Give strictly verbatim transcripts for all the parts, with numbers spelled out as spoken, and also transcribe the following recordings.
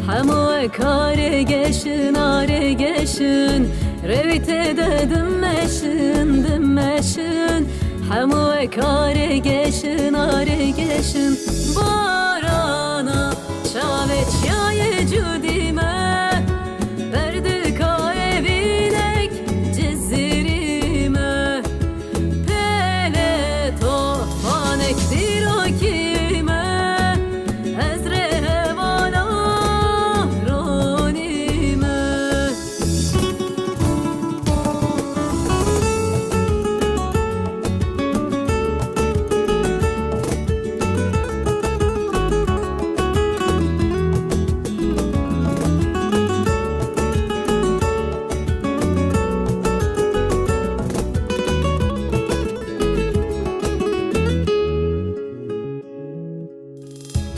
Hemû karê geşin, arê geşin, rewî tê de dimeşin, dimeşin. Hemû karê geşin, arê geşin. Barana çavê çiyayê cudî me, berdilka evînek cizirî me. Pele tofanek dîrokî me, ez rê hevala ronî me.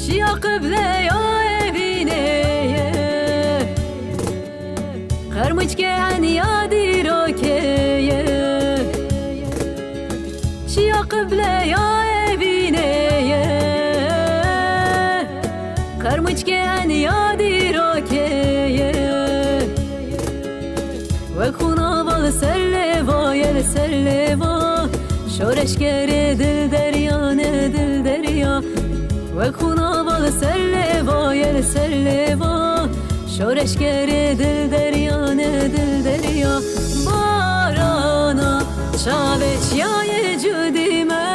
Çiya qibleya evînê ye, Qermûçke eniya dîrokê ye. Çiya qibleya evînê ye, Qermûçke eniya dîrokê ye. Wek xûna va li ser lêva ye, li ser lêva. Şoreşgerê dil derya ne dil derya. Wek xûna va li ser lêva ye, li ser lêva. Şoreşgerê dil derya ne dil derya. Barana çavê çiyayê cudî me,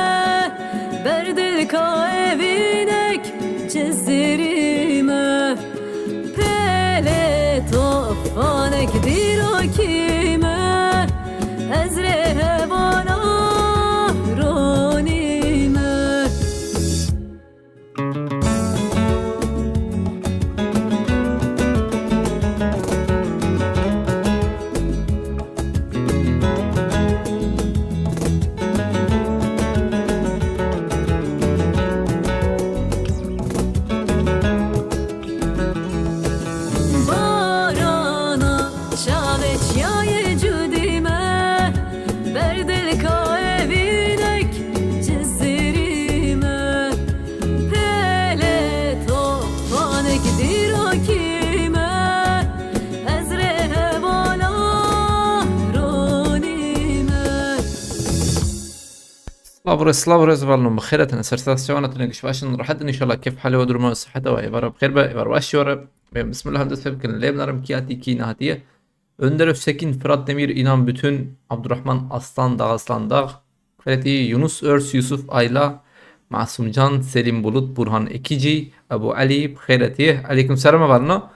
berdilka evînek cizirî me. Pele tofanek dîrokî me, ez rê hevala ronî me. Barana çavê çiyayê cudî me, berdilka evînek cizirî me. Pele tofanek dîrokî me, ez rê hevala ronî me. Slav re, slav re, zivalno, bi xêr hatin, ser stas çawana tine giş başin, rahat in inşallah, kef hale ve duruma, sıhhata ve, êvara bi xêr be, êvar baş jore. Bê, bismillah, hem dest pê bikin, lê binarim kî hatî, kî nehatî ye. Önder Öztekin, Fırat Demir, İnan Bütün, Abdurrahman Aslan, Dağ Aslan Dağ, Xêretî Yunus Örs, Yusuf Ayla, Masumcan, Selim Bulut, Burhan Ekici, Ebu Ali, bi xêretî. Aleyküm selam, hevalno.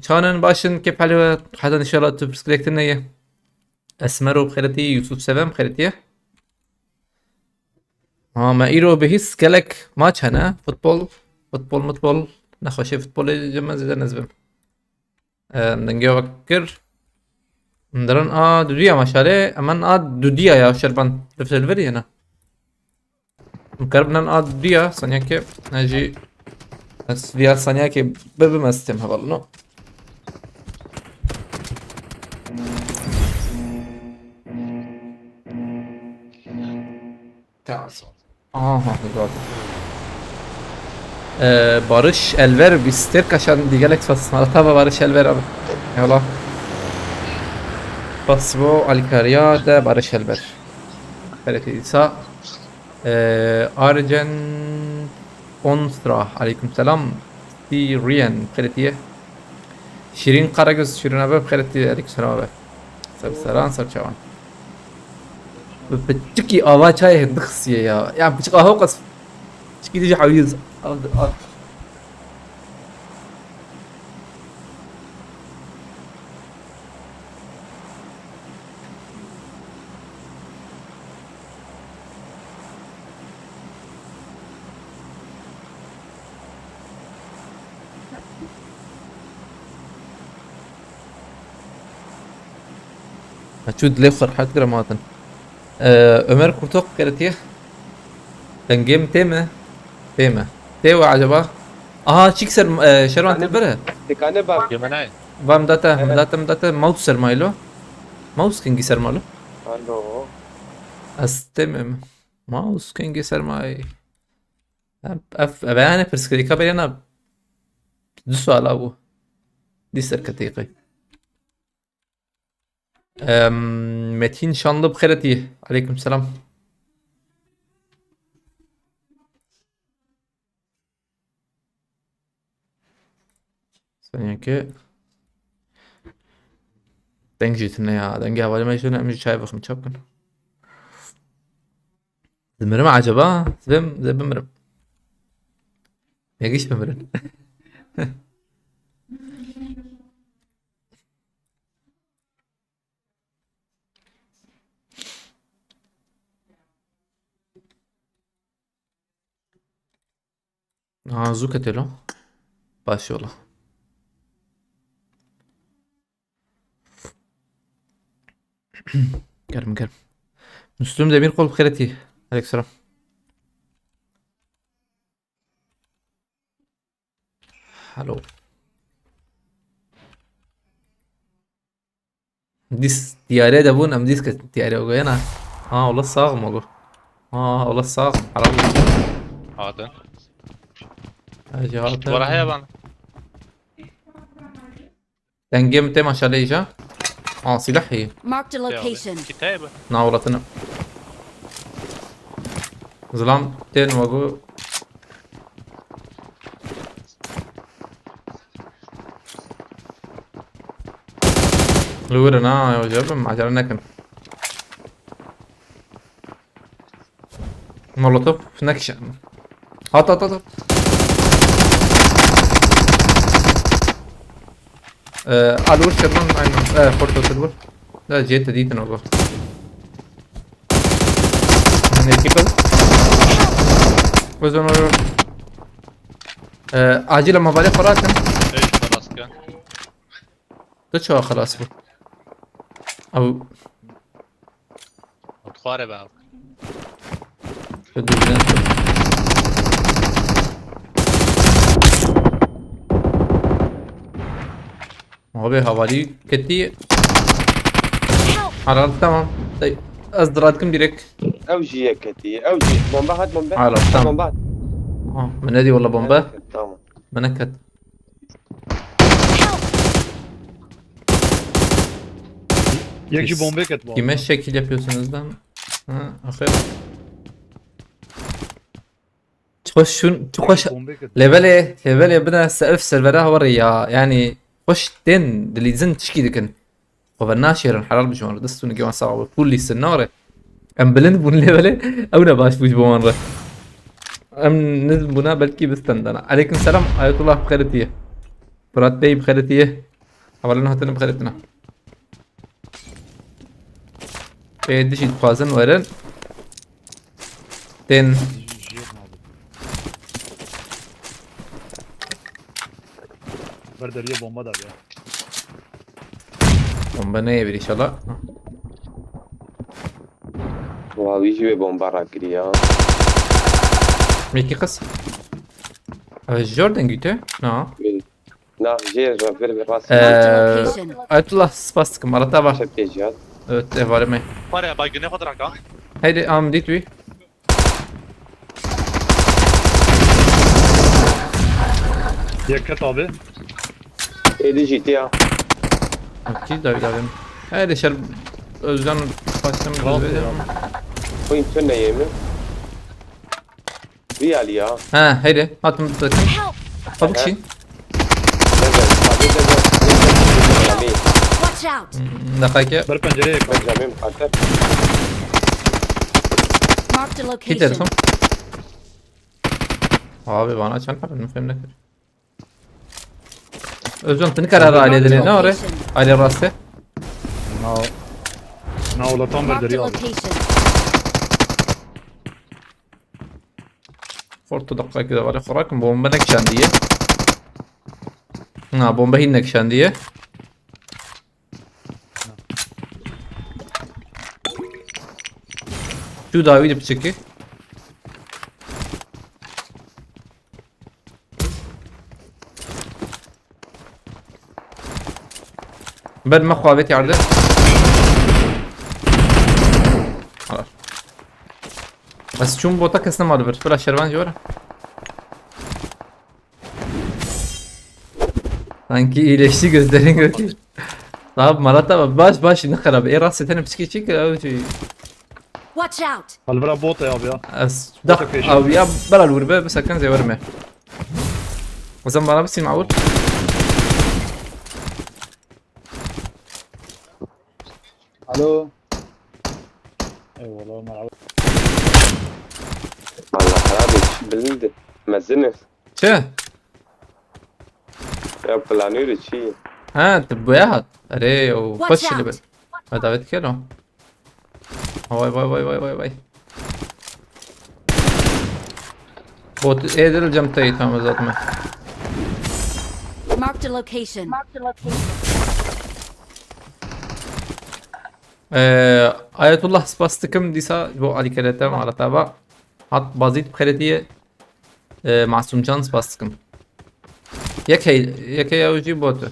Çanin başin, kep hale ve, heta inşallah tu pirsgirêk tine ye. Esmero, bi xêretî, Yusuf Sevem, bi xêretî ye. Ha, me îro bihîst gelek maç hene. Futbol, futbol, mutbol. Nexweşê futbolê cem me zêde nezbim. Em, dengê we kir. Diran a dudiya maşalê. Emen a dudiya ya şerban. Lifte li vir yena. Em keribnen a dudiya saniyakê. Ne jî ez viya saniyakê bibim ez têm hevalino. Tamam. Aha, gördüm. Ee, Barış Elver, bir siter kaşan digelek spas. Malatava Barış Elver abi. Eyvallah. Pasbo Alikaria de Barış Elver. Xêretî dîsa. Ee, Arjen Onstra, aleyküm selam. Sirien, xêretî ye. Şîrin Karagöz, Şîrin abi, xêretî, aleyküm selam abi. Ser seran, ser çawan. Bi piçikî ava çayê hindixisiye ya. Ya piçik aha qas. Piçikî dî jî hewîz. Av, av. Çû dilê xwe rehet kir, em hatin. Ee, Ömer Kurtok xêretî ye. Dengê min tê mi? Tê mi? Tê we acaba? Aha, çik ser, e, şervan te bire. Dikane bak. Yemenay. Va min date, min date, min date mouse ser maylo. Mouse kengî ser malo? Alo. Ez tê mi? Mouse kengî ser may. Ev, ev, ev yani pirsgirêka berê na du sual a bû. Dî serketî qey. Em, Metin Şanlı bi xêr etî. Aleyküm selam. Seniyekê. Deng jî tune ya. Dengê hevalê me jî tune. Em jî çay bixim, çap kin. Dimirim acaba? Zim, zim bimirim. Megiş bimirin. Ha, zû ketê lo. Baş yola. Germ, germ. Müslüm Demir kol xêretî. Aleyküm selam. Hello. Dîs diyare de bûn, em dîs ke diyare goyena. Ha, ola sağ mı go? Ha, ola sağ. Haram. Hatin. Ha, cevap. Wara heye bana. Dengê min tê maşallah îja. Aa, silah heye. Marked a location. Kitayê be. Na welatine. Zilam tên wego. Li wir in ha, ew jî bin, acele nekin. Molotof nekişe. Hat, hat, hat, hat. Ee, al vur şervan, aynen. Ee, portosil vur. Da, C T dîtin o bu. Nekî kıl. Biz onu, ee, acil ama bale para atın. Eş, xelas ke. Tu çawa xelas bû? Ew Xware be ew. Şu düzgün. Abi, havali ketî. Help! Aral, tamam. Ey, ez diratkim direkt. Ew jî yek ketî. Ew jî. Bomba hat, bomba. Aral, tamam. Bomba hat. Ha, min nedî wala bomba. Tamam. Min neket. Yek jî bombê ket bu. Kime şekil yapıyorsunuz lan? Ha, aferin. Çok şun, çok hoş. Bombê ket. Levelê, levelê bine se-, elf servera havarê ya. Yani hoş tên dilîzin tişkî dikin. Xwe ve naşêrin, helal bi ji wan re. Dest û nigê wan sax be. Full lîstin nare. Em bilind bûn lê belê ew ne baş bû ji bo wan re. Em niz bûna belkî bistendana. Aleyküm selam, Ayetullah bi xêr tîye. Fırat Bey bi xêr tîye. Hevalên hatine bi xêr tîne. Ê dijî dixwazin werin. Tên. Ber deriyê bomba da ya. Bomba neyê bir inşallah. Wa wî jî wê bomba rakirî ya. Mekî qis. Ee, Jordan güte? Na. Bil. Na, jê re vir vir rast. Ee, Ayetullah, spas dikim, arata var. Çep têjiyat. Evet, evarime. Pare, bay güne kadar ka. Haydi, am, dit wî. Yeket abi. Êdî jî tê ya. Kî davi davim. Haydi şer Özcan başkanım. Bravo ya. Xwîn tu neyê min. Vî alî ya. Ha, heyre, hatim zaten. Help! Çabuk şîn. Deve, abi deve. Watch out! Hmm, dakika. Ber pencereye yakın. Benjamin Carter. Marked a location. Gidersin. Abi bana çan kadar mı filmde? Özcan, tini karar aile edin, ne oraya? Aile rastı. Na, na ola tam ber deriya. Marked a location. Orta dakika ki de var. Xwe rakim, bomba nekişandiye. Na, bomba hin nekişandiye. Tu dawî de piçekî. Ber me xwe avêt yarde. Halas. Ez çûm bota, kes nema li vir. Fira şervan jî were. Sanki iyileşti gözlerin götü. Abi Marat abi baş baş ne kadar. E rast etene psikik çek abi şey. Watch out! Halvira bot ya abi ya. Es dak abi ya bela vur be sakın zeverme. O zaman bana bir sim avur. Alo. Eyvallah Ömer abi. Allah abi bilindi. Mezini. Çi? Ya planı çi? Ha, tu boya hat. Are o Watch koş şöyle out. bir. Ha davet gel o. Vay vay vay vay vay vay. Bot edil cam tayı tamam zaten. Marked a location. Ee, Ayetullah spas dikim dîsa bo alîkerete Marat abi. Hat bazît xeretiye. Ee, Masumcan spas dikim. Yek hey, yek hey ew jî bot e.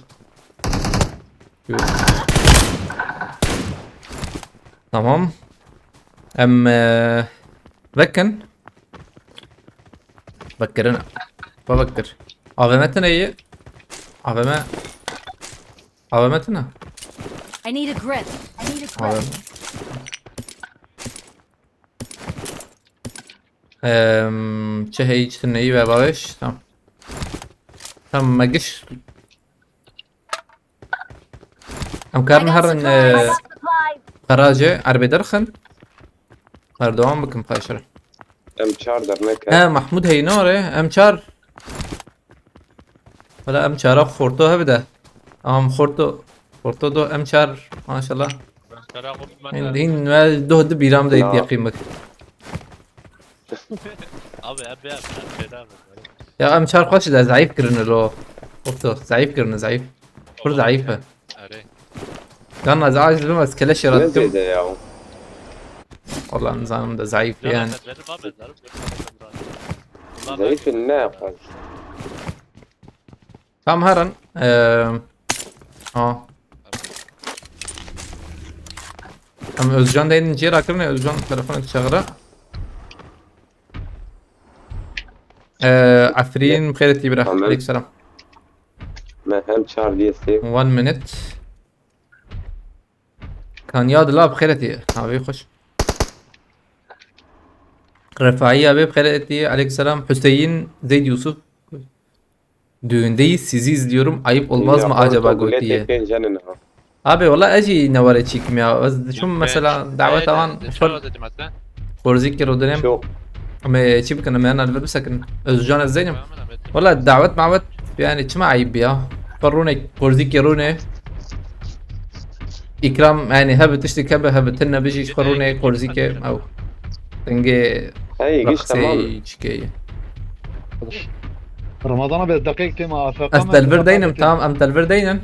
Tamam. Em ee, vekin. Vekirine. Vekir. A V M tine iyi. A V M. A V M tine. I need a grip. I need a A V grip. M. Ehm, çi hey çi neyi ve bawiş. Tamam. Tamam me giş. Em karin I got herin supplies. e, garajê erbê derxin. Berdewam bikin paşre. Em çar derneke. He Mahmud heynore em çar. Wala em çara xorto hebide. Am xorto xorto do em çar maşallah. Hin hin ve doh di bîram de Ya. Yaqîn bik. Abi hep ya ben şeyden mi? Ya em çar xweş de zayıf kirine lo. Xorto zayıf kirine zayıf. Kur zayıf e. Are. Kan az aciz bim ez keleş Ne yaratım. zeyde ya? Allah'ım zanım da zayıf Ya yani. ben dedim abi zarım. Zayıf ne yapar? Tam herin. Eee. Ha. Em Özcan deyin ciye rakirine Özcan telefonu çağıra. Eee Afrin xeyret iyi bırak. Tamam. Aleykümselam. Me hem çar diye sev. One minute. Kanya Dila bi xêretî. Abi hoş. Refaiya be bi xêretî. Aleykümselam. Hüseyin Zeyd Yusuf. Düğündeyiz, sizi izliyorum. Ayıp olmaz mı acaba gotiye. Abi valla ez jî neware çîkim ya. Ez diçûm mesela daweta wan xwe Korzîkê rodinem. Çok. Em ê çi bikin, em ê hena li vir bisekin. Özcan ez Zeynep. Wala dawet mawet yani çima eyb ya. Xwe rûne Korzîkê rûne. Îkram yani hebe tiştek hebe hebe tine bijî xwe rûne Korzîkê ew. Dengê Hey giş tamam. rexsê çikeyî. Ramazan abi deqek tema A F K. Ez telvir deynim, tamam em telvir deynin.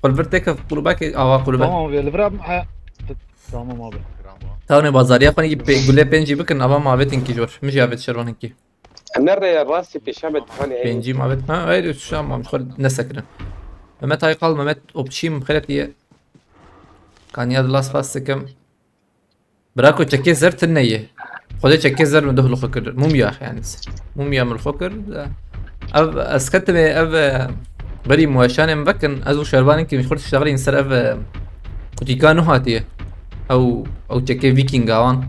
Xwe li vir têkef qulubekê awa qulube. Tamam abi, li vir abi. Tamam abi. Tawne bazariya xwe yî pê- gulê pêncî bikin, ava mavêtin kî jor. Min jî avêt şervan hinkî. Nereye rastî pêşa me dikanê. Pêncî mavêt. Ha, hayır, şu an mam xwe nesekirin. Mehmet Aykal, Mehmet Opçî, min xêret ye. Kanya di las fas dikim. Bira ku çekê zer tine ye. Xwedê çekê zer min duh li xwe kir. Mumya yani. Mumya min li xwe kir. Ev ez ketime ev e, berî muweşanê min vekin. Ez û şervanên ki min xurt şaxirîn ser ev e, kutîka nû hatiye. Ew ew çekê Viking awan.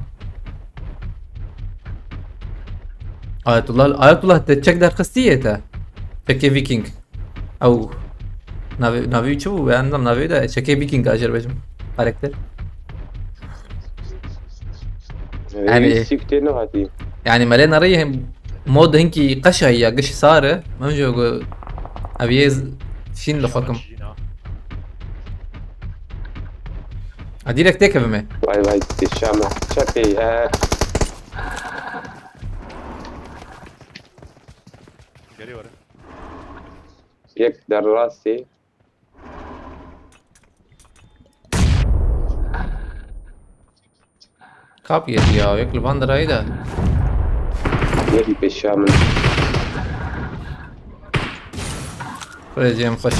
Ayetullah, Ayetullah te çek derxistiye te. Çekê Viking. Ew navê navê çi bû? Ben de navê de çekê Viking ajer bejim. Karakter. Yani- Yani. Sîk tê nehatî. Yani mele narayı hem mod hinki qaşay ya giş sarı. Mem jo go aviye şin de fakim. A direkt tek evime. Vay vay pêşa me. Çepê e. Geliyor. Yek der rastî. Kap yedi ya, yek li van dirayı da. Yek pêşa min. Xwedê cem xweş.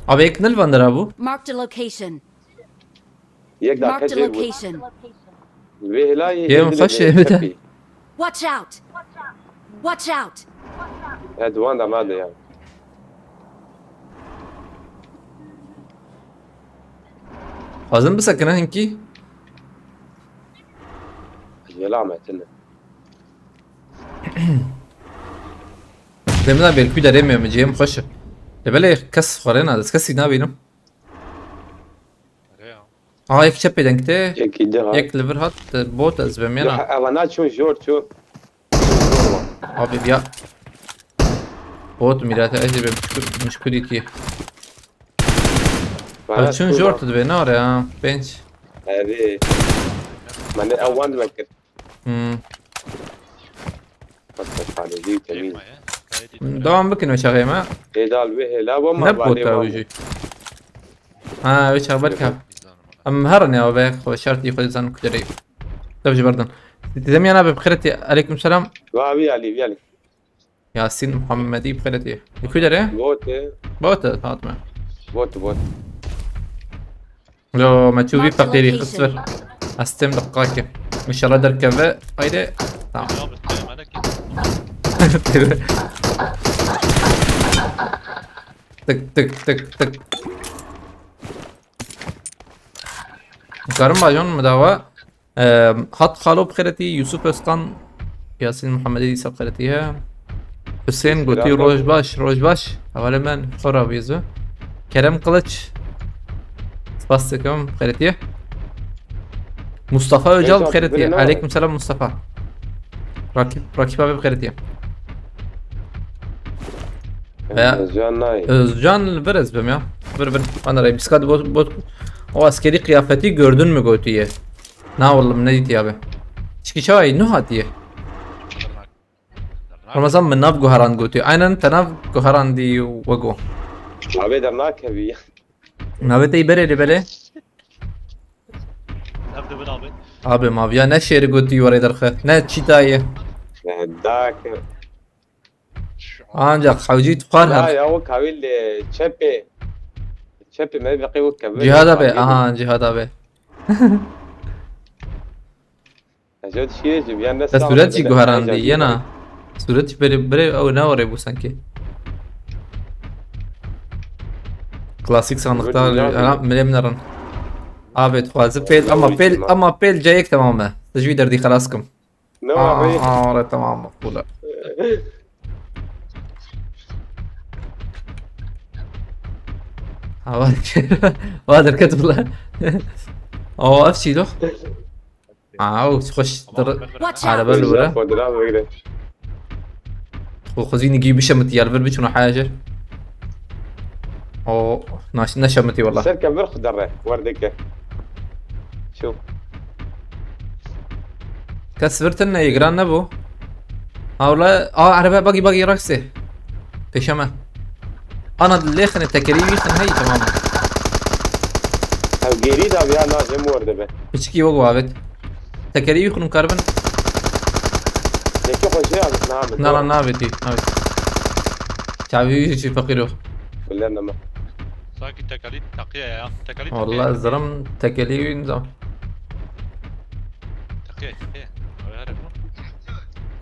Abi yek nil van dira bû. Marked a location. Yek Marked a dakika cê bû. Location. Vê hilayê Yem hêdî xweş lê ê bide. çepî. Watch out! Watch out! He, duwan da made ya. Xwazin bisekine hinkî. Jêla me tune. Demina ber ku derê me mi cem xweş. Te belê kes xwarê na dest kesî nabînim. Ere ya. Aa yek çepê deng te. Yekî di ha. Yek li vir hat bot ez bem yena. Eva na çûn jor çû. Abi ya. Bot mirate ez bem müşkü dîtiye. Abi çûn jor tu dibe nare ha. Penç. Erê. Mane ewan vekir. Hmm. Bak bak hadi zî temiz. Çekme ya. Gayet iyi. Devam bikin o çaxê me. Êdal wê hêla bo ma Ne bot valê ra wan. Wî jî. Ha wî çax berka. Bizden ama. Em herin ya ve xwe şart iyi xwe zan ku derê. Tabii ji berdan. Dizem yana be bixireti. Aleyküm selam. Va vî alî vî alî. Yasin Muhammedi bixireti. Ku derê? Bote. Bot hatme. Bot bot. Lo me çû vî Marked a feqîrî location. xist vir. Ez têm deqakê. İnşallah derkeve. Haydi. Tamam. Ya bitti melek. Tık tık tık tık. Karim bajon mi dawa? Eee, Hat Xalo bixêretî, Yusuf Özkan, Yasin Muhammedî dîsa bixêretî he. Hüseyin gotî Selam. Roj baş, roj baş. Hevalê min xora bîzu. Kerem Kılıç. Spas dikim bixêretî. Mustafa Öcal Öcal, bixêretî. biri ne var? Aleyküm selam Mustafa. Rakip, Rakip abi bixêretî. Veya- Özcan nayê. Özcan li vir ez bim ya. Vir vir. Bana rey biska bot bot. O askeri kıyafeti gördün mü gotiye? Na oğlum ne diyeti abi? Çiki çay nu hatiye. Ramazan min nav guharan gotiye. Aynen te nav guharan di wego. Abi der nakevî. Navê te berê li belê. Nerede ben abi? Abi maviya ne şêri gotiye were derxe. Ne çîtayê. Dak. Ancak hewcî tuxar Ya her. ya o kavil e, çepê. Çepê me beqê o kavil. Cihada be. Aha cihada be. Ecod şiye ji biyan ne Te suret jî guheran dî yena. Suret jî berê berê ew ne were bû sanki. Klasik sandıkta Suret jî ha milê min erin. Abi dixwazi pêl ama pêl ama pêl cayek tamam e. Te ji wî derdî xelas kim. Ne Aa, were. Aa, ore tamam makbule. Ha var. Var derket bula. Aa ev çî lo. Aa o xweş. Tamam, ben Watch Araba out! li wira. Xwe dira bigire. Xwe xwezînî gî bişemitî ya li vir biçûna heye jê. O naş neşemitî wela. Ser kevir xwe derre. Werdeke. Çû. Kes vir tune yê giran nebû. Ha wela a erebe bagî bagî raksê. Pêşe me. Ana lêxine tekerî wî xin heyî tamam. Ev gêrî da ya na jê mor dibe. Piçikî wek wavêt. Tekerî wî xunû karibin. Yekî xwe jê abit na abit. Na na navêtî. Navêtî. Çavî wî jî feqîr o. Bilen nema. Sanki tekalît takiye ya. Tekalît Walla zirim tekelî wî nizam. Takiye takiye. Abi her bu.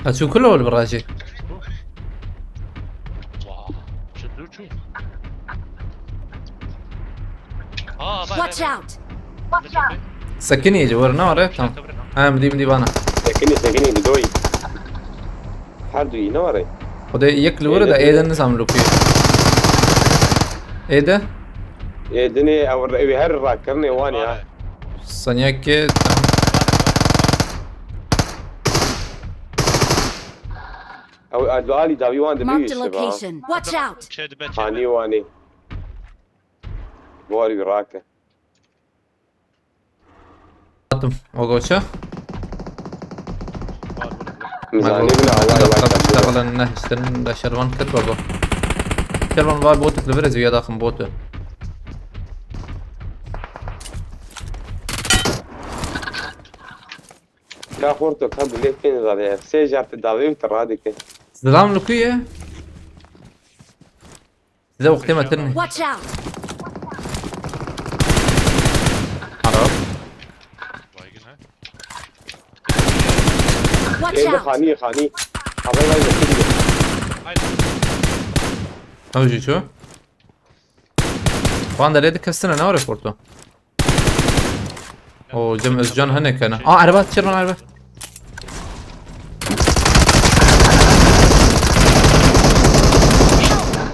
Ha çû kilo li virajê. Vaa. Şu dur şu. Aa bak. Watch out! Sekinî ji wir ne were tam. Ha em dî em dî bana. Sekinî sekinî bi doyî. Her du yî ne were. Xwedê yek li wir de êde nizam lukî. Êde? Ê dinê ew ew her rakirinê wan ya. Sanyakê tam. Ew alî dawî wan dibe Marked a wî şiva. Location. Watch out! Çe dibe çe. Hanî wanê. Bor wî rake. Hatim. O goça. Mizanî min away Şevalan wata. Şevalan ne hiştin de şervan kir baba. Şervan var botuk li vir ez ya daxim botu. Ka xorto ka gulê pên zade. Sê jar te davê û te radike. Zilam li ku ye? Size wextê me tirne. Watch out! Arab. Baygın ha. Watch Ê bi out! xanî xanî. Haber ver yakın. Haydi. Ew jî ço. Van derê dikestine ne were porto. O Cem Özcan hene kana. Aa, araba, Şervan, araba.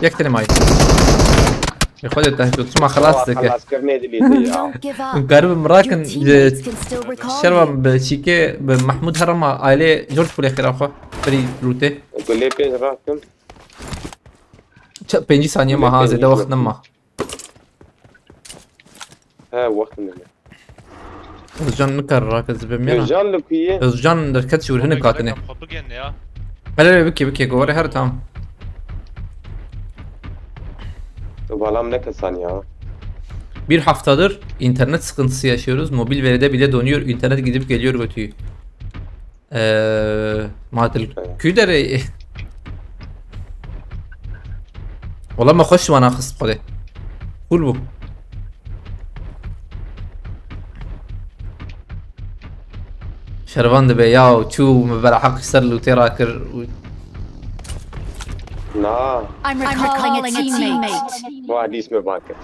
Yek tane may. Ya xwedê te tu çima xelas dike. Xelas kirine dilî ya. Garib mirakin. Şervan bi çîkê bi Mahmud herama aile George Pule xira xwe. Beri rûtê. Gulê pênc rakim. Çe-, pêncî saniye ma ha, zêde wext nema. He, wext nema. Özcan nikar rake zibê miyana. Özcan li ku ye? Özcan derket şûr hinek hatine. Hele hele bike bike govare her tam. Balam ne kesan ya. Bir haftadır internet sıkıntısı yaşıyoruz. Mobil veride bile donuyor. İnternet gidip geliyor götüyü. Eee, ma tu li ku derê? Wala me xweş wana xist xwedê. Cool bû. Şervan dibe ya, çû min bera heq ser lûtê rakir. Na. I'm recalling a teammate. Wa dîs me ban kir.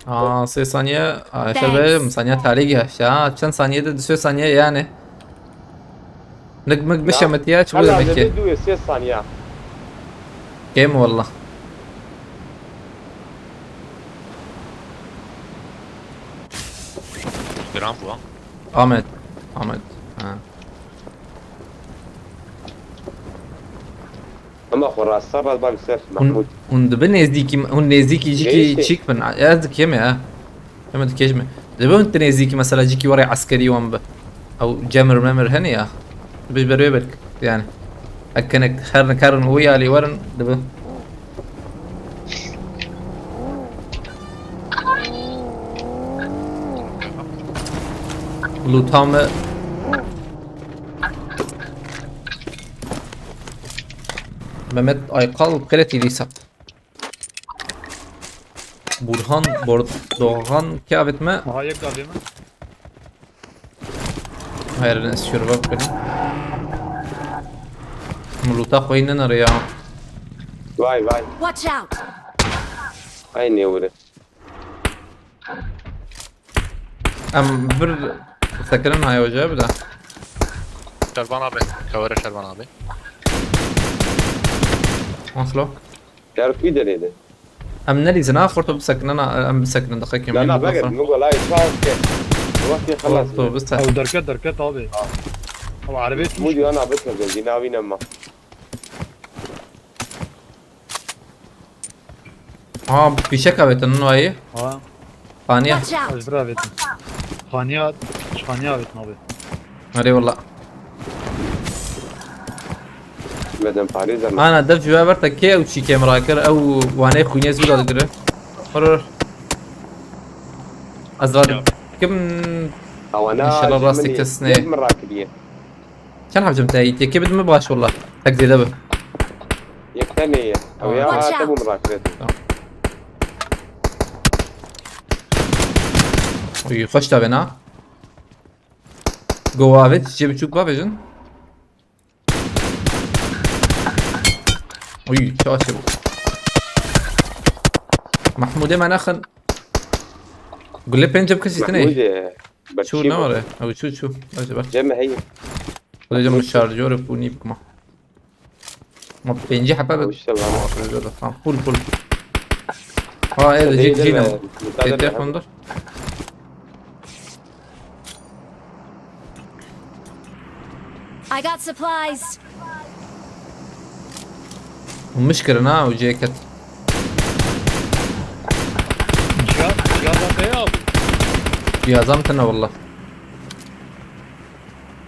Aa, sê saniye. Aa, şer be, saniye talî geşt ya. Çend saniyede, du sê saniye yani. Nik mik bişemitiye, çi bu demek ki? Hala dibê du sê saniye. Game wallah. Giran bu ha. Ahmet. Ahmet. Ha. Ama xwe rasta rast bak ser Hûn, Mahmud. Hûn dibi nêzdîkî, hûn nêzdîkî jikî çîk bin. Ez dikêm ya. Em dikêj me. Dibi hûn tu nêzdîkî mesela jikî warê eskerî wan bi. Ew cemir memir hene ya. Dibi ber wê belk. Yani. Ek hinek her nikarin û ya lê werin dibi. Lûta me. Mehmet Aykal, Kret Îlîsa. Burhan Bordoğan, kê avêt me? Aha, yek avê me. Hayır, ne istiyor bak benim. Muluta koyun araya. Vay vay. Watch out! Ay ne vurdu. Em bir sekirin hay hoca bir de. Şervan abi. Kavara Şervan abi. Nasıl o? Derpî derê de. Em nelîzin ha, xorto bisekinin, em bisekinin, deqekê. Na, na, begir, min go layê çav ke. Wextê xelas. Xorto bise. Ew derket, derket abi. Ew erebê tûş. Mûdî ana bikeve, jî navîne ma. Ha, fîşek avêtin wayî. Ha. Xaniya. Watch out! Ez bir avêtin. Xaniya, xaniya avêtin abi. Erê wala. Beden parêz em. Ana, dev ji we ber te kê ew çîkê min rakir, ew wanê xwînê zû da digire. Hor, hor. Ez radikim. Awana, înşallah rastê kes nê. Min rakiriye. Çend hevcim te yî? Yekê bidime baş wala. Tek zêde bi. Yek tenê ye. Ew ya, te bû min rakirê. Tamam. Uy, xweş da bena. Go avêt, cê biçûk bavêjin. Uy, çaşê bû. Mahmûdê me nexin. Gulê pênc bi kesî tine. Mahmûdê, çû ne were? Ew çû çû. Acaba. Cem heye. Xwedê cem şarjore bû nî bikma. Ma pêncî hepe be. Tamam, full, full. Ha, evet, jik jî ne? Tê xundur. I got supplies. Miş kirin ha, û cê ket. Cihaz, cihaz arkaya al. Cihazam tine valla.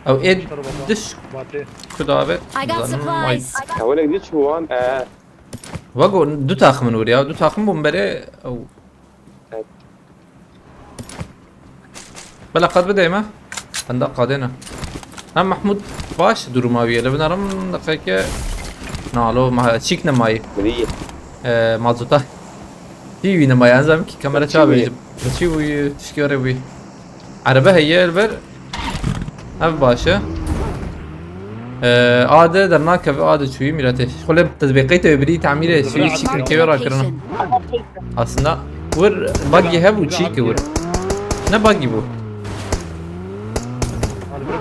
Ew ê diş ku davêt. I got supplies. Hewelek diç wan, e. Wego du taxim in wir ya, du taxim bûn berê ew. Evet. Bela qet bideyme. Enda qadêne. Ha, Mahmud baş duruma wî ye. Li vinarim deqeke. Na, lo, ma-, çîk nemayî. Mirî. Ee, mazota. Çî wî nemayî. Ez em ki kamera çavêjim. Çî wî, tişkî were wî. Erebe heye li vir. Ev baş e. Ee, ade dernakeve, ade çûyî mîretê. Xulê te dibê qeytê wê birî tamîrê çûyî çî kirkê wê rakirina. Aslında wir buggy hebû çî ki wir. Ne buggy bû?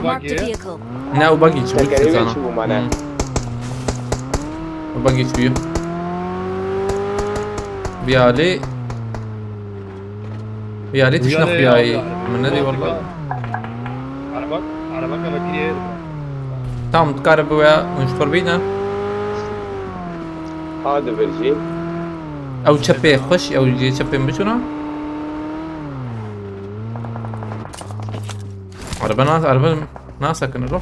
Marked a vehicle. Ne, o buggy çi bû, tekerê wê çi bû mane? Hmm. O buggy çi bû? Vî alî. Vî alî tişt nexuyayî. Min nedî walla. Araba, araba kevekirî. Tamam, dikare biwe hûn ji xwe bîne. Ha, di vir jî. Ew çepê xweş, ew jê çepên biçûna. Araba nas, araba nasekine ro.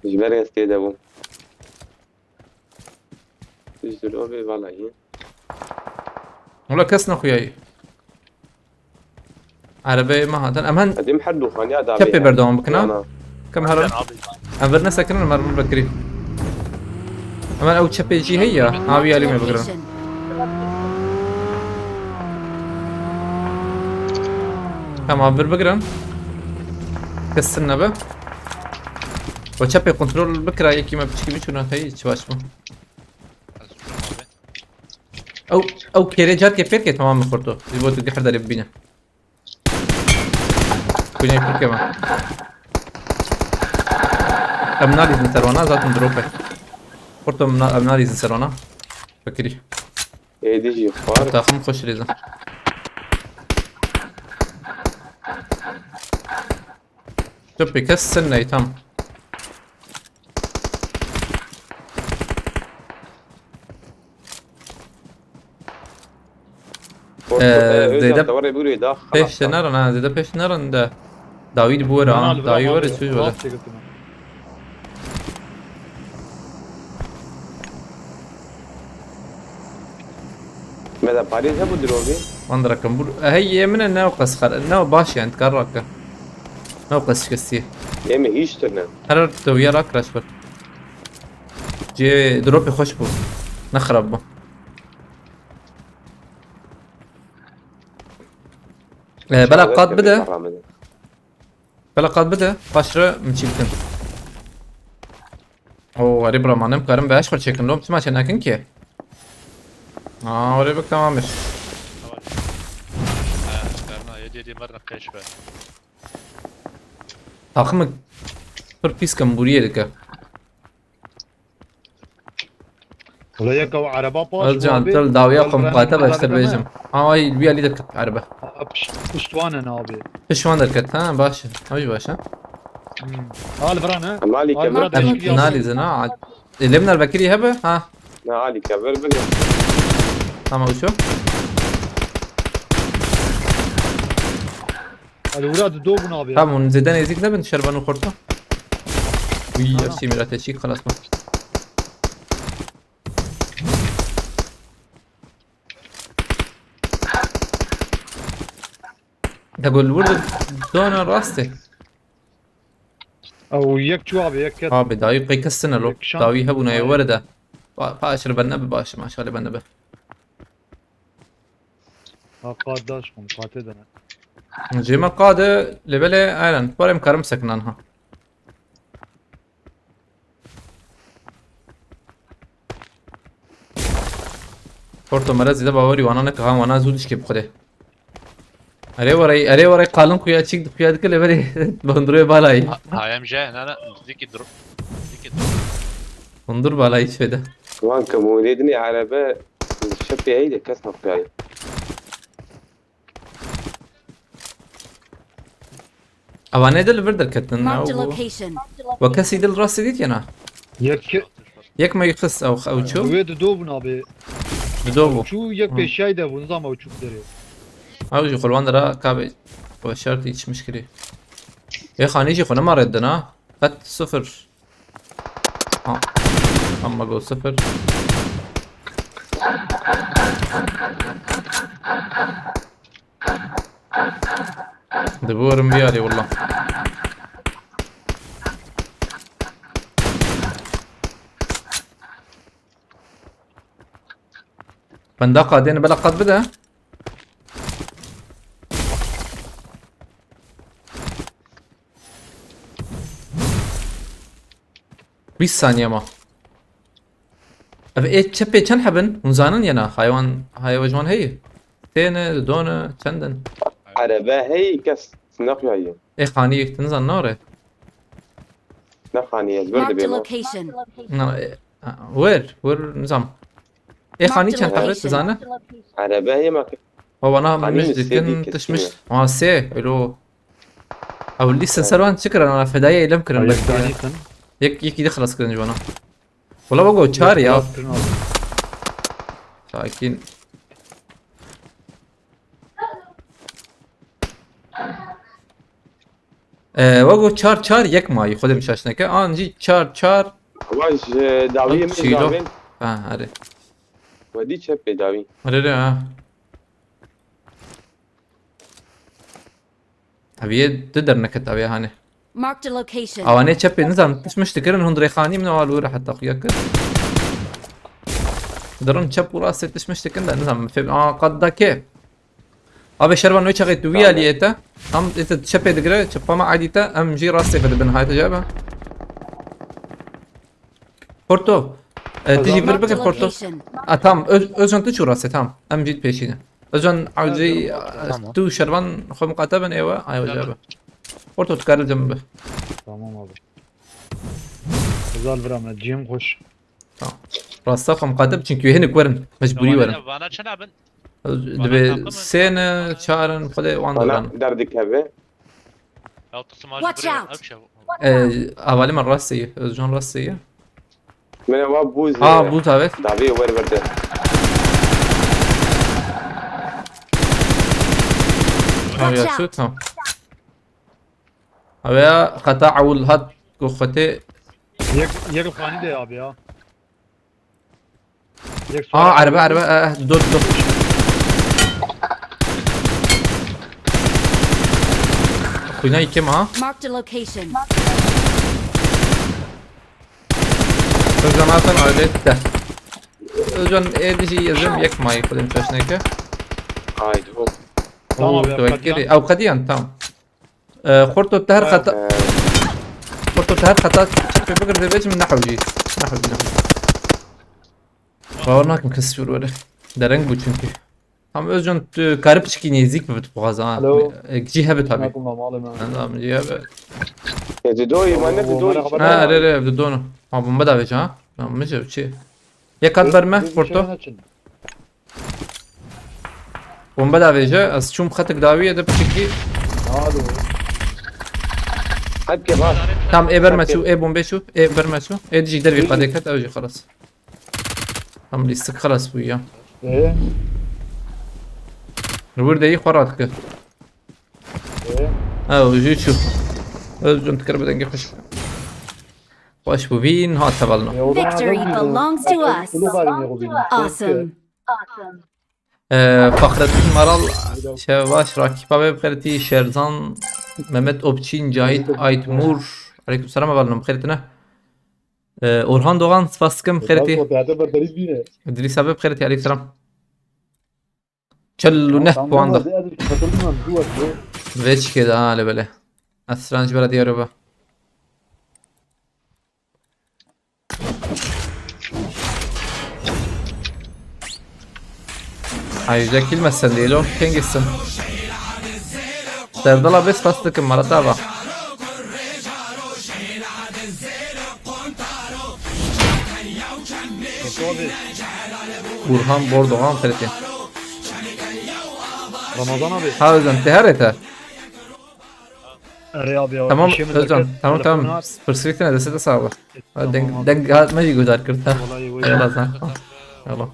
Ji ber ez tê de bûm. Ji lo vê valayî. Wala kes nexuyayî. Erebeyê me hatin. Em hen Edim her du xaniya da çepê bê. Berdewam bikina. Yana. Kem herin. Em vir nesekinin, em herin vekirî. Em her ew çepê jî heye ya. Ha, wî alî me bigirin. Location. Tamam, vir bigirin. Kesin nebe. O çepê kontrol bikira, yekî me piçkî biçûna xeyî, çi baş bû. Ez tutuyorum abi. Ew, ew kêrê carkê pêr ke tamam min xurto. Ji bo tu gihir derê bibîne. Kuyê pir keme. Em nalîzin ser wana, zaten drop e. Xurto em na-, em nalîzin ser wana. Fikirî. Êdî jî xwar. Taxim xweş rêzin. Tu pêkes sin ney tam. Ee, Özcan, zêde te were bûrê da, pêş xelas de da. Nerin ha, zêde pêş nerin de. Dawî di bû were ha, dawî were çû were. Me de parêz hebû dirovî. Wan dirakim bû. Hey, yê min e ne o qas xer-, ne o baş yani, dikar rake. Ne o qas şikestî. Yê min hîç tune. Her tu ya rak raş ber. Cê dropê xweş bû. Ne xirab bû. Ee, bela qat bide. Bela qat bide. Paşre min çî bikin. Oo, erê bira, ma nem karim be, eş xwe çekin, lom, çima çe nekin ki? Aa, oraya bak, tamam bir. Tamam. Ha, karna, yedi yedi marna keşfe. Takımı pir pîs kim bûriye dike. Wala yek ew ereba paş Özcan, bû abi, til dawiya gel qumqate ben baştir erebe bêjim. Ha, ay, bir ali derket erebe. Ha, piş-, piştwane ne abi? Piştwan derket, ha, baş. Ay, baş, ha. Hmm. Al vran, ha? Mali Al kemer. Vran, Em, teşkil yapsın. Nalizin, ha. E, lemner bekiri hebe, ha. Ne Ali kemer bile. Tamam, uço. Hadi vura, di do bûn abi ya. Tamam, hûn zêde nêzîk nebin, şerban û xorta. Uy, tamam. Ev çî mîra teşîk, xelas bû. Te got li wir de dana rastê. Ew yek çû abi, yek ket. Abi, dayî qey kes tine lo. Yek şan. Dawî hebûna yê were de. Pa-, paşir ben nebe baş, maşallah ben nebe. Ha, qat daş xum, qatê de ne. Cêma qade, lê belê, aynen. Parem karim seknan ha. Porto, mere zêde bawerî wana neke ha, wana zû dişkê bi xwedê. Erê werey, erê werey qalin xuya çîk xuya dike lê belê hundirê balayî. Ha, hayem je, na, na, dikî dur. Dikî dur. Hundir balayî çi fêde. Wan ke mûrê dinê erebe şepê heyde kes nexuyayî. Evanê de li vir derketin, Marked a ew bû. Location. We kesî dil rastî dît ya na? Yek, Yek me xist ew, ew çû? Wê di do bûn abi. Di do bû. Çû yek Hı. Pêşiyayî de bûn, zama ew çû derê. Ew jî xulwan dira kabê. We şert hiç mişkilî. Ê xanî jî xwe nema red dina. Qet sıfır. Ha. Amma go sıfır. Diborim vî alî willa. Benda qadên bela qad bide. Bîst saniye ma. Ev ê çepê çend hebin? Hûn zanin ya na? Haywan, haywa ji wan heye? Têne, didone, çendin? Erebe hey kes ne xuyaye. Ê xanî yek tu nizan nare. Ne xanî ez bir Marked a dibê ma. Location. Na, e, a, wer, wer nizam. Ê xanî çend hebe tu zane? Erebe hê ma. Wa wana mij dikin tişmiş. Wa sê, elo. Ew lîstin ser wan çi kirin? Ana fedayê eylem kirin belki. Yek, yekî de xilas kirin ji wana. Wala bak o çar ya. Sakin. Ee, wek o çar çar yek mayî, xwedê min şaş neke. An jî çar çar. Vaj, e, dawiyê min çîlo. Ha, erê. Wedî çepê dawî. Erê, erê, ha. Eviyê di derneket eviyê hanê. Marked a location. Awanê çepê nizan, tişmiş dikirin, hûn rêxanî min ewa li wir heta xuya kir. Dirin çep û rastê tişmiş dikin de nizan, min fêm, aa, qat dake. Abi şervan wê çaxê tu wî aliyê te. Tam ê te çepê digire, çepa me aydî te, em jî rastê xwe dibin, hayte cebe. Porto. E, tu jî vir bike Porto. A, tamam. Öz, Özcan tu çû rastê, tamam. Em jî pêşî ne. Özcan, Avcı, tamam. Tu şervan xwe miqate bin êwe, ay hoca be. Porto tu karil cem be. Tamam abi. Güzel bir Ahmet, cem hoş. Tamam. Rasta xwe miqate bin, çünkü hinek werin, mecburi werin. Vana çi nabin? Dibe sêne, çarin, xwedê wan deran. Bana derdikeve. Watch out! Ee, havali me rastê ye. Özcan rastê ye. Min eva bûz. Ha, bûz evet. Davê wer berde. Tamam ya, şu tamam. Abi ya, xeta awul hat ku xete. Yek, yek xanî de abi ya. Aa, erebe, erebe, e, e, dur, dur. Xwîna yekê ma. Marked a location. Özcan Hasan alet de. Özcan êdî jî yezim yek mayî xwedê min şaş neke. Haydi hop. Tamam, ya, tu wekirî. Ew qediyan, tamam. Ee, Xorto te her xeta. Ee. Xorto te her xeta çepê bigir dê bêçim nehewcî. Nehewcî, nehewcî. Bawer nakim kes şûr were. Dereng bû çünkü. Tam Özcan tu karî piçkî nêzîk bibit boğaza ha. Alo. Ee, cî hebe tabii. Nakum la malê me. Tamam, cî hebe. Ya, Dido, îmane Dido. Ha, re, re, Dido no. Ha, bomba da veca ha. Tamam, mı çi? Ye kat verme, Xorto. Bombe da veje, ez çûm xetik dawiyê de piçikî. Alo. Hep ke var. Tam ê berme çû, ê bombe çû, ê berme çû. Ê dijî dervî qadê ket, ew jî xelas. Tam lîstik xelas bû ya. Ee? Li wir de yî xwe radike. Ee? Ew jî çû. Ew jî dikir bi dengê xweş. Xweş bû vîn, hat hevalno. Victory belongs to us. Awesome. Ee, Fahrettin Maral, Şevvaş, Rakip abi bixêretî, Şerzan, Mehmet Opçin, Cahit Aytmur, aleyküm selam, hevalno, bixêretine. Ee, Orhan Doğan, spas dikim, bixêretî. Dirîs abi bixêretî, aleyküm selam. Çel û neh puan da. Vê çikê de ha, lê belê. Ez stran ji bera diyar be. Ay, yüzde kilmezsen değil o. Kengisin. Serdala bes fastıkım Marat abi. Burhan Bordoğan Ferit'i. Ramazan abi. Ha, özlem. Teher ete. Erê abi ya, tamam, işê min Özcan, derket, tamam, telefon tamam. At. Perspektifine deste de sağ ol. Tamam. Denk, denk hat me jî guhdar kir, ha. Olay, olay. Eyvallah, sen. Eyvallah.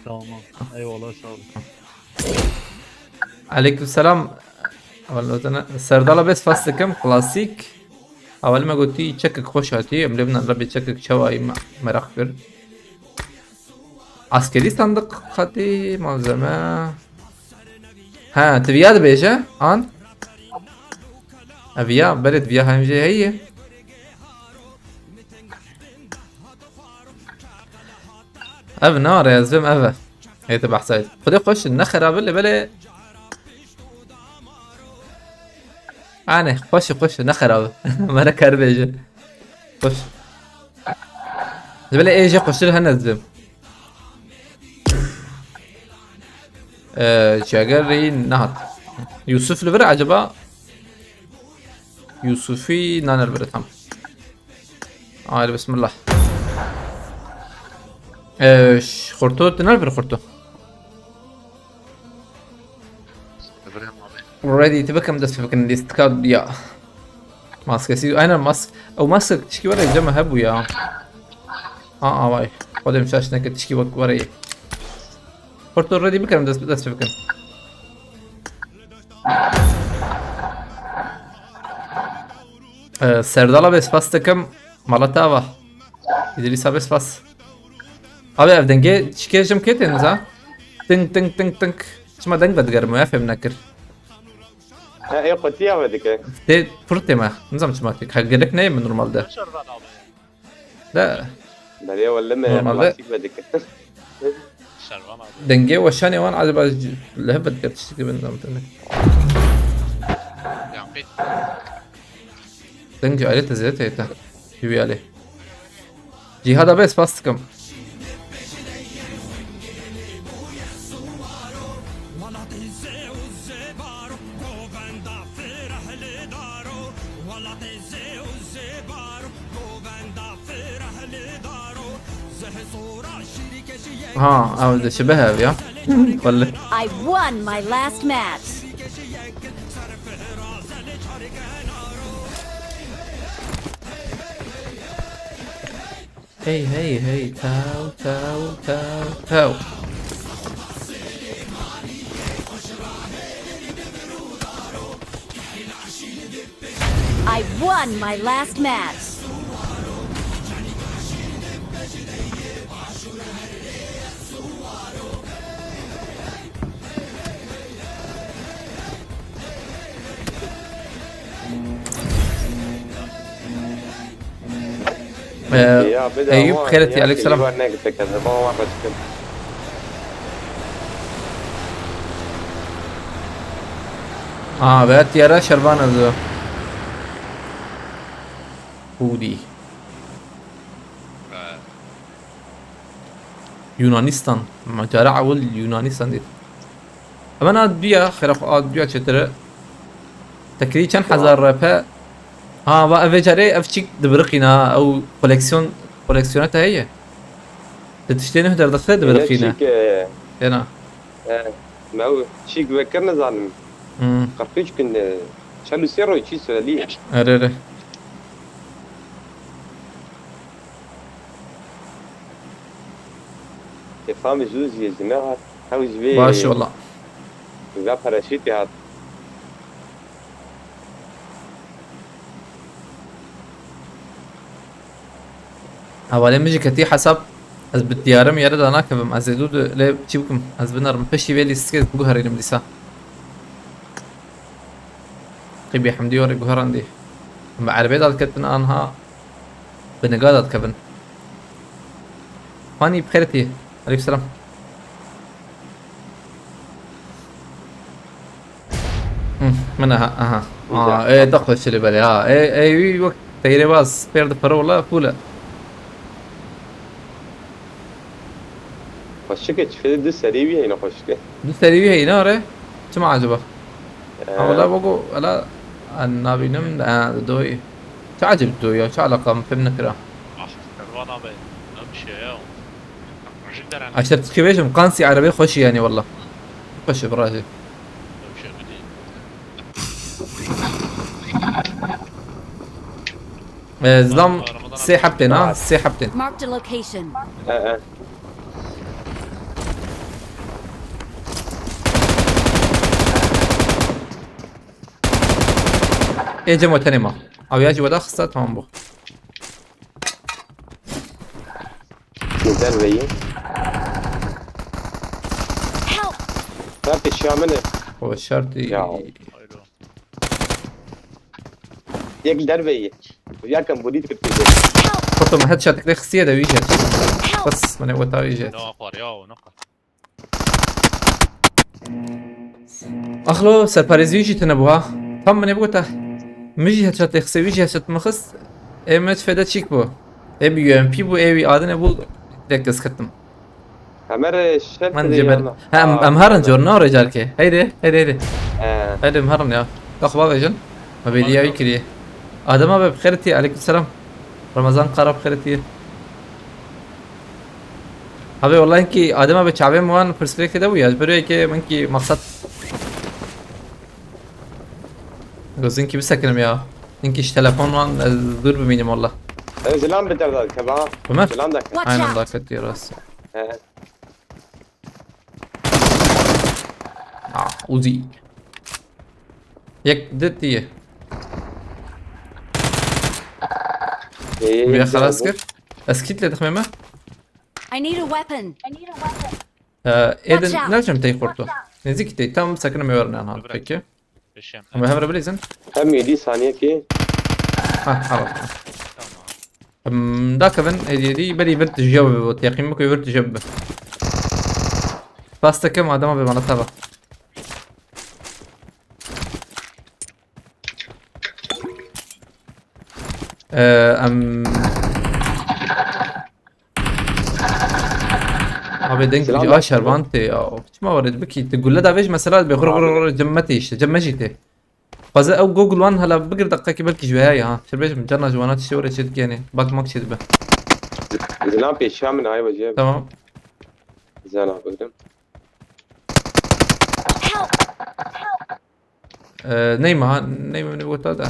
Tamam. Eyvallah, sağ ol. Aleyküm selam. Serdala bes fas dikim, klasik. Awalî me gotî çekik xweş hatî, em lê binan rebê çekik çawa yî me-, meraq kir. Askerî sandiq xetî malzeme. Ha, tu viya dibêje, an? Ev ya, berê tu viya hemjê heye. Ev nare, ez vêm ev e. Ê, tu behsa. Xwedê xweş, ne xerab e, lê belê. Ane, xweş, xweş, ne xerab e. Mere kar bêje. Xweş. Belê ê jê xweştir hene ez vêm. Ee, Çager Reyin nehat. Yusuf li vir acaba? Yusufî naner bire tam. Haydi bismillah. Ee, ş-, xurto, tu ner bir xurto. Ready, tu bikim dest bikin, lîstika ya. Maskesi, aynen mask. O mask tişkî were cema hebû ya. Aa, vay. Xwedê min şaş neke tişkî wek were. Xurto ready bikin dest, dest bikin. Ee, Serdala bê spas dikim. Mala te ava. Îdrîsa bê spas. Abi ev dengê çikê jim kê têniz ha? Ting ting ting ting. Çima deng vedigerim ya fêm nekir. Ha, ê qutiya vedike. Tê pir tême. Nizam çima tê. Ka gerek neyê min normalde. De. Belê welle me Normalde- klasik vedike. Şervan abi. Dengê weşanê wan acaba ji-, li hev vediger tiştekî bin dam tene. Yanqit. Deng ji alê te zêde tê te. Ji wî alê. Cîhada bê spas dikim. Ha, ew dişibe hev ya. Welle. I won my last match. Hey hey hey, taw taw taw taw. I won my last match. Ee, Eyüp Xeretî, aleyküm selam. Aa, ve tiyara şervan azı. Hudi. Yunanistan. Macara awil Yunanistan dît. Hemen a duya, xêra xwe a duya çêtir e. Tekirî çend hezar R P. Ha, va ev carê ev çîk dibiriqîne ha. Ew koleksiyon, koleksiyona te heye. Di tiştê nuh derdixe dibiriqîne. Çîk, e, Êna. E, me ew çîk vekir nizanim. Hmm. Qirpîç kin, e, çel û sê roy çî sirelî. Erê, erê. Kêfa min ji zû ziyê ji me hat. Hew ji vê Baş wala. Ve paraşîtê hat. Hevalê min jî ketî hesab. Ez bi tiyarim yere da nakevim. Ez ê dû lê çî bikim. Ez binerim. Piştî vê lîstikê biguherînim dîsa. Qîbî Hemdî were guherandî. Em bi erebê da diketin anha bi niga da dikevin. Fanî bi xêretî. Aleyküm selam. Hı, min aha, aha. Aa, e, da xweş li belê ha. E, e, wî wek teyrê baz pêr di pere wala fûle. Xweşike çi du serî wî heyne xweşike. Du serî wî heyne are. Çima acaba? Ha, wala wego, wala, an nabînim, ha, doyî. Çi acib doyî ya, çi alaqa min fêm nekira. Ah, Servan abi, ne bir şey ya. Rajik deren. Aşer tikê bêjim, qansî erebê xweşî yani wala. Xweşî birajî. Ne bir şey mi değil. Ee, Zlam sê heptên ha, sê heptên. Marked a location. He he. Ê Cemo tenê ma. Ew ya jî weda xista, tamam bû. Li derveyî. Help! Sertê şiya min e. O şertî. Ya. Yek derveyî. Yakem bûdî dikir pêdê. Xurto me headshot dikirê xistiye de wî jê. Bas, min ê weta wî jê. Ne var ya, ne var. Axlo, serparêzî wî jî tune bû ha. Tam min ê bigota. Min jî headshot tê xistê, wî jî headshot min xist. Ê me çi fêde çîk bû. Ê bi U M P bû, ê wî adine bû. Direkt ez xirtim. Hemer şer Min kiriye ceber. yana. Ha, em, Aa, em herin cor, ne rê carkê. Heydi, heydi, heydi. Ee, Heydi em herin ya. Kax bavêjin. Me bêdiya wî kiriye. Adem abi bi xêr tî, aleyküm selam. Ramazan Kara bi xêr tî. Abi, wallahî ki Adem abi çavê min wan pirsgirêkê de bû ya, ji ber wê yekê min ki maqsad. Gozin ki bisekinim ya. Min ki ji telefon wan ez dûr bimînim wallah. Ez zilam bi derda dikeva. Ömer? Zilam dike. Watch Aynen out. Daha kötü yarası. He. Ah, Uzi. Yek dit diye. Ee, Vê yek xelas daha kir. Ez kit lê dixmê me. I need a weapon. Ee, Watch êdin out. Ne biçim tey xorto. Nêzîkî tey tam sekinim êwar ne anhan. Bırak. Peki. Peşem. Ama hevre bilîzin. Hem yedi saniye ki. Ha, ha bak. Tamam. Em, da kevin, êdî, êdî, berî vir tijya bibe, bot, yaqîn bike vir tijya bibe. Pas te kem adama be bana tava. Ee, em, Abi denk Silah a şervan tê ya. Çima var bikî? Te gule da vej mesela be xur xur xur cem me tê işte, cem me jî tê. Xweze ew Google One hala bigir deqekî belkî ji wê heye ha. Şir bêjim, carna ji wana tiştê were çê dikenê. Bak mak çê dibe. Zilam pêşiya min ay wecê. Tamam. Zana bigrim. Help! Help! Ee, neyme ha, neyme ne gota da.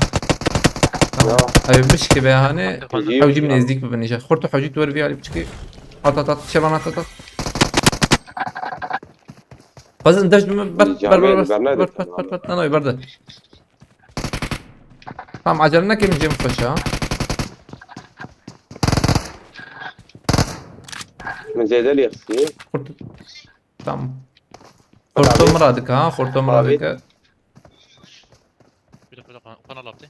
Tamam. Ya. Ay bişke be hani. Hewcî. Hewcî min nêzdîk bibin îşe. Xorto hewcî tu wer vî alî biçikî. At at at, şevan at at at. Xwezin deş min ber ber ber ber ber ber ber ber ber ber ber ber ber ber. Tamam, acele nekin, cem xweş ha. Min zêde lê xistî. Xurt. Tamam. Xurto min radike ha, xurto min radike. Bir dakika, bir dakika, bana laf de.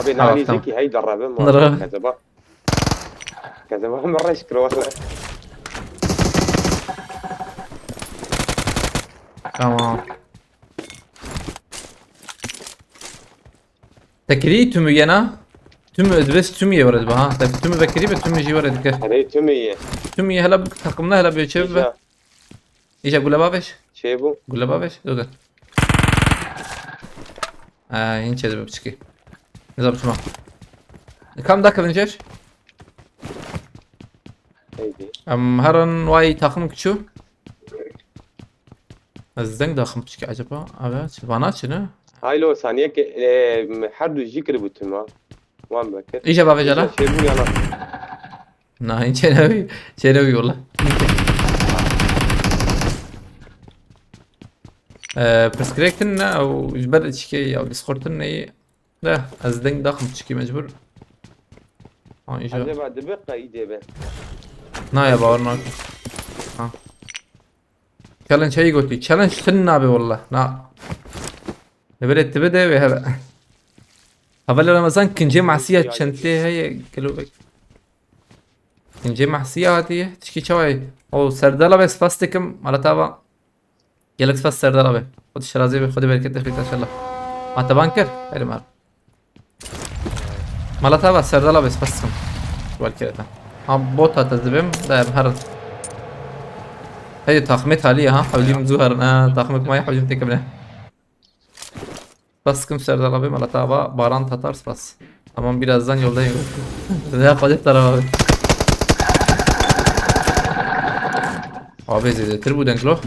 Abi, ha, nalî tamam. Zeki hey derrebe ma. Nere? Kezeba. Kezeba min reş kiro wala. Tamam. Te kirî tümü yena? Tümü, ez bes tümü ye were dibe ha. Te tümü vekirî be, tümü jî were dike. Erê, tümü ye. Tümü ye, hele bu takımda hele bir çev be. Îja. Îja gule bavêj. Çê bû. Gule bavêj. Dur dur. Ha, hin çê dibe piçkî. Nizam çima. Kam da kevin jer? Heydi. Em herin way takım kiçû. Ez deng daxim piçkî acaba. Eve çi? Vana çi ne? Haylo saniye ke, e, her du jî kiribû tuma. Wan vekir. Îja bavêj hele. Îja çê bû yana. Na, hin çênewî, çênewî wala. Ee, pirsgirêk tune ew ji ber çikê ya Discord tune yî. De, ez deng daxim çikî mecbur. Ha, îja. Acaba dibe qeydê be. Na ya, bawer nakim. Ha. Challenge heyî gotî. Challenge tune nabe wala. Na. Li berê dibe de wê hebe. Hevalê Ramazan kincê masiya çentê heye kilobek. Kincê masiya hatiye. Tişkî çawa ye? O Serdal abi spas dikim. Mala tava. Gelek spas Serdal abi. Xwedî şirazê be, Xwedî bereket de fêt inşallah. Ma te ban kir? Erê mar. Mala tava Serdal abi spas dikim. Welkireta. Ha bot hat ez dibim. De em herin. Heyê taxmê talî ha. Hewlî min zû herin. Ha, taxmek mayê hewlî min têkevine. Spas dikim Serdar abi, mala tava Baran Tatar spas. Tamam, birazdan yoldayım. Ne yapacak taraf abi? Abi zêdetir bû deng lo.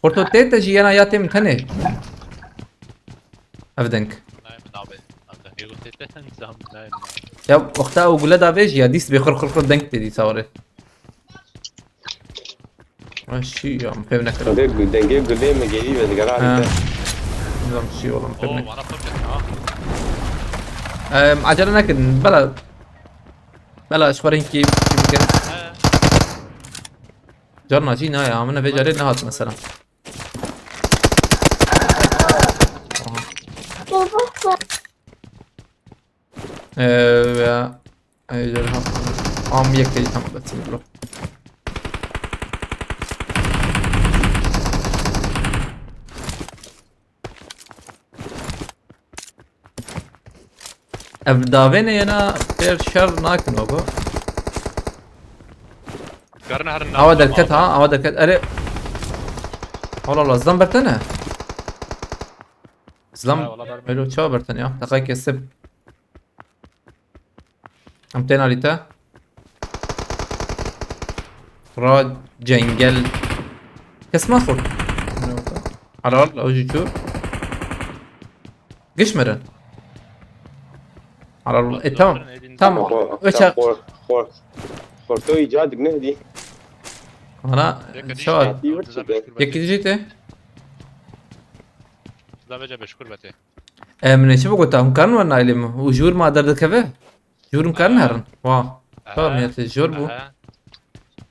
Xorto tê te jî yena ya tê min tenê. Ev deng. Nayê min abi. Abi dengê ku tê te nizam nayê min abi. Ya wexta ew gule davêj ya dîs bê xur xur xur deng tê dîsa were. Ay şî ya, min fêm nekir. Dengê, dengê gulê min gêrî ve digera. Ha. Nizam şî oğlum, fêm nekir. Oo, bana pop yapıyor ha. Em, acele nekin, bela. Bela, ji xwe rengkî bikin. He. Carna jî nayê, min vê carê nehat mesela. Aha. Ee, ya. Ejderha. Am yek değil, tamam, that's it, bro. Ev davêne yena pêr şer nakin o bu. Garine herin. Awa derket ha, awa derket. Erê. Allah Allah, zan bertene. Zam, Ha, valla vermedi. Melo, çawa bertin ya? Deqayekê sib. Em tên alî te. Ra cengel. Kes ma xurt. Helal, ew jî çû. Giş mirin. Helal, e, tamam. Tamam. Xo-, Öçak. Xo-, xo-, Xorto îcadik ne dî. Ana, Yek şewa. Dî bir çi de. Yekî dijî te? Zam vece beşkur bete. E, min ê çi bigota, hûn karin werin ailê min? Û ji wir ma derdikeve? Ji wir hûn karin herin? Wa. Aha. Tamam ya, te ji wir bû. Aha.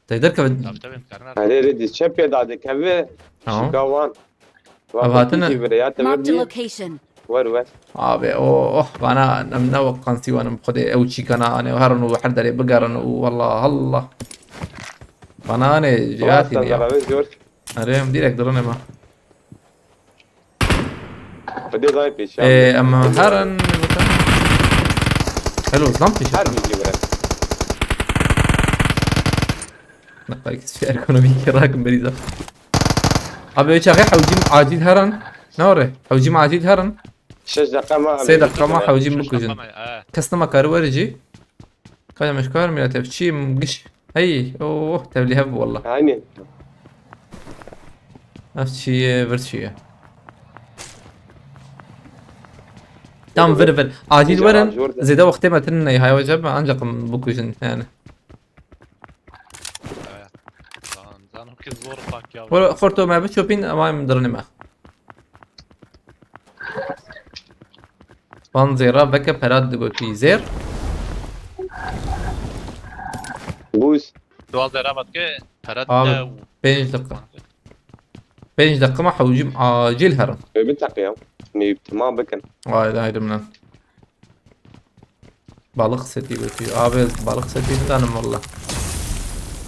Te derkeve. Tabii, tabii, karin herin. Erê, erê, dî çepê dadikeve. Tamam. Şika wan. Ev hatine. Wa, kî vire ya, te Marked a ver dî. Location. Wer, wer. Abi, o, oh, bana nem ne wek kansî wanim xwedê ew çîkana ane, herin û her derê bigerin û wallah, Allah. Bana ne, Wa, cihatî sen ya. Zara ve zor. Erê, em direkt dirinê me. Xwedê dayê pêşiya Ee, min. Em herin, zaten. Hello, zam pêşiya Her min. Bilgi bırak. Naqayk ekonomik rakim beriza. Abi, o çaxê hewcîm acil herin. Ne ore? Hewcîm acil herin. Şeş dakika ma Sê dakika ma hewcîm bikujin. Kes nema kari weri jî. Kaya meşkar mira tevçî giş. Hey, oh, tevlî hev walla. Aynen. Ev çi ye, vir çi ye? Tam vir vir. Acil werin. Zêde wextê me tinin ney. Haywa cebe ancak bikujin yani. Evet. Lan, lan, o kız zor tak ya. Xorto me biçopîn, ama em dirinê me. Van zêra veke perat digotî zêr. Buz. Dual zêra vat ke perat Abi, de pênc deqa. Pênc deqa ma hewcîm acil herin. Öbür takı ya. Meyip tamam bakın. Vay da ayrım lan. Balık seti götürüyor. Abi balık seti mi tanım valla.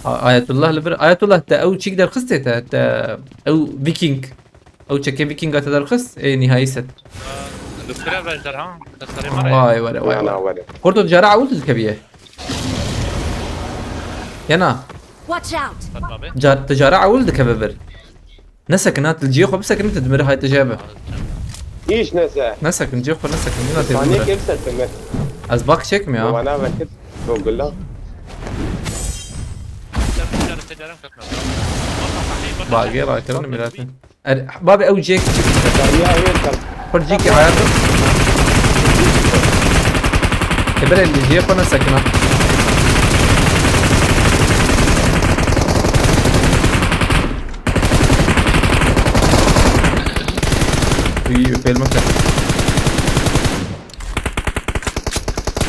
A- Ayetullah li bir. Ayetullah te ew çîk derxistê te, te ew Viking. Ew çekê Vikinga te derxist, ê nihayî set. Doktora ver der ha. Doktora mara. Vay vay vay. Yana vay. Vay. Porto cara awul tu dikebiye. Yana. Watch out! Fatma abi. Car, tu cara awul dikeve bir. Nesekin ha, tu cihê xwe bisekin, tu dimire hay tu jebe. Hiç nese. Nesekin, cihê xwe nesekin, yine te Saniye dimire. Geri sesin mi? Ez bak çekmiyor. Bana vakit. Google'da. Bagê rakirin milatin. Er, babi ew cek. Saniye ayırsan. Xwe cîkî ayar kir. Te bere li cihê xwe nesekina. Uy, pêl meke.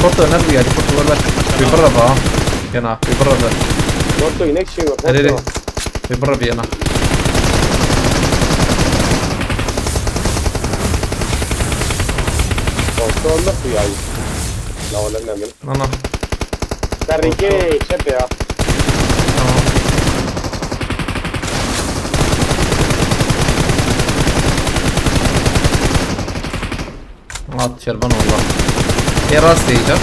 Porto ne bu yani? Porto var. Bir bura ba. Yana, bir bura ba. Porto inek şey yok. Hadi, hadi. Porto. Vê birevî yana. Kontrol nasıl ya? La oğlum ne bileyim. Ana. Serrike çep ya. Tamam. At şerban oldu. E rast diyeceğim.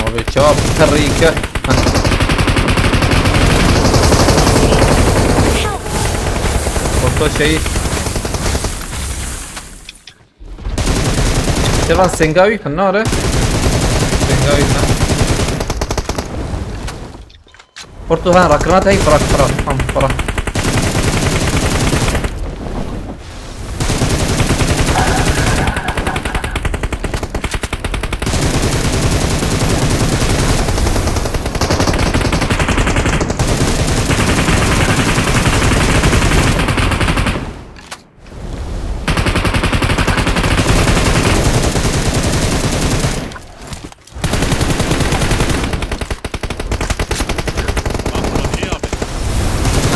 Abi çap terike. Orta şey. Şevan Sengawi kan ne ara? Sengawi kan. Porto ha, rakirina te, hey, firak, firak, tam, firak.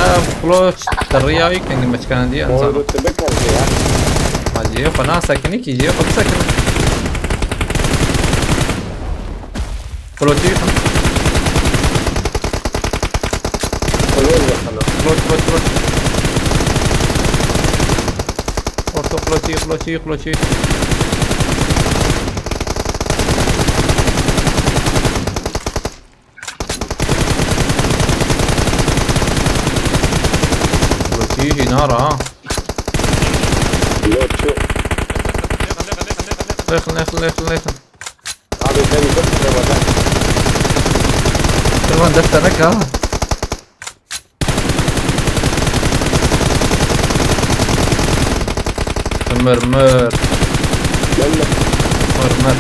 Ev kloç teriya wî kengî meçkana diye Oy, enzana. Rutbe kaldı ya. Ma cihê xwe nasekinî kî cihê xwe bisekinî. Kloçî yî xwe. Kloç, kloç, kloç. Orto kloçî, kloçî, kloçî. Jî nara ha. Lord çû. Lêxin, lêxin, lêxin, lêxin, lêxin. Abi, sen bir şey yapacak. Şirvan def teneke ha. Mır, mır. Mır, mır.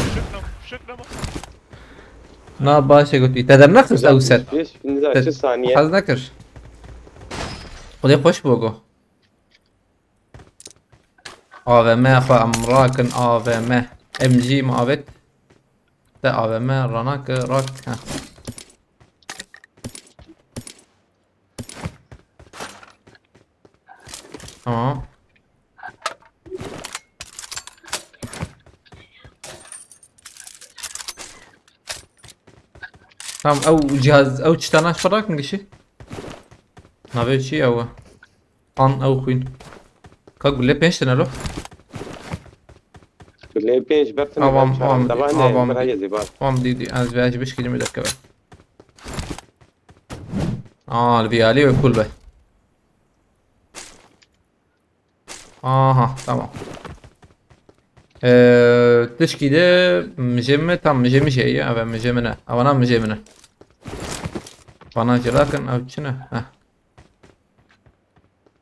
Na baş e gotî. Te dernexist ew ser. Te hez nekir. Xwedê xweş bo go. A V M xwe em rakin, A V M. M G mi avêt. Te A V M ranake, rak. Heh. Tamam. Tamam, ew cihaz, ew çitana şi rakin gişî. Navê çi ew e? An ew xwîn. Ka gule pênc tane lo. Gule pênc, ber tane. Avam, avam, avam, avam, dî, dî, ez vê ji bişkî mi derkeve. Aa, li vî alî wê kul be. Aha, tamam. Ee, tişkî de mijê min, tam mijê min jê ye, eve mijê min e. Evana mijê min e. Bana jê rakin, ev çi ne? Heh.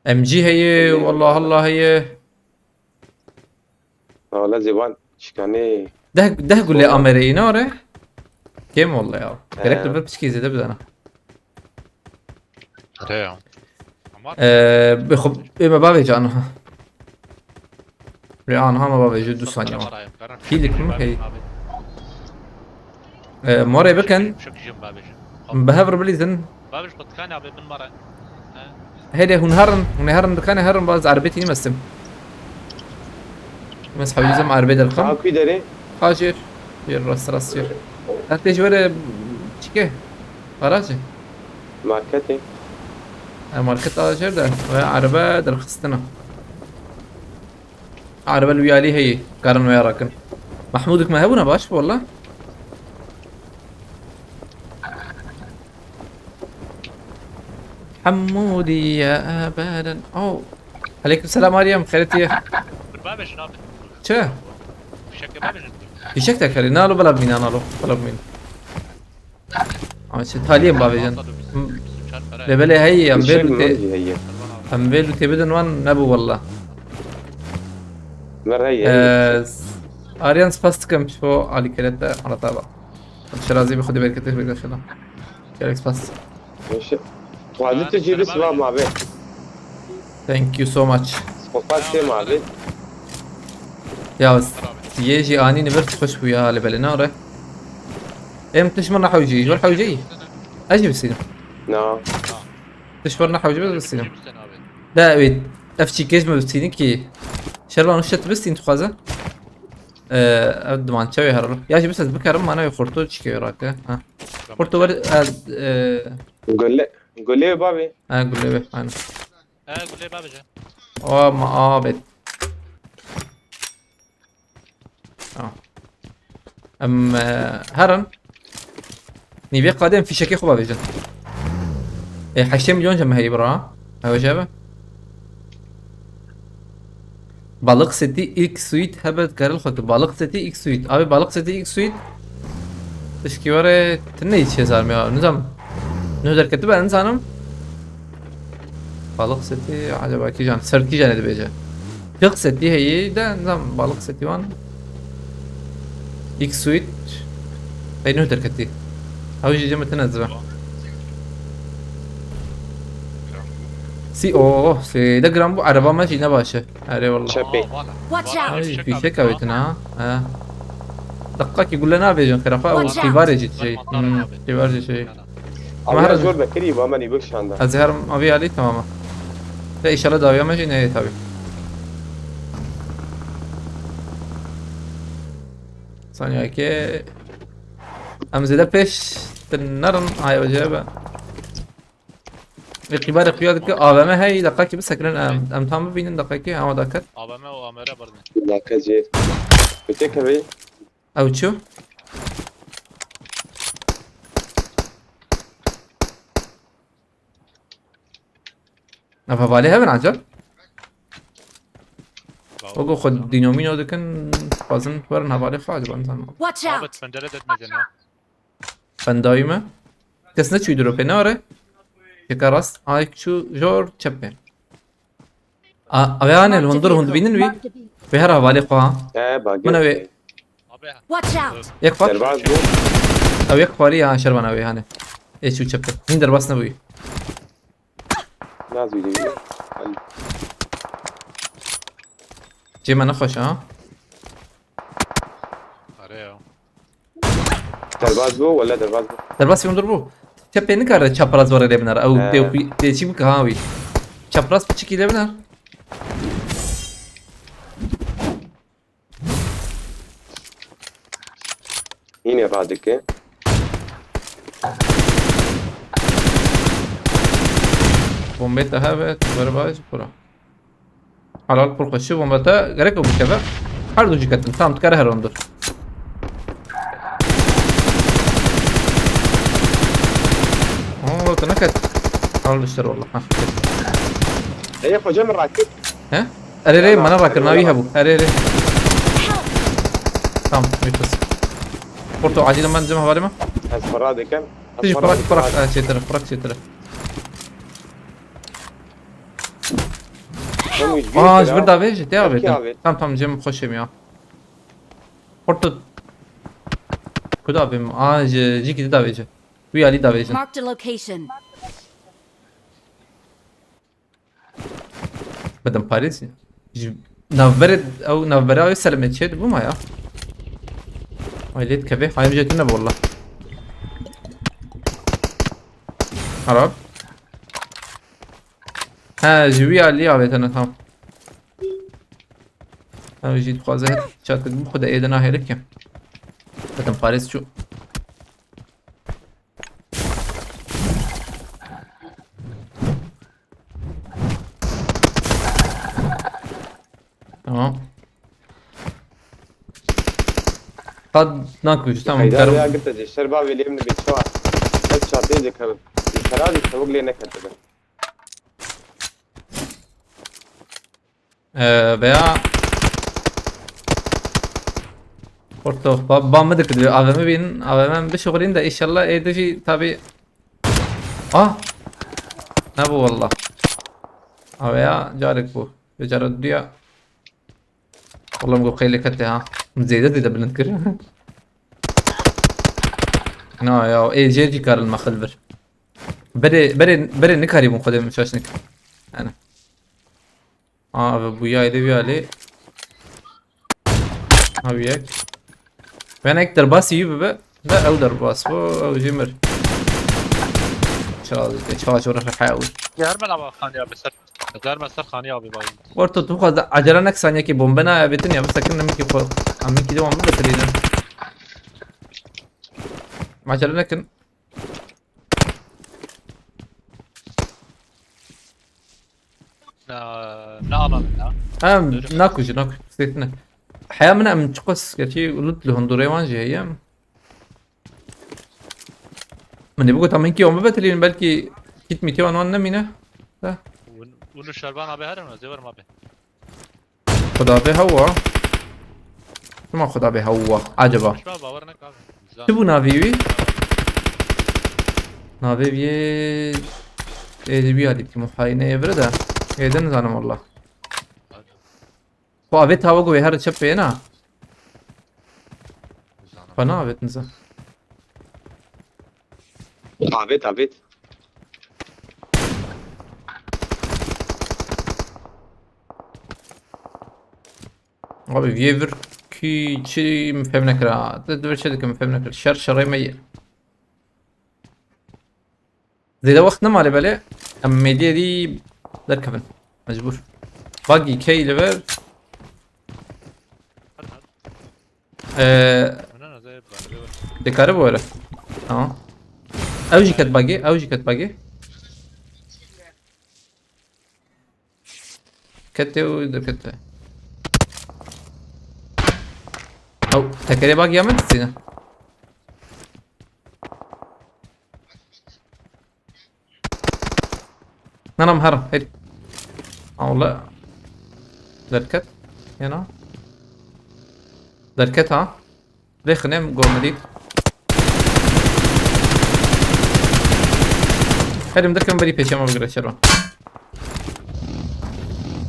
M G heye, wallah Allah heye. Wala zivan şikanê. Deh, deh gule amereyî ne ore? Kêm wala ya. Gerek li vir piçkî zêde bidana. Ere ya. Ama Ee, bi xwe, ê me bavê can ha. Rê an ha me bavê ji du saniye var. Pîlik mi hey? Ee, morê bikin. Şok jim bavê jim. Bi hev re bilîzin. Babiş, xwe dikanê abê bin mare. He. Hêdê hûn herin, hûn ê herin dikanê herin, baz erbê tînî mestim. Mes hewîzim erbê derxim. Aa, kuî derê? Ha jêr. Jêr rast rast jêr. Her tê ji were çike? Garajê? Marketê. E, market a jêr de. Ve erbe derxistina. Araba li wî alî heye, karin wê rakin. Mahmûdik me hebûna baş, walla. Hemûdî ye ebeden. Oh. Aleyküm selam Meryem, xêretiye. Bir babêjin abi. Çi? Fişek de babêjin. Fişek de kari. Nalo bela bimîna, nalo. Bela bimîna. Ama çi taliyê bavêjin. Lebelê heyî, em vê lûtê, em vê lûtê bidin wan nebû walla. Ver heyî, heyî. Aryan, spas dikim ji bo alîkirê te, Allah te ba. Şirazî bi xwedî berketê bigre şila. Gelek spas. Xwedî tu jî bi siva mavê. Thank you so much. Spas tê mavê. Ya, yê jî anî nivir xweş bû ya, lebelê nare. Em tişt min re hewcî, ji wir hewcî. Ez jî bistînim. Na. Tişt wir re hewcî, ez bistînim. De wê ev çîkêj mi bistînin ki? Şervan, uşte tu bistîn dixwaze? Ee, ev dimançe wê herlo. Ya jî bistîn bikerim, mana wê xorto çîkê wê rake. Ha. Xorto wer, e, e, Gule, gule bavê. Ha, gule wê, aynen. E, gule bavê jî. O ma abet. Tamam. Em, e, herin. Nîvê qadê em fîşekê xwe bavêjin. E, heştê milyon jî me heyî bira. Ew jî hebe. Balık seti ilk suit hebe dikaril xwe tu. Balık seti ilk suit. Abi balık seti ilk suit. Tişkî were tu ne içe zarmê ya. Nizam. Ne derketibe nizanim. Balık seti acaba kîjan? Ser kîjan dibêje? Kök seti heye de, nizam, balık seti wan. X suit. Hey, nuh derketî. Ew jî cem tine zibe. Si, oh, sêde gram bû, araba me jî ne baş e. Erê wallah. Çepê. Aa, valla. Watch out! Valla, Ay, fişek fişek avêtin ha. Ha. Deqqa ki gule navêjin xirafa, ew Watch out! Tîvarê jî şey. Mantarê Hmm, navê. Tîvar jî şey. Ama Aviya her zor bekirî, ba me nîbik şanda. Ez her aviya alî, tamam. Te inşallah dawiya me jî neyê tabi. Saniyake. Em zêde pêş din nerin, ay, o cebe. Rîqîba rîqîba dike, A V M hey, deqakî bisekirin, em, em tam bibînin, deqakî, ama daket. A V M û A M R berdin. Dake cê. Öte kevê. Ew çi? Ev hevalê hevin acaba? Wego xwe dînomîno dikin, dixwazin werin hevalê xwe acaba, nizanim. Watch Abi out! Pendere detmedin ha. Pendayî me. Kes neçûyî dropê, ne are? Yeka rast. Ay çû jor çepê. A, ave ane, li hundir hûn dibînin wî? Wê her hevalê xwe ha. He, bagê. Min ew ê. Abi. Watch out! Yek xwar. Derbaz bû. Ew yek xwarî ya şervan ew ê hane. Ê çû çepê. Hîn derbas nebûyî. Nazî de. Cê me nexweş ha. Are ya. Derbaz bû, wele derbaz bû. Derbas yondur bû. Çepê nikare çapraz were lê binar. Ew He. tê xwî-, tê çî bike ha wî. Çapraz piçikî lê binar. Yine radike. Bombê te hebe, tu berbaş, kura. Helal pir xweşî, bombe te gerek ew bikeve. Her du jî ketin. Tamam, dikare heron dur. Oo, te neket. Al işte valla. Ha. Ey, hoca mı rakip? He? Erê rê, mana rakir, navî hebû. Erê rê. Tamam, bir kız. Porto, acil hemen cem havale mi? Ez para dikem. Tiji frak, frak, e, çêtir, frak çêtir. Aa, ji vir davê jî, te avêtin. Tamam, tamam, cem xweşê mi ya. Porto. Ku davê mi? Aa, ji, jikî di davê jî. Wî alî davê jî. Marked a location. Bidim parê jî. Ji navberê, ew navbera ew selemê çê dibû ma ya. Ay lê dikeve. Hayim jê tune walla. Harap. He, ji wî alî avêtene tam. Ew jî dixwaze çatik bixwe de êdina hêrik e. Bidim parê çû. Tamam. Tad nakujî, tamam. Qeyda karim. Ya girte ji şer bavê lê min bi çawa. Ez çatê dikerim. Ji şera jî tevok lê neketibe. Ee, veya Porto, ba, ba min dikir, A V M bînin, A V M bişuxulîn de inşallah êdî jî tabi. Ah! Nebû walla. A V M carek bû. Bi cara duya. Walla min got qeylê kete ha. Min zêde zêde bilind kir. Na ya, ê jê jî karin me xil vir. Berê, berê, berê nikarîbûn xwedê min şaş nekir. Yani. Aa, ev bûya êdî wî alî. Ha, wî yek. Wênek derbasî wî bibe. De ew derbas bû, ew jî mir. Çawa dike, çawa çawa rehe ew. Yer me lava xaniya be ser. Yer me ser xaniya be bay. Orta tu xwaz acele nek saniyekî bombe nayê bêtin ya, bisekin nemikî xwe. Emikî devam bibe tirîne. Acele nekin. Na, na alan na. Em, Öyle mi? Nakujî, nakujî. Sêtine. Heya min em çiqas gerçî lut li hundurê wan jî heye. Min ê bigota min kî wan bibe tilîn, belkî kît mîtê wan wan nemîne. Da. Unu şerban abi herin mi? Zêwer mi abi? Xuda bê hewa. Çima xuda bê hewa? Acaba. Şuna bawer nek abi. Çi bû navê wî? Navê wî yê, ê, wî ya dîtî muhayîne yê vir de. Ê de nizanim walla. Xwe avêt ha wek wê here çepê na. Xwe na avêt niza. Avêt, avêt. Abi vê vir kî çi min fêm nekira. Di, di vir çi dikim min fêm nekir. Şer şerê me ye. Zêde wext nema lê belê. Em mêdiyê dî derkevin. Mecbûr. Bagî key li vir. Ee, Dikare bu öyle. Tamam. Ew jî ket bagî, ew jî ket bagî. Kete û derkete. Ew tekerê bagî ya min dizîne. Nanam herim, hadi. Ha, wala. Derket. Yana. Derket ha. Lê xinem gomedî. Herim derkem berî pêşema bigire şervan.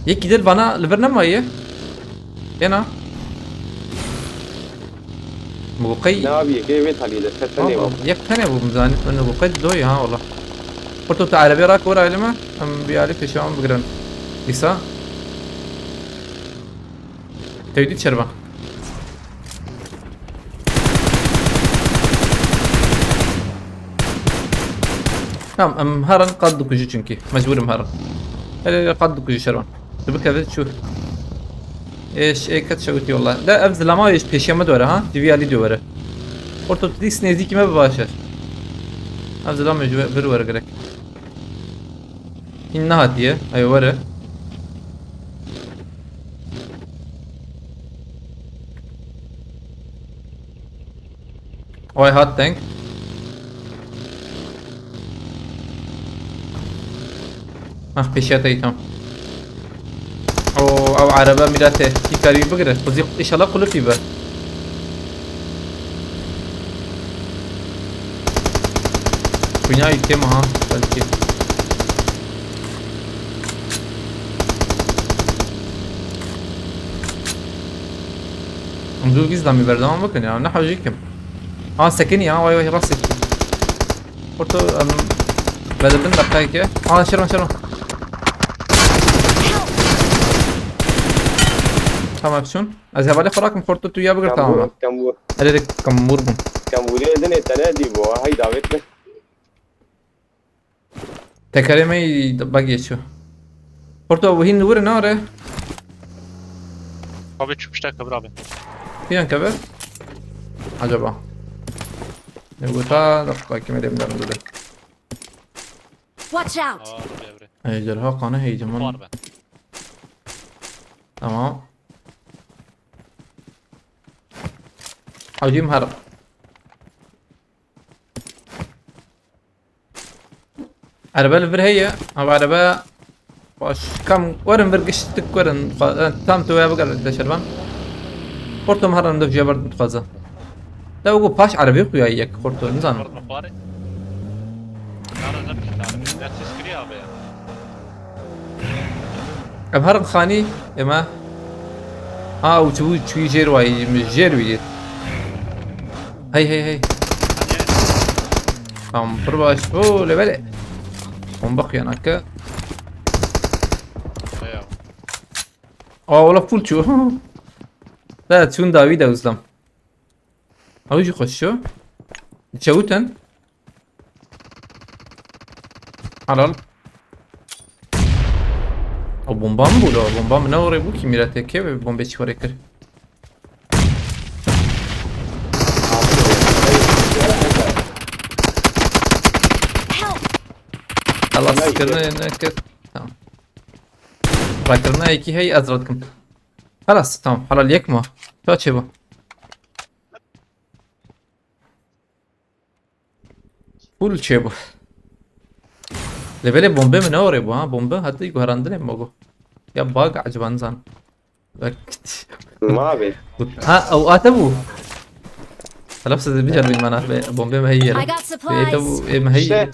Yekî dir vana li vir nemaye. Yana. Muqey. Ne abi, yekê vê talî de, se tenê Aa, bû. Yek tenê bû, zanît min muqey doy ha wala. Qurto tu erebê rak wera elime, em bir alî pêşema bigirin. Dîsa. Tewdî çervan. Tamam, em herin qad dikujî çünkü. Mecbûr im herin. Hele hele qad dikujî şervan. Tu bikeve çû. Êş, ê ket şewitî wala. De ev zilama êş pêşiya me dore ha. T V alî diyor were. Orta tu dîs nêzîkî me bi baş e. Ev zilama ji vir were gerek. Hîn nehatiye. Ay were. Vay hat tank. Ah, pêşiya te tam. O, ew erebe mîrete. Tîkarî bigire. Xwezî inşallah qulifî be. Kunya yekê mi ha? Belkî. Em zû vîz damî berdewam bikin ya. Ne hewcî kim. Ha, sekinî ya, vay vay, rast sekî. Xorto, em, vedibin deqeyeke. Ha, şervan, şervan. Tamam, şun. Ez hevalê xwe rakim, Xorto tu ya bigir, tamam. Kambur, kambur. Erê, kambur bûn. Kamburiye dinê te ne dî bo, hay davet ne. Tekerê me yî bag geçiyor. Xorto, bu hin vurun, nare. Abi çıkmışlar kabir abi. Piyan kabir. Acaba. Ne bu ta, dakika, kim edeyim ben burada. Watch out! Aa, dur ya bre. Ejderha kanı heyecan. Var be. Tamam. Hacim her. Erebe li vir heye. Ama erebe baş kam werin vir giştik werin. Tam tu ya bigel de şervan. Xorto herin de jiya berdim dixwaze. De wego paş erebê xuya yek Xorto, nizanim. Xorto xware. Nara ne bikin abi. Ne ses kiriyor abi ya. Em herin xanî, ema. Ha, û çû, çûyî jêr wayî, min jêr wî dît. Hey, hey, hey. Tamam, pir baş. Oo, lê belê. Bomba xuya nake. Aa, wala full çû. Da çûn dawî de uzlam. Ew jî xweş çû. Çewiten. Helal. O bomba mı bu la? Bomba mı ne oraya bu ki? Mira T K ve bombe çi oraya kır. Help! Allah sıkırını ne kır. Tamam. Rakırına iki hey azratım. Halas, tamam. Halal yek mi? Kaç bu? Full çê bû. Lê belê bombe min ne orê bû ha? Bombe heta guherandinê min bû. Ya bag eciban zan. Bak. Ma be. Ha, ew ate bû. Helal size bir canım iman abi. Bombe mi heyir? I got supplies. Ete bu em heyir. İşte.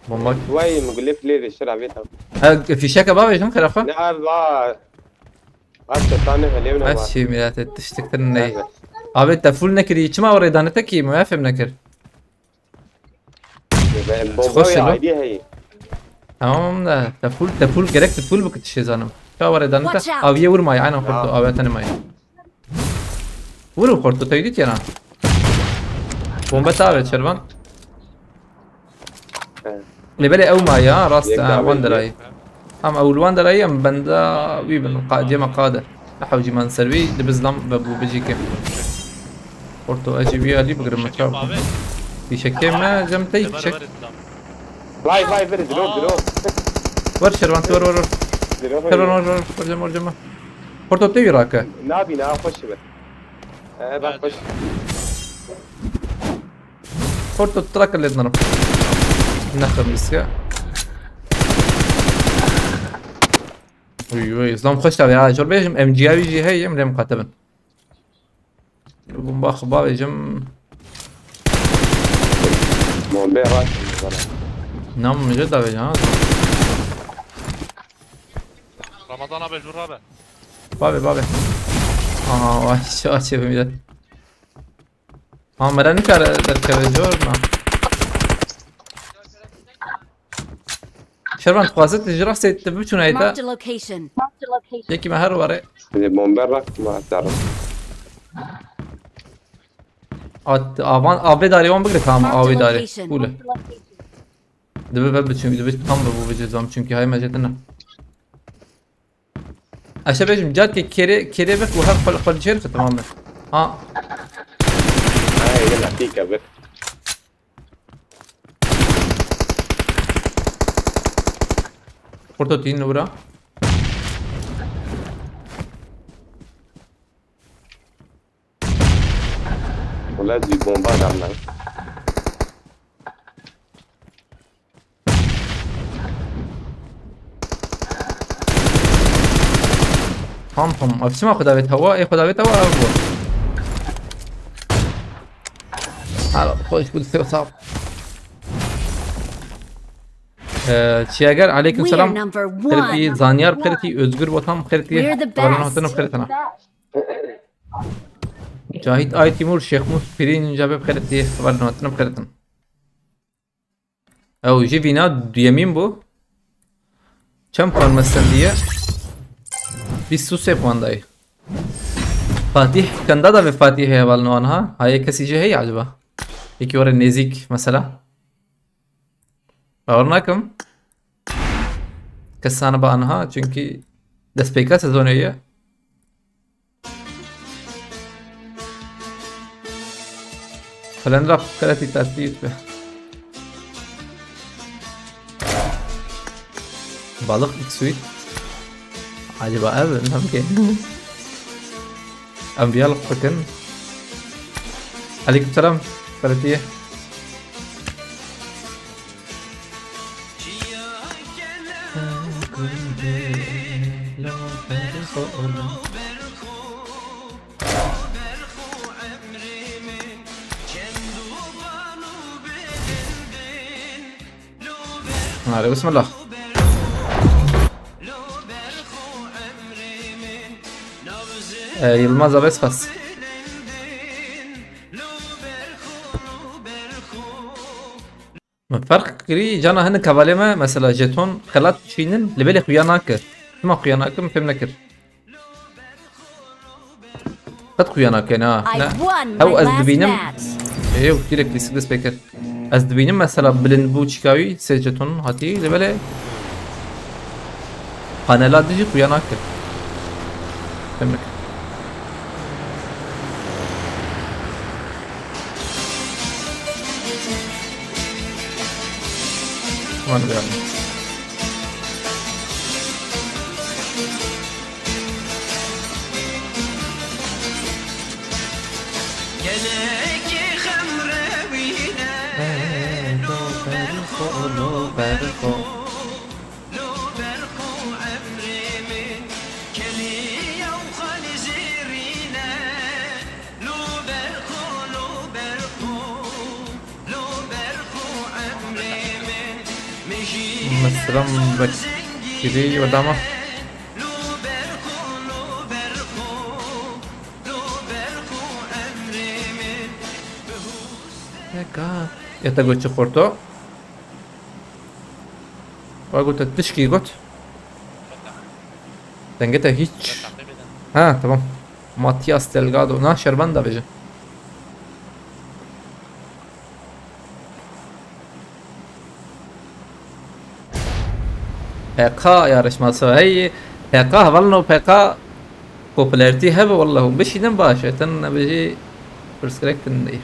Bomba. Vay, min gulê filê vêştir avêta. Ha, fîşeke bavêjin xirafa? Ne, ev va. Ev çetanê helê ne va. Ev çi millet et, tiştik din ney. Evet. Abi, te full nekirî, çima oraya dane te ki, me fem nekir. Ben bomba ya, aydî hey. Tamam da, te full, te full gerek, te full bikit şey zanım. Ka oraya dane te. Watch out. Aviye vurmay, aynen Xorto, aviye tanımay. Vurun Xorto, tehdit yana. Bomba tabi, çervan. He. Lê belê ew maye, ha, rast, ha, wan derayî. Em ew li wan derayî, em benda wî bin, qa-, cema qade. Ehew jî man ser wî, dibizlam ve bû bijî ke. Xorto, ez jî wî alî bigirim, me çav. Fîşekê me, cem tey fîşek. Vay, vay, vir, diro, diro. Wer şervan, wer, wer, wer. Diro, şervan, wer, wer, wer, cem, wer, cem. Xorto, tê wî rake. Nabî, na, xweş be. Ee, ben xweş. Xorto, traka lê dinarim. Nexir miske. Uy, uy, zam xweş tabi ha. Jor bêjim, M G A wî jî heye, em lê miqate bin. Bomba xwe bavêjim. Bombe rast mi bana? Nam mi jê davêjim ha. Ramazan abi, Jur abi. Bavê, bavê. Aha, vay, şu açı bir millet. Ha, mera nikare derkeve jor na. Şervan, dixwaze tu ji rastê tu biçûn heyta. Marked a location. Yekî me her were. Lê bombe rak ma dar. At, avan, avê darê wan bigire, tamam, Marked a avê darê. Location. Cool e. Dibe ve biçûn, dibe tam bi bu vecê zam çünkü hay mecetine. Eşe bêjim, carkê kêrê, kêrê bik û her xwe, xwe li jêr xwe, tamam e. Ha. Ay, yine dakika bir. Kurto tîn li wira. Wala zî bomba damna. Tam tam. Ev çima xwe davêt hewa? Ê xwe davêt hewa ev bû. Hala xweş bû, sê sağ. Ee, Çiyager, aleyküm selam. Xêretî, Zanyar xêretî, Özgür Botan xêretî. We're the best. Xêretî. Cahit Aytimur, Şêxmûs Pirîn, Cabê xêretî, xeber nûhatin bi xêretin. Ew jî vîna duyemîn bû. Çend puan me stendiye? Bîst û sê puan dayê. Fatîh, kenda da vê Fatîh heye hevalno anha? Hayê kesî jê heye acaba? Yekî were nêzîk mesela? Bawer nakim. Kesana ba anha, çünkü destpêka sezonê ye. Kalendra xeletî tatî yutbe. Balık X-Suite. Acaba ev, ne bileyim. Em viya li xwe kin. Aleyküm selam. Xeletî ye. Hadi bismillah. Ee, Yılmaz abi spas. Me ferq kirî, cana hinek hevalê me, mesela jeton xelat dişînin, li belê xuya nake. Çima xuya nake, min fêm nekir. Qet xuya nake, na, I ne. Won my last match. Ew, direkt lîstik dest pê kir. Ez dibînim, mesela, bilind bû çîka wî, sê jeton hatî, li belê panela dijî xuya nake. Fêm nekir. Wan biyan. Gelekî xem rewîne, lo berxo, lo berxo. Lo berxo emrê min, keliya û xalî zêrîne. Lo berxo, lo berxo, lo berxo emrê min. Min jî Mesela bekirî odama. Lo berxo, lo berxo, lo berxo emrê min. Eka. Ya te got çi xorto? Wa got te tişkî got. Dengê te hiç. Ha, tamam. Matias Delgado. Na, şerbend davêje. P K yarışması. Hey, P K, hevalno P K popularity hebe, wallah, hûn bişînin baş e, ten nebijî pirsgirêk tune ye.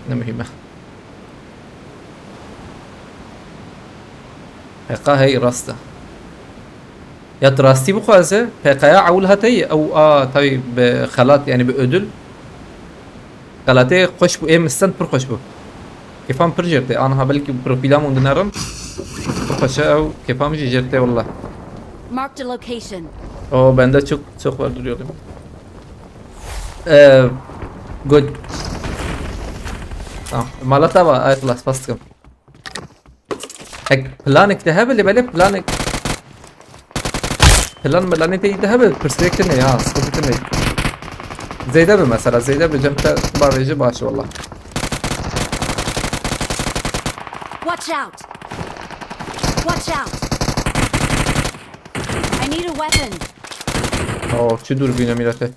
Ne muhîm e. P K hey rast e. Ya tu rastî bixwaze, P K ya ewil hate ye, ew a tabii bi xelat, yani bi ödül. Xelatê xweş bû, ê min stend pir xweş bû. Kêfam pir jêr tê, anha belkî profîla min dinerin. Pir xweş e ew, kêfam jî jêr tê wallah. Marked a location. O bende çok çok var, duruyorum. Ee, good. Tamam. Mala te va, Ayetullah, spas dikim. Ek planek te hebe, lê belê planek. Plan milanê te de hebe, perspektif ne ya, sıkıntı ne. Zeyde bir mesela, Zeyde bir cem te barajı başı valla. Watch out! Watch out! I need a weapon. Oh, çi dur bine milete.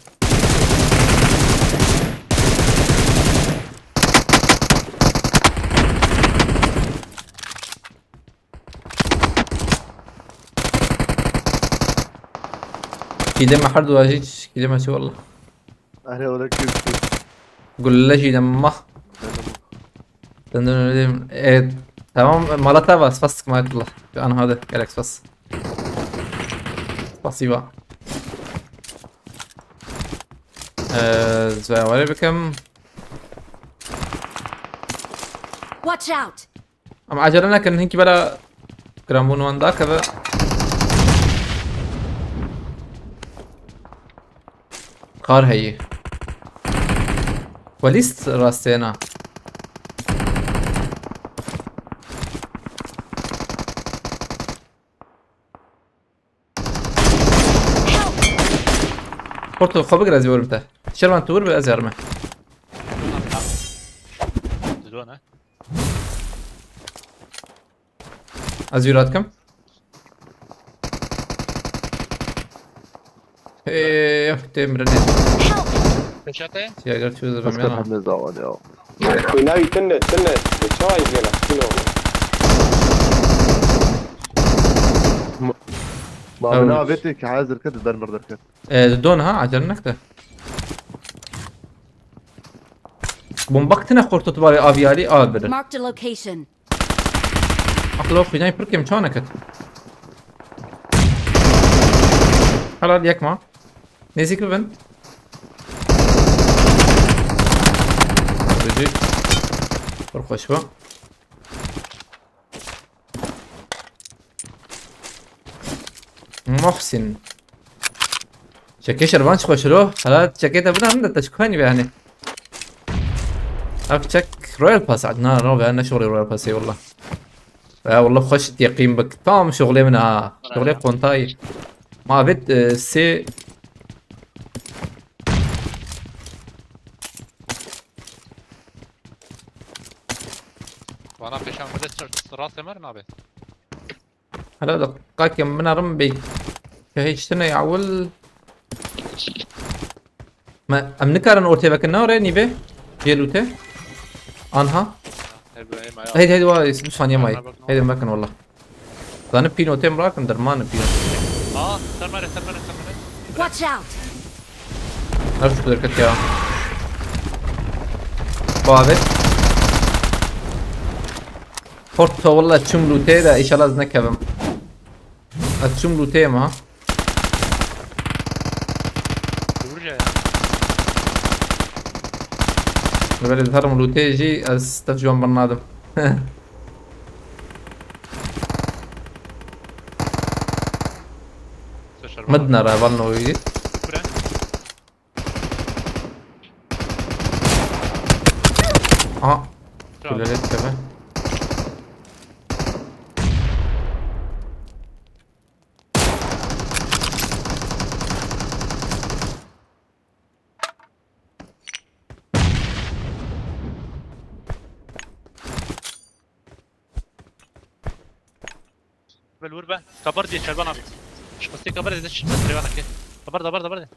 Kîde me her du ajî, kîde me çi valla. Ahre ola kî. Gulle jî de mah. Döndürün. Evet. Tamam, mala te va, spas dikim Ayetullah. Şu an hadi, gerek spas. Spasiba. Ee, zwe were bikim. Watch out! Em acele nekin, hinkî bela grambonuan dakeve. Kar heyî. Polis rastêna. Porto, xwe bigir, ez ê werim te. Şervan, tu wir be, ez yarime. Didone. Ez jûra dikim. Ê, tê mirinê. Peşate? Tiyager çû zirim. Paska yana. Pembe zawa ya. Xwînawî tune, tune. Çawa izgela? Kilo. Ma Ew. Bina vêtê ki hazir ket, ber mir derket. Ê, don ha, acele nekte. Bomba kitine xorto tu bavê aviyalî, av bire. Marked a location. Aqlo xwînayî pir kêm çawa neket. Helal yek ma. Nêzîk bibin. Ricî. Pir xweş bû. Muhsin. Çekê şervan çi xweş lo. Hala çekê te bina min de te çi kuenî be hani. Ev çek Royal Pass. Na, na, be, ne şoxlê Royal Passê valla. Ya valla xweş teqîm bik. Tam şoxlê min ha. Şoxlê kontayî. Ma bit, e, sê. Vana peşan bide rastê mer nabe. Hala da kakim min arim bey. Şehî çtine ya wil. Me, em nikarin ortê vekin ne oraya nibe? Cê lûte. Anha. Heydi, heydi, wa, du saniye may. Heydi, vekin valla. Zanî pînotê em rakin derman pînotê. Aa, sermere, sermere, sermere. Watch out! Her şu derket ya. Bavet. Porto valla çim lûtê de, inşallah ez nekevim. Ez çûm lûteyê me ha. Vurca ya. Belê dikarim lûteyê jî ez tev ji wan bernadim. Midne re van noyî. Kure? Aha. Bravo. Kulele dikeve. Vel vur be. Kabar diye Şerban abi. Şu pastayı kabar diye şu pastayı bana ke. Kabar da, kabar da, kabar da.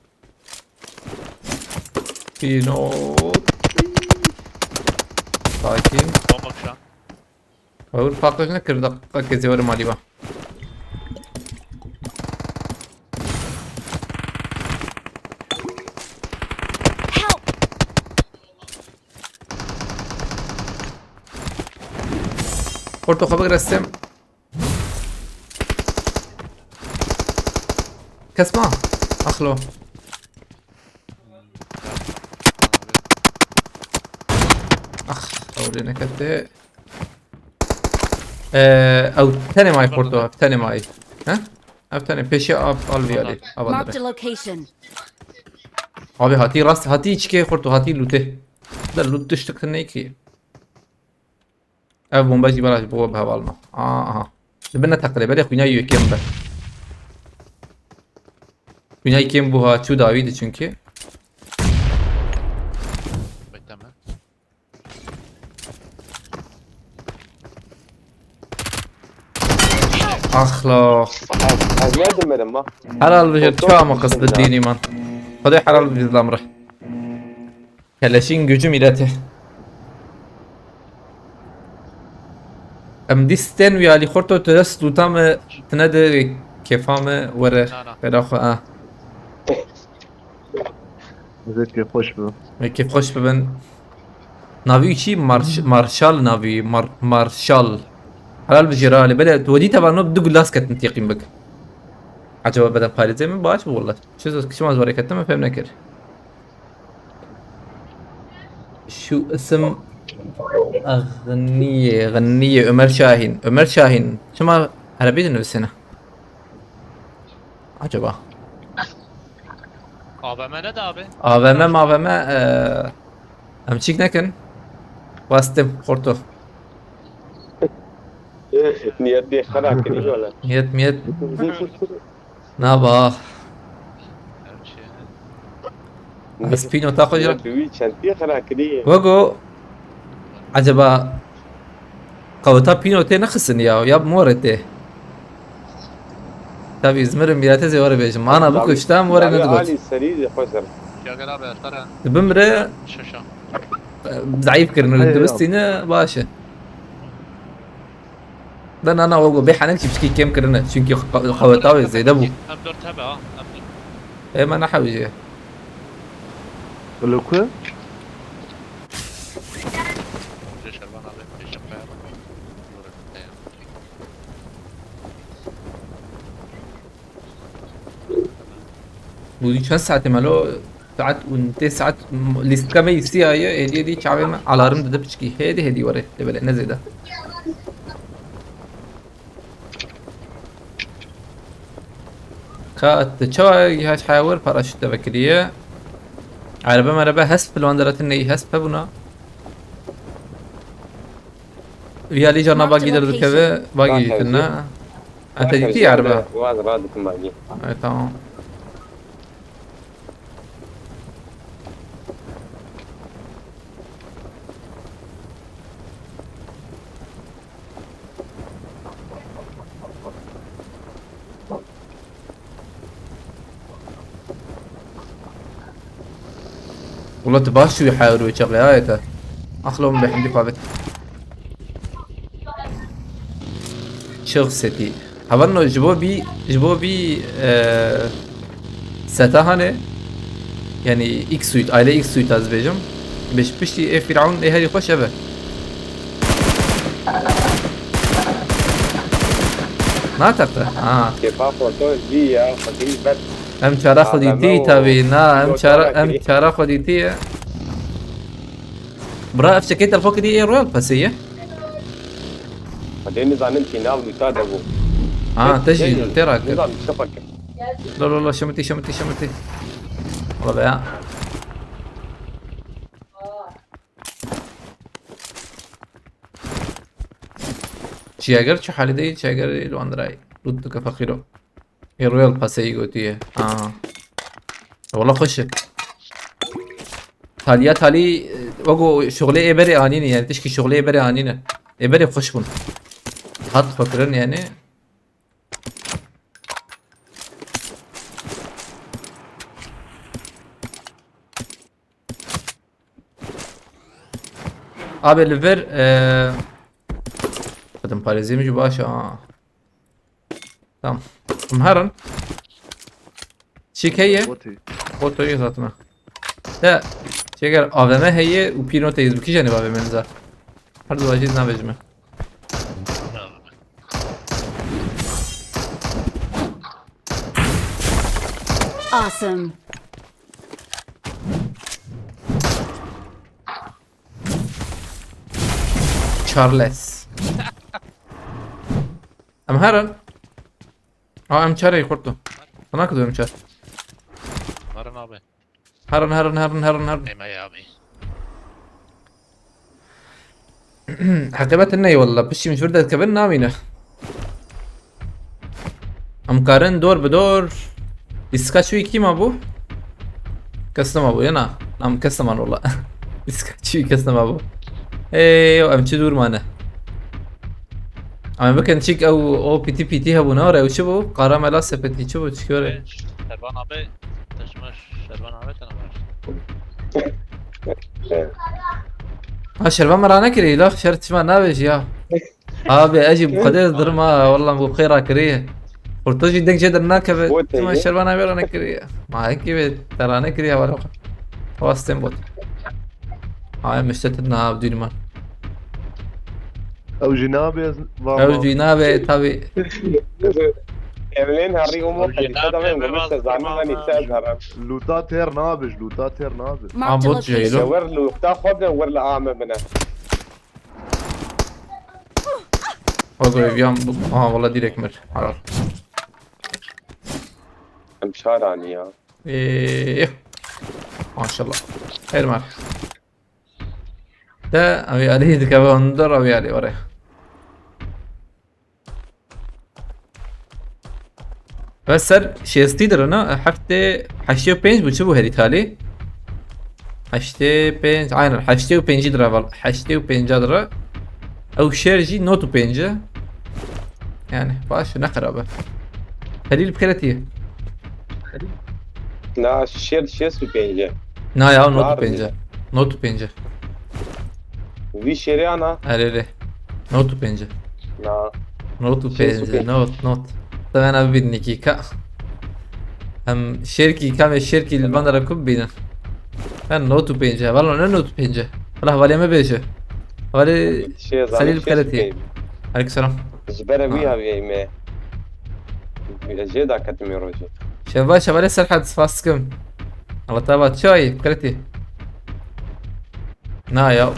Pino. Sakin. Bomba şu an. Vur, patlak ne kırdı? Bak, kezi var maliba. Help! Porto, xwe bigir, ez têm. Kes ma? Axlo. Ax, ew lê nekete. Ee, ew tenê mayî Porto, ew tenê mayî. He? Ev tenê pêşiya av, al viyalî. Av Marked a location. Abi hatî rast, hatî çikê xurt û hatî lûtê. De lût tiştik tu neykiye. Ev bomba jî bela ji bo we bi heval ma. Aa, aha. Li bin neteqile, belê xwîna yê kêm be. Xwîna yê kêm bû ha, çû dawî de çünkü. Bekleme. Ax la. Ez, ez ne demedim ha. Helal bijî, çawa me qismet dînî man. Xwedê helal bijî lamre. Keleşîn gücü milleti. Em dîsten wî alî xorto tu dest lûta me tine de kêfa me were. Na, na. Xêra xwe a. Zêt kêfxweş bibin. Wê kêfxweş bibin. Navî wî çi? Marş-, Marşal navî wî. Mar-, Marşal. Helal bijî ralê. Belê tu wedî teva no du gulas ketin têqîn bik. Acaba beden parêzê min baş bû wele. Çi zor, çima zor ketim min fêm nekir. Şu isim Ğniye, Ğniye, Ömer Şahin. Ömer Şahin. Çima erebî dinivîsîne? Acaba? A V M ne de abi? A V M, M A V M, eee, em çîk nekin. Westim, xorto. Niyetê xera kirî wele. Niyet, miyet. Naba. Her şey. Ez pînota xwe jî. Niyetê wî çentî xera kirî. Wego, acaba qeweta pînotê nexistin ya, ya morê tê. Tabii, izmirim, millete zê were bêjim. Ana bikuştam, were ne digot. Ali serî de xweser. Ya gel abi, ertara. Bimre. Şaşa. Zayıf kirin, Hey, dibistîne, baş e. De na, na, wego bê henek çî piçkî kêm kirine. Çünkü qe-, qeweta wê zêde bû. M dört hebe ha, M dört. Ê me nehewîje. Li ku? Şervan abi, Şervan abi. Bû çend saetê me lo? Saet û tê saet m-, lîstka me îstiyaye, hêdî hêdî çavê me alarm dide piçkî. Hêdî hêdî were, lê belê ne zêde. Ka tu çawa gihaş heya wir paraşût te vekiriye? Erebe merebe hesp, li wan deratin neyî hesp hebûna. Viyalî carna bagî derdikeve, bagî jî tune. Ete dîtî erebe. Waz radikim bagî. Evet, tamam. Wala tu baş çûyî hewir wê çaxê, ha, ye te. Axlom be hindî xwe bit. Çiğ setî. Hevalno ji bo bî, ji bo bî, e, seta hane. Yani X suit, aile X suit ez bêjim. Beş piştî ê Firavun ê herî xweş ev e. Nateqe. Ha. Kefa foto jî ya, xwedî ber. Em çara xwe dîtî tabii, na, em çara, em çara xwe dîtî ye. Bira, ev çekê telefon kidî ê Royal Pass'ê ye? Xwedê nizanim kî nav wî ta de bû. Ha, te jî, te rakir. Nizanim çi xwe kir. Lo, lo, lo, şimitî, şimitî, şimitî. Wala be ya. Çiyeger çi halî de, çiyeger li wan dirayî. Lut dike feqîro. Ê Royal Pass'ê gotiye. Ha. Wala xweş e. Taliya talî, e, wego şuxlê ê berê anîne, yani tişkî şuxlê ê berê anîne. Ê berê xweş bûn. Hat xwe kirin yani. Abi li vir, e, xedimparêzî min jî baş e, ha. Tamam. Em herin. Çîk heye? Botî. Botoyê zaten. Te çeker A V M heye û pînotê, ez bikî jenê A V M niza. Her du vajî navêjime. Awesome. Charles. Em herin. Ha, em çar ey kurto. Sana kızıyorum çar. Varın abi. Herin, herin, herin, herin, herin. Ey may abi. Heqîqet ne walla, piştî min ji vir derkevin namîne. Em karin dor bi dor. Îska çûyî kî mabû? Kes nemabû, ya na? Em kes neman walla. Îska çûyî kes nemabû. Ey, em çi dûr mane. Em bikin çîk ew, o pîtî pîtî hebû, ne were, ew çi bû? Karamela sepetî çi bû, çi were? Şervan abi, taşıma Şervan abi tanımamış. Ha, Şervan me rane kirî, la şer çima nabêjî ya. Abi, ez jî bu kadar durma, wallah bu xêra kirî. Kurto jî deng jê dernakeve, Bo te çima ye? Şervan abi rane kirî. Ma hekî ve te rane kirî ya, wala. Xwastem bot. Ay, müştetin na, dûnman. Ew jî nabe ez va Ew ma. Jî nabe, tabi. Evlên herî û mo Ew jî qedî nabe, te davên me gomez te vaz zanin ma. Lan îse ez herim. Lûta têr nabe, ji lûta têr nabe. Marked a Am bot location. Jeylo. Te wir lûta xwe de wir li ame bine. Ogo ev yan bu. Aha, valla direkt mir. Haral. Em çar anî ya. Eee. Maşallah. Her mar. De ew alî dikeve hundir ew alî were. Ve ser şêstî lira ne, heftê heştê û pênc bû, çi bû herî talî? Heştê pênc, aynen, heştê û pêncî lira val, heştê û pênca lira. Ew şêr jî nod û pênc e. Yani, baş, ne xerab e. Xelîl bi xêretî ye. Na, şêr şêst û pênc e. Na ya, nod û pênc e. Nod û pênc e. Vî şêrê ana. Erê, erê. Nod û pênc e. Na. Nod û pênc e, nod, nod. Te vena bibînin nekî ka. Em şêrkî, kamê şêrkî li van dera ku bibînin. Ben nod û pênc e. Valla ne nod û pênc e. Valla hevalê me bêje. Hevalê Xelîl bi xeletî. Aleyküm selam. Ji ber wî Ha. haviyê me. Jê daketim ê rojê. Şeva, şevalê Serhat, spas dikim. Allah te va çayê, bi xeletî. Na ya.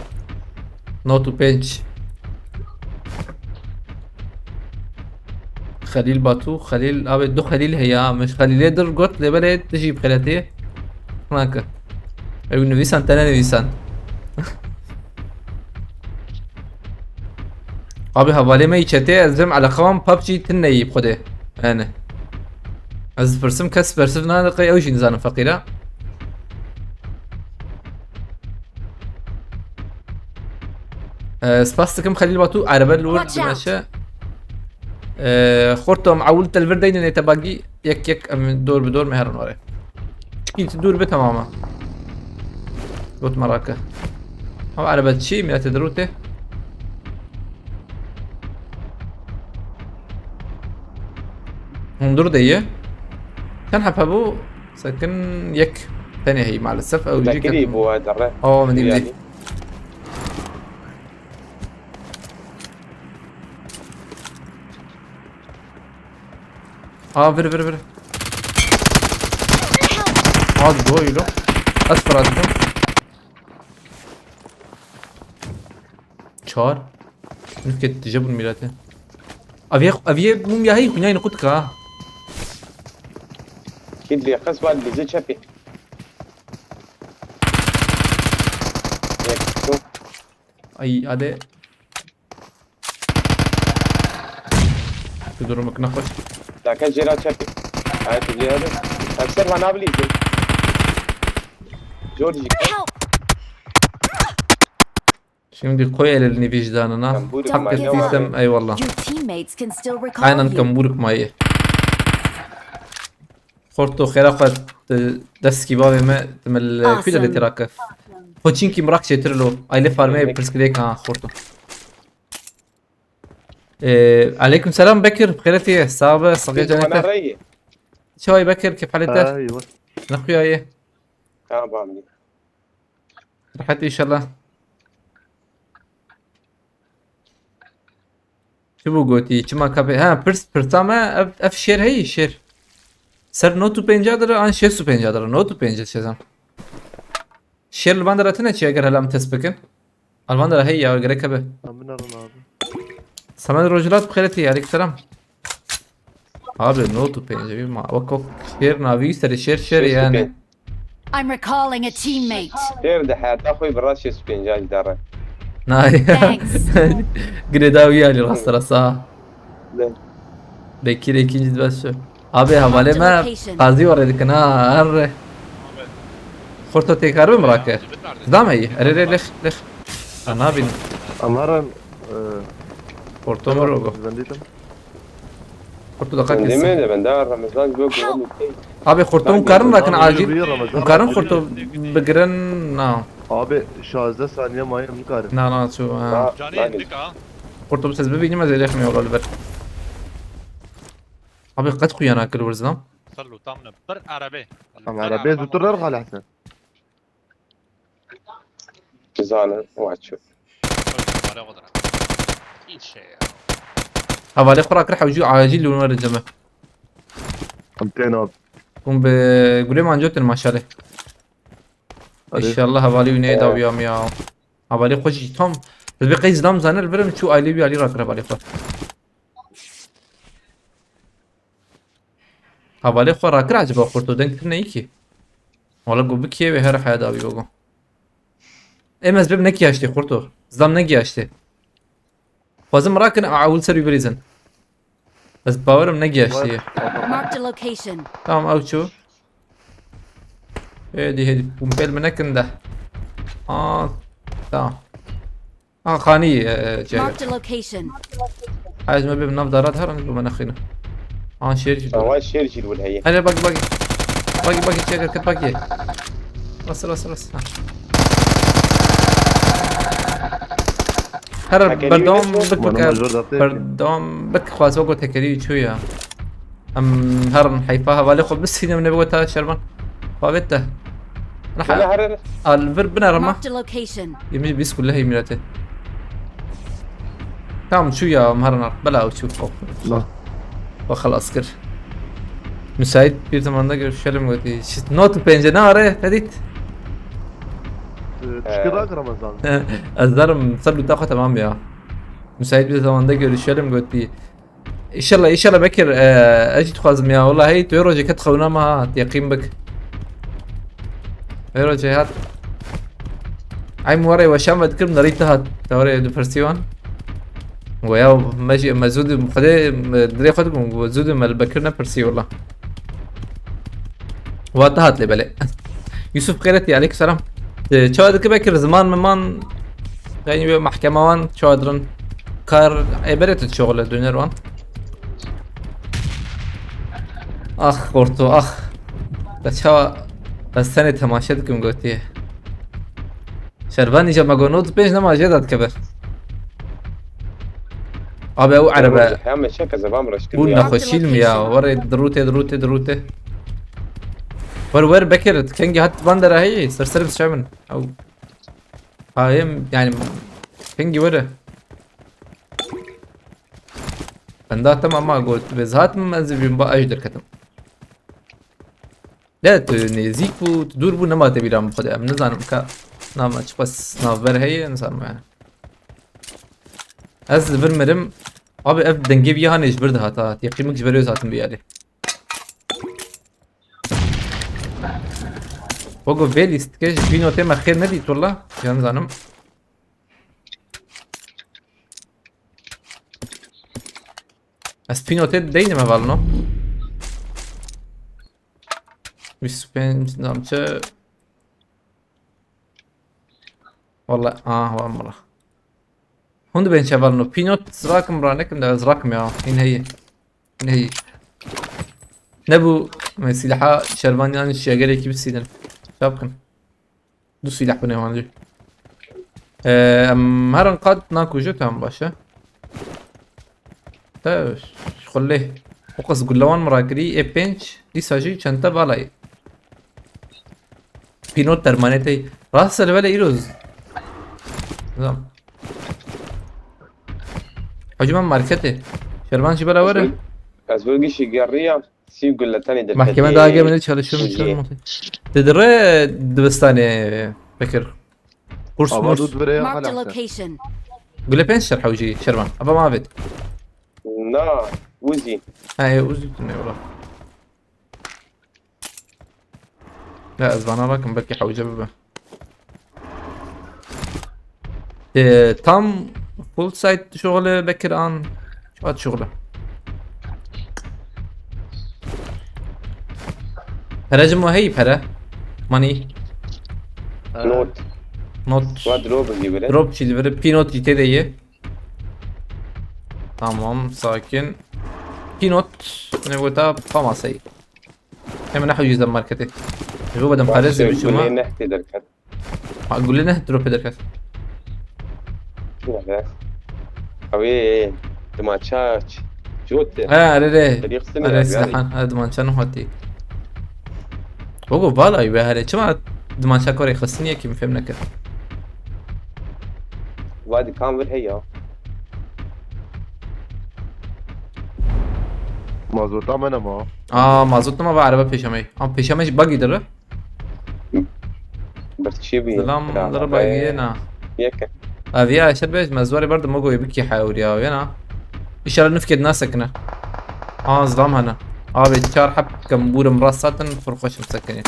Nod û pênc. Xelîl Batu, Xelîl, abi du Xelîl heye, min Xelîlê dir got, lê belê tu jî bi xeletî. Nake. Ew nivîsan te nenivîsan. Abi hevalê me yî çetê, ez cem eleqe wan PUBG tune yî bi xwedê. Yani. Ez dipirsim, kes bersiv nade, qey ew jî nizanin feqîra. Ee, spas dikim Xelîl Batu, erebe li wir Watch out. Dimeşe. Ee, xorto em ewil te li vir deynin ê te bagî, yek yek em dor bi dor me herin were. Çikî tu dûr be, temam e. Got me rake. Ew erebe çi, milletê dirû tê. Hundur de ye. Çend hebe bû? Sekin yek. Tenê heyî maalesef. Ew jî Bekirî ketin. Bû, e, derre. Awa min dî. Yani. Aa, vir, vir, vir. Hadi doylu. Ez fıratım. Çar. Nüket dije bun milete. Aviye, aviye mum ya hey, kunyay nukut ka. Kid li qes bal bize çepi. Yek, tu. Ay, hadi. Tu durumu kına koş. Daka jira çepi. Ay, tu jira de. Taksir van abli. George. Help! Şimdi koy elini vicdanına. Hak ettiysem eyvallah. Your teammates can still recall you. Aynen, kambur mayı. Xorto xêra xwe, tu destî bavê me, tu me li ku de lê têra kir? Koçinkî mirak çêtir lo. Aile farmê pirsgirêk ha, xorto. Ee, aleyküm selam Bekir, xêretî ye, sax be, saxê canê te. Çaway Bekir, kêf halê te? Nexuya ye. Tamam. Rehet inşallah. Çi bû gotî? Çima kapê? Ha, pirs, pirsa me ev, ev şêr heyî, şêr. Ser nod û pênca dire an şêst û pênca dire? Nod û pênc şêzan. Şêr li van dire tune çi eger hela min test bikin? Li van dire heyî ya, gerek hebe. Amin alın abi. Samet Rojhilat bi xêretî, aleyküm selam. Abi, not û pêncî ma. Wek wek şêr navî serê şêr şêr yani. I'm recalling a teammate. Şêr di heta xwe bi rast şêst û pênc jî dare. Nay. Thanks. Girêdawî alî rast rasa. Ne? Bekir ikinci dibes şu. Abi, havale me qazî were dikin ha, her re. Xorto têkar bim rake. Dame iyi. Ere re lex lex. Ha, nabînim. Em herin. Xorto mi rogo. Zendîtim. Xorto da Sen qakis. Demê de ben daha Ramazan yok. Yok. Abi, xorto hûn karin rakin acil. Hûn karin xorto bigirin, na. Abi şazdeh saniye maye em nikarin. Na, na, çû. Ha. Canê dik ha. Xorto bi ses bibînim ez êlêxim yola li ber. Abi, qet xuya nakir wirzam. Sallu tam ne. Bir arabe. Em arabê zûtir derxale Hesen. Zane, waço. Pare odra. İşe ya. Havale xwe rakir hewcî acil li wer ceme. Em tên abi. Hûn bi gulê mancotin maşalê. Hadi. İnşallah havale wî neyê dawiyam ya. Havale xwe jî tam. Ez bi qey zilam zane li vir em çû ailê wî alî rakir havale xwe. Havale xwe rakir acaba xorto deng tune ki. Wala go bikê ve her haya dawî go. Em ez bim nekiyaştê xorto. Zam negiyaştê. Xwazim rakin ewil ser wî birîzin. Ez bawerim negiyaştê. Marked a location. Tamam, ew çû. Hêdî hêdî pumpel min nekin de. Aa, tamam. Ha, xanî e, çek. Marked a location. Ez me bim nav darat herin bu me nexîne. An şêr jî. Awa şêr jî wil heye. Hele bak bak. Bak bak çek kit bak. Rast rast rast. Ha. Her Tekerî berdewam wî bik Bana bik. major da tê. Berdewam bik xwaz wego tekerî çû ya. Em herin heyfa hevalê xwe bisînim ne weta şerman. Xwe vête. Hele herin. Al vir bine rema. Marked a location. Yemiş bîst kulle heymirete. Tamam, çû ya, em herin ar. Bela çû. La. Ve xelas kir. Müsait bir zamanda görüşelim gotî. Şit not û pêncî ne are, Fedît? Çikir rak Ramazan. Ez derim, ser luta xwe tamam ya. Müsait bir zamanda görüşelim gotî. İnşallah, inşallah Bekir, e, ez jî dixwazim ya. Wala hey, tu rojê ket xewna me ha, yaqîn bik. Hey rojê hat. Ay, min were weşan ve dikirim, nerî te hat. Te were dipirsî wan. Go ya, me jî, me zû di, xwedê, me dirê xwe dibûm, go zû di me li Bekir nepirsî wala. Wa te hat lê belê. Yusuf Xeyretî, aleykum selam. E, çawa dike Bekir, ziman miman, yani wê mahkeme wan çawa dirin? Kar, e, berê tu şoxle döner wan. Ah, Xorto, ah. Te çawa, ez tenê temaşe dikim gotiye. Şervan îca me got nod pênc nema jê de dikeve. Abi ew erebe. Heme çek ez vam reşkim Bû ya. nexweşîl mi ya? Were dirûtê, dirûtê, dirûtê. Wer wer Bekir, kengî hat van dera heyî, ser ser bi min. Ew. Ha, hem, yani, kengî were. Ben daha tamam ha, got, biz hatim, ez bin ba eş derketim. De tu nêzîk bû, tu dûr bû, nema te bîra min xwedê. Em nizanim ka nav me çiqas navber heye, nizanim yani. Ez li vir mirim. Abi ev dengê vî hanê ji vir dihat ha. Yaqî min ji ber wê hatim vî alî. Bogo vê lîstikê ji vî notê me xêr nedît wala. Ya nizanim. Ez pînotê deynim hevalno. Bîst û pênc namçe. Wala, ah, wala. Hûn dibên çevalno. Pînot rakim ranekim de ez rakim ya. Hîn heyî. Hîn heyî. Nebû me sîlaha şervanyan şegerekî bisînin. Çap kin. Du sîleh bine wan jî. Ee, em herin qad nakujo tam baş e. Te xulê. O qas gulle wan min rakirî, ê pênc, dîsa jî çente balayê. Pînot dermanê tey. Rast li vele îroz. Zam. Hacı ben marketê. Şervan jî bela were. Ez wê gişî geriyam. Sî gulle tenê de. Mahkeme daha gelmedi, çalışıyorum, çalışıyorum. Dedi re dibistanê Bekir. Kurs Ava murs. dû divirê ya Marked a hala. Location. Gule pênc şer hewcî Şervan. Ava ma avêt. Na. Uzi. He, Uzi tune wala. Ya ez vana rakim belkî hewce bibe. Ee, tam full site şoxle Bekir an. Çat şoxle. Pere ji mo heyî pere. Money. Not. Not. Va drop jî bire. Drop jî li vir. P not jî tê de ye. Tamam, sakin. P not. Ne gota pamasey. Hemen ne hewce marketê. Ji bo bedem parê zê biçûma. Gulê neh tê derket. Ha, gulê neh dropê derket. Neh. Ew ê dimança ç-, cot. Ha, erê rê. Serî xistin Erê ya, silahan. Ha, dimança nû hatî. Bogo, vala wê here. Çima dimança korê xistin yekî min fêm nekir. Va dikan vir heya. Mazota me nema. Aa, mazot nema va araba pêşemey. Ama pêşemey jî buggy dere. Birçî bî. Selam, dere buggy na. Yeke. Aviya eşer bej, me zwarê berdim, me goyê bikî hewriya wê na. İnşallah nifkê nasekine. Aa, zlam hene. Abi çar heb kem bûrim rast satin, pir xweşim sekinî.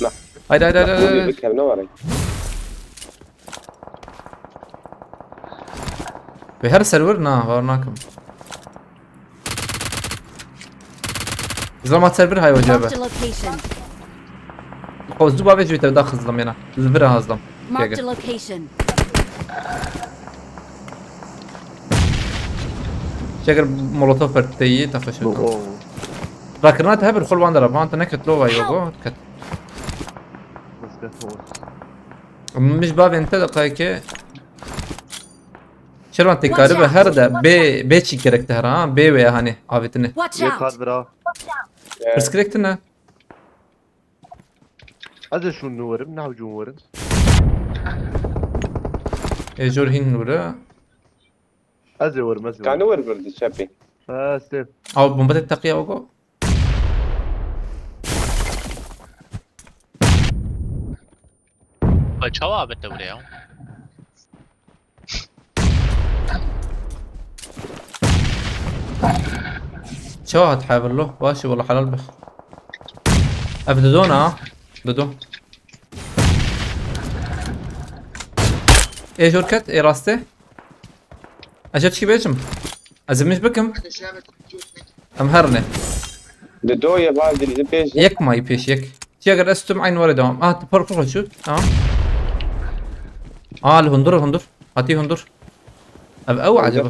Na. Haydi, haydi, haydi, haydi. Bikem ne var? Ve her server na, var nakim. Zama server hay hoca be. Marked a location. Xozdu bavê ji te da xizlam yana. Li vir hazlam. Marked a location. Çeker molotof perteyî ta xweş. Bu o. Rakirina te hebir xol wan dera. Van te neket lo vay yogo. Ket. Misket o. Min ji bavên te deqayeke. Şervan te karibe her de bê, bê çî kerek te her ha. Bê wê hani avêtine. Watch Ye out! kat bira. Pirs kerek tine. Ez ê şûn nû werim, ne hewcûn werim. Ê jor hîn nûre. Ez ê werim, ez ê Kanî werim. Wer birdi çepê. Ha, Steve. Aw bomba te teqiya wego. Ay, çawa abet de buraya? Çawa hat hevirlo? Baş e, wala helal be. Ev dido na? Dido. Ê jor ket, ê rastê. Ez ji tişkî bêjim. Ez ê min ji bikim. Em her ne. Di do ye bazî li pêş ye. Yek mayî pêş yek. Çi eger ez tutum eyn were devam. Ah, tu par xwe çû. Tamam. Ah, li hundur, hundur. Hatî hundur. Ev ew acaba.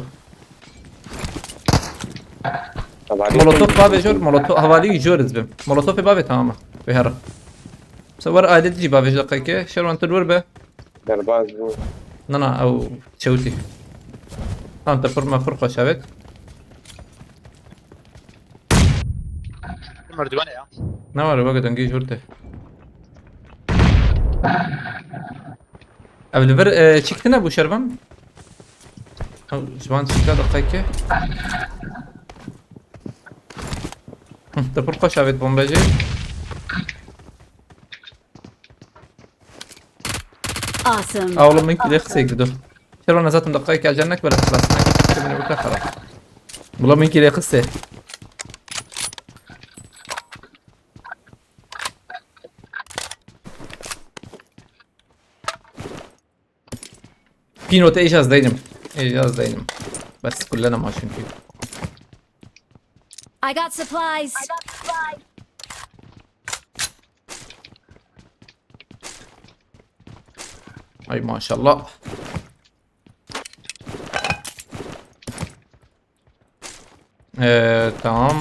Molotof bavê jor, molotof havalî jor ez bim. Molotofê bavê tamam. Wê here. Mesela wer adet jî bavê ji deqeke. Şerwan tu li wir be. Derbaz bû. Na na, ew çewtî. Tamam, te pir me pir xweş avêt. Merdivene ya. Ne var, weke dengê jor te. Ev li vir, e, çîk tine bû şervan. Ew ji van çîka deqeke. Hı, te pir xweş avêt bombe jî. Awesome. Awla min kî lê qisê gido. Şervan ez hatim deqayeke acele nekbere xilas nekir. Kemine bike xera. Bila min kî lê qisê. Pîno te êj ez deynim. Êj ez deynim. Bes kullene ma çünkü. I got supplies. Ay maşallah. Ee, tamam.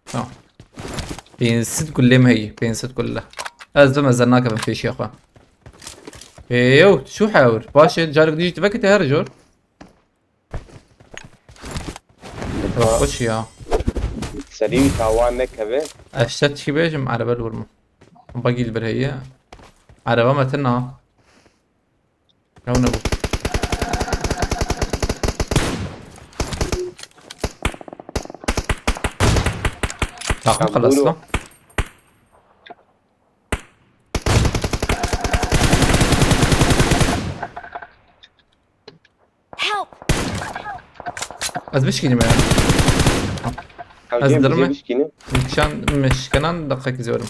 Tamam. Pênc sed gullê me heye, pênc sed gulle. Ez dibim, ez nakevim pêşiya xwe. Ê, yew, çû hewr. Baş e, carek dî jî tu vekite her jor. Xweş ya. Serî wî tawa nekeve. Ez şer çi bêjim, erebe li wir min. Bagî li vir heye. Erebe me tune. Ew nebû. Takım Tamam, xelas buyurun. lan. Help! Ez bişkînim ya. Ez Hewceyê dirme. Bişkînim. Kişan mişkenan dakika ki zorim.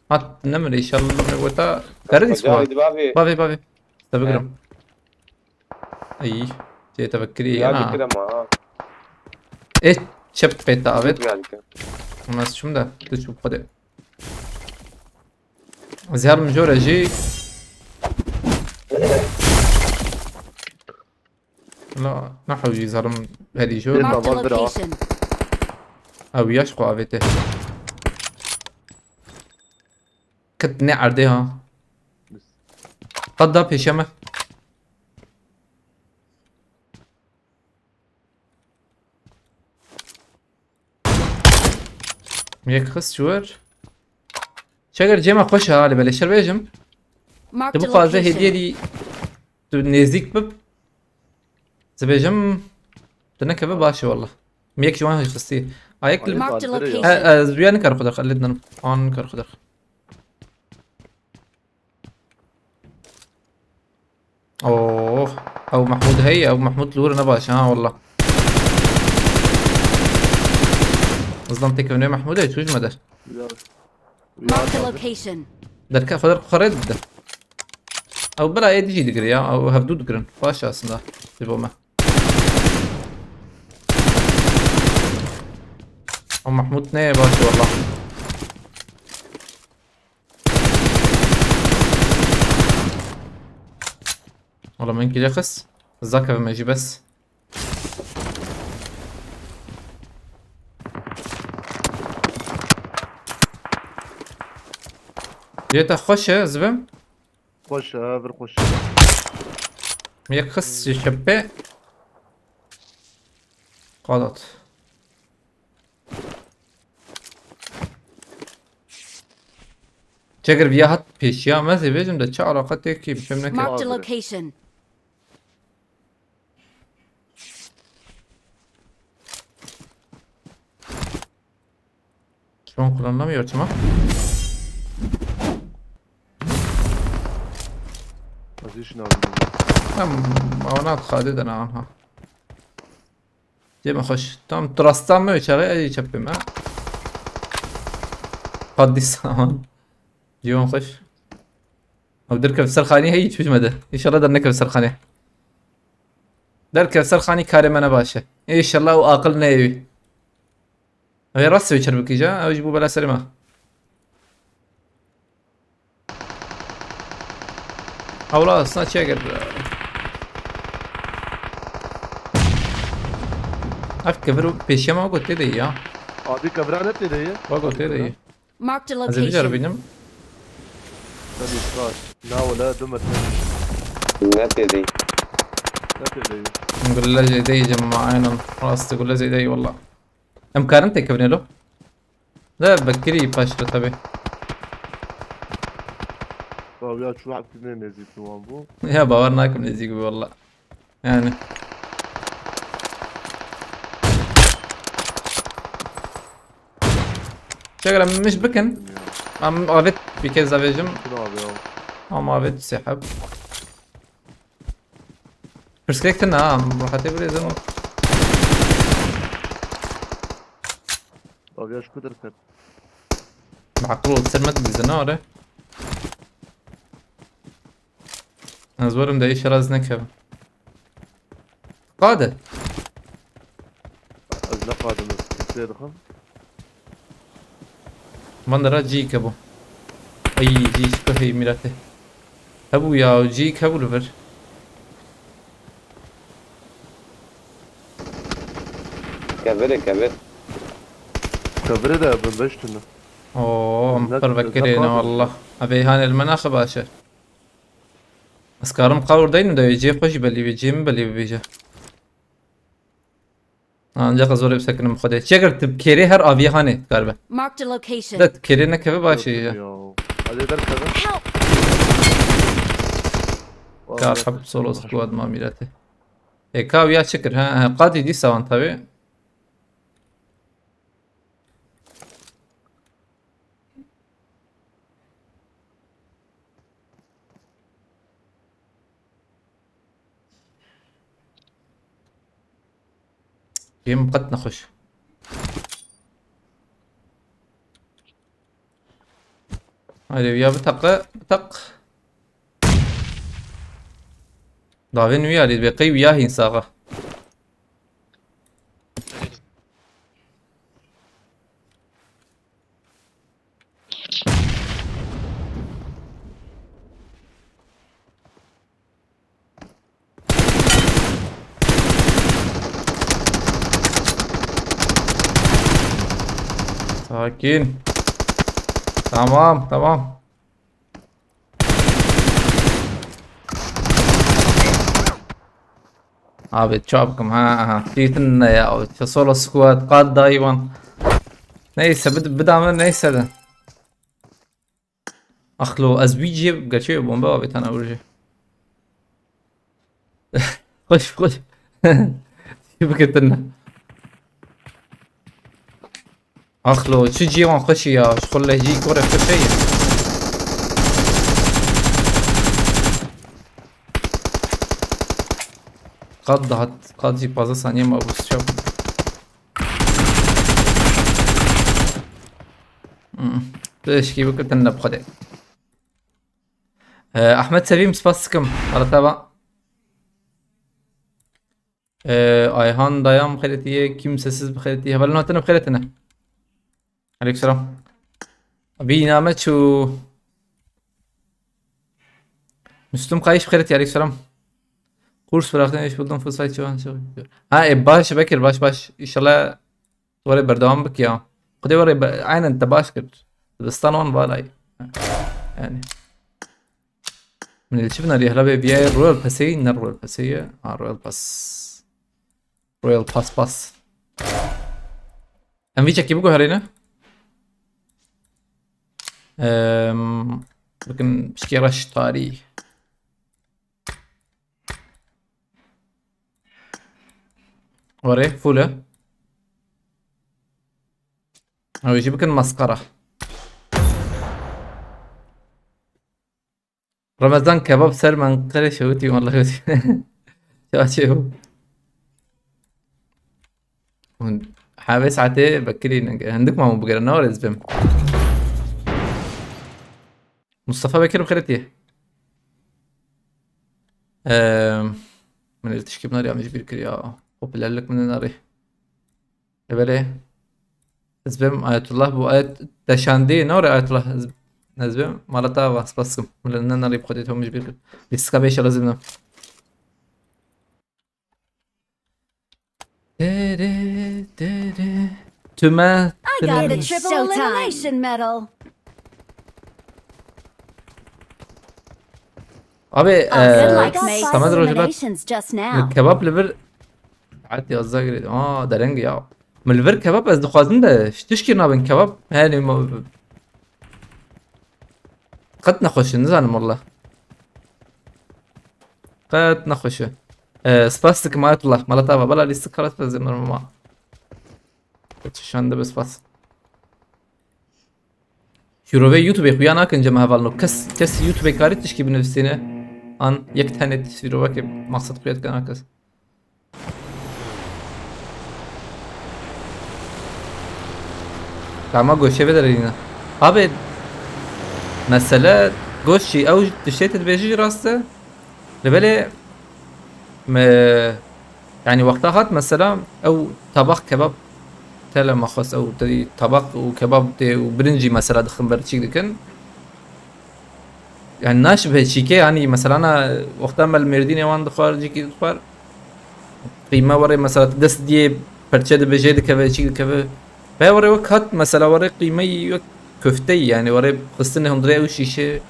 Hat nemir inşallah ne weta. Kare dis Hocam, bu. Hadi babi. Babi, babi. Tabi gram. Ay, şey tefekkürü Ya ya. Dikir ama ha. E, çep peta evet. Ya dikir. Nasıl şum da? Tu çup hadi. Zehar mijore jî. La, nahewî zalim herî jor. Marked a location. Ew yaş xwe avête. Kit ne erdê ha. Qet da pêşe me. Yek xist ji wir. Çeger cema xweş e halê belê şer bêjim. Tu bixwaze hêdiyê dî tu nêzîk bib. Dibêjim tu nekeve baş e wallah. Yek ji wan jî xistî. Ayek li Marked a location. Ez rüya nikar xwe derxe lê dinim. An nikar xwe derxe. Oh, ew Mahmud hey, ew Mahmud li wir ne baş ha wallah. Zlam têkevnê Mahmud hey, çûj me der. Ya. Marked a location. Derke xwe der xwe rê dide. Ew bila ê dijî digire ya, ew hevdû digirin. Baş aslında. Ji bo me. Ew Mahmud ne baş wallah. Wala min kile xist. Zakeve me jî bes. Yê te xweş e, ez bim. Xweş e, vir xweş e. Yek xist ji şepê. Qadat. Çeker viya hat pêşiya me zê bêjim de çi alaqa tê kî bi şem nekî. Marked a location. Şu an kullanılamıyor çima. Position aldım. Tamam, ona xade de ne anha. Cem hoş. Tam trastan mı çare ay çapım ha. Paddisan. Civan hoş. Abi derkev serxanî hey hiç bitmedi. İnşallah dernekev serxanî. Derkev serxanî karê me ne baş e. İnşallah o aqil ne evi. Ev rast wê çer bikî ja, ew jî bû bela serê me. Hewla, sna çi kir? Ev kevir û pêşiya me wek tê de ya. Abi kevira ne tê de ye? Wek tê de ye. Marked a location. Ez ê biceribînim. Tabii, sağ. Na wala, du metre. Ne tê de? Ne tê de? Gulle zêde yî cema, aynen. Rast gulle zêde yî wala. Em karin têkevine lo. De bekirî paşre tabi. Tabi ya, çuwak ne nêzîk wan bû. Ya bawer nakim nêzîk bû wala. Yani. Çeker em miş bikin. Em avêt bir kez avêjim. Şunu abi ya. Em avêt sehab. Pirsgirêk tune ha, em rehetê birêzin. Abi ya şu kadar kat. Aqil ol, ser me dibizin, are. Ez werim de îşe raz nekevim. Qade. Ez ne qadim ez. Kimseye dixim. Van dera cî ke bu. Ay, cî ku hey mirate. Hebû ya, cî ke bû li vir. Kevir e, kevir. Kevir e de bin beş tune. Oo, em pir vekirê ne wallah. Evê hanê li me naxe baş e. Ez karim qawir deynim de cê xwe jî belî bê, cê min belî bibêje. Ancak ez oraya bir sekinim xwedê. Çekir tu kêrê her aviye hanê dikaribe. Marked a location. De kêrê nekeve baş e ya. Hadi derkeve. Help! Kar hep solo squad ma mirete. E ka ya çekir ha, ha qadî dîsa wan tabi. Cem qet nexweş. Haydi ya biteqe, biteq. Davên wî alî bê qey wî ya hîn saxa. Sakin. Tamam, tamam. Abi çabukım ha, aha. Dîtin ne ya? Şu solo squad, qad dayvan. Neyse, bid bidame neyse de. Axlo, ez wî cihê gerçê bombe avêtana wir jî. Xweş, xweş. Çi bikitin. Axlo, çi cihê wan xweşî ya. Ji xwe lehcî kore xweş heye. Qad dahat, qad jî pazdeh saniye ma bû, çav. Hmm. Tu eşkî bikir, te ne bi Xwedê. Ee, Ahmet Sevîm, spas dikim. Arata ba. Ee, Ayhan Dayan bi xêretî ye, Kimsesiz bi xêretî ye. Hevalên hatine bi xêretine. Aleyküm selam. Abi name çu. Müslüm Kayış bi xêretî ye, aleyküm selam. Kurs bıraktım, iş buldum, full site şu an. Ha, e, baş Bekir, baş, baş. İnşallah Were berdewam bike ya. Xwedê were be-, aynen te baş kir. Dibistan wan valay. Yani. Min li çi binarî hela bê biyayê Royal Pass'ê, ne Royal Pass'ê ye. Ha, Royal Pass. Royal Pass Pass. Em vî çekî biguherîne. Em, bikin pişkê reş tarî. Were, full e. Ew jî bikin maskara. Ramazan kebab ser menqerê şewitî, wallahi witî. Çaçê bû. Hûn hevê saetê bekirî ne, hindik ma hûn bigere, ne were ez bim. Mustafa Bekir bi xêretî. Eee, min li tişkî binarî, em ji bîr kiriya. Popülerlik min narî. E belê. Ez bim Ayetullah, bu ayet deşandî, ne were Ayetullah? Ez, ez bim mala te ava, spas dikim. Min li ne narî bi Xwedê, tom ji bîr kir. Lîstika beş lazim ne. Tere, tere. Tüme, I got the tüme. Triple elimination medal. Abi, Oh, good eh, luck, mate. Samet Rojela, eliminations just now. Kebap li vir. Saet yazdeh girêdim. Aa, dereng ya. Min li vir kebap ez dixwazim de, tişkî nabin kebap. Hene ma-, Qet nexweş e, nizanim walla. Qet nexweş e. Ee, spas dikim Ayetullah. Mala te ava. Bela lîstik xelas bezê normal ma. Şan de spas. Şîrovê YouTubeê xuya nakin cem hevalno. Kes, kes YouTubeê karî tişkî binivîsîne. An yek tenê şîrovekê maqsed xuya dike nakes. Kama goşê vê derê yine. Abi, mesele goşî ew tiştê te dibêjî jî rast e. Li belê me, yani wexta hat mesela ew tabak kebab tele maxwes ew tedî tabak û kebab tê û birincî mesela dixin ber çîk dikin. Yani naşibe çîkê, yani mesela na wexta me li Mêrdînê wan dixwar, cîkî dixwar. Qîme were mesela dest diyê perçe dibe jê dikeve, çîk dikeve. Ve were wek hat mesela were qîmeyî wek köfteyî yani were xistinê hundirê ew şîşe.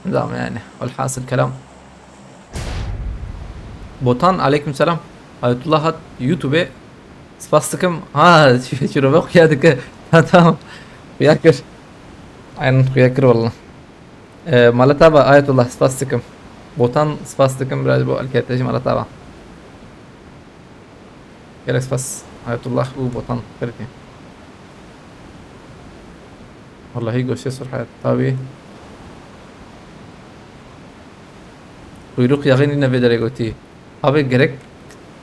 Nizam yani. Welhasil kelam. Botan, aleyküm selam. Ayetullah hat YouTube'e. Spas dikim. Ha, çi-, çirove xuya dike. Tamam, tamam. Xuya kir. Aynen xuya kir valla. Ee, mala te ava Ayetullah, spas dikim. Botan, spas dikim biraz bu alkete jî mala te ava. Gelek spas Ayetullah û Botan xêrî. Wallahî goşê sirhe tawî. Kuyruk yağı nîne vê derê gotî. Abi gerek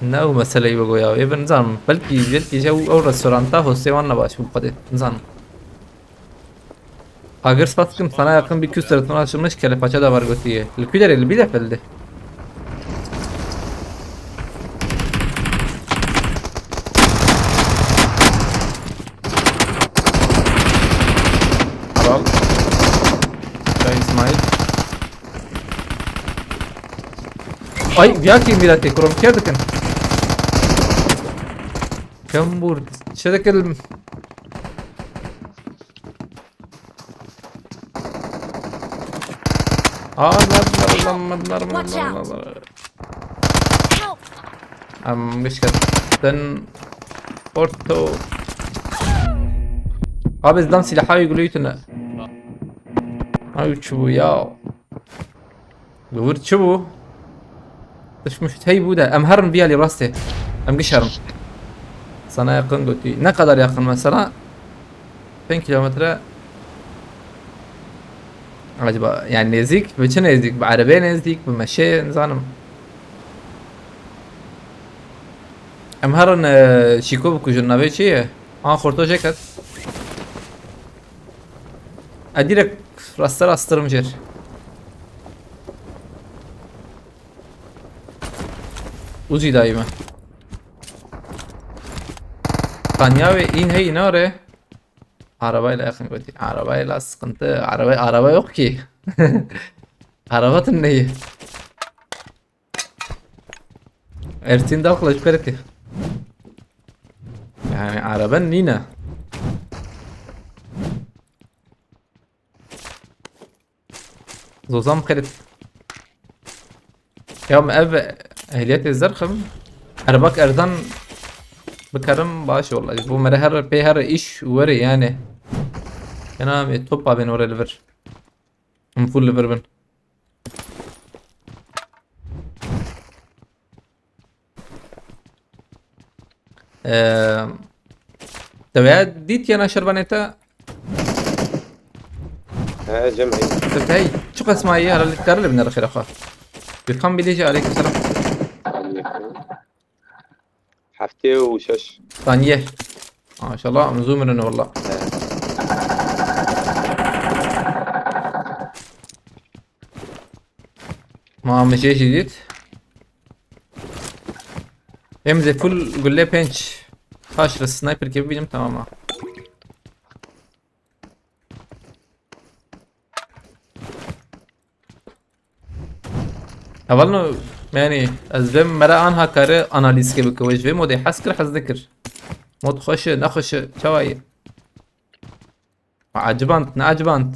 Ne ew meseleyî bigo ya. Ê bin nizanim. Belkî, belkî ji ew, ew restoranta hostê wan ne baş bû xwedê. Nizanim. Agir spas dikim, sana yakın bir Kürt restoran açılmış, kelle paça da var gotiye. Li ku derê, li Bielefeldê. Helal. Çay İsmail. Ay, ya ki miletê kurum kê dikin. Kembur. Çi dikin? Aa, nar, nar, nar, nar, nar, nar, Watch out. nar, nar. Help! Em gişketin orto. Abi, zdan silahayı gülüytüne. Ay, çi bû ya? Li wir çi bû? Tişt mişt hey bû de. Em herin viya lê rastê. Em giş herin. Sana yakın gotî. Ne kadar yakın mesela? Bin kilometre. Acaba yani nezik? Bi çi nezik? Bi erebeyê nezik? Bi meşê, nizanim. Em herin, e, şîko bikujin, navê çi ye? An xorto jeket. E, direkt raste rastirim jêr. Ucî dayî me. Tanya ve in hey nare. Arabayla yakın gotî. Arabayla sıkıntı. Araba, araba yok ki. Araba tın neyi? Ertin dal kılıç perki. Yani araba nina. Zozam xerit. Ya me ev ehliyetê zerxim. Erbak erzan bikarim baş wala. Bu mere her pê her iş were yani. Kena me top abin were li vir. Em full li vir bin. Ee, Te veya dît ya naşerbanê te? He, cem hey. Te hey, çi qesma ye? Hala li karı bine xêra xwe. Gürkan Bileci, aleyküm selam. Heftê û şeş. Saniye. Maşallah, em zû mirin walla. He. Ma mijê jî dît. Em zê full gulle pênc. Taş re sniper gibi bilim tamam ha. Hevalno, yani ez vê mere anha kare analîzke bike, wê ji vê modê hez kir, hez nekir. Mod xweş e, nexweş e, çawa ye? Aciband, ne aciband?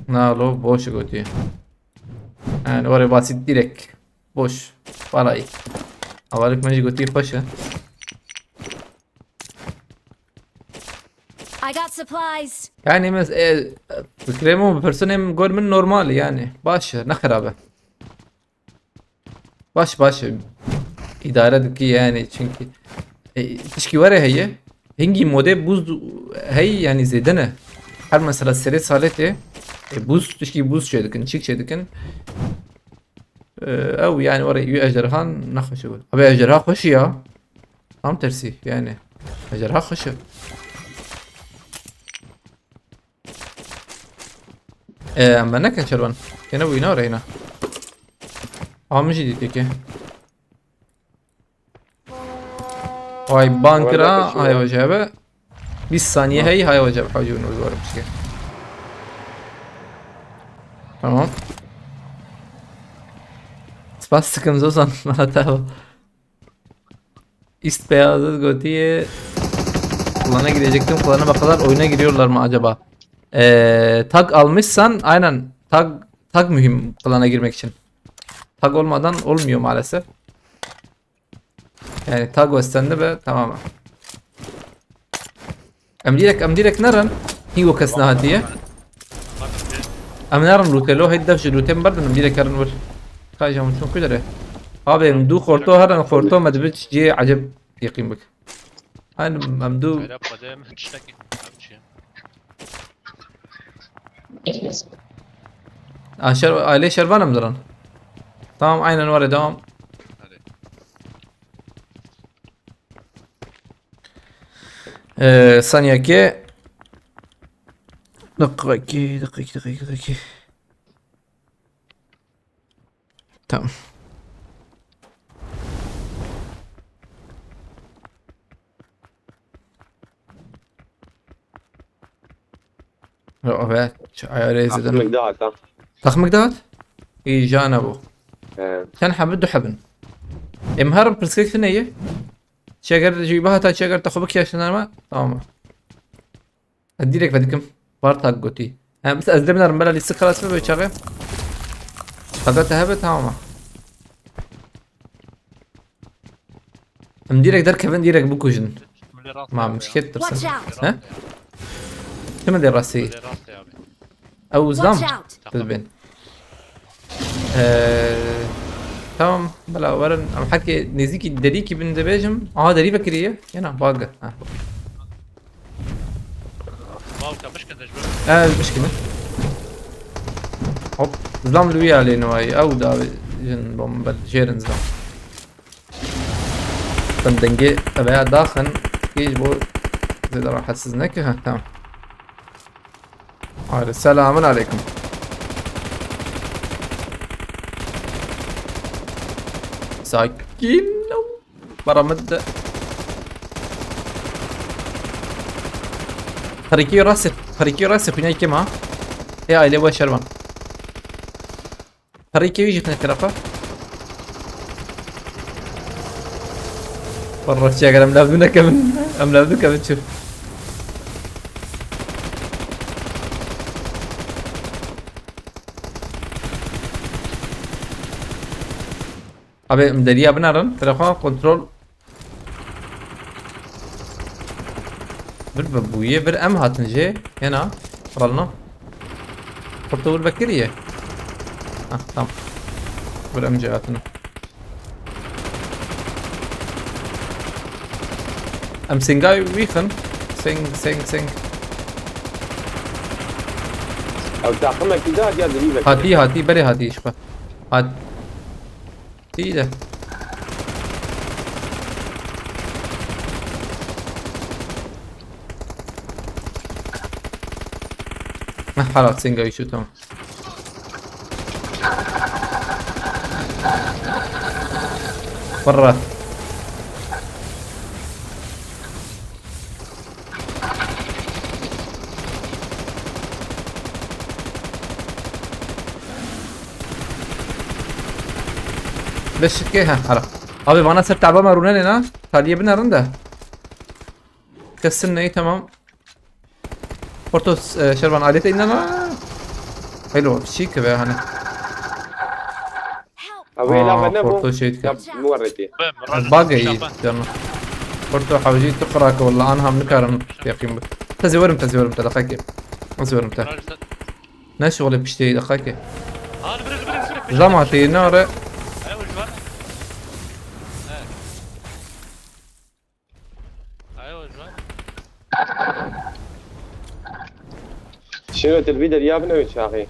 Na lo boş gotiye. Yani oraya basit direkt. Boş. Vallahi. Avalık meci gotiye paşa. I got supplies. Yani mes e, fikrê min, bi pirsûnê min, gor min normal yani. Baş e, ne xerabe. Baş, baş e. İdare dikî yani çünkü e, tişkî were heye. Hingî modê buz hey yani zêde ne. Her mesela serê salê tê. E, buz, tişkî buz çê dikin, çîk çê dikin. E, ew yani were yu ejderhan nexweş e. Abi ejderha xweş e ya. Tam tersi yani. Ejderha xweş e. Ee, em me nekin şervan. Kene bu ina reyna. Amijî dîtê ke. Ay bankira, ay hoca be. Bîst saniye hey, hay hoca be. Hacı bunu zor bir şey. Tamam. Spas sıkıntı olsan bana tamam. İst beyazı gotiye. Klana girecektim. Klana bakalım, oyuna giriyorlar mı acaba? Ee, tag almışsan aynen tag, tag mühim klana girmek için. Tag olmadan olmuyor maalesef. Yani tag westende be tamam. Em direkt, em direkt nerin. Hingo kes nehatiye. Em nerin lûtê lo, hey dev ji lûtê min berdin, em direkt herin wir. Ka ji hemû çûn ku derê. Abi em du xorto herin, xorto me dibe cihê eceb yeqîn bik. Hani em du Kayra padem tiştekî. Ev çi ye? Aa, şer, ailê Şervan em diran. Tamam, aynen var ya, devam. Ee, saniyekê. Dakika iki, dakika iki, dakika iki, dakika iki. Tamam. Yok be, şu ayarı izledim. Takımlık daha tam. Takımlık daha at. İyi, jana bu. Ee, Sen habit du habin. Em herin pirsgek ne ye? Çeger ji bahata çeger taxu bik yaşlanarma. Tamam. Ez direkt vedikim. Bartak gotî. Hem biz ez de binerim bela lîstik xelas be çaxê. Xeda te hebe tamam. Em direkt derkevin direkt bikujin. Ma mişket Watch tirsin. Out! He? Kim de rastî? Ew zam. Watch out! Biz bin. Ee, tamam, bela werin. Em heke nêzîkî derîkî bin dibêjim. Aha, derî vekiriye. Yena bag. Ha. Wow, ka bişkin de ji ber. Ez bişkine. Hop. Zam li wî alê niwayî. Ew da jin bombe jêrin zam. Tam dengê eveya daxin. Kî ji bo zêde rahatsiz neke. Ha, tamam. Haydi, selamun aleyküm. Sakin ol. Bara min de. Parikî rastê, parikî rastê xwîna kim ha? Ê aile we şervan. Parikî wî jî xine terafa. Parra çi eger em levdû nekevin. Em levdû kevin çi. Abi em deriya binarin. Terafa kontrol. Vir ve bûye, vir em hatin jê. Hena. Ralno. Xurto vir vekiriye. Ah, tamam. Vir em jê hatine. Em singay wî xin. Sing, sing, sing. Ew taximekî de hatiya dilî vekiriye. Hatî, hatî, berê hatî ji xwe. Hat. Tî de. Meh, hala singa wî çû, tamam. Birre. Beşikê, he, hera. Abi, vana ser taba me rûnenê na. Taliyê binerin de. Kesin ney, tamam. Portos, e, Şervan alete inan ha. Hello, şey ki be hani. Help! Abi, Aa, ela bende bu. Porto şey ki. Ya, muvarreti. Bag iyi canım. Porto hawji tu qirake walla, an ham nikarim yaqîn bi. Tezî werim, tezî werim te, deqekê. Ez werim te. Ne şuxulê piştê deqekê. Zama tê nare. Şiret el bir derya bin ew çaxî.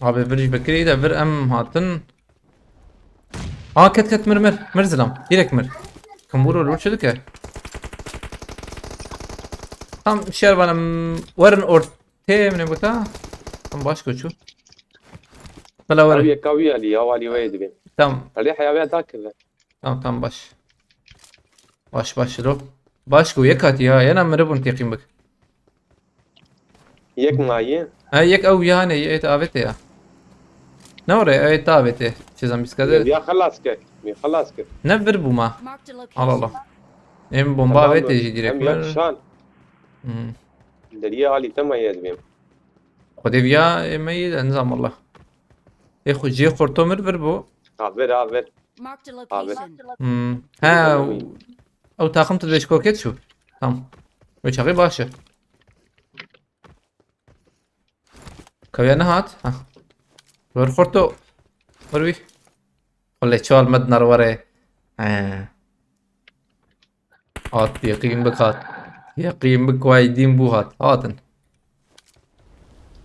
Abi, vir ji bekirî de vir em hatin. Aa, ket ket, mir mir. Mir zilam. Direkt mir. Kim vurur, vur çi dike? Tam şervanim werin ortê min gota. Tam baş koçu. Bela werin. Abi, yeka wî alî, ya walî wê dibê. Tam. Alî heya wê da kirve. Tamam, tamam, baş. Baş, baş, Şiro. Baş ku yek hatî ya, yena miribûn teqîn bik. Yek mayî? Ha, yek ew ya ne, yê avete ya. Ne oraya, evet, avete. Çizan biz kadar. Ya xelas kir. Ya xelas kir. Ne vir bû ma. Marked a location. Al Allah. Em bomba avete jî direkt. Em yakşan. Hmm. Derya alî tema yez bim. Xwedê viya, e, me yê de nizam Allah. Ê xwe jê xorto mir vir bû. Ha, vir, ha, vir. Marked a location. Hmm. Ha, ew taxim tu dê ji kokê çû. Tamam. Wê çaxê baş e. Kaviya nehat. Ha. Vir xorto. Vir wî. Xulê çal me dinar were. He. Hat, yeqîn bik hat. Yeqîn bik, way dîn bû hat. Hatin.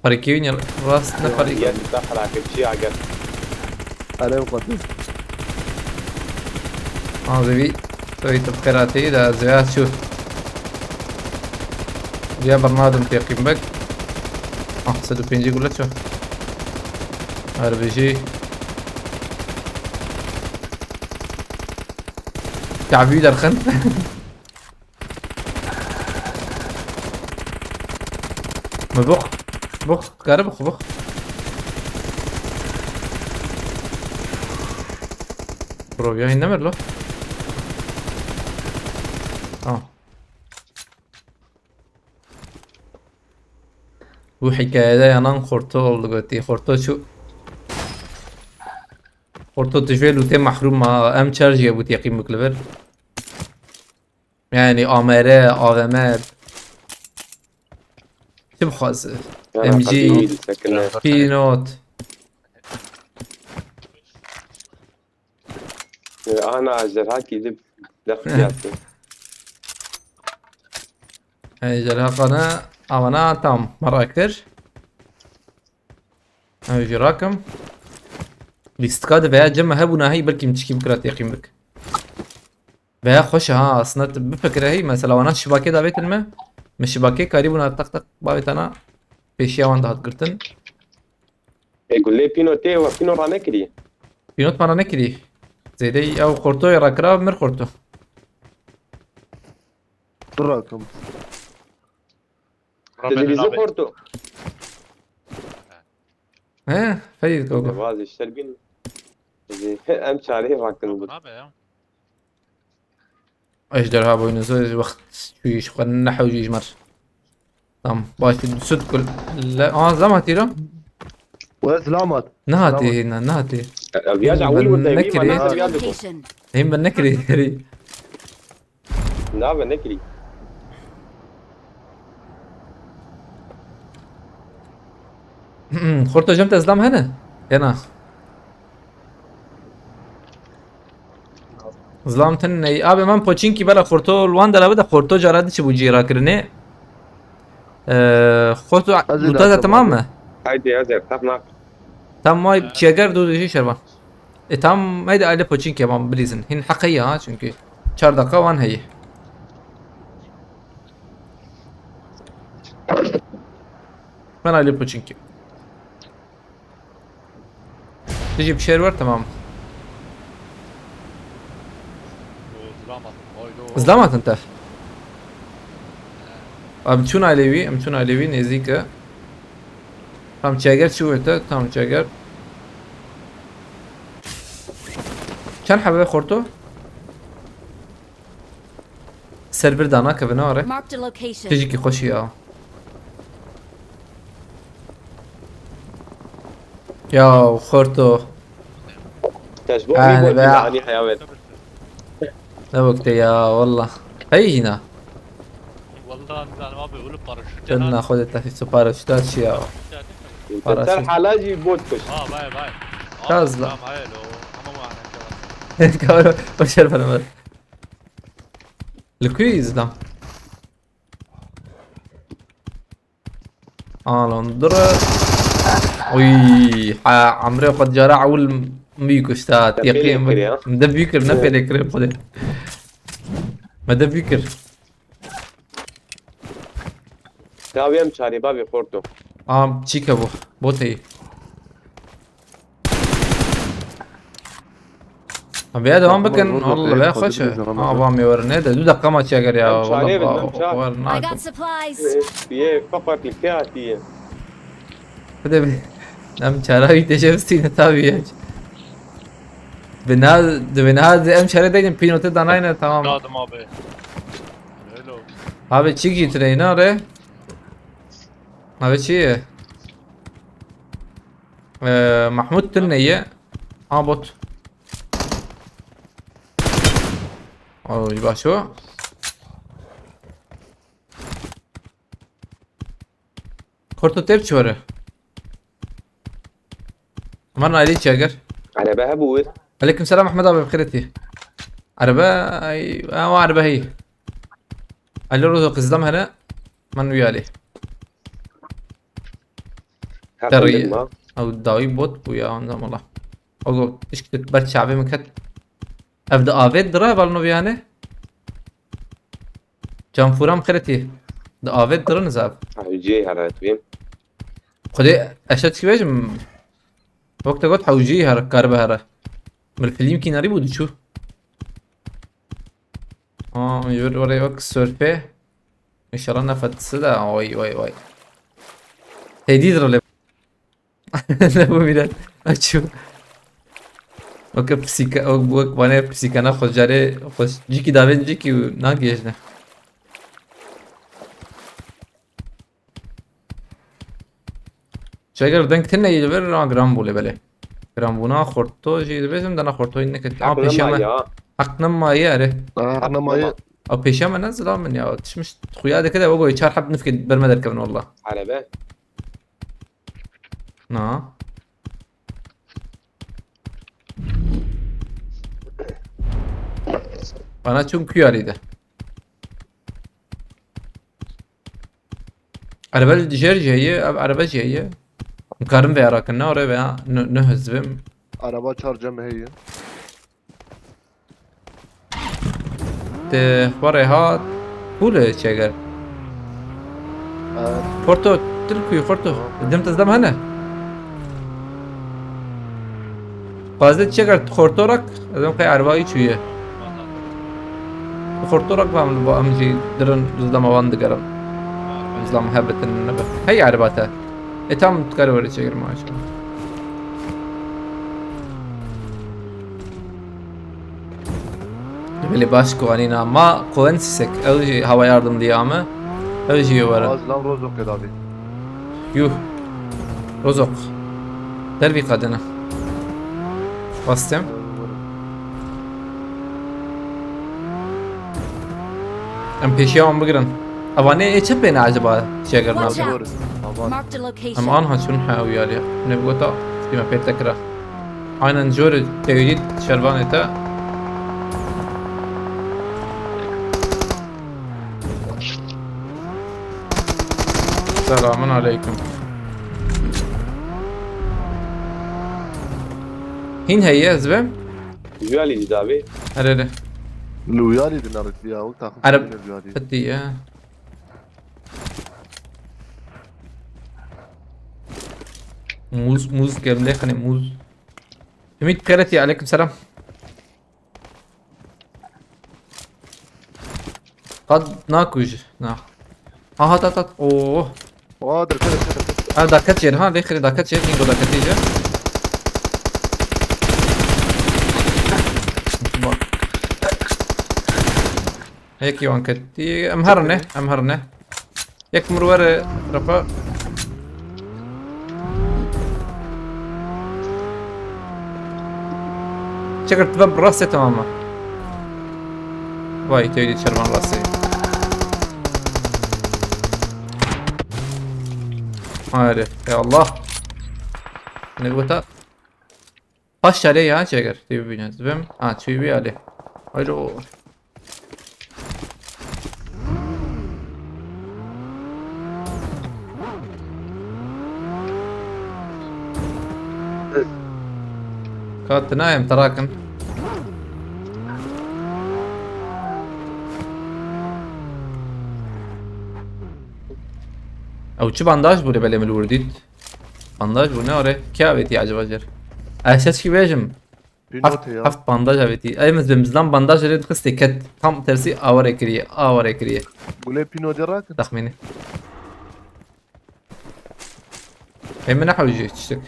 Xerîkî wî rast ne xerîkî. Yer dîsa xerabê çi agir. Erê xwedî. Azê vî. Wî tu xêratî de zêya çû. Ya bernadim têqîm bek. Ah, sed û pêncî gule çû. Her bijî. Çavî derxin. Mi bix. Bix. Kare bix, bix. Bro, ya hîn nemir lo. Tamam. Bu hikayede yanan Xorto oldu gotî. Xorto şu... Xorto tu ji vê lûtê mehrûm ma. Em çar jî bû teqîm bik li vir. Yani A M R, A V M. Çi bixwaze? M G, Pinot. Ana ejderha kî dib. Dextiyatı. Ejderha qana, avana tam merak kir. Ew jî rakim. Lîstika de veya cem hebûna hey, belkî min çikî bikira teqîm bik. Veya xweş e ha, aslında tu bifikire hey, mesela wana şibakê davêtin me. Me şibakê karî bûna tak tak bavêtana pêşiya wan dihat girtin. E gulê pîno tê we pîno ranekirî. Pînot me ranekirî. Zêdey ew xortoyê rakira mir xorto. Tu rakim. Te dibîzin xorto. He, feyî gogo. Vazî şerbîn. Em çarê rakin bû. Nabe ya. Ejderha boynuzu wext şu iş xwe ne hewcî ji mer. Tamam, baş sud kul. Le, aa, zam hatî ra? We zilamat. Ne hatî hêna, ne hatî. Viya ji ewil werde vî Nekirî. mane Marked a viya diko. Location. Hêm ben nekirî. Nabe nekirî. Xorto jem te zlam hene? Hena. Zlam tin ney. Abi, man poçinkî bela xorto li wan dela bide, xorto cara diçi bû cîra kirinê. Ee, xorto Ez ê lûta te nakim temam abi. mı? Haydi hazır tak nak. Tam may çeger du dişi şerban. E tam, haydi aile poçinkî man bilîzin. Hin heqe ya ha çünkü. Çar dakika wan heye. Ben aile poçinkî. Tiji bir şey var, tamam. O zılamat. Oydu o. Zlamatın te. Em çûn ailewî, em çûn ailewî nêzîk e. Tam çeger çû te, tam çeger. Çend hebe xorto? Ser bir dana kevine are. Marked a location. Tijikî xweşî ya. Ya xorto. Tecbo Yani bir be. Ani heyavet. Ne vakte ya, wallah. Hey hina. Vallahi billahi abi ölüp paraşüt. Sen na xwe de tefî su paraşüta çi ya. Paraşüt. Ser halajî bot kuş. Ha vay vay. Gazla. Tamam hayır o. Ama bu anakya. Kavra başar bana ver. Li ku yî zidam? Alon dura. Uy, ha, emrê xwe cara ewil mi kuşta. Te Teqî pêlê kir ya. me de bî kir, ne pêlê kir xwedê. Me de bî kir. Dawiyem çarê bavê xorto. Am çîke bu. Boteyî. Abi ya devam bikin. Allah be, xweş e. Ha, bam ê were ne de du dakika maç eger ya. Em çarê bin, em çar. I got supplies. Yê feqat li kê hatiye. Hadi be. Em çara wî teceviztî ne tabi ya. Bina, di bina em çare deydim pinote danayne, tamam. Dadım abi. Hello. Abi çi gitire ina re? Abi çi? Ee, Mahmut tun neye? Ha, bot. Oy, başo. Xorto tep çore. Aman Ali çeger. Araba hebû wir. Aleyküm selam Ahmet abi, bixêretî. Araba, ay, ama araba hey. Ali Rozo kızlam hele. Man uyali. Terî. Ew dawî bot bû ya, ondan wala. O go tişk ber çavê min ket. Ev di avê dire hevalno viyane. Canfûra min xeletî. Di avê dire nizav. Hewcê here tu bîm. Xwedê eşe çi bêjim? Wek te got hewcî here, karibe here. Min filmkî narî bû diçû. Aa, yur oraya bak sörpe. İnşallah nefetsi de. Oy, oy, oy. Tedî dire. Ne bu bile. Açu. O ke psika, o bu bane psikana xocare, xoc, ciki daven ciki nagejne. Çeger deng tine yê ver ra gram bû lê belê. Gram bûna xorto jî dibêjim, dana xorto yî nekir. Ama pêşe me. Heq nemaye are. Heq nemaye. A pêşe me ne zilam min ya. Tişmiş xuya dike de o goy çar heb nifkê berme derkevin walla. Arebe. Na. Bana çun kuyarî de. Erebe li dijêr jî heye, ev erebe jî heye. Em karin vê ara kin, ne orê veya ne, ne hizbim. Araba çar cem heye. Te xwe rê hat. Pûl çêger. Evet. Xorto, til kuy xorto. Dim tizdem hene. Fazla çêger xortorak, ez em qey erbayî çûye. Xortorak va min va em jî dirin zilama wan digerin. Zilama hebetin nebe. Hey erba te. E tam dikare were çêger maşallah. Belê baş kuanîna ma quen sisek. Ew jî hava yardım diye ame. Ew jî were. Az lan Rozok edavî. Yuh. Rozok. Dervî qadine. Bastem. Em pêşiya wan bigirin. Evanê ê çi pêne acaba çêkirina? Watch out. Marked a location. Em anha çûn he ew yalî. Ne bigota. Dîme pê te kira. Aynen jor tewîdît şervanê te. Selamun aleyküm. Hîn heye ez bim. Jiyalî dî davê. Erê erê. Lûyalî di nerît ya, o taxim. Ereb. Fitî ya. Muz, muz, gemlê xanê muz. Ümit Kereti, aleyküm selam. Qad nakuj, na. Ha, hat, hat, hat. Oo. Aa, derket, derket, derket. Ha, daket yer, ha, lê xirê daket yer, bingo daket yer. Bak. Yekî wan ketî. Em herine, em herine. Yek mir were refa. Çekir tu ve rastê tamam mı? Vay teydi çervan rastê. Hayır ya Allah. Ne bu ta? Paş çare ya çeker. Diye bir bina. Zibim. Ha, çivi ali. Hayır o. Ka tu nayê em te rakin. Ew çi bandaj bû lê belê min li wir dît? Bandaj bû ne orê? Kê avêtî acaba jer? Ez çi bêjim? Heft, heft bandaj avêtî. Ey min, min zilam bandaj rê dixistê ket. Tam tersî awarê kiriye. Awarê kiriye. Gulê pîno de rakin. Taxmînî. Ey min nehewî jî tiştek.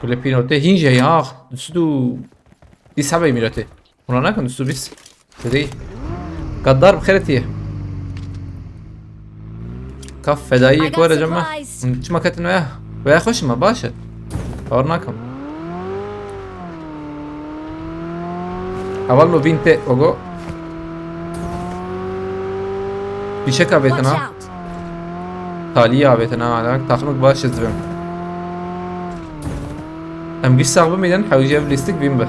Gulê pîno tê hîn jî ya. Du sed û bîst hebeyî mîratê. Hûna nakin du sed û bîst. Didî. Gaddar bi xêrê tî. Ka fedayiyê ku were cem me. Çima ketin veya? Veya xweş me, baş e. Bawer nakim. Heval no vîn tê, ogo. Fîşek avêtin ha. Talî avêtin ha. Taximik baş ez dibim. Em giş sax bimînin, hewî ev lîstik bîn bi.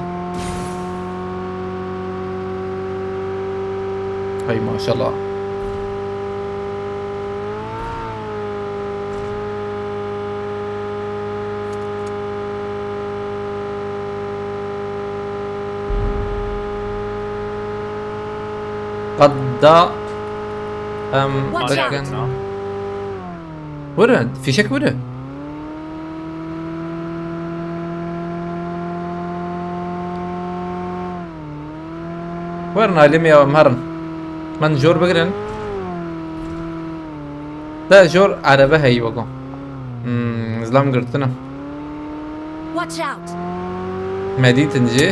Hey maşallah. Da em Watch out. Bikin. Were, fîşek were. Werin alî me ya em herin. Men jor bigirin. Da jor erebe heyî wego. Hmm, zlam girtine. Watch out! Medîtin jî.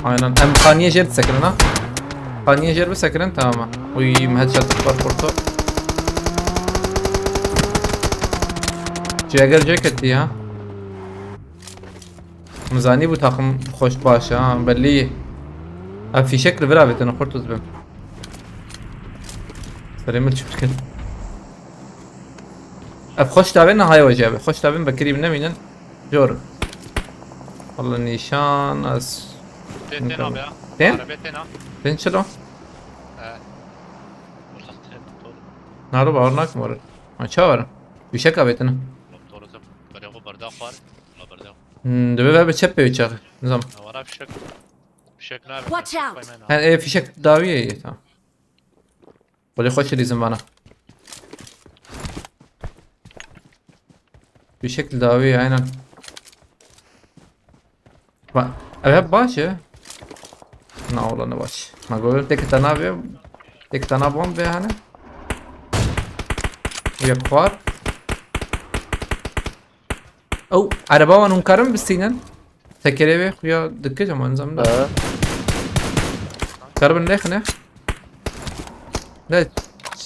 Aynen. Em qaniyê jêr disekirin ha. Qaniyê jêr bisekirin, tamam. Uy, me headshot xwar kurto. Cêger ceketî ya. Min zanî bû taxim xweş baş e ha, bellî. Ev fîşek li vir avêtin, xurt dibim. Serê min çi bikin. Ev xweş davên, haya wece ev. Xweş davên, bekirî binemînin. Jor. Valla nîşan ez. Tê tê nabe ya. Tên? Arabê tê na. Tên çilo? He. Uzak tê. Doğru. Naro bawer nakim were. Ma çawer. Fîşek avêtin. Doğru. Böyle bu bardak var. Buna bardak. Hmm, dibe ve bi çep pê çax. Nizam. Ne var abi fişek? Fişek ne abi? Watch out. Ha, e, fîşek dawî ye, tamam. Wele xweş dizim vana. Fîşek dawî ye, aynen. Ba, ev hep baş e. Na, ola ne baş. Ma gol tek tane abi. Tek tane bombe hani. Yek var. Ew, ereba wan hûn karin bistînin? Tekerê wê xuya dikir ama nizam da. Ha. Karibin lêxine. Ne,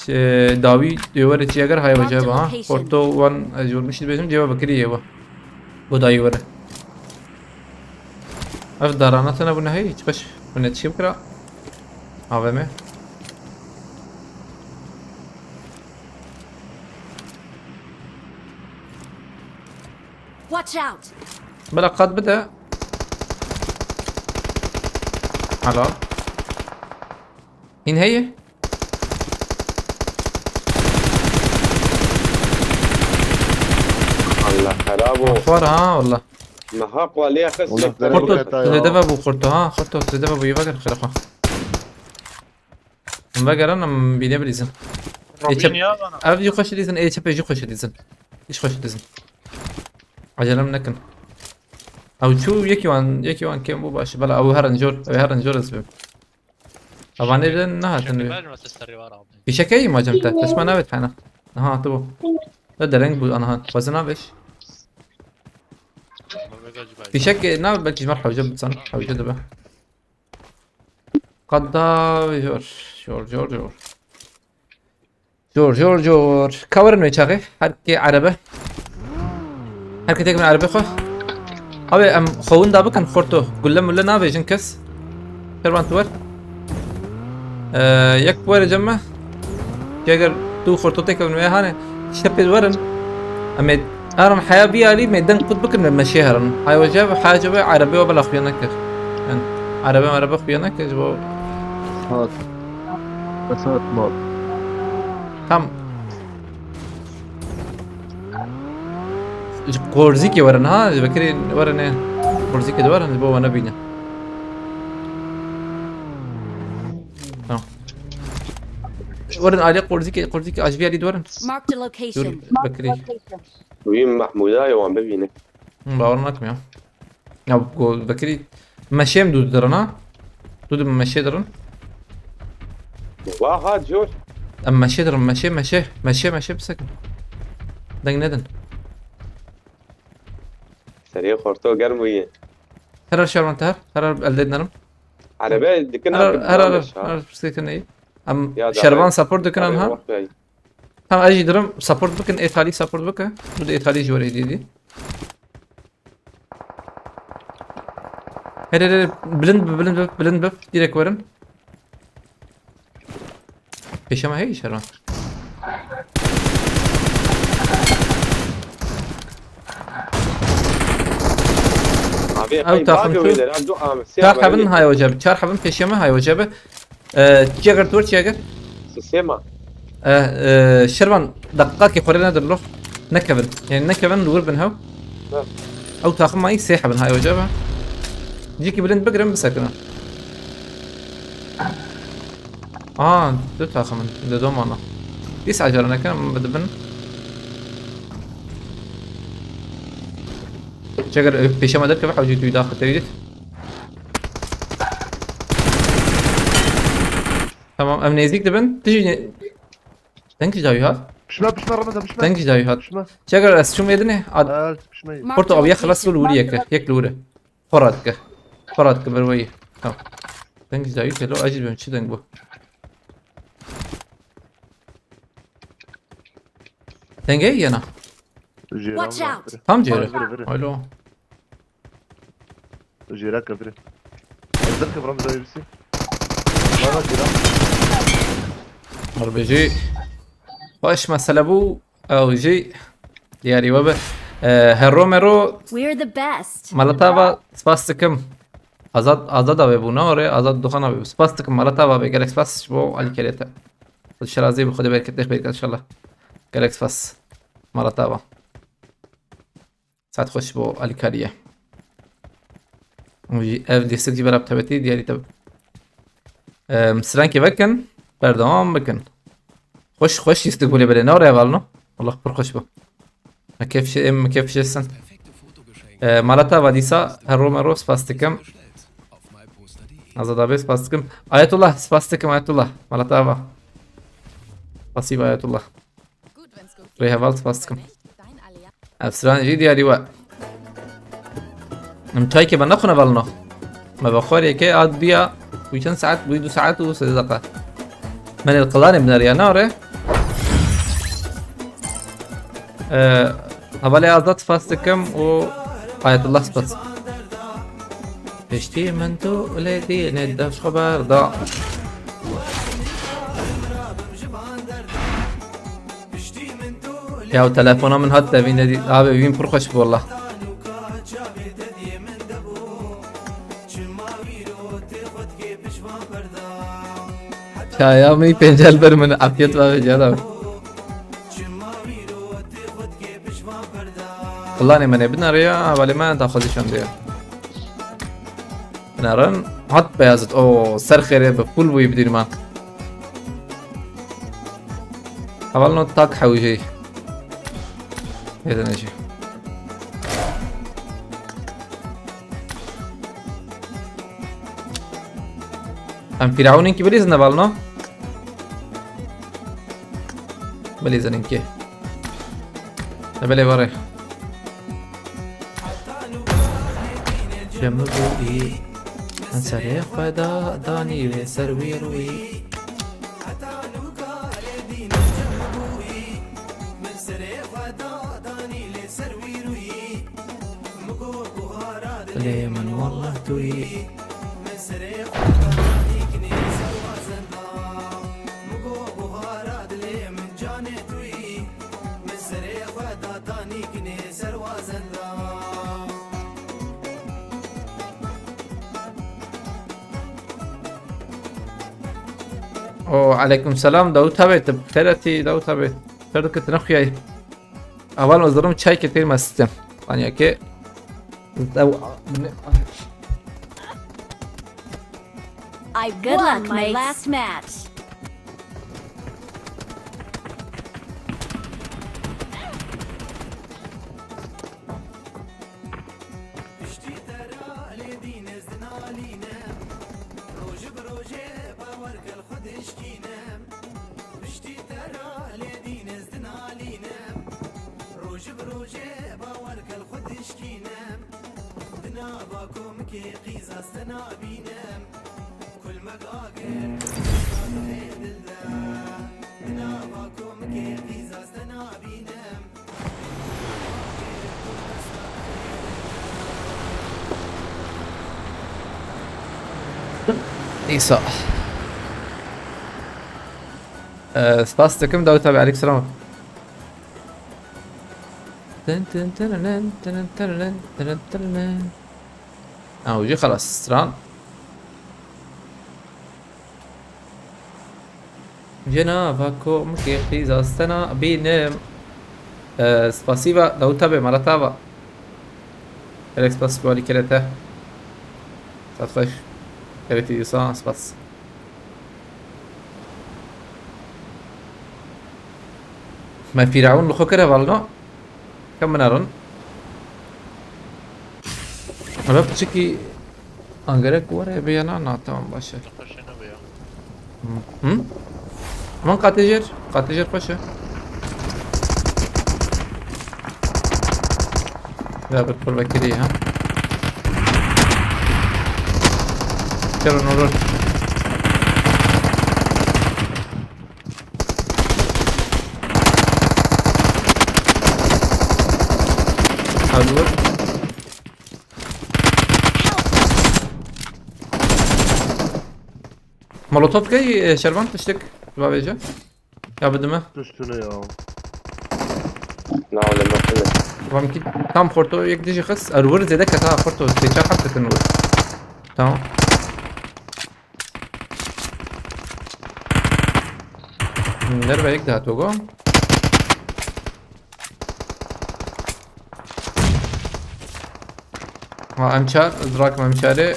e, dawî dêwere çiyeger hay wece ba ha. Porto wan, e, jor mişit bêjim, ceva bikirî ye wa. Bu dayî were. Ev darana tene bu nehê, hiç baş. Bu ne çi bikira? A V M. Watch out! Bela qat bide. Helal. Hîn heye? Allah xerab o. Xwar ha, valla. Niha qwaliya xist Ola, sektere. Xurto, Xerab o. zêde ve bû xurto ha, xurto zêde ve bû, yê veger xêra xwe. Em vegerin, em bîne bilîzin. Robin Geçip- ya bana. Ev jî xweş dizin, ê çepê jî xweş dizin. Hiç xweş dizin. Acelem nekin. Ew çû yekî wan, yekî wan kêm bû baş. Bela ew herin jor, ew herin jor ez bim. Evanê de nehatin Şekil wê. vermese serî var abi. Fîşekeyî macem te, teşma navêt hena. Aha, tu bû. Te dereng bû, aha. Xwezin navêş. Ama vega cibay. Fîşek, e, nav belkî ji me hewce bitsan. Hewce dibe. Qada jor, jor, jor, jor. Jor, jor, jor. Ka werin wê çaxê. Her kê erebe. Her kê têkin erebe xwe. Abi em xewin da bikin xorto. Gulle mulle navêjin kes. Şervan tu wer. Ee, yek were cem me. Eger tu xorto têkevin wê hane. Şepê werin. Em ê herin heya vî alî me deng qut bikin me meşê herin. Hay wece ve heya cebe erebe ve bela xuya nekir. Yani erebe merebe xuya nekir ji bo. Hat. Esat mal. Tam. Ji Qorzîkê werin ha, ji Bekirê werin ê. Qorzîkê de werin, ji bo we nebîne. Tamam. Werin alê Qorzîkê, Qorzîkê ajvî alî de werin. Marked a Dur location. Bekirê. Wî Mahmûda ye wan bibîne. Hı, bawer nakim ya. Ya go Bekirî meşê em dû dirin ha. Dû di meşê dirin. Wa ha jor. Em meşê dirin, meşê, meşê, meşê, meşê bisekin. Deng nedin. Serê xorto germ bûye. Herar şervan te her, herar elde dinerim. Erebe dikin Herar, abi, herar, yanlış ha. herar, pirsgirtin ey. Em Ya da şervan ben- support dikin em ha. Wah bey. Tamam, ez jî dirim support bikin, ê talî support bike. Tu de ê talî jî were hêdî dî. Here, here, bilind bi, bilind bi, bilind bi. Direkt werin. Pêşe me heye şervan. Abi Ew hey taxim bagi tu. wêler, ev du am. Çar hebin hay wecebe, çar hebin pêşe me hay wecebe. Ee, çiye gir, tu çiye gir. Sisema. Ee, ee, şervan, deqaqê xwe rê nedir lo. Nekevin. Yani nekevin, li wir bin hew. Ha. Ew taxim mayî sê hebin hay wecebe. Cîkî bilind bigirin bisekinin. Aa, du takım in. Di domana. Dîsa acele nekin, em bidibin. Çeker, e, pêşe me derkeve hewcî tu daxil tevî dît. Tamam, em nêzîk dibin. Tijî ne-, deng ji dawî hat. Pişme, pişme, Ramazan, pişme. Deng ji dawî hat. Pişme. Çeker, ez çûm êdinê. Ad-, Evet, pişme. Porto, ew yek xilas li wir yek e. Yek li wir e. Xwe radike. Xwe radike ber weyî. Tamam. Deng ji dawî telo, ez jî dibêm çi deng bû. Dengê yena. Jêra Watch min out! Tam jêre. Vire, vire, vire. Alo. Jêra ke vire. Hazır ke buram zayıfsi. Bana jêra. Harbêjî. Baş mesele bû. Ew jî diyarî we be. Ee, herro mero. We're the best. Malata va spas dikim. Azad, Azad abi bû, ne ore? Azad Duxan abi. Spas dikim, Malata abi. Gelek spas ji bo alîkariyê te. Xwedê şerazî bi Xwedê bereket, bereket inşallah. Gelek spas. Malata abi. Saet xweş bo alîkariyê. Ev jî, ev lîstik jî bera bi tebetî diyarî te. Em, strankê vekin, berdewam bikin. Xweş, xweş lîstik bû lê belê, ne ore hevalno? Wallah pir xweş bû. Me kêf şe-, em, me kêf şe sen. E, Malata va dîsa, herro merro, spas dikim. Azad abi, spas dikim. Ayetullah, spas dikim, Ayetullah. Malata va. Spasî va Ayetullah. Rê heval, spas dikim. Ev stran jî diyarî we. Em çaykê me nexwine valino. Me vexwarê ke a duya, wî çend saet bûyî, du saet û sê deqa. Me nê li qilanê bineriya, ne ore? Ee, hevalê Azad spas dikim û Ayetullah spas. Piştî min tu lê dînê dev xeber da. Ya telefona min hat devîn nedî. Abi wîn pir xweş bû wallah. Çaya min pêncel ber min afiyet ve cera. Planê me ne binare ya, hevalê me daxwazî çendê ya. Binarin. Hat Beyazıt. O ser xêrê bi pul bûyî bi dîrman. Hevalno tak hewî jî. Êdine jî. Em Firavunên ki bilîzin hevalno. Bilîzin ki. Belê vare. Cem bûyî. Min serê xwe da danî wê ser wî rûyî. Lê min wallah tu yî. O, aleykum selam, Davut abi, te xêr hatî, Davut abi. Xêr dike, tu nexuyaye. Heval, ez dirim çaykê têr me sistem. Aniyekê. I've won my last match. Îsa. Ee, spas dikim, Davut abi, aleyküm selam. Tın tın tırının, tırın tırının, tırın tırının. Ha, ucu xelas, stran. Cenava komkê qîz astena bînim. Ee, spasiba, Davut abi, Malatava. Alex, spas, şivalî kerete. Saet xweş. Kerete dîsa, spas. Me Fîraun li xwe kir hevalno. Kam binarin. Eve piçikî angerek were bê ya na, na, tamam, baş e. Çok hoş ne bu ya? Hı? Hı? Aman qatê jêr, qatê jêr xweş e. Ya bir pir vekirî ha. Gel onu vur. Hadi vur. Molotof key, e, Şervan tiştek bavêje. Ya bidime. Tiştine ya. Na, öyle bakın. Tamam ki tam xorto yek dijî xist. Er wir zêde keta xorto. Sê çar heb ketin wir. Tamam. Nerve yek daha togo. Ha, em çar, zrak em çarê.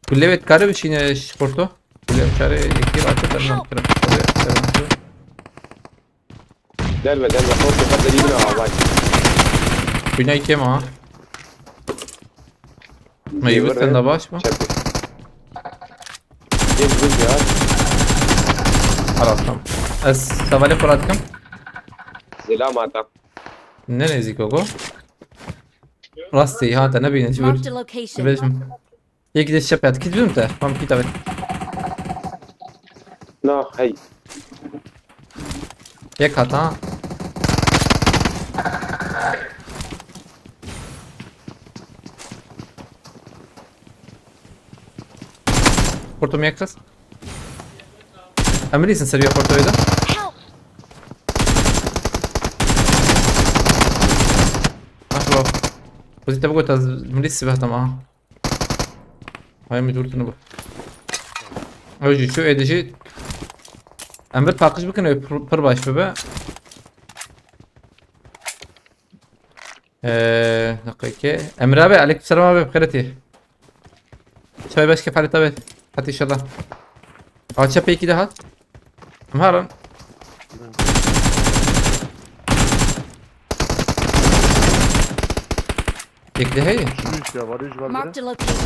Kulê wê dikare bişîne ji xorto. Kulê em çarê yekî rate derman kira. Kulê derman kira. Derve, derve, xorto, xorto, derî bina, vay. Bina yekê ma. Me yî sen de baş mı? Çepê. Gel, gel ya. Halas, tamam. Ez tavalê xwe radikim. Selam, ata. Ne nêzîk o go? Rastî, ha, te nebîne, çi bir. Marked a location. Çi bêjim? Yek de şep yat, kit bidin te. Tamam, kit abi. Na, hey. Yek hat ha. Kurtum yek kız. Em bilîsin ser bir portoyda. Help! Ah, bro. Pozitif bu kadar, milîs sibah tamam. Hay, mi durtunu bu. Öjü şu edici. Em bir takış bakın, öyle pır, pır baş bebe. Eee, dakika. Emre abi, aleykümselam abi, bixêr hatî. Çay baş kefaleta be. Hadi inşallah. Aça peki daha. Em haran. Yek de hey. Şu iş ya, var iş var. Marked a location.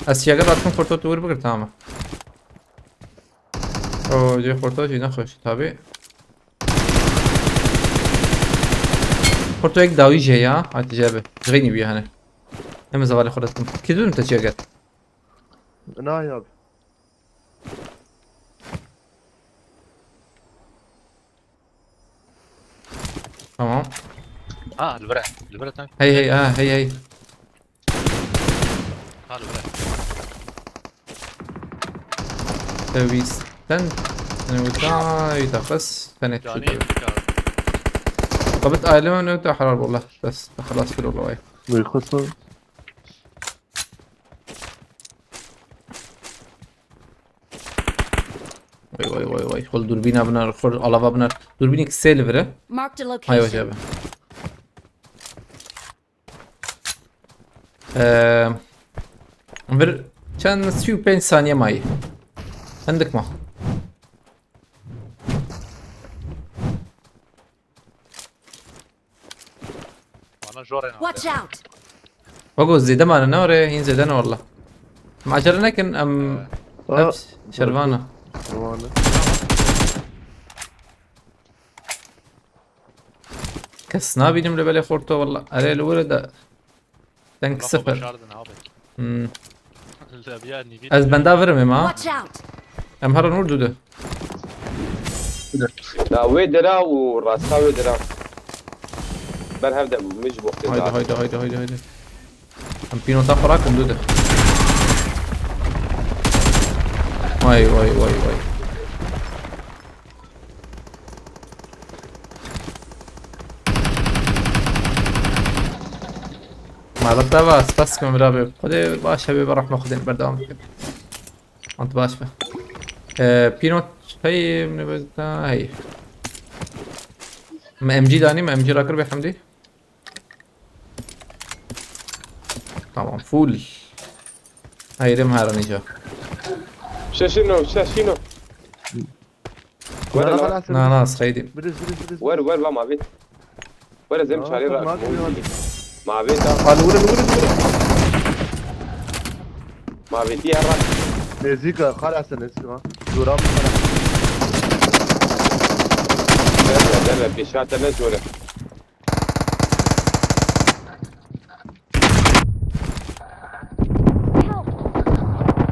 Ez şiyaga rahatım, porto tuğur bıkır, tamam. O, je porto jî nexweş, tabi. Porto yek dawî jê ya, hadi jê be. Jixênî bî hani. Em zevalê xwe dikim. Kî dûn te çêket? Na ya. Tamam. Ha, li vir e. Li vir e, tank. Hey, hey, ha, hey, hey. Ha, li vir e. Te wîst. Sen, sen wîst. Ay, da bes. Sen et. Canî yedik abi. Qabit aileme ne te harar wallah. Bes, xelas kir wallah. Vay. Vay, xweş. Vay, vay, vay, vay. Xol durbîna binar, xol alava binar. Durbînek sê li vir e. Marked a location. Hay hoş abi. Ee, bir çend, sî û pênc saniye mayî. Hindik ma. Bana jor en. Watch out! Wago zêde mane ne orê, hîn zêde ne walla. Macera nekin, em, ha, hep şervana. Şervana. Kes nabînim li belê xorto walla. Erê li were de. Deng sıfır. Başardın abi. Hmm. Tabii ya, ne bileyim. Ez benda virim ema. Watch out! Em herin ûr dudu. Ya wê dira û rasta wê dira. Ber hev de min ji bo xwe. Haydi, haydi, haydi, haydi, haydi. Em pînota xwe rakin dudu. Vay, vay, vay, vay. Malata va, spas kim bira be. Xwedê baş hebe, bi rehma Xwedê berdewam bikin. Ant baş be. Ee, pînot hey, min bezda hey. Me M G danî, me M G rakir be Hemdî. Tamam, full. Hayrim her nice. Şeşino, şeşino. Were la. Xelas. Na, na, ez xeydîm. Biriz, biriz, biriz. Wer, wer, va mavê. Were zem çarê ra. Mavê ta. Al, were, were, were. Mavê ti ya ra. Nêzîk e, xelas e, nêzîk e. Zora min xelas. Derve, derve, pêşa te ne zor e.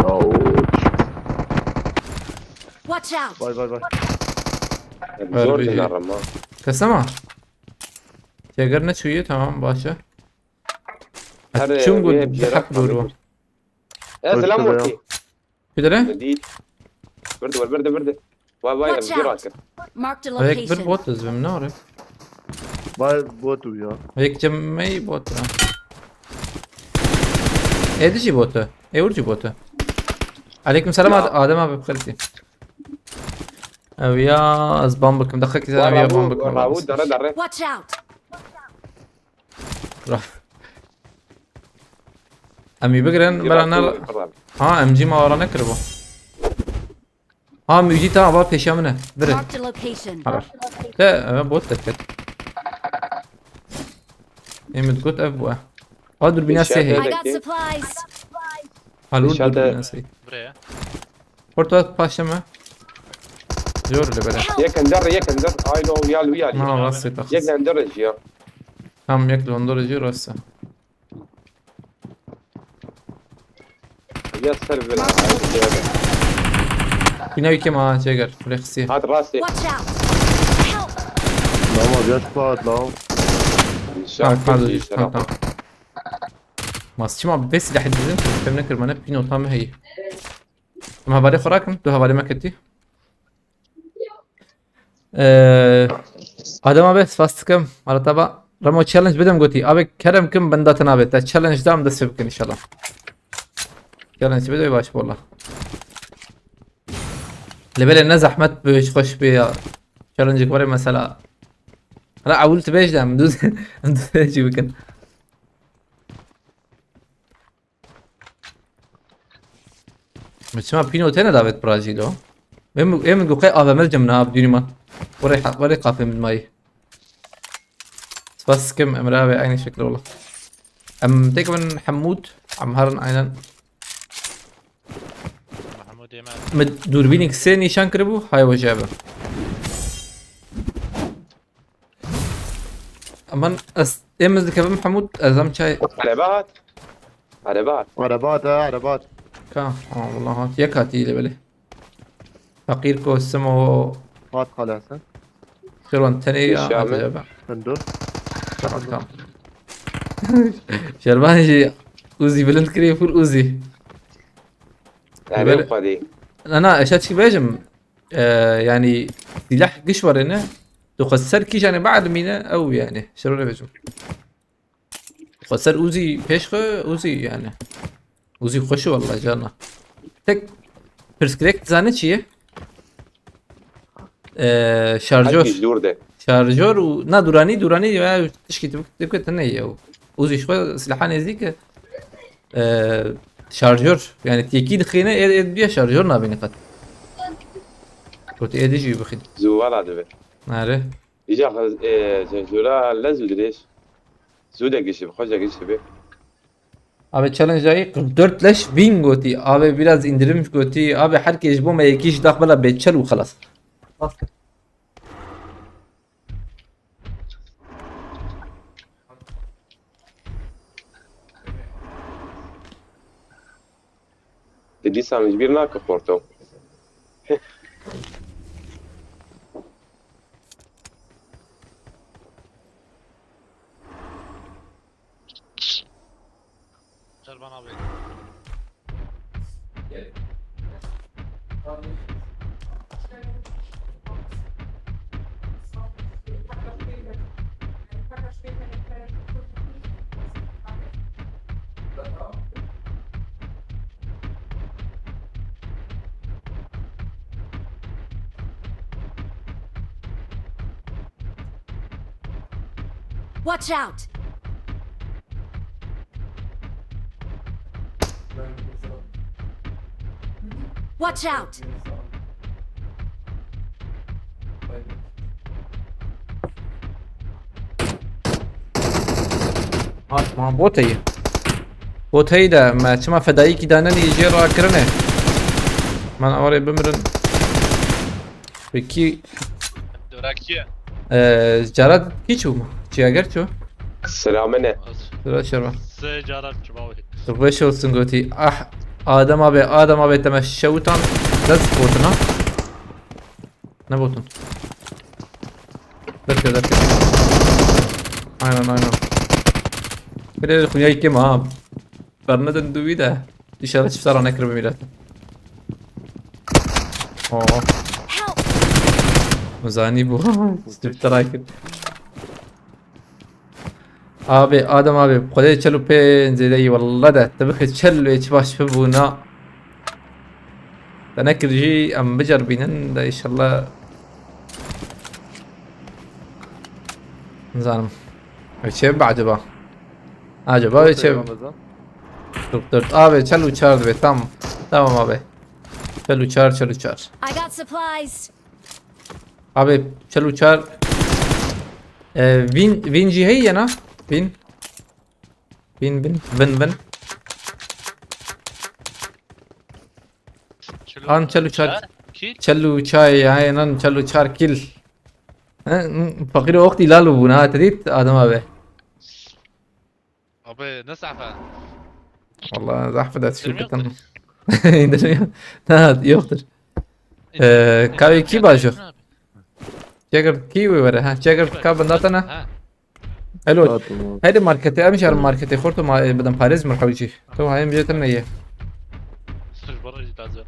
Ouch. Watch out! Vay, vay, vay. Zor dinerim ha. Kesema. Teger ne çûye, tamam, baş e. Her, çûm e, got, bir hep dur bu. Ya, selam olsun. Kudere? Değil. Birdi var, birdi, birdi. Vay, vay, bir rakı. Marked a location. Ayek bir bot ez bim, ne var? Vay, bot ya. Ayek cemmeyi bot ya. Edici botu. Evurcu botu. Aleyküm selam Ad-, Adem abi, xeltî. Ev ya, ez ban bikim. Dakika ki ev ya ban bikim. Ravu, dare, dare. Watch out! Em ê bigirin, bera ne. Ha, M G ma ara nekiribû. Ha, M G ta ava pêşiya min e. Dire. Marked a location. Haber. Te, e, bot te ket. Em got ev bu e. Ha, durbîna sê heye. I got supplies. Halûr durbîna sê. Buraya. Porto paşa me. Zor le bere. Yek ender, yek ender. Ay lo, ya lu, ya lu. Na, rastê taxis. Yek ender ji ya. Tam yek li hundir jî rast e. Ya ser vira. Bîna wî kêm ha, Ceger, Flexi. Hat rastê. Watch out! Help! Lama, ya squad, la. Tamam, pardon, tamam, tamam. Mas çima vê silahê dizin, fem nekir, me ne pînota me heye. Em hevalê xwe rakin, tu hevalê me ketî. Ee, Adem abi, spas dikim. Arata ba, Remo challenge bidim gotî. Abi, kerem kim, benda te nabe. Te challenge dam, dest pê bikin inşallah. Challenge bide baş, valla. Lebele ne zahmet bi, xweş bi ya. Challenge were mesela. Hala ewil tu bêj de, em dû, em dû jî bikin. Min çima pîno têne davet Brazîlo? Em, em gu qey A V M cem na bidûnî ma. Were ha-, were qafê min mayî. Spas kim Emre abi, aynı şekilde ola. Em tek min Hemûd, em herin aynen. Mahmûd Yemer. Min dûrbînî sê nîşan kiribû, hay weje be. Aman ez, em ez dikevim Hemûd, ez em çay. Araba hat. Araba hat. Araba hat, ha, araba hat. Ka, ha, wallah hat. Yek hatî le belê. Feqîr ko simo. Hat xalasa. Şervan tenê ya, Şame. Hat acaba. Sen dur. Tamam, tamam. Şervan jî Uzi bilind kiriye, full Uzi. Yani böyle xwedî. Na, na, eşya çi bêjim? Ee, yani silah giş var ne? Tu xwe ser kîjanê bielmîne ew yani. Şero ne bêjim. Xwe ser Uzi pêş xwe, Uzi yani. Uzi xweş e wallah cana. Tek pirsgirêk dizane çi ye? Ee, şarjör. Her kî ji dûr de. Şarjör û na dûranî, dûranî ya tişkî tu, tu, tu ne ye o. Uzi xwe silaha nêzîk e. Ee, şarjör. Yani têkî dixîne, ê, ê diye şarjör nabîne qet. Gotî ê dijî bixîn. Zû vala dibe. Nare. Îca, e, zûra le zû dirêj. Zû de gişi, xweş de gişi be. Abi challenge dayı kırk dört leş bin goti. Abi biraz indirim goti. Abi herkes bu me yekî ji dax bela beçel û xelas. Di dîsa min ji bîr nake Porto. Şerban abi. Watch out! Watch out! Ha, ma bot heye. Bot heye de, me çima fedayîkî danenî jê rakirinê. Man awarê bimirin. Peki, Dorakiye. e, cara kî çû mu? Çiyager çû? Selamene. Dura şerba. Se cara çibawi. Tu beş olsun goti. Ah, Adem abi, Adem abi, te me şewtan. Dest botin ha. Ne botin? Derke, derke. Aynen, aynen. Bir de kunyayı kim ha? Bernadette duvi de. İnşallah çift sara nekir bir millet. Oo. Help! Muzani bu. Çift sara kir. Abi, Adem abi, Xwedê çel û pê zêde yî, welle de, te bixê çel wê çi baş bibûna. Te nekir jî em biceribînin de, inşallah. Nizanim. Ev çê bi acaba? Acaba ev çê... Doktor, abi, çel û çar dibe, tamam. Tamam abi. Çel û çar, çel û çar. I got supplies. Abi, çel û çar. E, vin, vin jî heye na? Vin. Vin, vin, vin, vin. An çel û çar. Kil. Çel û çar, aynen, çel û çar kil. He, hı, fakir o wextî lal bûn ha, te dît Adem abi. Abi ne safa? Vallahi zahfet et İndirim yok şirketten. İndirim yok. Ha, yoktur. Ee, kahve iki bajo. Jagger kî wê were ha? Jagger ka bindatana. Ha. Alo. Fatima. Hadi markete, em şar markete, xorto ma e, bidan parêz mir hewcî. Tu hayem jetin ne ye. Sırf bana taze.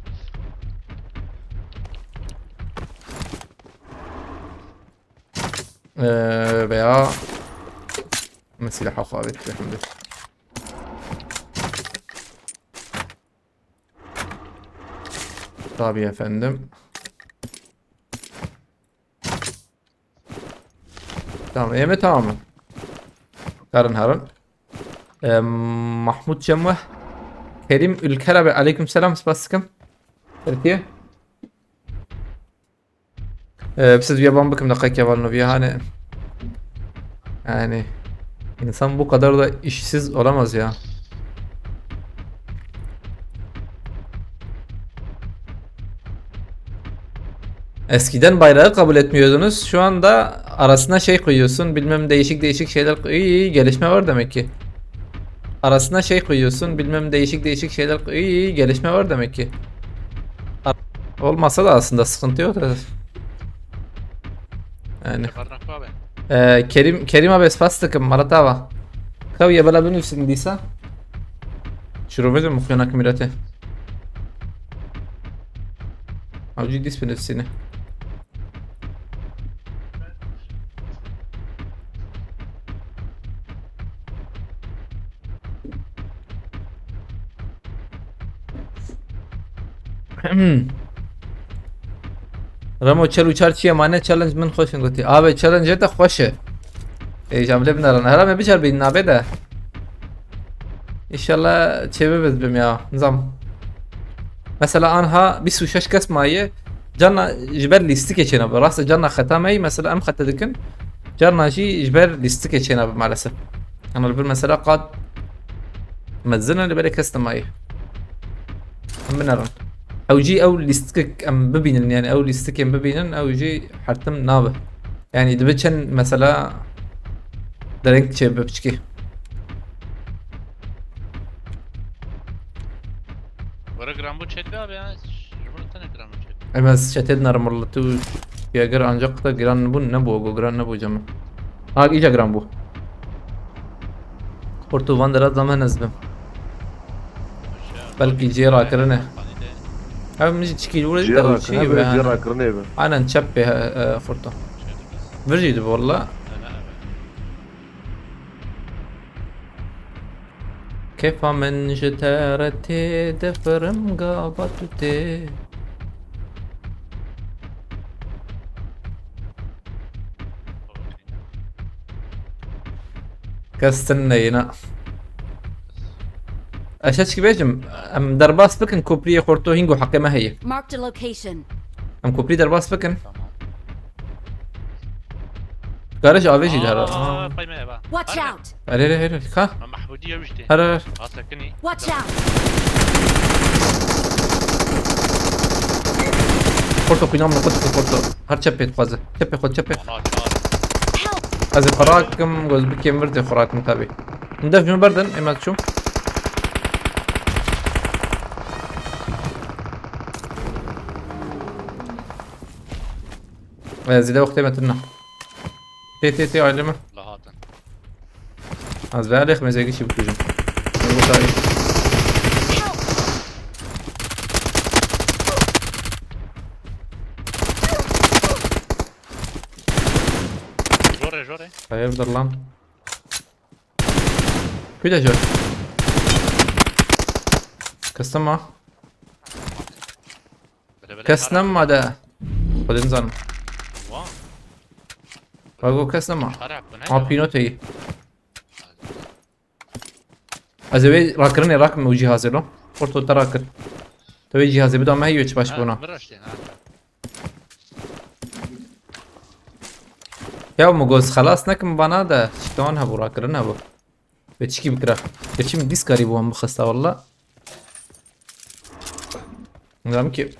Ee, veya... Mesela haqabet şimdi. Tabii efendim. Tamam, eme tamam mı? Karın harın. Ee, Mahmut Cemwe. Kerim Ülker abi, aleyküm selam, spas dikim. Türkiye. Ee, siz bir yaban bakım dakika keval no bir hani. Yani insan bu kadar da işsiz olamaz ya. Eskiden bayrağı kabul etmiyordunuz. Şu anda arasına şey koyuyorsun. Bilmem değişik değişik şeyler koy-, iyi, iyi, gelişme var demek ki. Arasına şey koyuyorsun. Bilmem değişik değişik şeyler koy-, iyi, iyi, gelişme var demek ki. Ar- Olmasa da aslında sıkıntı yok da. Yani. Barnak abi. Ee, Kerim, Kerim abi, spas dikim, Marat abi. Kav ya bela binivîsin dîsa. Şirovê de muxyanak mirete. Avcı dis binivîsîne. Remo çel û çar çiye mane, challenge min xweş in gotî. Abi challenge te xweş e. Ê, cam lê binaran. Hera me bicar bîn nabe de. İnşallah çê bibim ya. Nizam. Mesela anha bîst û şeş kes maye. Canna ji ber lîstikê çênabe. Rast e, canna xeta me ye. Mesela em xete dikin. Canna jî ji ber lîstikê çênabe maalesef. Ama li vir mesela qad mezin e, li berê kes nemaye. Em binerin. Ew jî ew lîstikek em bibînin, yani ew lîstikên bibînin, ew jî hertim nabe. Yani dibe çend mesela dereng çê bibe piçkî. Were grambo çek abi ya. Jumur tane grambo çek. Em ez çetê dinarim walla, tu Jäger ancak da giran bûn, nebû, go giran nebû cema. Ha, îca giran bû. Porto van dera zaman ez bim. Belkî cê rakirine. Ev min jî çikî wurê Cê de çi rakirine be. be, cê rakirine be. Aynen çep be, e, Forto. Vir jî dibe walla. Kefa min ji te re tê, difirim gava tu tê. Kes tune yîna. Ez çi bêjim, em derbas bikin kopriyê Xorto, hîngo heqê me heye. Marked a location. Em koprî derbas bikin. Tamam. Garaj avê jî dihera. Aa, pey me eva. Watch out! Her her her her. Ka? Ma Mahmudiye wî jî tê. Her her her. Asekinî. Watch out! Porto, qîna min qut, porto. Her çepê dixwaze. Çepê xwe, çepê. Ana çar. Help! Ez ê xwe rakim, goz bikêm vir dê xwe rakim tabi. Hindef jin berdin, ême çûm. Ee, zîde wextê me tune. Tê, tê, tê, ailê min. La hatin. Ez vê alêx mêzekî çî bikujim. Help! Jore, jore. Hayırdır lan? Kuda jor. Kes nema. Bele, bele, kes nema de. Xwedin zanim. Wa. Bago kes nema. Xarap bu ne? Ha, pîno teyî. Ez ê wê rakirinê rakim û cîhazê lo. Porto te rakir. Te wê cîhazê bida me, heyî wê çi baş bona. Ha, min raştê, ha. Ya min got xelas nekim bana de. Çikan hebû, rakirin hebû. Wê çikî bikira. Gerçi min dîs karî bû wan bixista walla. Nizam ki.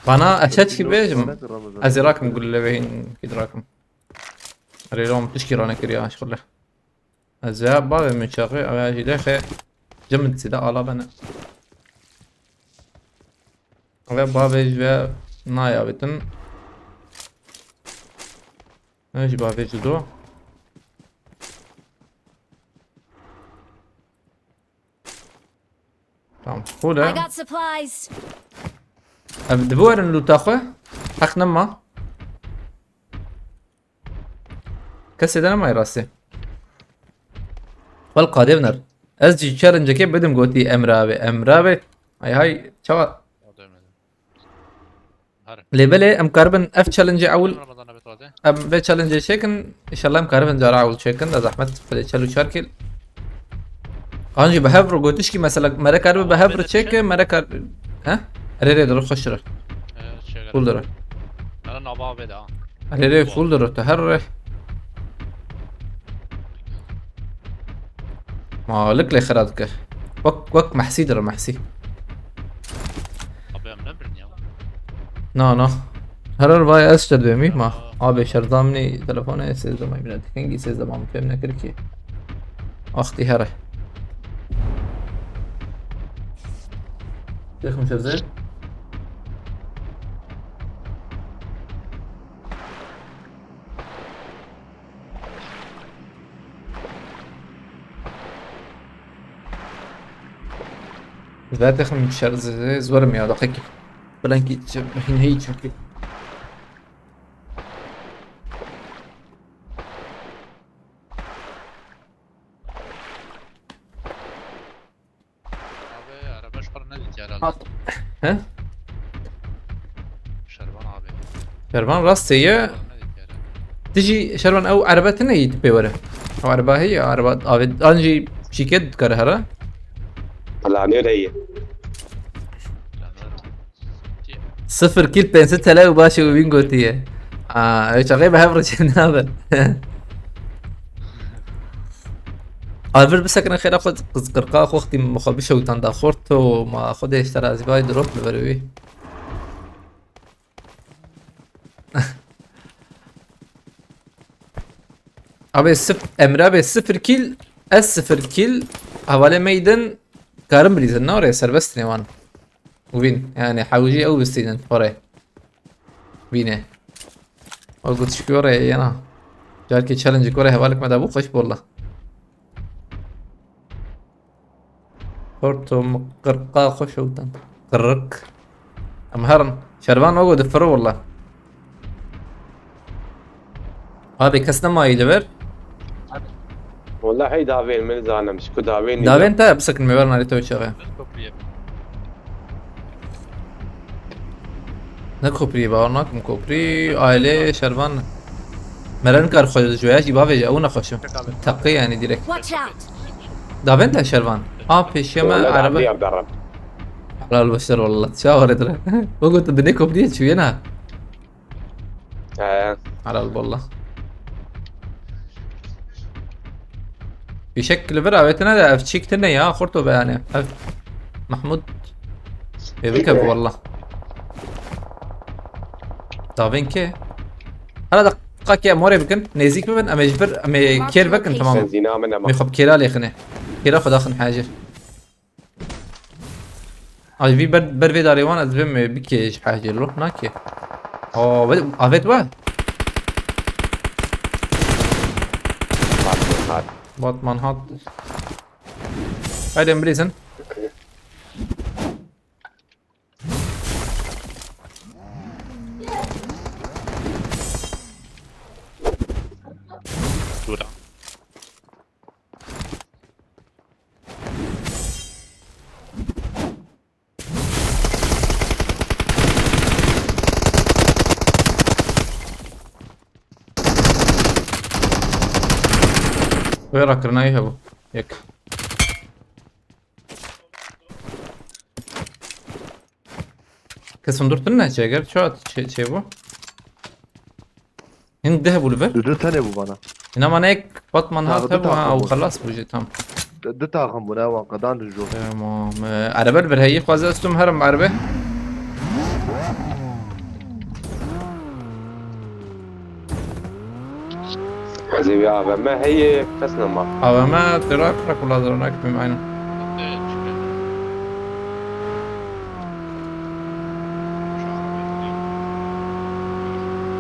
Bana eşeç ki bêjim. Ez ê rakim gulle ve hîn kî rakim. Rêlom tişkî rane kiriya şixule. Ez ya bavê min çaxê, ev ya jî lêxê. Cim sîde ala bene. Ve bavê ji ve nayavêtin. Ne jî bavê ji do. Tamam, cool e. I got supplies. Ev dibiwerin lûta xwe. Heq nema. Kesê de nema rastî. Wel qadê viner. Ez jî challenge-ekê bidim gotî Emre abi. Emre abi. Ay hay çawa. Lê belê em karibin ev challenge ewil. Em vê challenge çêkin. Înşallah em karibin cara ewil çêkin. Da zehmet belê çel û çar kil. An jî bi hev re gotişkî mesela mere karibe bi hev re çêke, mere kar-, he? Erê rê diro xweş re. Cool diro. Erê rê cool diro te her re. Malik lê xira dike. Wek, wek Mehsî diro Mehsî. Abi em ne birin ya. Na, na. Herar vay ez şer dibêmî ma. Abi şerda minî telefonê sêzdemay bine. Kengî sêzdema min fêm nekir ki. Axtî here. Dêxim şevzê. Zaten şer z-, z-, zorim ya, dakika. Belki hîn heyî çünkü. Abi, araba şu para ne diyor herhalde? Hat. He? Şervan abi. Şervan rast ye. Para ne diyor herhalde? Dijî Şervan ew erebe tine yî pê were. Ew ereba heye, ereba avê an jî şîket dikare here. Planê de ye. Planlar. Sıfır kill, pênc sed T L û başê û wîn gotiye. Aa, ew çaxê bi hev re çênabin. Alvir bisekine xêra xwe qirqa xwe xtî xwe bişewtan da xort û ma xwe dê ji te razî bay drop li ber wî. Abi sıf-, Emre abi sıfır kill, ez sıfır kill, havale meydan karım bilizin ne oraya serbest ne wan. Win, yani hawiji ew bistînin oraya. Wine. O gotişkî oraya yena. Carkê challenge oraya hevalek me da bu xweş bolla. Hortum qirqa xwe şewtan. Qirrik. Em herin. Şervan ogo difiro walla. Abi kes nemayî li vir. Walla hey davên min zanim, ji ku davên nî. Davên te bisekin me ver narê te çaxê. Ne koprî, bawer nakim koprî, aile Şervan. Meren kar xwe ji wê jî bavêje, ew nexweş e. Teqî yani direkt. Watch out! Davên te Şervan. A pêşiya me Wala erebe. Rabia berem. Helal başlar wallah. Çawa re dire. Bak o tu binê kopriye çûye na. He. Helal wallah. Fîşek li vir avêtine de ev çîk tine ya, xurt o be yani. Ev Mahmud. Ê bike bi wallah. Davên ke? Hala deqaqê em warê bikin, nêzîk bibin, em ê ji vir, em ê kêr vekin, tamam. Benzîna min nema. Em ê xwe bi kêra lêxinê. Kêra xwe daxin hecir. Ay, vî ber, ber vê darê wan ez bim, e, bikê ji hecê lo, nakê. O, ve, avêt we? Batman hat. Batman hat. Haydi em bilîzin. Dûra. Wê rakirina wî hebû. Yek. Kes hundir tune çêger, çi hat çê, çêbû? Hin deh bû li vir. Du, du tenê bû bana. Hina mane yek Batman hat hebû, ha, ew xelas bû jî, tam. Du, du taxim bû, ne, wan qedan du jor. Tamam. E, erebe li vir heyî, xwaze ez tum herim erebe. Ez ê wî A V M heye, kes nema. A V M tira krak û lazer onak bim aynen.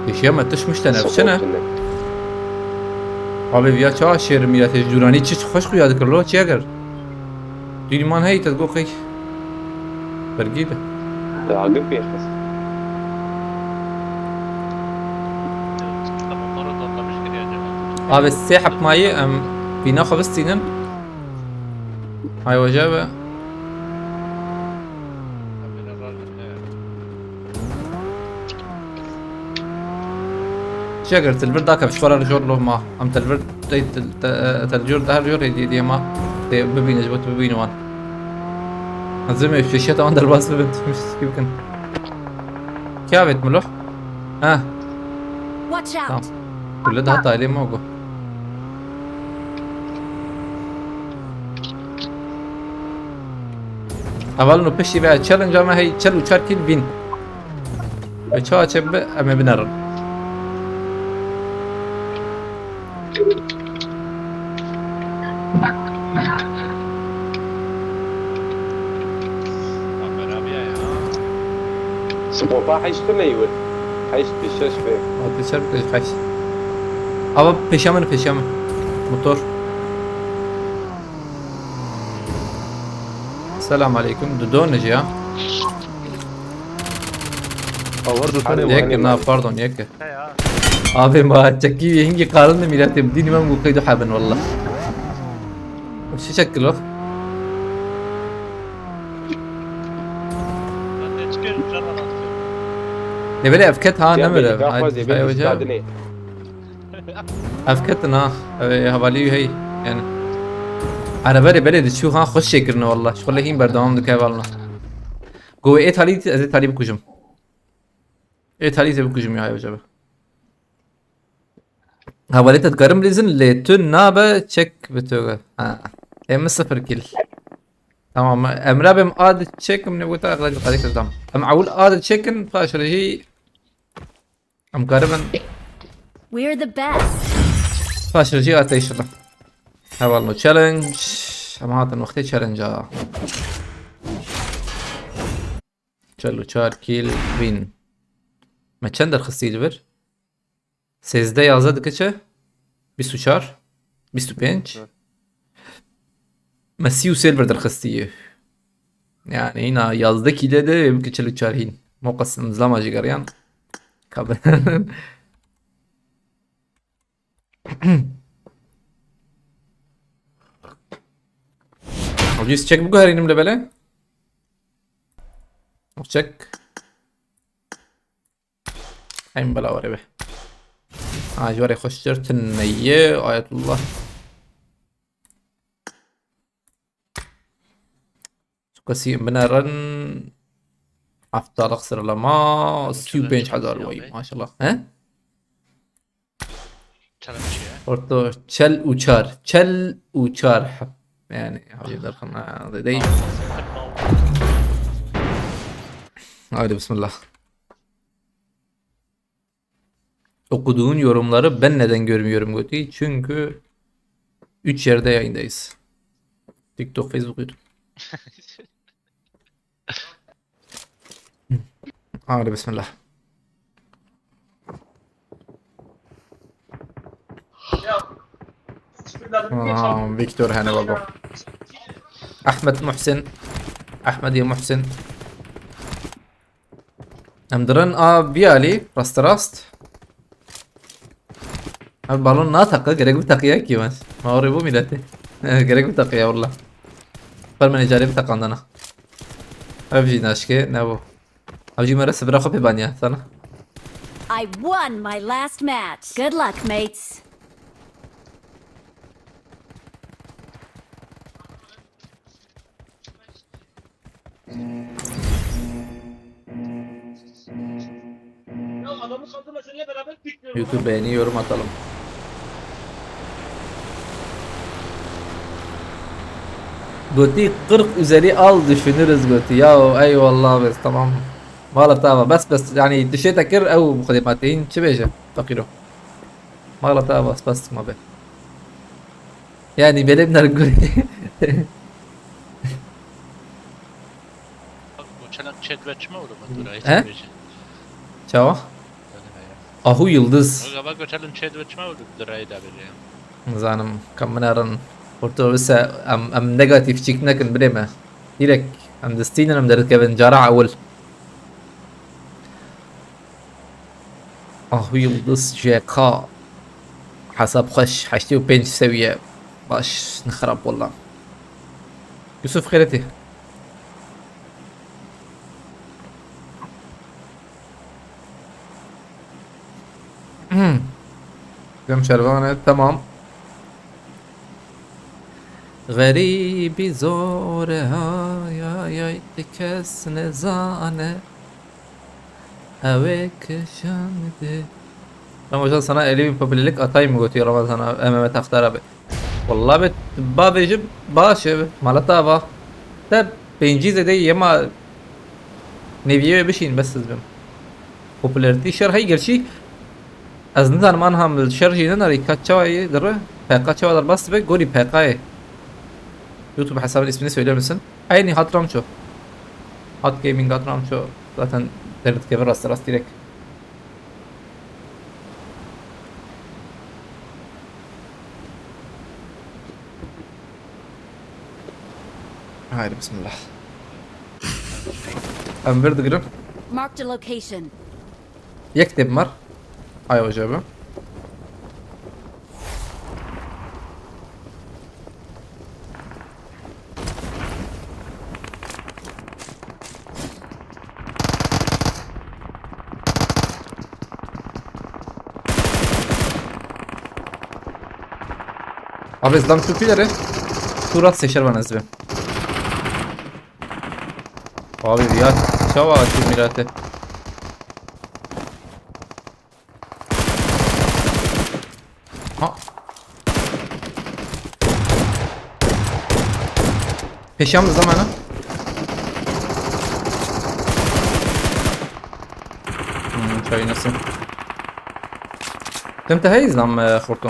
Pêşiya me tiş mişte ne, biçine. Abi viya çawa şêr miletê ji dûranî çi xweş xuya dikir lo, çi eger? Dîlman hey, te digot qey. Bergî be. Dagir pêxist. Abi sê hepmayî em vîna xwe bistînin. Hay weca be. Çi eger tilvir dake bi şwara li jor lo ma. Em tilvir tey til-, te-, e, tel jor, her jor hediye diye ma. Tê bibîne, ji bo tu bibîne wan. Ez ê pêşiya te wan derbas bibin, tiştî bikin. Kî avêt milo? Ha. Watch out! Tamam. Kule daha talê ma go. Hevalno piştî ve challenge me hey çel û çar kîl bîn. Ve çawa çê bibe, em ê binerin. Spopa heşt ne yû. Heşt bi şeş be. Hadi ser bir kaç. Ama peşe mi, peşe mi? Motor. Selam aleyküm. Dudon ya. Awar du tane. Yek, na, pardon, yek. He ya. Abi ma çekî hingî qarindî mîletê, dînî me û qeydu hebin wallah. Şu şekil o. Ne böyle efket ha, ne böyle? Ay, ay, hoca. Ev ketin ha, ev ê hevalî wî hey. Yani. Erebe rê belê diçû ha, xweş çêkirine wallah. Ji xwe lê hîn berdewam dike hevalna. Go ê talî, ez ê talî bikujim. Ê talî zê bikujim ya, ev cabe. Hevalê te dikarim bilîzin, lê tu nabe çek bi tu. Ha. Ê min sıfır kill. Tamam, Emre abim ad çekim ne wita, gıda gıda kırdım. Em awul ad çekin, paşrı jî. Em karibin. We're the best. Paşrı jî ate inşallah. Heval no challenge. Em hatin wextê challenge a. Çel û çar kill win. Me çend derxistî li vir? Sêzdeh yazdeh dike çi? Bîst û çar? Bîst û pênc? Me sî û sê li vir derxistî. Yani hîna yazdeh kîlê de wê bike çil û çar hîn. Moqas em zilama jî geriyan. Kabe. Ucuz çek biguherînim li belê. Çek. Em bela were be. Ha, ji were xweştir tune ye, Ayetullah. Kesî binerin. Haftalık sıralama. Sî û pênc hezar vay. Maşallah. He? Çelem çi ye? Orta çel uçar. Çel uçar. Yani, hadi derken, ha, değil. Haydi bismillah. Okuduğun yorumları ben neden görmüyorum götü? Çünkü üç yerde yayındayız. TikTok, Facebook, YouTube. Hadi bismillah. Aa, Victor hene baba. Ahmet Muhsin. Ahmet ya Muhsin. Em dirin a biyalî, rasterast. Ev balon nateqe, gerek biteqiye ki ben. Ma orê bu milleti. Gerek biteqiye valla. Permenê carê biteqandana. Ev jî naşke, ne bu? Ev jî mere sibira xwe pê baniya, sana. I won my last match. Good luck, mates. YouTube beğeni, yorum atalım. Götü kırk üzeri al düşünürüz götü. Ya eyvallah, biz tamam. Mala tava bes bes, yani dişe tekir ew bu kadar mateyin çi beje fakiro. Mala tava bes bes ma be. Yani benim nar guri. Goçelek çêt ve çima oğlum, dur, ayet. He? Verecek. Çawa? Ahu Yıldız. Oğlum, bak, goçelek çêt ve çima oğlum, dur, ayet verecek. Zanim, kam min erin. Orta wisa em, em negatif çik nekin birê me. Direkt em distînin, em derkevin cara ewil. Ahu Yıldız J K. Hesap xweş, heştê û pênc seviye. Baş, ne xerab walla. Yusuf Xêretî. Hmm. Dem şervan e, tamam. Xerîbî zor e, hay, hay, hay, ti kes nezane. Ew ê kişandî. Ramazan, sana elli bin popülerlik atayım mı, götü Ramazan abi, M M T Akhtar abi. Vallahi be, bavêjim baş e, mala tava. Te pêncî zêde yema neviye bişîn, bes siz bim. Popülerity şer hey gerçi. Ez nizanim anha min şer jî nenarî, ka çawa yê dire, P K çawa derbas dibe, gorî P K yê. YouTube hesabın ismini söyler misin? Aynı Hat Ramço. Hat Gaming, Hat Ramço zaten derdikeve rast rast direkt. Haydi bismillah. Em vir digirin. Marked a location. Yek têp mar. Ay acaba. Abi, zlam tu pilere. Tu rat seşer bana zibim. Abi ya, çawa açayım mirate. Ha. Peşan zamanı. Hmm, çay nasıl? Tim te hey zam, e, Xorto?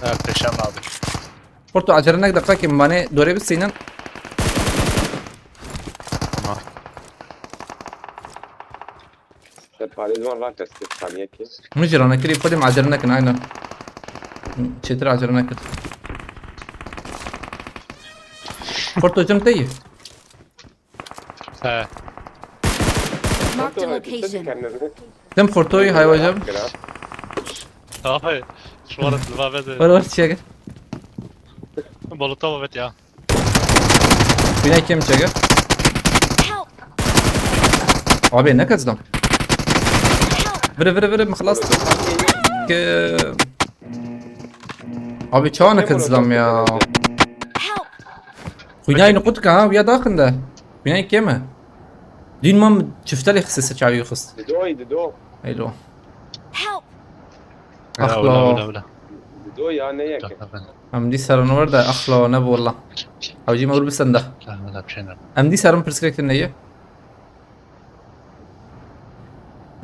Ha, peşan abi. Xorto, acele nek, deqekê min banê dorê bisînin. Tamam. Te parêz van, van test kir saniyekê. Min jî ranekirî, xwedê min acele nekin, aynen. Çêtir acele nekin. Xorto, cem te yî? He. Marked a location. Tim Xortoyî, haywa cem. Abi, şu ara silva bedi. Var var, çiçek. Bolota babet ya. Bine kim çeker? Help! Abi ne kaçtım? Help! Vire vire vire, mıhlas. Ke- Abi çawa ne kaçtım ya? Help! Xwînayê niqut ka ha, wiya daxin de. Xwînayê kêm e. Dîn mam çiftelê xise ser çavî xist. Didoy, dido. Eylo. Help! Ya, Axlo. Wela, wela, wela. Dido ya ne yeke. Em dî serin wer de axlo ne wela. Hewcî me wir bisende. Em dî serin pirsgirêk tune ye.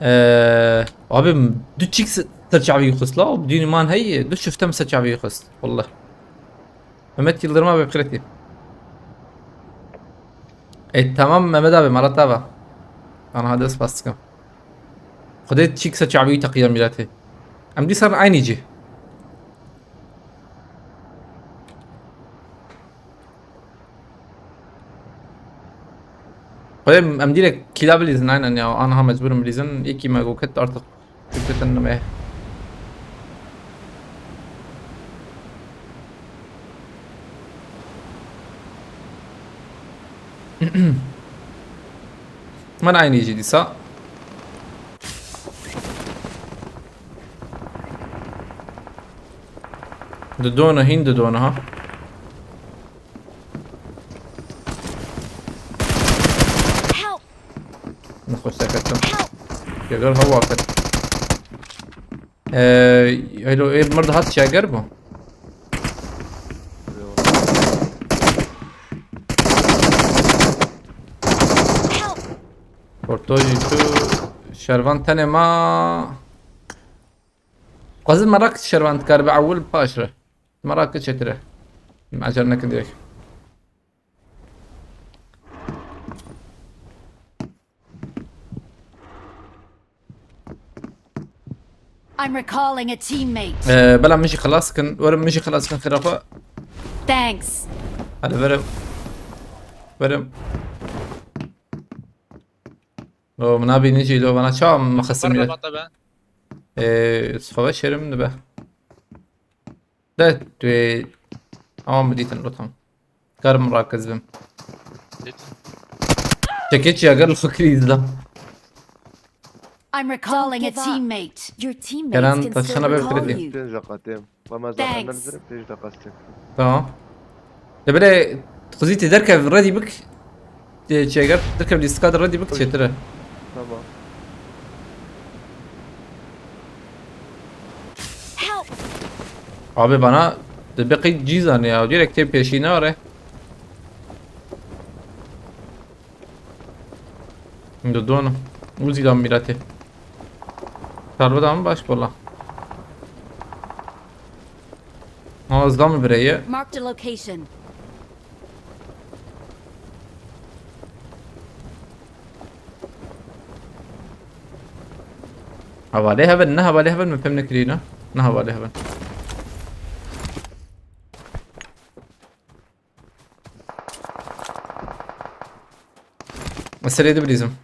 Ee, abi, du çîk se-, ser çavî xist la, dîn man hey, du çifte min ser çavî xist. Wallah. Mehmet Yıldırım abi, bi xêr hatî. E, tamam Mehmet abi, mala tava. Ana hadi spas dikim. Xwedê çîk ser çavî teqiya mîratê. Em dîsan aynî cî. Xwedê em dîrek kîla bilîzin, aynen ya. Aniha mecbûr in bilîzin. Yekî me go ket artık. Fikretin nime. Min aynî jî dîsa. Didona, hîn didona ha. Help! Nexweş seketim. Help! Gelir hava ket. Ee, öyle ev mird hat çeger bu. Help! Porto jî tu şervan tenê ma. Qazin merak şervan dikar bi ewil paş re. Merak çetire. Acar nekin direkt. I'm recalling a teammate. Ee, bela min jî xelas kin. Werim min jî xelas kin xêra xwe. Thanks. Hadi verim. Verim. O, min nabînin jî lo bana çawa min xesim Bar ye. Rabata be. Ee, xwe şerim dibe. De, tu ê, ama min dîtin, lo tam. Karim rakiz bim. Dîtin. Çekê çi ya, gel xwe kirî izle. I'm recalling a teammate. Your teammates Kerem, can taşına still be recall kredî. you. Pênc deqa têm. Ve me Thanks. zaten bizirim, pênc deqa stek. Tamam. De bile xizî te derkev redî bik. Te çeger, derkev lîstika de redî bik çêtir e. Tamam. Help! Abi bana de beqî cîzan ya. Direkt te peşine are. Didona. Uzî da mîratê. Çarbe da min baş bola. Ha, ez da min bireye. Marked a location. Hevalê hev in, ne hevalê hev in, min fêm nekirî ne. Ne hevalê hev in. Ez serê de bilîzim.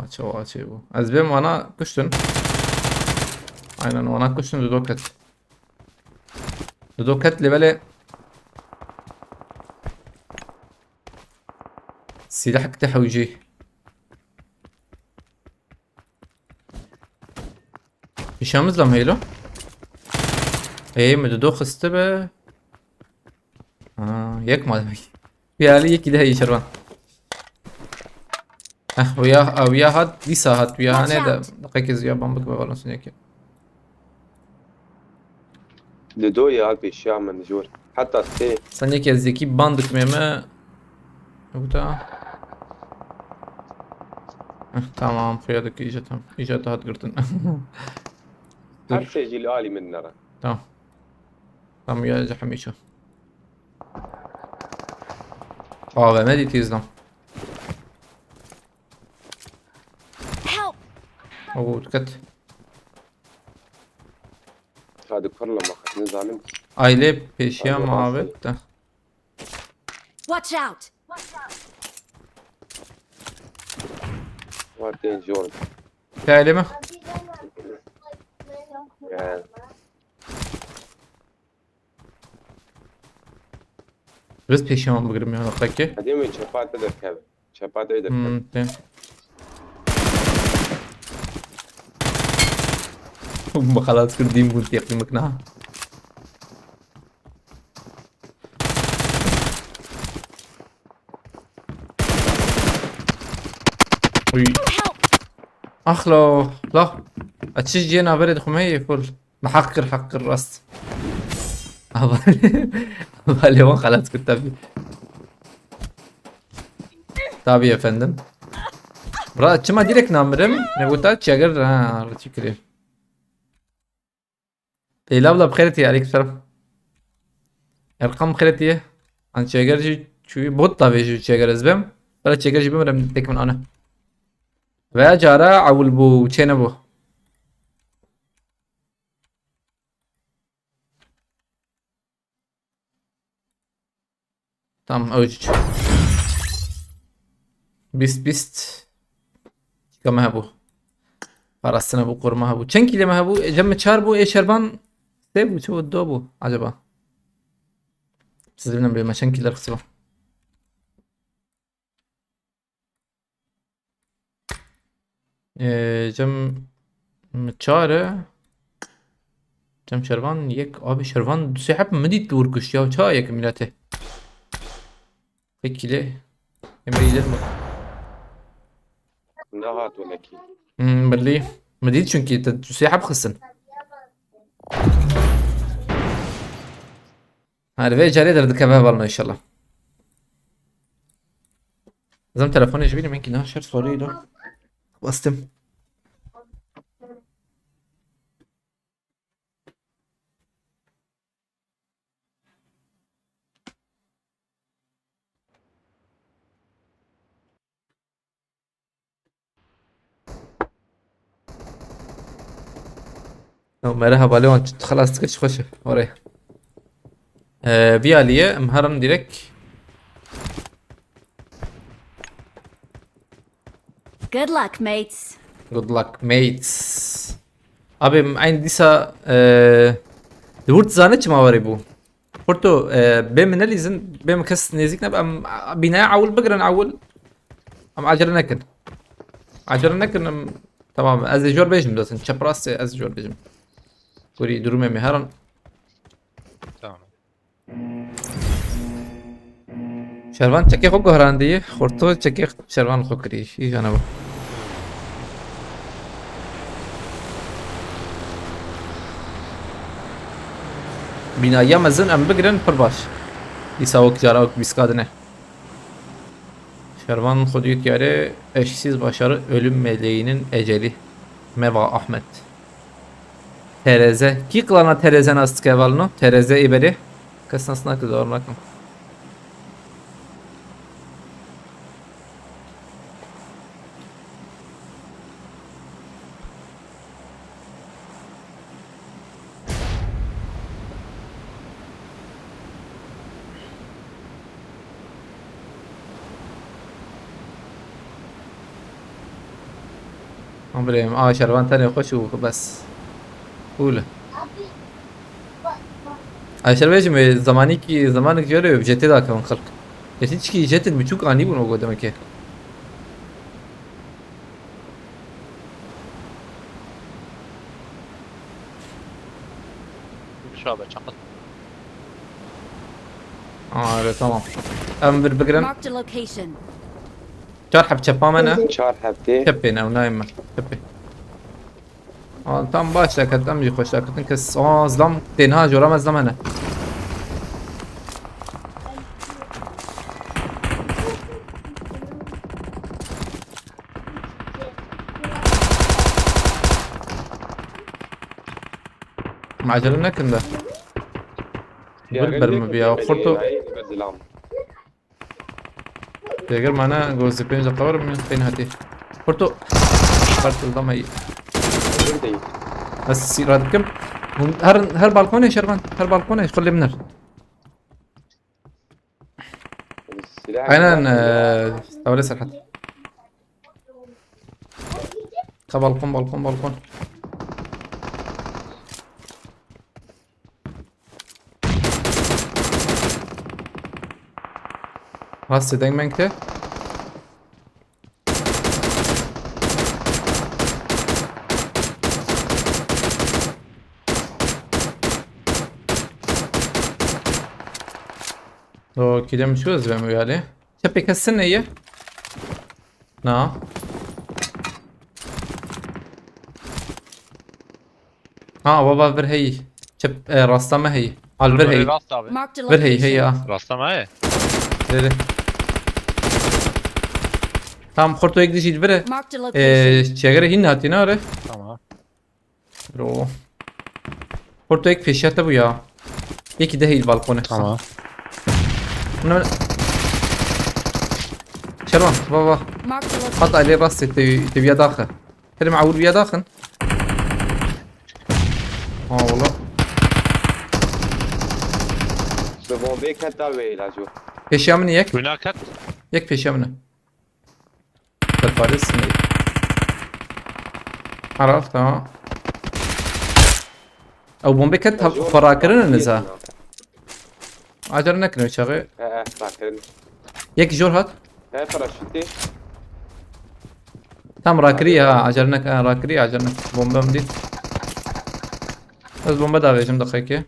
Aç o, aç bu. Ez bêm wana kuştin. Aynen, wana kuştin, dudo ket. Dudo ket lê belê. Silah kite hewcî. Pişamız da mı helo? Ey mi dudo xiste be? Ha, yek ma demek. Bir hali yek de iyi şervan. Heh, uya, uya hat, dîsa hat, uya Watch ne de, out. Dakika ya bambuk be balon sünneki. Li do ya pêşiya min jor. Heta sê. Sen yek ez yekî ban dikmê me. Nokta. Heh, tamam, xuya dike îca tam. Îca te hat girtin. Dur. Her sê jî li alî min nere. Tamam. Tamam ya, hemîşe. A V M dîtî izlam. Help! Oo, dikkat. Hadi kurla bak, ne zalim. Aile peşiya Hadi muhabbet de. Watch out! Var değil Jordan. Aile mi? Yani. Biz peşiya bigirim ya, peki. Hadi mi çepa te derkeve? Çepa te derkeve. Hmm, te. Bu xelas kir dîm bûn têqî mikna. Uy. Ax la, la. A çi jiyê naverê dixwe me yê full. Me heq kir, heq kir rast. Avalê, avalê wan xelas kir tabi. Tabi efendim. Bra, çima direkt namirim? Ne bu ta çeger ha, rıçı kirê. Leyla abla bi xêr tî, aleykum selam. Erkan bi xêr tî. An çeger jî çûyî bot davê jî çeger ez bim. Bela çeger jî bimirim tek min ane. Veya cara ewil bû, çê nebû. Tamam, ew jî çû. Bîst bîst. Çika me hebû. Parastina bû, koruma hebû. Çend kîlê me hebû? Ecem mi çar bû, ê şervan sê bû, çi bû, do bû acaba? Siz bilin, bilin, me çend kîlê xisiba. Ee, cem mi çar e. Cem şervan yek. Abi şervan du sê heb mi dît dur kuşt ya. Ça yek milete. Peki le. Emre gidelim bak. Ne hat welekî. Hmm, belli. Mi dît çünkü te du sê heb xistin. Her vê carê derdikeve hevalno inşallah. Zem telefonê ji bînî min kî na şer sorî do. Bastim. Ew mere hevalê wan xelas dikir çi xweş e. Orê. Ee, vî alî ye, em herin direkt. Good luck, mates. Good luck, mates. Abi, em eyn dîsa, ee, di wir dizane çima werî bû. Porto, e, bê min nelîzin, bê min kes nêzîk nebe, em, a, bînaya ewil bigirin ewil. Em acele nekin. Acele nekin, em, tamam, ez ê jor bêjim zaten, çeprasê ez ê jor bêjim. Kurî durumê me herin. Tamam. Şervan çekê xwe guhrandiye, xorto çekê şervan xwe kirî, î jane bu. Bînaya mezin em bigirin pir baş. Dîsa wek cara wek bîska dine. Şervan xwe diyet yare eşsiz başarı ölüm meleğinin eceli. Meva Ahmet. Tereze. Kî klana Tereze nas dike hevalno? Tereze ê berê. Kes nas nake, dawam nakim. Birêm, a şervan tenê xweş û bes. Cool. Ay şer bêjim, e, zamanî ki, zamanek jê re jetê dakevin xelk. Jetê çikî jetên biçûk anî bûn o go demekê. Gümüş abi çakıl. Aa, evet, tamam. Em bir bigirin. Marked a location. Çar heb çepa me ne? Çar heptê. Çepê ne, nayım ben. Çepê. Aa, tam baş daket, tam jî xweş daketin kes. Aa, zlam tênha jora me zlam hene. Macele nekin de. Bir bermi bir ya. Xurto. Zilam. Dêgir mana gozi pênc deqa var min tên hatî. Xurto. Xurto dama iyi. Buradayım. Ez sîra dikim. Hûn her, her balkonê şervan. Her balkonê xulê min er. Silah Aynen, var. eee, tavle Serhat. Ka balkon, balkon, balkon. Rastê deng meng te. O, kî dem şu ez ben uyarı. Çepê kes ne ye? Na. Ha, baba, vir heyî. Çep, e, rasta me heyî. Al vir heyî. Rasta abi. Marked a Vir heyî, heyî location. Ha. Rasta me ye. Veri. Tamam, xorto yek dijî viri. Marked a E, location. Çegere hin hatî ne are? Tamam. Bro. Xorto yek pêşiya te bû ya. Yekî de heyî balkone. Tamam. Buna Şervan, va va. Marked a location. Hat alê rastê te, te viya daxe. Herê me ewil viya daxin. Ha, wala. Bi bombê ket da wê îlaco. Pêşiya min yek. Wina ket. Yek pêşiya min e. Perpares ne? Araf, tamam. Ew bombe ket xwe rakirin niza. Acele nekin çaxê. He, he, rakirin. Yek jor hat. He, paraşütü. Tam rakirî ha, acele nek, ha, rakirî, acele nek. Bombe min dît. Ez bombe davêjim deqekê.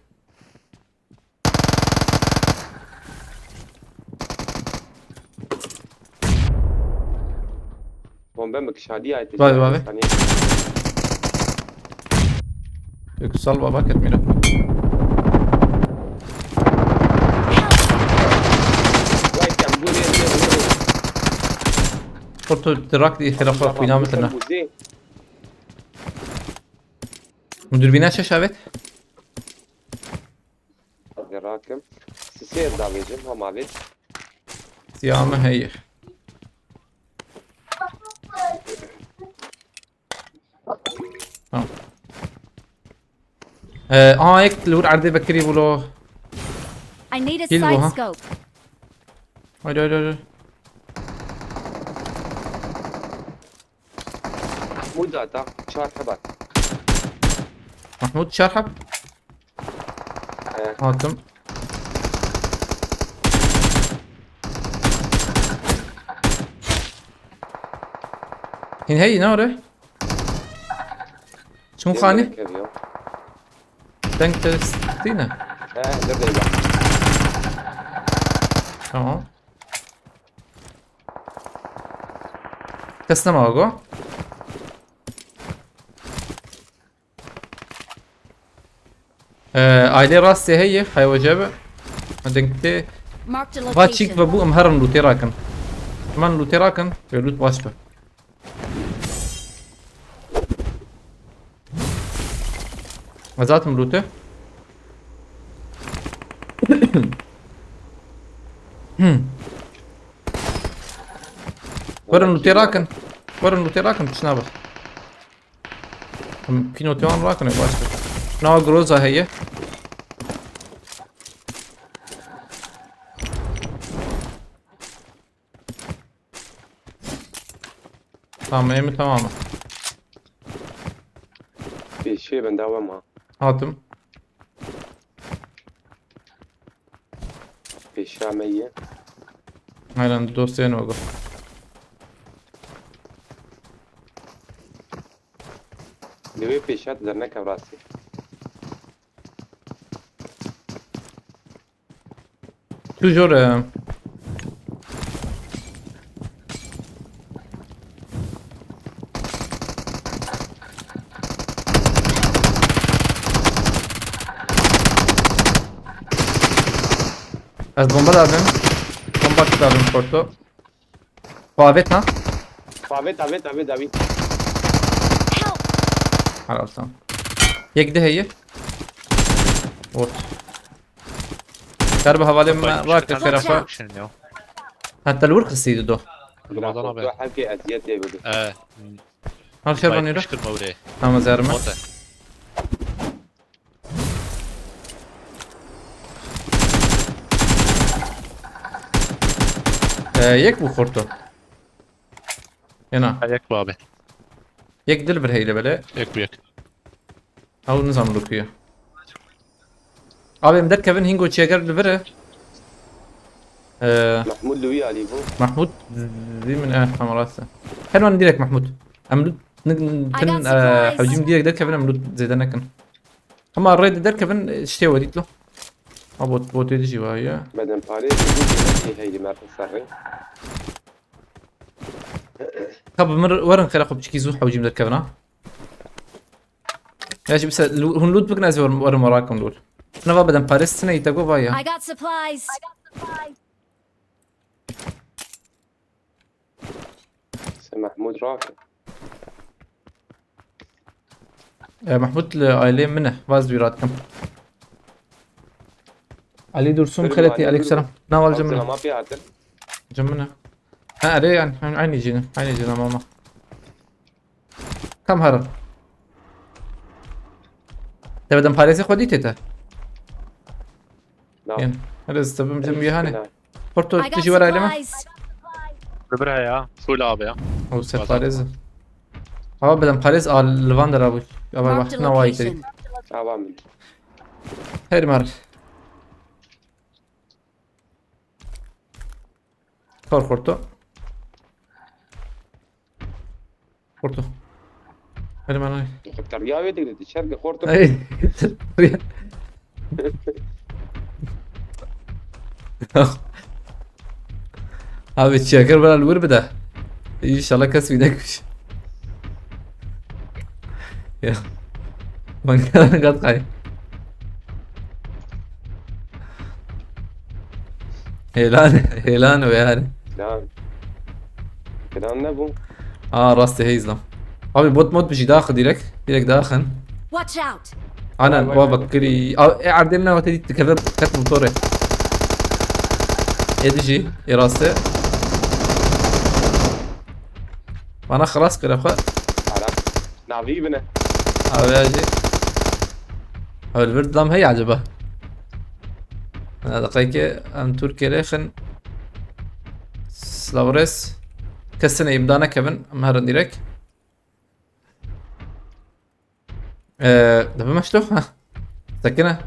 Bombe mi kişandiye ay Vay, vay, vay. Saniye. Yüksel baba ket mira. Vay, sen bu ne diyor? Foto trak diye xira xwe xwîna mitine. Min dürbîna çeş avêt? Rakim. Sisê ez davêjim, hema avêt. Siya me heye. Tamam. Ee, aa, yek li wir erdê vekirî bû lo. I need a Kil bu, side ha? Scope. Haydi, haydi, haydi. Mahmud da ta, çar hebat. Mahmud çar heb? He. Hatim. Hin hey, ne ore? Çun xani? Deng te stîne? He, dur dey bak. Tamam. Kes nema go. Ee, aile rastê heye, hay wecebe. Deng te. Marked a location. Va çîk ve bû, em herin lûtê rakin. Hemen lûtê rakin, ve lût baş be. Ez hatim lûtê. Hmm. Werin lûtê rakin. Werin lûtê rakin, tişt nabe. Em pînotê wan rakine, baş be. Nava Groza heye. Tamam, em tamam. Pêşiyê benda we ma. Hatim. Pêşiya me ye. Aynen, dosyaya ne oldu? Divê pêşiya tu derneke rastî. Tu jor e. Ez bomba davim. Bomba davim porto. Pavet ha? Pavet, pavet, pavet, pavet. Helal sana. Yek de heye. Ot. Kar bi hevalê me rak te şerefa. Hatta li wir xistî do. Ramazan abi. Hevkê eziyet tê bibî. Ee. Her şey banêre. Kışkırtma buraya. Tamam, zerme. Mote. Ee, yek bu xorto. Ena. Ha, yek bu abi. Yek dil bir heyle bele. Yek bu yek. Ew nizam li ku ye. Abi em derkevin hingo çêger li vir e. Ee, Mahmud li wî alî bû. Mahmud zî min, eh, tamam, rast e. Her wan direk Mahmud. Em lut kin, eh, hewcîm direk derkevin, em lut zêde nekin. Hema rê de derkevin, eh, ştê werît lo. Ha, bot, botê dijî wa ye. Bedem parê dijî heyli merdi serrê. Ka bi mir werin xêra xwe biçikî zû hewcîm derkevin ha. Ya jî bise, lu-, hûn loot bikin, ez werim, werim werakim lûr. Nava bedem parêz tine î te go vaya. I got supplies. Se Mahmud rake. E, Mahmud li aileyê min e. Vaz wî radikim. Ali Dursun Xeletî, aleyküm selam. Nava li cem min e. Selam, abi, hatin. Cem min e. Ha, erê, yani, aynı cîn e. Aynı cîn e, mama. Kam herin. Te bedem parêzê xwe dîtê te? Na. Yen. Hele ez te bim cem wî hanê. Na. Porto, I got tu jî were ailê me? Supplies. Li vir heye. Full abi ya. O se parêz. Ama bedem parêz a li van dera bû. Ama bak, na wayî te. Awa min. Her mar. Kar xorto. Xorto. Hadi bana. Xorto ya wê dikdî, şer ki xorto. Ay. Abi çiyaker bana lur bir de. İnşallah kes bir de kuş. Ya. Bana gat kay. Hêlan, hêlan o yani. Plan. Plan ne bu? Aa, rastê heyzlam. Abi bot mod bir şey daha direkt. Direkt daha kın. Watch out! Anan, vay, vay, wa vay. Bakiri. A, e, erdem ne wate dit keve ket motorê. Ediji, e rastê. Bana xelas kire xwe. Arap. Navî bine. Abi acı. Abi bir dam hey acaba. Hadi dakika em Türkiye'de xin. Slavres. Kesine imdana Kevin. Em herin direkt. Ee, da bim eşto? Ha. Sakine.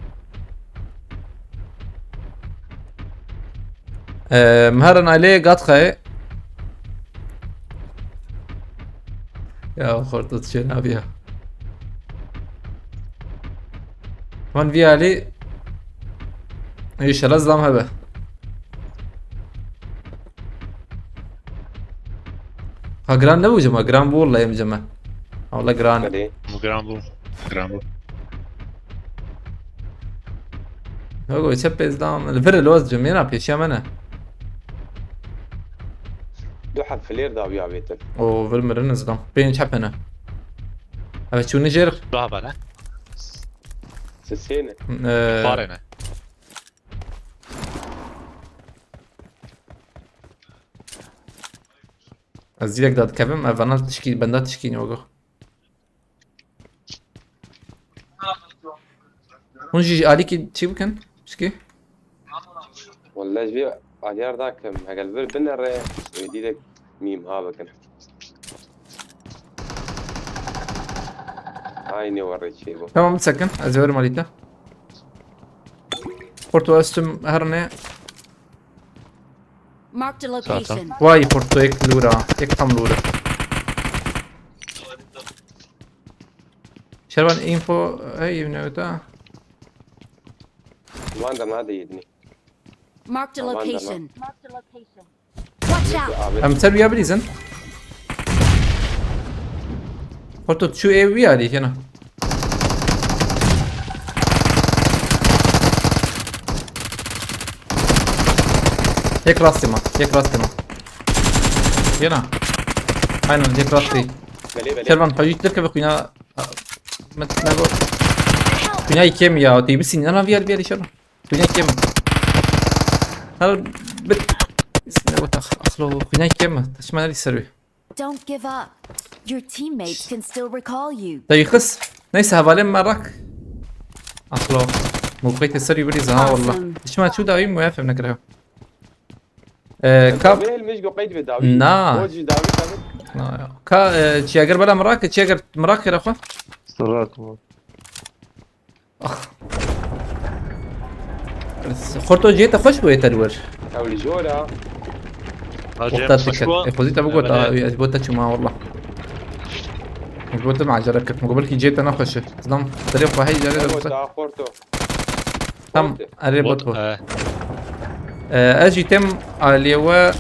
Ee, em herin aileye gat xayê. Ya xorto çê nabiya. Van vî alî înşallah zam hebe. Ha, giran nebû cema, giran bû wallahî em cema. Ha, walla giran. Belê. Bu giran bû. Giran bû. Yok, çep pêzdan. Li vir loz cem, yena pêşiya me ne. Du heb flêr dawiya vêtin. O vir mirin zidam. Pênc heb hene. Evet, çûne jêr. Daha bana. Sisê ne. Ee, Xwarê ne. Ez direkt dadikevim, ev vana tişkî, benda tişkî nî ogo. Hûn jî alîkî çi bikin? Pişkî? Welle ji vê aliyar dakim, heger vir binere, wê dîrek mîm ha bikin. Aynı warê çê bû. Tamam, bisekin. Ez ê werim alî te. Porto ez tüm her ne. Marked a location. Vay, Porto yek lûra. Yek tam lûra. Şervan info, hey, evine öte. Van da ma de yedini. Marked a location. Watch out! Em ser ya bilîzin. Porto şu ev bir yerde yine. Yek rastî ma. Yek rastî ma. Yena. Aynen, yek rastî. Belê, belê. Şervan, pajî tir keve xwîna. Met, nego. Xwîna yekê mi ya? Tê bisîn. Ana, viyal, viyal, Şervan. Xwîna yekê mi? Her bit. Bismillah, what the, axlo, xwîna yekê mi? Taşma nerî ser wî. Don't give up. Your teammates can still recall you. Te yî xis. Neyse, hevalên me rak. Axlo. Mowqeyê te ser wî birîze ha, wallah. Awesome. Dişma çû dawî, muyafem nekire. Ee, ka- Dawî helmiş go qeyd ve dawî. Na. O jî dawî tabii. Na ya. Ka, e, çiyager bela mirake, çiyager mirake ra xwe. Sırak mı? Ax. Xorto cihê te xweş bûye te li wir. Ew li jor e. Wexta dike. Ê xwezî te bigota, ez bo te çûma, wallah. Ez bo te macera kir. Min got belkî cihê te nexweş e. Zidam serê xwe hey carê de bise. Tam, erê bot bû. Ee, ez jî têm aliyê we.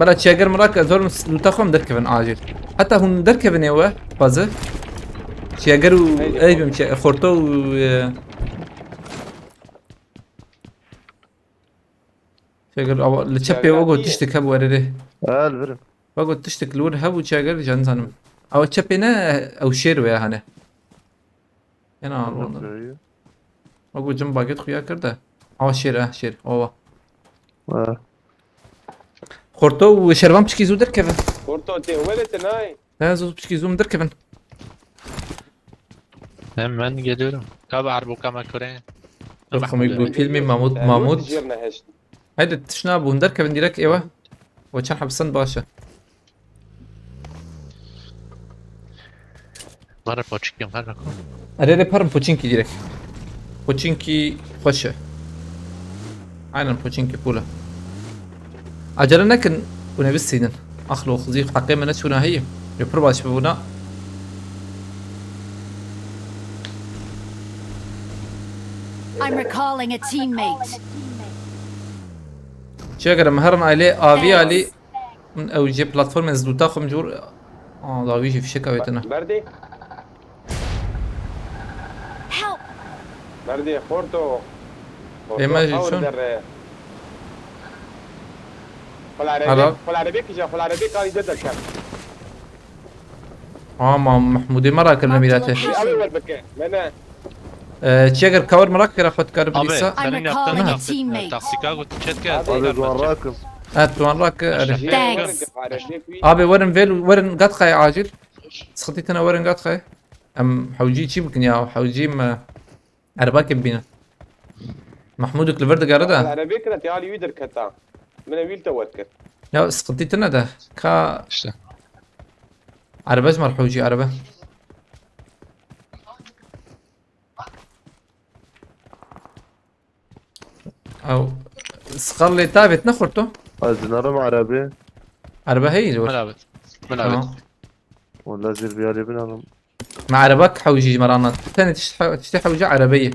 Bela çiyager mirake, ez werim lûta xwe em derkevin acil. Heta hûn derkevin ê we, xwezi. Çêger û ey bim çê-, xorto û, e, çêger awa, li çepê wego tiştek hebû erê rê. Gel birim. Wego tiştek li wir hebû çêger jan zanim. Awa çepê ne ew şêr wê hane. Ena alwandan. Wego cim baget xuya kir de. Awa şêr e, şêr. Awa. Ha. Xorto û Şervan piçkî zû derkevin. Xorto tê wele te nayê. Ne zû piçkî zû min derkevin. Hemen geliyorum. Tabi Arbuka Makure. Yok, komik bu filmi Mahmut, Mahmut. Haydi tişna bûn derkevin direkt eve. O çend hepsen baş e. Mara poçinki, mara ko. Erê rê parim poçinki direkt. Poçinki xweş e. Aynen poçinki pûl e. Acele nekin, hûn ê bistînin. Axlo xizî heqê me neçûna heyî. Yo pir baş bibûna. I'm recalling a teammate. Çi eger em herin ailê avî alî. Min ew jê platformên zûta xwe min jor. Aa, dawî jî fişek avêtine. Berdê. Help! Berdê, xorto. Xorto, ême jî çûn. Derre. Xul erebê, xul erebê kija, xul erebê karî de derkem. Ama Mahmudê me rakirine mîratê. Ew ê wer bike. Me ne. Ee, çi eger cover merak kira xwe dikare bilîsa. Abi, senin yaptığın taktika bu chat geldi. Abi, duan rakim. Evet, duan rak, erê. Thanks. Abi, werin vel, werin gatxay acil. Sıkıntı tane werin gatxay. Em hewcî çi bikin ya? Hewcî me. Erebakê bibîne. Mahmudek li vir digere de. Erebê kire te alî wî derketa. Min ewîl te wet kir. Ya sıkıntı tine de. Ka. İşte. Erebe ji me re hewcî erebe. Ew. Sixal lê tavêt ne xurto? Ez nerim erebê. Erebe heyî li wir. Min avêt. Min avêt. Tamam. Wala jêr viyalê binalim. Me erebak hewjî ji me re anlat. Tenê tişt he-, tiştê hewja erebe ye.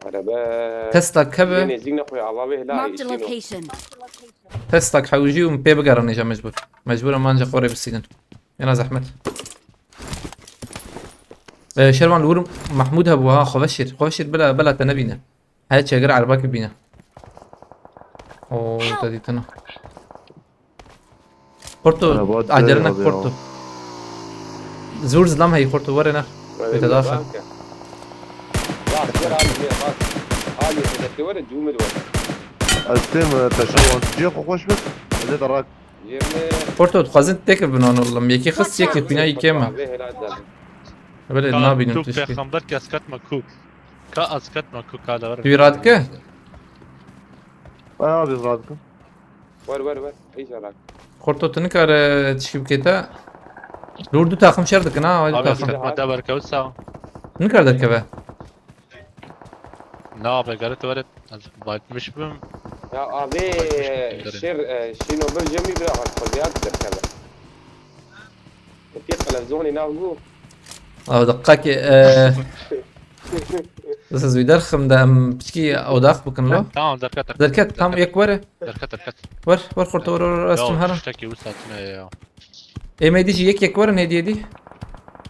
Erebe. Tesla keve. Yê nêzîk nexwe ava wê hila. Marked a location. Tesla hewjî û pê bigerin nêja mecbur. Mecbur em anca xwe rê bisînin. Yena zehmet. Ee, Şervan li wir Mahmud hebû ha, xwe veşêr. Xwe veşêr bila, bila te nebîne. He, çêgir erbakî bîne. Oo, te dîtina. Xorto, acele ne xorto. Zûr zilam heyî xorto, were ne. Were te daxin. Bak, bak, bak. Alî, hedefte were, cûmil were. Ez têm, e, teşewan. Cê xwe xweş bit. Ez ê te rak. Xorto, dixwazin têkil bin an oğlum. Yekî xist, yekî xwîna yî kêm e. Belê, nabînim tişkî. Pêxember ki ez ketme kû. Ka ez ketme kû, ka li vir. Tu radike? Ay abi, radike. Wer, wer, wer. Îca rak. Xorto, tu nikare tişkî bikê te. Li wir du taxim şer dikin ha. Abi, ez ketme de berkewt sa. Nikare derkeve. Na be, gere tu were, ez baytmiş bim. Ya abi, şêr, e, şîno bir cemî bira, xweziyat derkeve. Eti qelezonê nav bû. Abi, deqakê, e, ez ez wî derxim de em piçkî odax bikin lo. Tamam, derket, derket. Derket, tam yek were. Derket, derket. Wer, wer xorto, wer, wer, wer, ez çim hera. Tiştekî wisa tune ya. Ê me dî jî yek yek werin hêdî hêdî.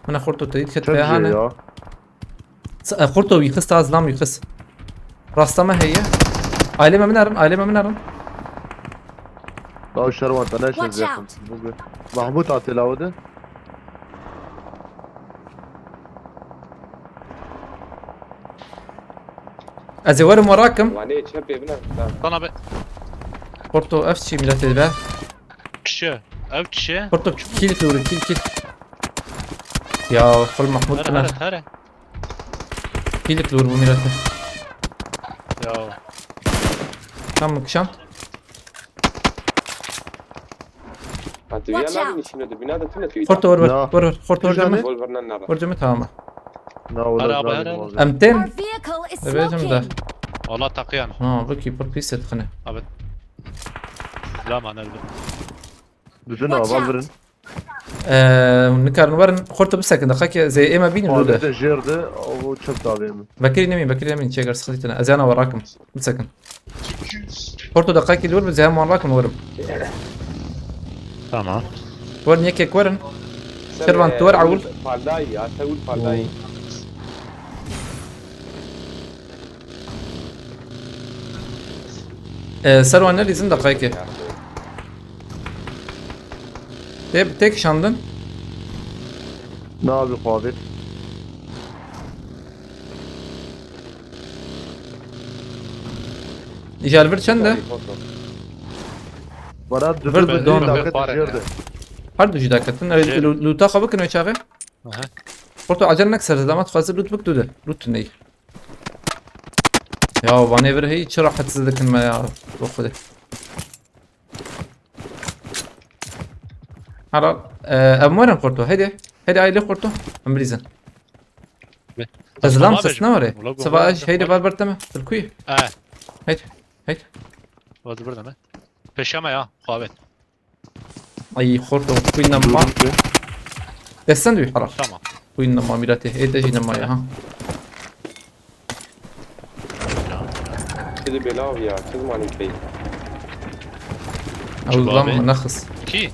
Min e xorto te dît ket peyahane. Çend jê ya? S-, e, xorto wî xist, ha, zilam wî xist. Rasta me heye. Ailê me min erin, ailê me min erin. Law şerwan te neşe zêxin. Watch out! Bugün. Mahmut atê lawo de. Ez ê werim we rakim. Wanê çepê bine. Tamam. Sana be. Xorto ev çi milletê be? Kişi. Ev kişi. Xorto kill tu, kill, kill. Ya, xul Mahmut. Here, here, here. Kîlik li wir bû mîrete. Ya. Tam kişan. Watch out. Xorto wer wer, wer wer. Xorto wer ceme. Wer ceme, tamam. Ara, ara, ara. Em tên. Dibêjim de. Valla taqiyan. Ha, bu ki pir pîs etxine. Abi. Lama nerede? Didin aval birin. Eee, hûn nikarin werin, xorto bisekin, deqekê zê ê me bînin, lû de. Jêr de, o çep davê min. Bekirî nemîn, bekirî nemîn, çêger sıkıntı tine. Ez yana we rakim. Bisekin. Xorto deqekê lû bir, zê hem wan rakim werim. Tamam. Werin yek yek werin. Şervan, tu wer ewil. Pardayî ya, te wî pardayî. Ee, Serwan ne dîzin deqayekê. Tê, tê kişandin? Ne abi, xwavêt. Îja li vir çend e? Bana Vir duduk don. Dakika jerde. Her du jî daketin. Ew, Jê. Lu-, lûta xwe bikin wê çaxê. Aha. Xorto acele nek ser zilama, dixwaze lût bik tu de. Lût tune yî. Ya, vanê vir heyî çi rahetsiz dikin me ya. Bo Xwedê. Helal. Ee, em werin Xorto. Heydi. Heydi aile Xorto. Em bilîzin. Be. Te zilam Tamam ses abicim. Ne were? Ola Sıva gogo. Heydi var berteme. Tırkuyu. Ee. Heydi. Heydi. Hadi burada mı? Peşeme ya. Kuavet. Ay Xorto, xwîna ma. Desten dû helal. Tamam. Xwîna ma mîratê. Ê te jî nema ya ha. Kidi belav ya, kız mani pey. Ew zam nexis. Ki?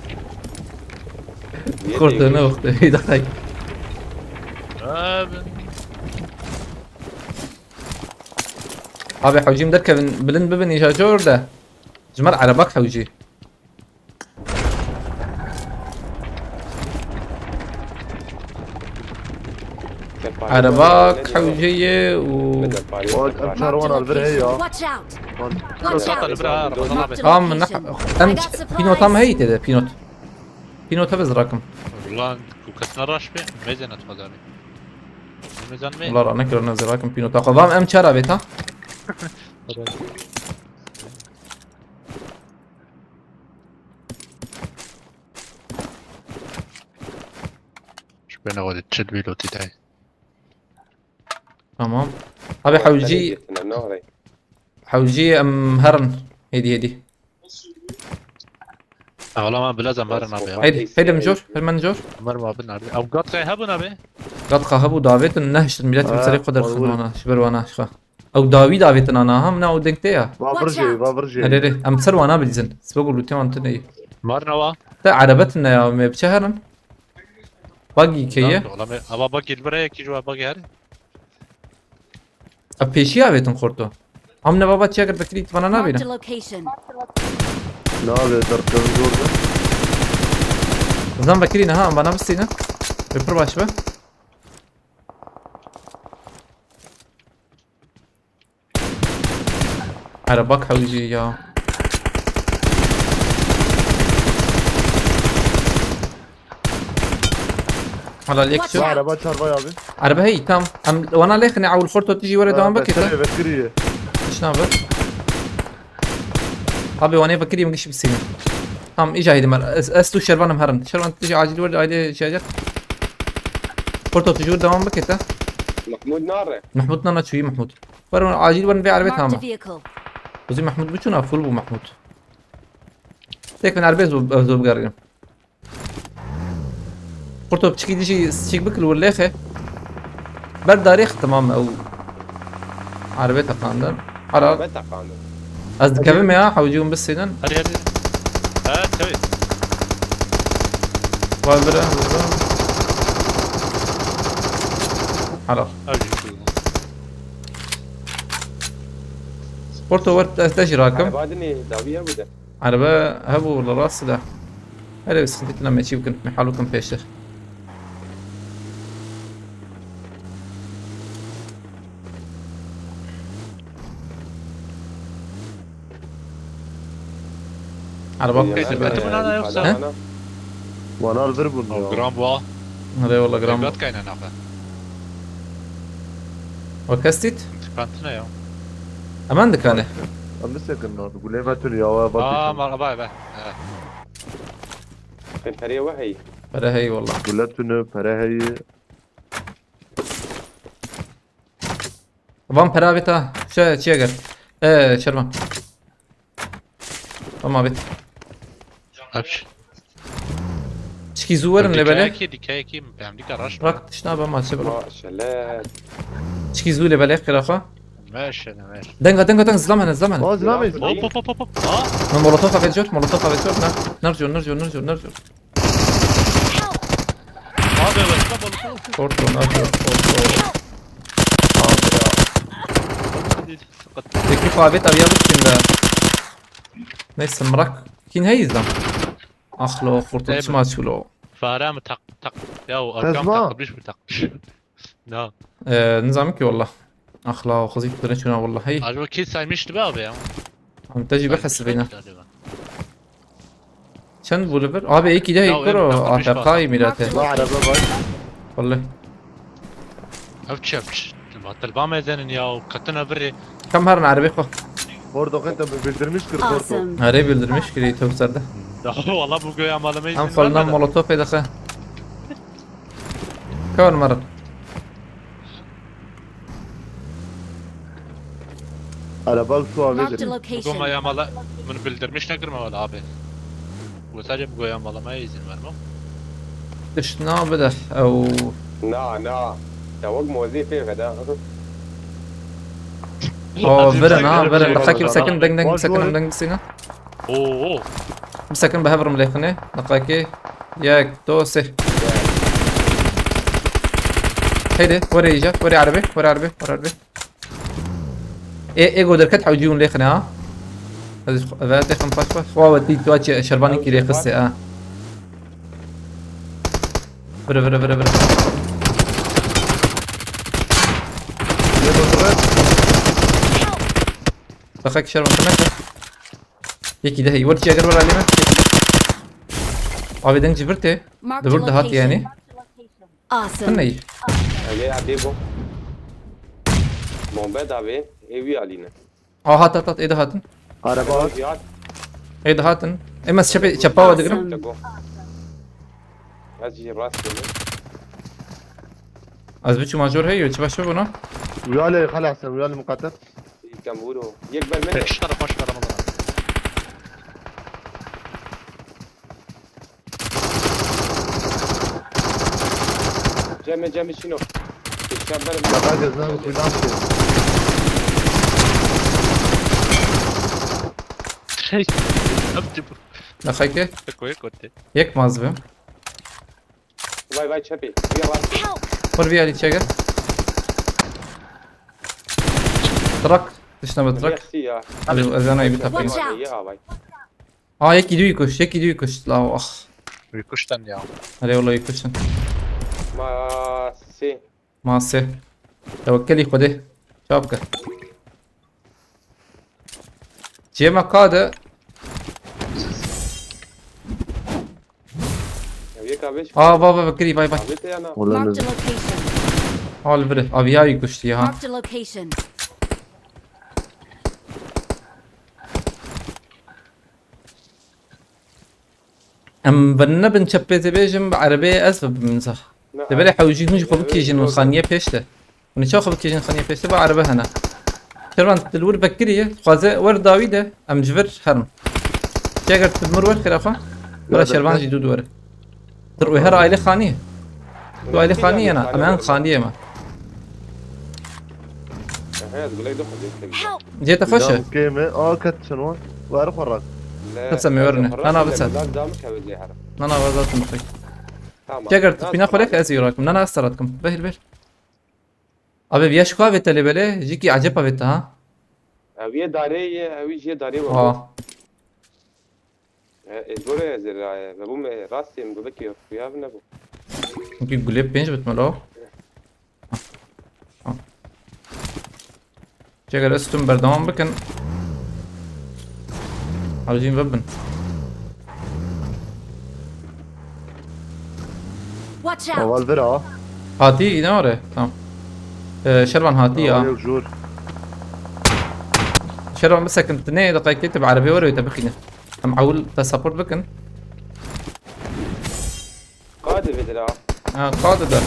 Xorto ne wexte. Heyda hay. Abi. Abi hewcîm derkevin, bilind bibin îja cor de. Ji me re erebak hewcî. Araba kewceye û Bak, em çarwan al vir heye ya. Watch out! Watch out! Tamam, ne, em pînota me heyî tê de, pînot. Pînota biz rakim. Ulan, ku kesine raş be, mezene tu kadar. Mezan me. Ulan, ne kira ne zirakim pînota. Xwe vam em çara bêta. Ji bena xwe de çil bî lotî dayê. Tamam. Abi hewcî, hewcî em herin. Hêdî hêdî. Awla me bila zam herin abi ya. Heydi, heydi min jor, her min jor. Mer ma bin abi. Ew gat kay hebûn abi. Gat ka hebû davêtin nehiştin millet min serê xwe derxin wana. Ji ber wana şixa. Ew dawî davêtin ana ha, min ew deng te ya. Va vir jê, va vir jê. Erê, erê, em ser wana bilîzin. Sibe ku lûtê wan tune ye. Marna wa? Te erebe tune ya, me biçe herin. Bagî ke ye? Ava bagî li vir heye, kî ji we bagî herê? Ev pêşî avêtin Xorto. Em ne baba çiya kir Bekirî, tu vana nabîne. Marked a location. Nabê, derkevin zor be. Zan Bekirî ne ha, em vana bistîne. Wê pir baş be. Araba hewcî ya. Hala lek Watch ço. Out! Araba çarpay abi. Araba hey, tamam. Em wana lêxine, ewil Xorto tijî were devam bike. Bekirî, Bekirî. Tişna be. Abi wane Bekirî min gişi bisîne. Tamam, îca hêdî mer. Ez, ez tu Şervan em herin. Şervan tijî acil were aile şey acil. Xorto tijî were devam bike te. Mahmud nare. Mahmud nana çûyî Mahmud. Werin acîl werin vê erbê tamam. Marked a vehicle. Kuzî Mahmud biçûna full bû Mahmud. Tek bin erbê zû, zû bigerînim. Xorto piçikî dijî çîk bikil wir lêxe. Ber darê xi tamam ew. Erbê teqandin. Ara. Erbê teqandin. Ez dikevim ya, hewcî hûn bisînin. Hadi hadi. Ha, tabii. Vay bire, vay bire. Helal. Hadi. Porto wer te, te jî rakim. Araba dinê dawiya bide. Araba hebû li rast de. Hele bir sıkıntı tine me çî bikin, me hal bikin pêştir. Araba Ey, kaydı. Ey, Betû ey, buna da ey, yoksa? He? Wana li vir bûn ya. Gram bu. Hadi eyvallah gram. Gat kayna nafe. Wa kestît? Tıkantına ya. Hemen dikane. Em bisekin lan. Gulê me tun ya. Aa, marhaba be. He. Perê we hey. Pere hey wallah. Gule tune, pere hey. Van pera bêta. Şey, çiye gel. Ee, Şervan. Tamam bit. Aç. Çiki zu werin lebele. Dikayeki, dikayeki, em dika raş. Bırak, tişna ben maçı bırak. Maşallah. Çiki zu lebele kirafa. Maşallah, maşallah. Denga, denga, denga, zlamene, zlamene. O, zlamene. Hop, hop, hop, hop, hop. Ha? Molotof avet jor, molotof avet jor. Nar, nar jor, nar jor, nar jor, nar jor. Help! Abi, başka balık. Korkun, acı, korkun. Abi ya. Peki, Fabit abi, yazık şimdi. Neyse, mırak. Kin heyiz lan. Ahlo, kurtuluşma açılo. Fare mi tak tak? Ya o arkam takılmış mı takmış? Ne? Ee, nizam ki valla. Ahla, xizî kutuna çuna valla. Hey. Acaba kim saymıştı be abi ya? Am tecî bihesibîne. Çend bû li vir? Abi, êkî de hêkir o A F K mirate. Ma araba var. Vallahi. Ev çi yapmış? Batal ba mezenin ya, katına biri. Kam herin erebê xwe. Bordo xente bildirmiş kir Bordo. Awesome. Herê bildirmiş kirî top serde. Daha valla bu göğe malama izin Em falna vermedi. Molotov êdixe. Kewin merin. Araba su Marked a avedir. Bu location. göğe mala bunu bildirmiş ne kırma valla abi. Bu sadece bu göğe malama izin vermem. Tişt nabide. Ew. Na, na. Te wek mozê pê veda. O, verin ha, verin. Diqekî bisekin, deng, deng, bisekin, deng, bisekin. Oo. Bisekin bi hev rim lêxinê. Diqekî. Yek, do, sê. Heydi, were îca, were erebê, were erebê, were erebê. Ê, ê go derket hewcî hûn lêxine ha. Ez ve te xim paş paş. Wa we tî tu çi şerbanî kî lêxiste ha. Vire, vire, vire, vire. Bexek şerban te neke. Yekî de hey. Were çi eger were alî me. Abi deng ji vir tê. Marked Di a vir de hat yani. location. Awesome. Ney? Ege ya dê bom. Bombe da be. Evi aline. Aa, hat, hat, hat, êde hatin. Araba var. Cihat. Êde hatin. Em ez çepê, çepa we digirim. Awesome. Te go. Ez jî rast dönüyorum. Ez biçû major hey, çi baş bibûna? Uyale xalasın, uyale mukater. İlk ben vuru. Yek ben beni. Beş taraf baş taraf. Cem'e Cem'i Şino. Sen ben Baka gözden kuyudan şey. Şey. Yaptı bu. Nexeke. Koyu kote. Yek maz be. Vay vay çepi. Ya var. Help! Xwe vî alî çege. Trak. Dişne bi trak. Merci ya. Hadi ez ana evi tapayım. Watch out. Ya vay. Aa, yekî dû kuş, yekî dû kuş. La ah. Uykuştan ya. Hadi ola yekî kuşun. Masi. Mase. Tewekkelî Xwedê. Çap ke. Cema ka de. Ya yek abi. Aa, va va va kirî, vay vay. Abi te yana. Ulan Al bire. Abi ya yekî kuştu ya. Marked a location. Em binne bin çepê tê bêjim, bi erebeyê ez bibim zah. Te belê hewcî hûn ji xwe bikêjin, hûn xaniyê pêş de. Hûn çawa xwe bikêjin xaniyê pêş de, bi erebe hene. Şervan, tu li wir vekirî ye, dixwaze wer dawî de, em ji vir herin. Çi eger tu mir wer xêra xwe, bira Şervan jî dû di were. Dir wê her aile xaniyê. Tu aile xaniyê ye na, em en xaniyê me. He, ez guley de xwedê. Help! Cê te xweş e? Kê me? Aa, ket çin wan. Wer xwe rak. Qisem ê werne. Nana, biçe. Lan dam kevizê her. Nana, vazatım tek. Tamam. Çi eger tu pîna xwe lêxe ez ê rakim. Nana, ez te rakim. Behil, behil. Abi, viya şikavê te lê belê, jikî eceb avê te ha. Ev yê darê ye, ew jê darê Aa. E, ez gore ez ra, e, ve bû me rastê min gobekê xuya nebû. Çünkü gulê pênc bitme lo. Çeker ez tüm berdewam bikin. Harcîn vebin. Watch out! Aval vir ha. Hatî, ne ore? Tamam. Ee, Şervan hatî ya. Yok jor. Şervan bisekin, tu ne deqayekê tu bi erebê were te bixîne. Em ewil te support bikin. Qade vedir ha. Ha, qade de.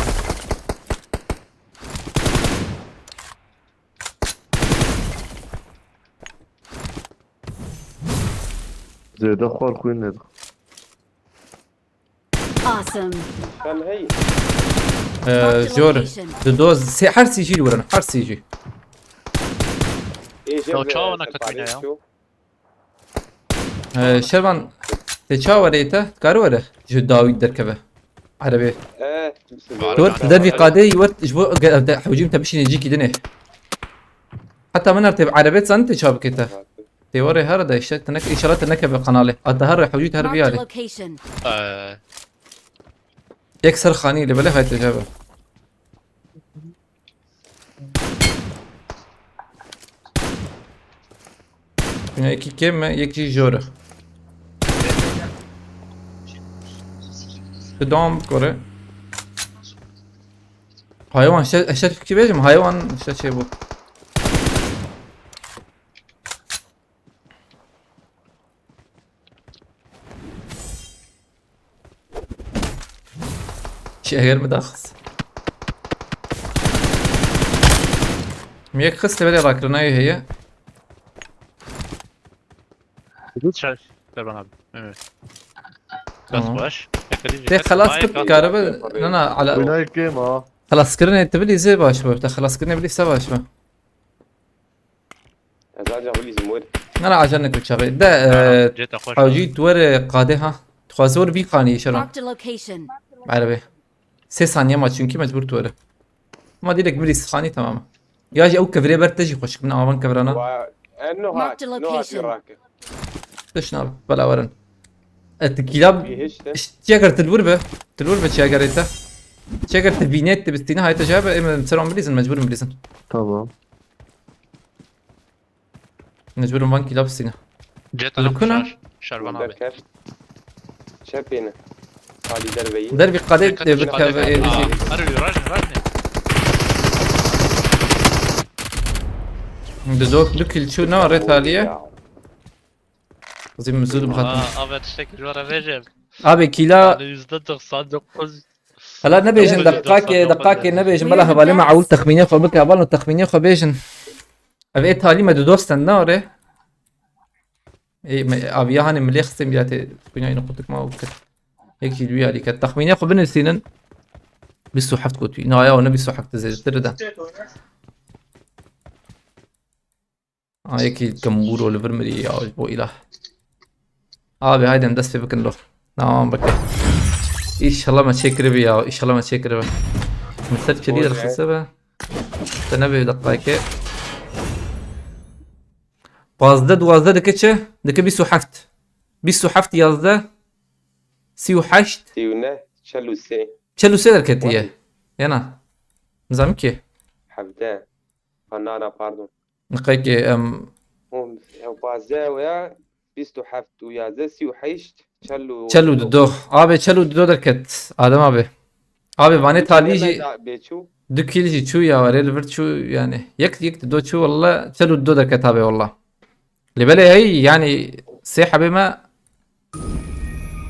Zêde xwar xwîn nedik. Awesome. Sen hey. Ee, jor. Di doz, se-, her C G li werin, her C G. Êje Ya ve çawa sen nakatîne ya? parêz ço. Ee, Şervan, te çawa were te? Kar were? Ji dawî derkeve. Erebê. E, Dur, li dervî qadê yî wert ji bo ge-, de, hewcîm te bişînê cîkî dinê. Heta min tê erebet zanî tê çav bike te. Tê warê here de işte, te nek-, inşallah te nekeve qanalê. Ata here, hewcî te here Marked a biyarê. Location. Ee, Yek ser xanî li belê hayte cebe. Yine iki kêm me, yek jî jor e. Tu devam bikore. Hayvan, işte, işte, Türkçe bêjim, hayvan, işte, şey bu. Şeher mi daxist? Mi yek xist, belê rakirina heye. Hudut şaş. Serban abi. Evet. Tamam. Gaz baş. Yakaladı. Te xelas kir, karibe, na, na, ala. Wînayê kêm ha. Xelas kirinê te bilî zê baş bu. Te xelas kirinê bilî se baş bu. Ez ancak bilîzim wer. Na, na, acele nekir çaxê. De, Tamam, e, ceta xweş. Hewcî tu were qadê ha. Dixwaze were vî xanî şero. Marked a location. Erebe. Sê saniye ma çünkü mecbur tu were. Ama direkt bilî xanî tamam. Ya jî ew kevirê ber te jî xweşik min avan kevirana. Wa, en no Marked hat, no hat location. Iraqê. Tişna bela werin. E, tu kîla Bihişte. Çiya ger tilbur be. Tilbur be çiya gerê te. Çiya ger tu vînê tu bistîne hayte cebe em seran bilîzin mecbur bilîzin. Tamam. Mecbur van kîla bistîne. Ceta Lukuna? Şar, Şarvan abi. Derker. Çepêne. Halî derveyî. Dervî qadê Dikkat et, bikeve, dikkat et. Aa, arıyor, rajne, rajne. Di dok du kil çû ne ret haliye. Ya. Zim zû bixatin. Aa, abi tiştek jwara vejim. Abi kîla. Yani yüzde doksan dokuz. Hala nebêjin, Dokuz yüz doksan dokuz deqakê, deqakê yani. Nebêjin, bela hevalê me ewil texmînê xwe bike, hevalno texmînê xwe bêjin. Ev ê talî me du dost in, ne ore? Ê, me, aviya hanê milê xistê miratê, kuyna ino qutuk ma û kir. Yek jî li wî alî ket. Texmînê xwe binivîsînin. Bîst û heft gotî. Ina ya, ne bîst û heft zêdetir de. Ha, yekî kembûro li vir mirî ya, ji bo îlah. Abi, haydi em dest pê bikin lo. Tamam, bike. Înşallah me çêkiribî ya, înşallah me çêkiribe. Min ser çelî derxise be. Te nebe deqayeke. Pazdeh duwazdeh dike çi? Dike bîst û heft. Bîst û heft yazdeh. Sî û heşt. Sî û neh, çel û sê. Çel û sê derketiye. Wahî. Yana. Nizam ki. Hevdeh. Ha, na, na, pardon. Niqekê em Hûn, ew pazdeh ew ya, bîst û heft û yazdeh, sî û heşt, çel û Çel û dido. Abi, çel û dido derket. Adem abi. Abi, vanê talî jî bêçû. Du kîl jî çû ya, erê li vir çû yani. Yek, yek dido çû, walla çel û dido derket abi, walla. Lê belê hey, yani sê hebê me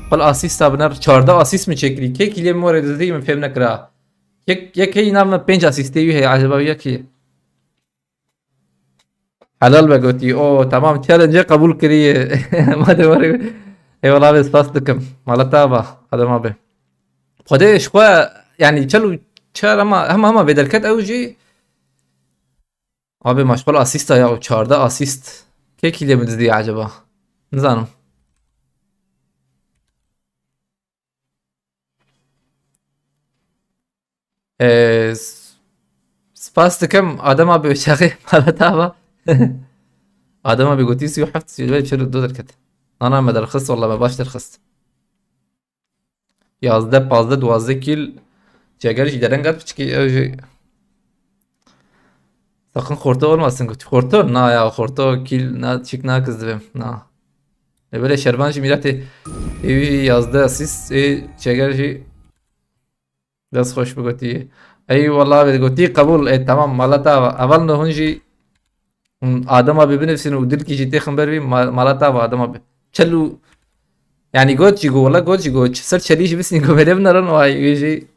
xwe li asîsta biner, çardeh asîst mi çêkirî? Kê kîlê min were dizî min fêm nekira. Yek, yek hey nav me pênc asîstê wî heye, acaba wî yekî? Helal be gotî. O, tamam, challenge qebûl kiriye. Madem were. Eyvallah abi, spas dikim. Mala te ava, Adem abi. Xwedê ji xwe, yani çel û çar ama hema hema vê derket ew jî. Abi maşqol asîsta ya, çardeh asîst. Kê kîlê min dizdiye acaba? Nizanim. Ee, s-, spas dikim Adem abi, çaxê mala te ava. Adem abi gotî sî û heft, sî û çar û du derket. Nana me derxist, walla me baş derxist. Yazdeh, pazdeh, duwazdeh kîl ceger jî dereng hat piçkî, ew jî. Sakın xorto olmasın, gotu xorto? Na ya, xorto kîl na, çik na kız dibim, na. E, böyle şerban jî miletê, ew jî yazdeh asîst, e, ceger jî dest xweş bigotî. Ey wallah be gotî qebûl, e, tamam, mala te ava. Evel ne hûn jî Hûn Adem abi binivîsin û dilkî jî têxin ber vî ma-, mala te ava Adem abi. Çel û, yani got jî got, wala got jî got, ser çelî jî bisîn got, vêlê binarin, vay, wê jî,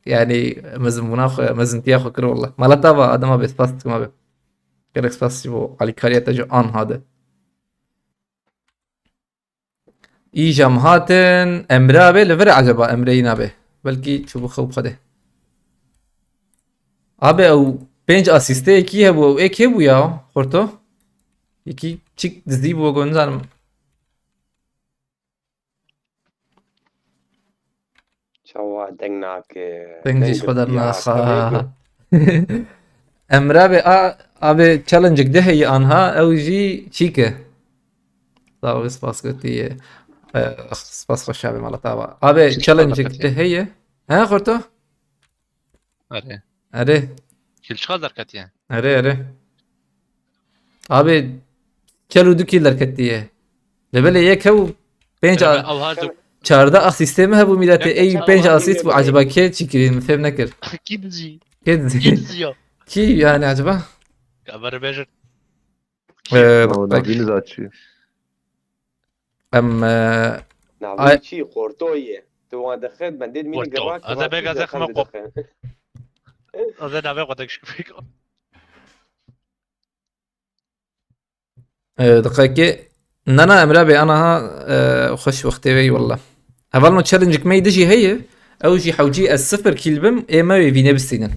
yani mezinbûna xwe, mezintiya xwe kir wala. Mala te ava Adem abi, spas dikim abi. Gelek spas ji bo alîkariya te ji an hade. Îja em hatin, Emre abi li vir e, acaba Emre yî nabe? Belkî çûbû xew xwedê. Abi ew pênc asîstê yekî hebû, ew ê kê bû ya? Xorto? Yekî çik dizî bû, got nizanim. Tawa deng nake. Deng jî ji xwe dernaxa. Emre abi, a, abi challenge-êk di heye anha, ew jî çîk e. Sağ ol, spas gotiye. E, spas xweş abi, mala tava. Abi challenge-êk di heye. He, Xorto? Erê. Erê. Kîl çiqas derketiye? Erê, erê. Abi, çel û du kîl derketiye. Lê belê yek hew pênc a-, ew her du çardeh a sîstemî hebû mîletê, ey pênc asîst bû, acaba kê çi kirî? Min fêm nekir. Kî dizî? Kê dizî? Kî dizî ya? Kî yani acaba? Ya beri bêjin. Ee, Navîn zaçî. Em, e, Navîn çi? Xorto ye. Tu wan dixit, ben dê mînî Xorto. Girak, Ez ê bêga zexme xo. Ez ê navê xwe tek şikfik. E, diqekê. Na, na, Emre bê, ana ha, e, xweş wextê wê, wallah. Hevalno challenge-êk me yê di jî heye. Ew jî hewcî ez sifir kîl bim, ê me wê vînê bistînin.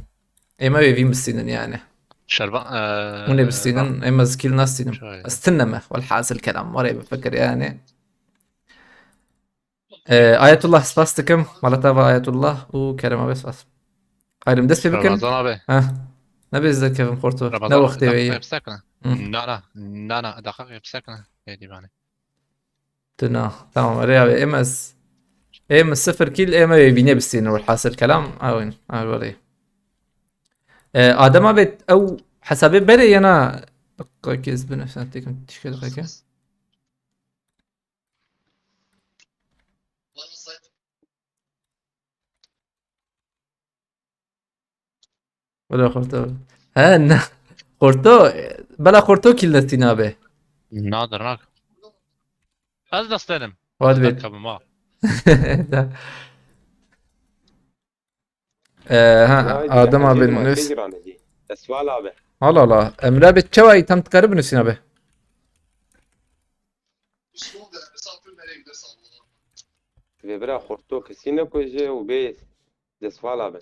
Ê me wê vîn bistînin yani. Şervan, e, Hûn ê bistînin, ê me zikîl nastînim. Şöyle. Ez tinne me, welhasil kelam, warê bifikir yani. E, Ayetullah spas dikim, maleta ve Ayetullah û Kerem abi spas. Hayrim dest pê bikin. Ramazan abi. Ha. Ne bez de kevim Xorto. Ne Ramazan abi, wextê dakika weye. Yapsak mı? Hı. Na, na, na, na, dakika yapsak mı? Ne diyeyim yani? Tu na. Tamam, erê abi, em ez. Em sifir kîl, em ê vînê bistînin, welhasil kelam, ewin, ew were. E, Adem abi, ew hesabê berê yena, dakika, ez binefsen tekim, tişke dakika. Bila Xorto. He, ne. Xorto, bela Xorto kîl destî nabe. Nadir nak. Ez destenim. Wat bêt. Dakika ma. Da. Ee, ha, Adem abi nus. Desval abi. Allah Allah. Emre abi çawa item dikare binusîn abi? Vê bira Xorto kesî nekuje û bê Desval abi.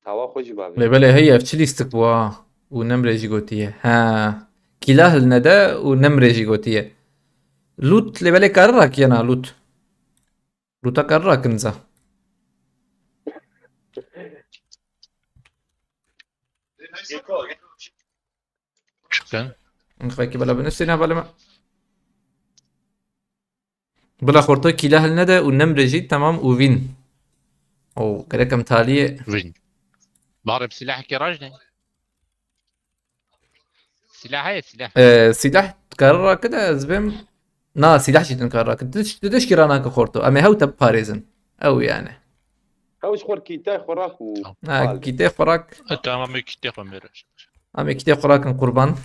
Tawa xwe jî bavê. Lê belê heye ev çi lîstik bû ha? Û nemrê jî gotiye. Ha. Kîla hilnede û nemrê jî gotiye. Lût lê belê kare rakiyena lût. Lûta kare rakin za. Çıkın. Xwekî bela binusîne balê me. Bila Xorto kîla hilnede û nemrê jî temam û vîn. O gerek em taliyê. Vîn. Barê bi silahekê rajne. Silah heye silah. Ee, silah karar rakide ez bêm. Na, silah jî din karar rakide. Tu, tu tişkî ranake Xorto. Em ê hew te biparêzin. Ew yani. Ew ji xwe kîtay xwe rak û Ha, kîtê xwe rak. E, tamam, ê kîtê xwe mêre. Em ê kîtê xwe rakin qurban.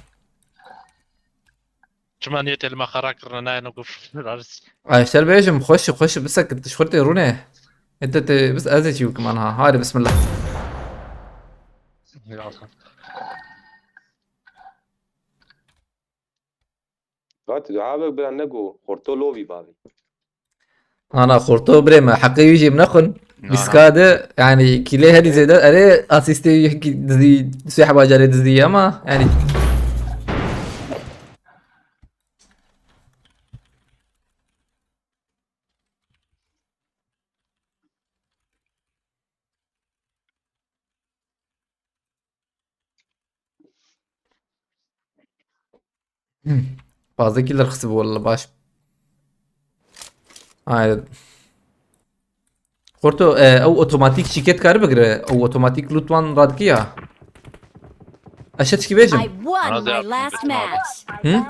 Çima niyetê li me xera kirine nayê no guf raris. Ay, şer bêjim, xweş, xweş, bisekit, tişxurtê rûnê. Ete te, bis, ez ê çî bikim anha. Hadi, bismillah. Vat, dua be, bira, nego, Xorto lovî bavî. Ana, Xorto birê me, heqê wî jî min nexwin. Na, na. Bîska de, yani, kîlê herî zêde, erê, asîstê wî yekî dizî, sê heba carê dizî, ama, yani. Hmm. Fazla killer xisib walla baş. Hayır. Xorto, e, ew otomatik şîket kari bigire. Ew otomatik loot wan radiki ya. Eşe tişkî bêjim. I won Ana my da last yaptım, match. Hı?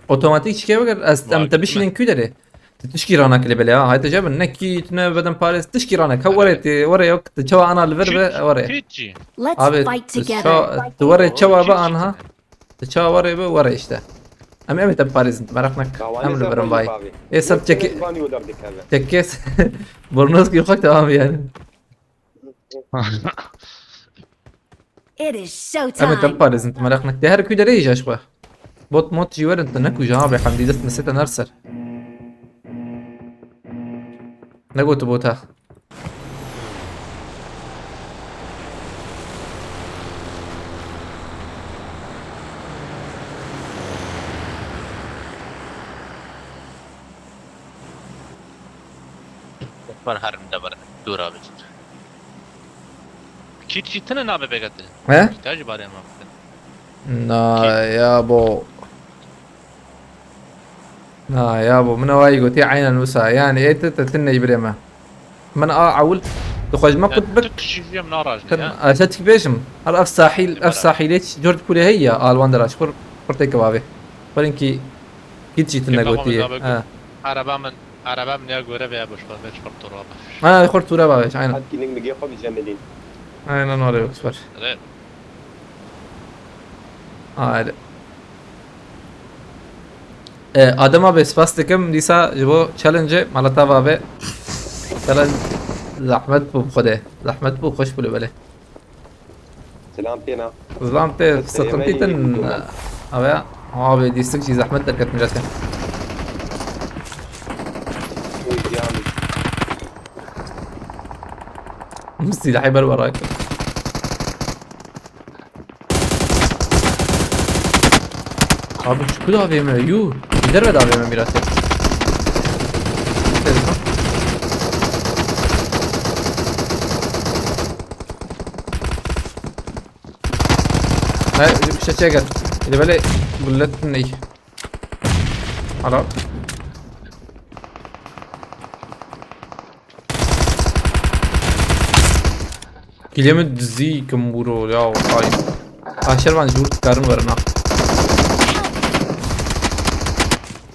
Otomatik şîket bigire. Ez em Vay te bişînin be. Kü dere. Tu tişkî ranak li belê ha. Hayte jebin. Ne kî, tu ne beden pares. Tişkî ranak. Ha, were Evet. Te, were yok. Te çawa ana li vir ve, were. Kit jî. Let's Abi, fight tu together. Ça-, tu were Oo, çawa kit be jî anha? tine. Tu çawa were be, were işte. Em, em te parêzin, meraq nek. Kawanê Em li ser birin xwe bay. Jî bavê. Ê ser Wek çekê, çelek banî û derdikeve. Çekê s-, bornozkî xwe tamam yani. It is show Em te time. Parêzin, tu meraq nek. De her kuyde reyî jaş xwe. Bot mot jî werin, tu nekuje abi, hemdî dest mesete nerser. Negotu bota. Bar herim de bar dûra bicî. Kît jî tine nabe begatin. He? Kîta jî barê ma bikin. Na ya bo. Na ya bo. Min awayî gotî eynen wisa. Yani ê te te tine birê me. Min a ewil. Tu xwe ji me qut bik. Tu kişî jî em narajne Kan ya. asa tik bêjim. Her ev sahîl, ev sahîlê jor di pûlê heye ya. Alwan de raş. Xur, xur tê kebabê. Xur inkî kît jî tine Kebabê gotiye. dabe Ha. Araba min, araba min ya gore veya boş ver, veç xurt raba. Ha, xur tura babe. Aynen. Hat kinik mi gê xwe bi Cemilîn. Aynen öyle yok. Süper. Evet. Haydi. E, Adem abi spas dikim dîsa ji bo challenge mala te ve. Challenge zahmet bû xwedê. Zahmet bû, xweş bû li belê. Selam pêna. Zilam te sıkıntı tin. Abi, abi dîstik jî zahmet derket milete. Uy yanlış. Silahı ber barak. Abi şu kuda A V M, yu. Gider ve de A V M biraz. Hay, bir şey çeker. Ele böyle bullet ne? Hala. Kilemi dizî kim bûro ya ay. Aşer van jûr karin verna.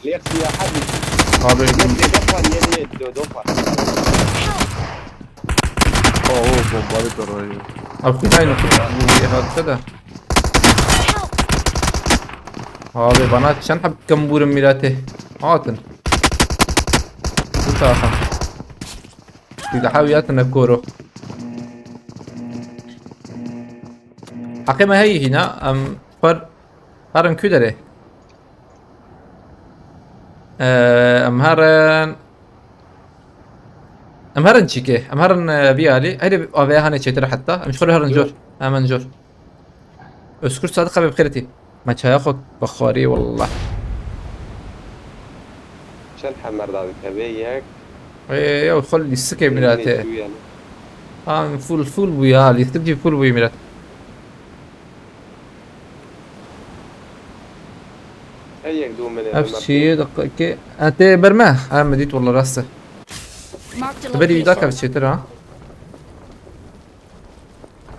Lêxi ya hebî. Abi Yek lê doxan yeni yê do doxan. Oo, bombalı tarayı. Abi kuyayın bu bir hatta da. Abi bana çend hep kim bûrim mirate. Atın. Bu tarafa. Bir daha uyatın koro. Heqê me heyî hîna, em xwer herin ku derê? Ee, em herin... Em herin çîkê? Em herin, e, vî alî. Heyde avê hane çêtir heta. Em ji xwe herin jor. Hemen jor. Özgür Sadık abi bixêretî. Me çaya xwe bi xwarî wallah. Çend hemer da dikeve yek. Ê, ya xwe lîstikê mirate. Yanî. An full full bû ya. Lîstik jî full bû mirat. Hey yek dû min. Ev çiye dakika. Ente berme. Ha me dît wallah rast e. Marked a Berî wî dakika location. Çêtir ha.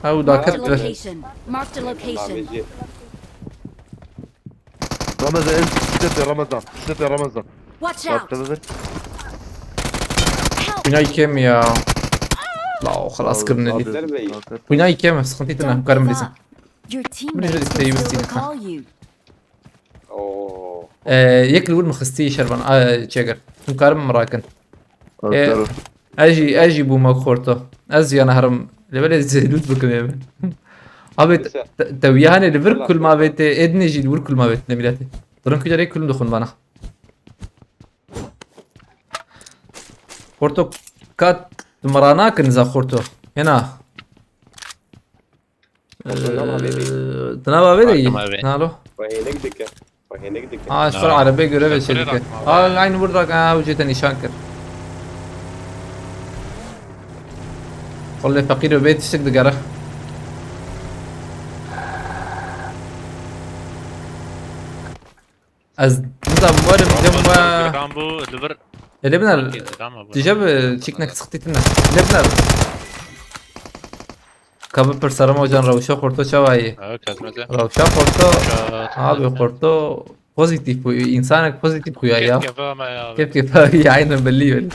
Ew Marked a daket ver. location. Marked a location. Babêjî. Ramazan, en üstte Ramazan. Üstte Ramazan. Watch Bak out! tabii. Help! Kuyna ikem ya. La o xelas kirin Abi, li. Derbeyi. zaten. Kuyna ikem, sıkıntı tine. Don't Karim give bilirsin. Up. Your Bunu teammates da can still isteğimiz recall you. Oo. Ee, yek li wir mi xistiye şervan. Aa, çeger. Hûn karim mirakin. Aferin. Ez jî, ez jî bûme xorto. Ez jî yana herim. Lê belê zêdût bikim ê min. Abi, te- te wiya hene li vir kulma vê tê, êdinê jî li wir kulma vê tê, miletê. Durin ku carê kulm dixwin bana. Xorto, ka tu mira nakin za xorto. Hena. Xorto, nava vê de. Ee, tu nava vê de yî? Xorto ma vê. Nalo. Xwe hênik dike. Xwe hênik dike. Aa, ji xwe erebê göre ve Şefirê çêdike. rakma. Aa, aynı burada ka ew jê te nîşan kir. Xulê feqîr û bê tiştik digere. Ez nizam werim cem we. Kan bu li vir. Ele biner. Tamam. Tije bi çîknek sıktı tine. Ele biner. Ka bi pirsarım hocan rewşa xorto çawayî. Evet, kesmece. Rewşa xorto. Abi xorto pozitif bu. İnsanek pozitif xuya ya. Kef kef ama ya. Kef kef abi aynen belli öyle.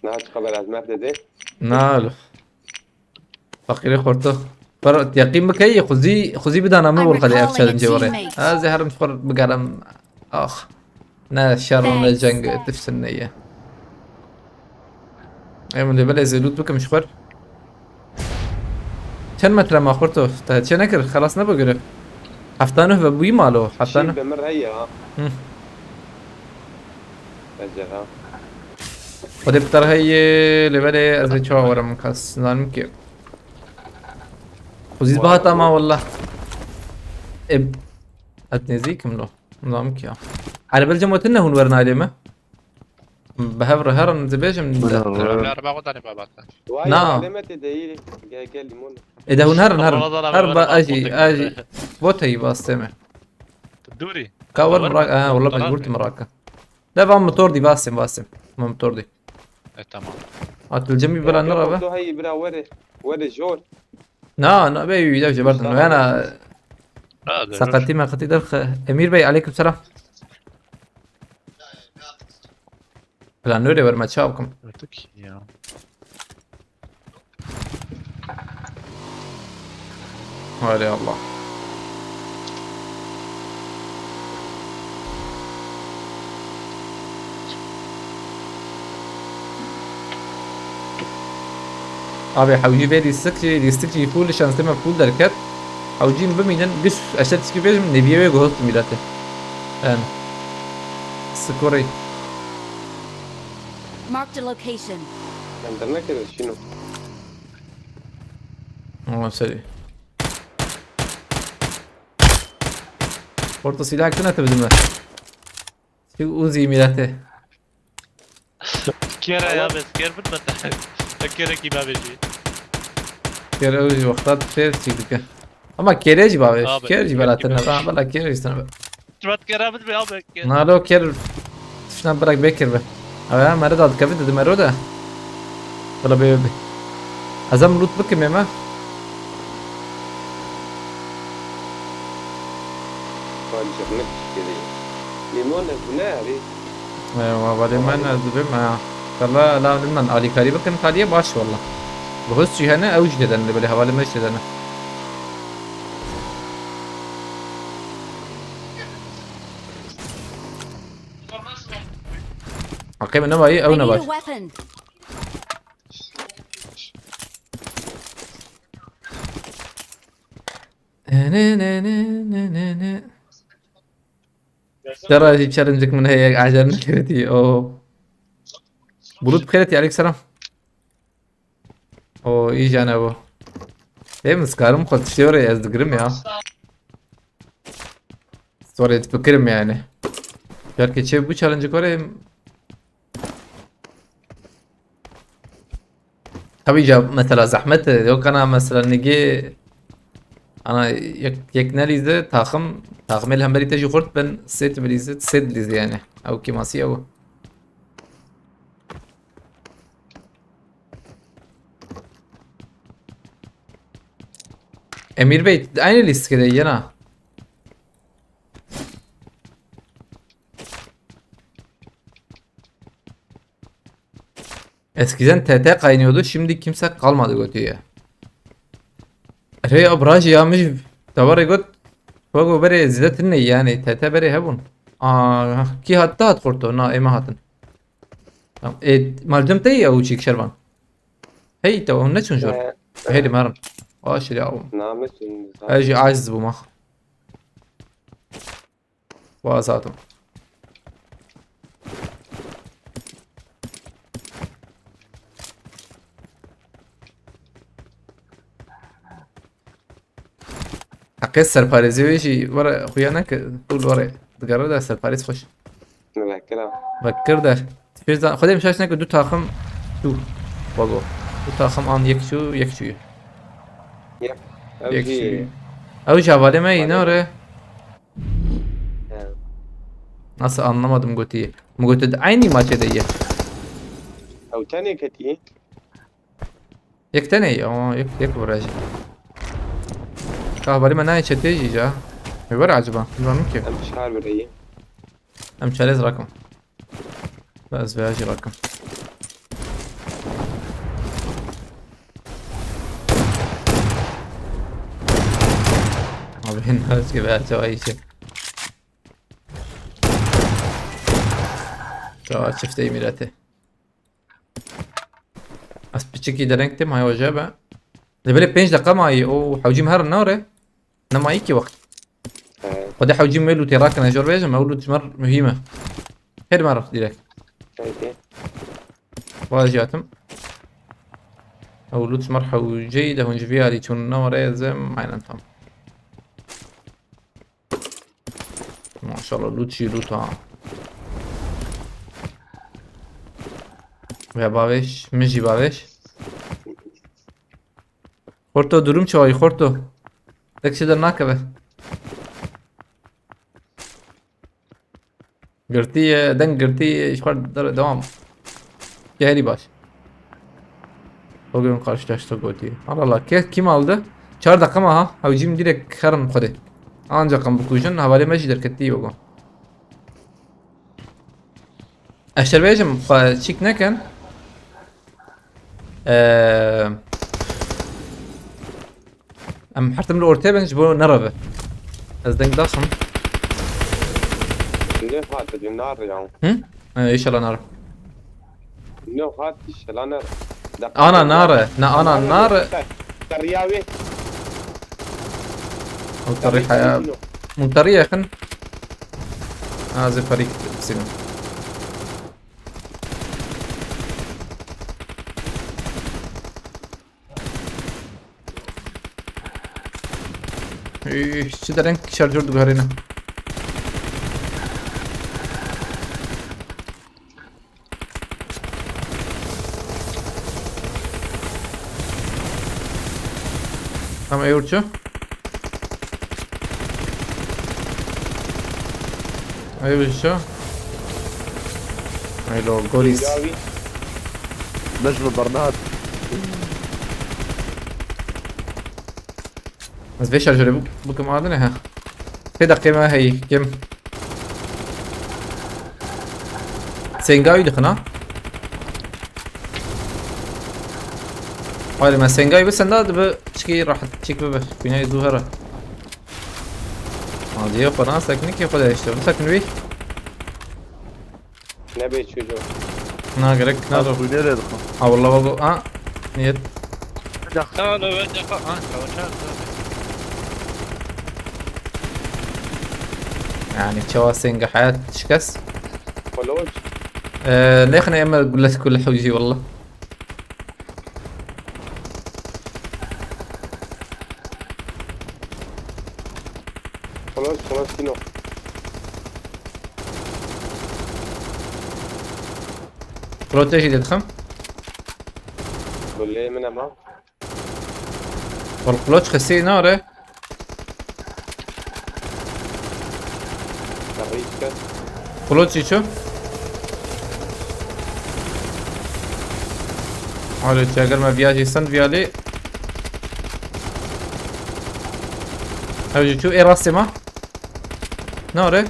Niha çi xeber ez merdê dê? Na lo. Fakirê xorto. Pero yaqîn bikey xuzî xuzî bidana min I'm wol xelê ev recalling a challenge were. teammate. Ez ê herim xor bigerim. Ax. Ne şer û ne Thanks. Ceng tifsin ne ye. Em de belê zêdût bikim ji xwe. Çend metre ma xorto? Te çê nekir, xelas nebe göre. Hefta neh ve bûyî malo. Hefta neh. Şîn bi min re ya. Hı. Ez jê ha. Xwedê bi te re heye, lê belê ez ê çawa werim kas. Nizanim ki. Xuzîz bihata ma wallah. E, ez nêzîkim lo. Nizanim ki ya. Erebel cem wetin ne hûn werin alê me? Bi hev re herin dibêjim. Wala, wala. Ereba xwe danê baba te. Vay, Na. Aleme te deyî. Gel, gel, limon. Ê de hûn herin, herin. Wala, wala, Her wala, ba wala, ajî, wala. Ajî. Boteyî bastê me. Dûrî. Ka wer Wala. Mirak, ha, wala Wala. Mecbûr tu miraka. De van motor dî basêm, basêm. Ma motor dî. E, tamam. Atil cemî bila nirabe. Hey, bira, were. Were jor. Na, na, be, yu, yu, yu, berdin. Tamam. Yana, Ha, dur. Sakatî mekatî derxe. Emîr Bey, aleyküm selam. Planörê werme çaw kim. Artık ya. Hay Allah. Abi hewcî vê lîstik jî, lîstik jî pûl şansê me pûl derket. Hewcî bimînin, giş eşe tişkî bêjim, neviyê wê guhot milete. Em. Skorê. Marked a location. Em dernekevin şîno. Ama seri. Orta silah hakkında tabii değil mi? Şu Uzi milete. Kere ya, tamam. Be, sker bin ben. Kere kî bavêjî. Kere ew jî wexta têr çî dike. Ama kere jî bavê, Abi, kere jî bela tene, bela kere jî tene. Çivat kere bin be abi, kere. Nalo ker, tişna bırak bekir be. Abi ya, mero da dikevit dedim mero da. Bela be be. Azam loot bikim ema. Pancırını pişireyim. Limon ne bu ne abi? Eywa, valê me ne dibê me. Kala la limnan alîkarî bikin, kaliyê baş walla. Bi huz jî hene, ew jî têdene, lê belê hevalê me jî têdene. Aqê min nemayî, ew I need a nebaş. Weapon. Ne, ne, ne, ne, ne, ne. Dera jî challenge min heye, acer nekirî. O. Bulut bixêrî, aleyk selam. O, î jane bu. Ê, min skarim xwe tiştê were ez digirim ya. Sorry, difikirim yani. Belki çê bu challenge were. Tabii ya, mesela zahmet e. Yok ana mesela nigi ana yek, yek nelîze takım, takım el hemberi te jî xurt ben set bilîze, set bilîze yani. Ew kêmasî ew. Emir Bey, aynı listede yena. Eskiden T T kaynıyordu, şimdi kimse kalmadı götüye. Rey abraj yağmış, tavare got. Bak o bere zide tinne yani, T T bere hebun. Aa, ki hatta hat korto, na ema hatın. Tamam. E, malzem te ya uçik şervan. Hey, te o ne çun jor? Ee, Hey, maram. Aşırı ya. Namesin. Her şey aciz bu mah. Wa zaten. Heqê serparêzê wê jî were xuya neke, pul were digere de serparêz xweş. Vekira. Vekir de. Fêrza, Xwedê min şaş neke du taxim tu. Wago. Du taxim an yek çû, yek çû. Yep. Ew Yek jî çû. Ew jî hevalê me yî, ne re? He. Nasıl anlamadım gotiye. Min gotiye de aynı maçê de ye. Ew tenê ketiye. Yek tenê ye, ama yek, yek vuracak. Ka hevalê me nayê çetê jî ca. Ê were acaba? Bilmem ki. Em şar bireyî. Em çerez rakim. Bes veya jî rakim. Abi, ne ki veya cevayı şey. Çawa çifteyî mîretê. Ez piçikî dereng têm, hay oje be. Lê belê pênc deqa mayî, o hewcî min herin nare. Nemayî ki wext. He. Xwedê hewcî min wê lûtê rakine, jor bêjim, ew lût ji me muhîm e. Her me rif direk. Peki. Vajî hatim. Ew lût ji me hewcî de hûn ji vî alî çûn ne were zim, aynen tam. Maşallah, loot jî loot ha. Ve bavêj, min jî bavêj. Xorto, durum çawa yî, Xorto? Tek çi dernakeve. Girtî ye, deng girtî ye, ji xwe de-, devam. Geherî baş. Bugün karşılaştık gotî. Allah Allah, ke-, kim aldı? Çar dakika ma ha. Hewcîm direkt xerim xwedê. Ancak em bikujin, hevalê me jî derketî yogo. Ez şer bêjim, xwe çîk nekin. Eee, em hertim li ortê bin ji bo nereve. Ez deng daxim. Ne hate de nar ya. Hı? Ee, inşallah nar. Ne hat inşallah nar. Ana nar. Na ana nar. Teriya wê. Mutarî haya. Mutarî yakın. Azı parik sinu. Üf, çi dereng şarjör diguherîne. Tamam, ey Urçu. Ey Urçu. Ey lo, Goris. Beş mi bernahat? Ez vê şarjörê bik-, bikim adine he. Sê deqê me heyî, kim? Sêngayî dixin ha? Hayır, me sêngayî bisenda dibi çikî rahat çîk bibe. Kuyna zû here. Aliyê xwe na sekini kê xwe de işte. Bu sekini bî. Nebê çocuğum. Na gerek na. Bak, bu nereye dixin? Ha, vallahi bak, ha. Niyet. Tamam, ben defa. Ha, tamam, tamam, tamam. Yani çawa senge hayat şikes. Koloç. Ee, lêxine eme gulet kul hewji valla. Xulosîno. Xulosîno. Proteje jî dixim. Gulê min e ma. Wal Xulosî xisî nare. Xulosî çi? Alo, çi eger me viya jî send viya lê. Ew jî çû ê rastê me. Nare.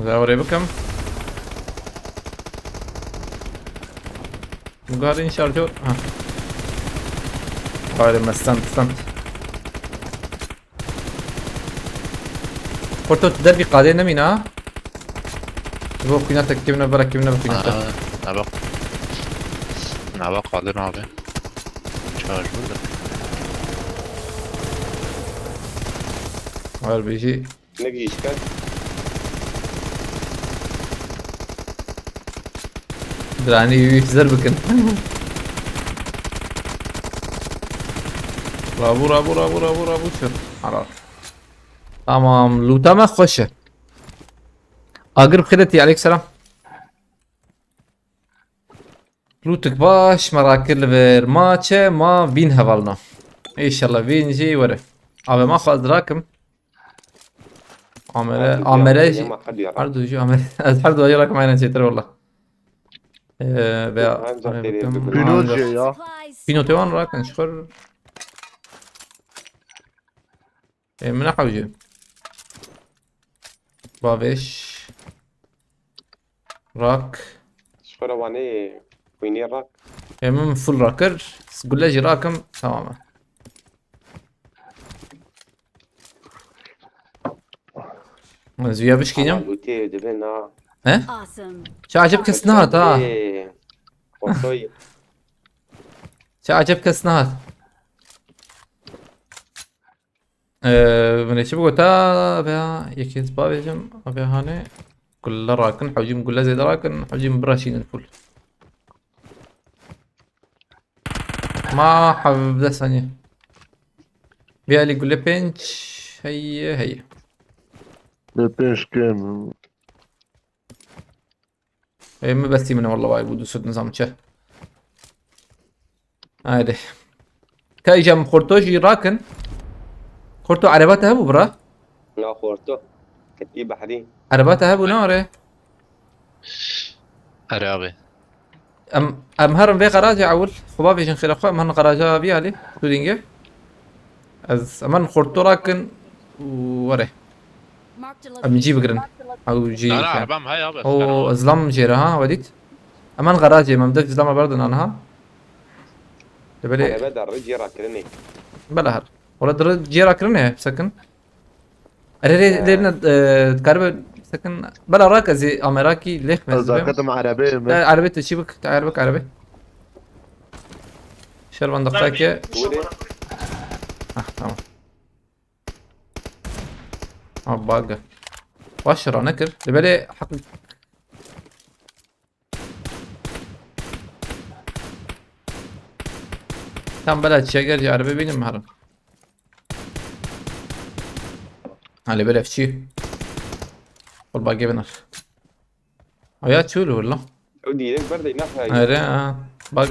Zavrê bikim. Garên şarjör. Ha. Hayır, me send, send. Xorto, tu dervî qadê nemîne ha? Ji bo xwîna te kevne bera kevne bixwîne te. Ha, naba. Naba qadê nabe. Şarjör de. Hayır, bêjî. Ne gîşket? Diranî wî zer bikin. Rabû, rabû, rabû, rabû, rabû çi? Helal. Tamam, lûta me xweş e. Agir bi xêr etî, aleyk selam. Lûtik baş, me rakir li vir. Ma çi? Ma vîn hevalna. Înşallah vîn jî were. Ave ma xwaz rakim. Amere, amere jî. Her du jî amere. Ez her du jî rakim aynen çêtir wala. Ee, veya Pîno çê ya. Pîno te wan rakin, şixur. Ê, min nehewce. Bavêj. Rak. Ji xwe re wanê xwînê rak. Ê, min full rak kir. Gule jî rakim. Tamam e. Ez viya bişkînim. Ama lûtê dibe na. He? Awesome. Çi acib kes nehat ha. Ê, ortoyê. Çi acib kes nehat. Ee, min ê çi bigota, veya yekê ez bavêjim, veya hane. Gulle rakin, hewcîm gulle zêde rakin, hewcîm biraşînin full. Ma hevdeh saniye. Vê alî gulle pênc, heye, heye. Gulle pênc kêm. Ê, min bestî min e, wallah, vay, bû du sed nizam çi. Haydi. Ka îca min xorto jî rakin. Xorto, ereba te hebû, bira? Na xorto. Ketî behrî. Ereba te hebû, ne are? Erê abi. Em, em herin vê garajê ewil. Xwe bavêjin xêra xwe, em herin garaja vî alî. Tu dîngê. Ez, em herin xorto rakin û were. Em cî bigirin. Ew cî. Na, na, erebam heye abi. O, zilam jê re ha, we dît. Em herin garajê, em dev zilama berdin aniha. Lê belê. Erebe der cê rakirinê. Bela her. Wala dir cê rakirinê, sekin. Erê, erê, lê ne, e, dikaribe sekin. Bela rak ez ê amerakî lêx Ez mezibim. Daketim erebê mi? E, erebê tu çî bik, tu erebik erebê. Şervan daxtake. Ah, tamam. Ha, bug. Baş ra nekir. Lê belê heq Tam bela çeger ya, araba bînim herin. Hale bela fçî. Ol bagê binar. Aya çûl vur lan. Ew dîrek berdey naxayî. Are ha. Bag.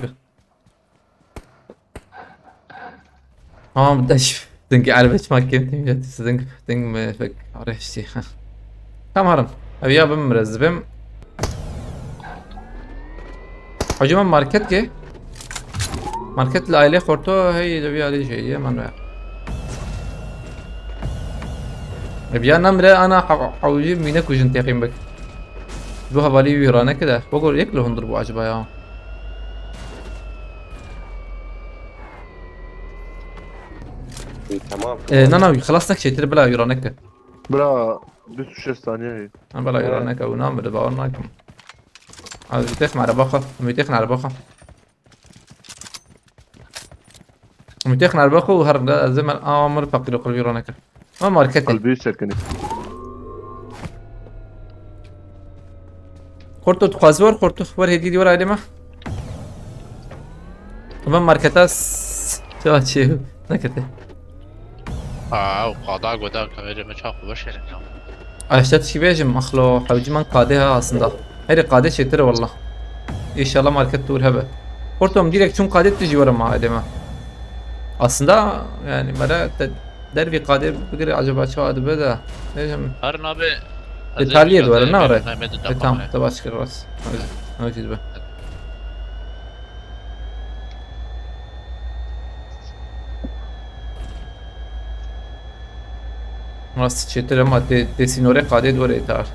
Tamam, deş. Dingê erbe çima kêm têm ya, ding, ding me fek arehştî. Tam harim. Ev ya bim rez bim. Hacı, man market ke. Market li aile xorto hey de bir aile şey ye man ve. Ev ya namre ana ha-, hawji mine kujin teqim bek. Bu havali yurane kida. Bogor yek lo hundur bu acaba ya. Tamam. E, na, na, xelas nek çêtir bila yura neke. Bira, bîst û şeş saniye heye. Ha, bila yura neke, ew namire, bawer nakim. Az bitêxin ereba xwe, em bitêxin ereba xwe. Em bitêxin ereba xwe û her, ez ê mer-, a, mer feqîr xwe yura neke. Ma marketê. Qelbî sekinî. Xorto, tu xwazî wer, xorto, wer hêdî dî wer ailê me. Eve marketa s-, çawa çê nekete. Aa, o qada goda kamerê me çax baş yerin ya. Aşta tişî bêjim, axlo, hewcî man qadê ha aslında. Herê qadê çêtir e wallah. Înşallah market dûr hebe. Xorto, em direkt çûn qadê tu jî were ma ailê me. Aslında yani mere te-, dervî qadê bigire acaba çawa dibe de. Bêjim. Her nabe. Detaliye de were, ne were? E, tamam, te baş kir rast. Ew jî dibe. Rast çêtir e ma tê, tê sînorê qadê dûr e tar.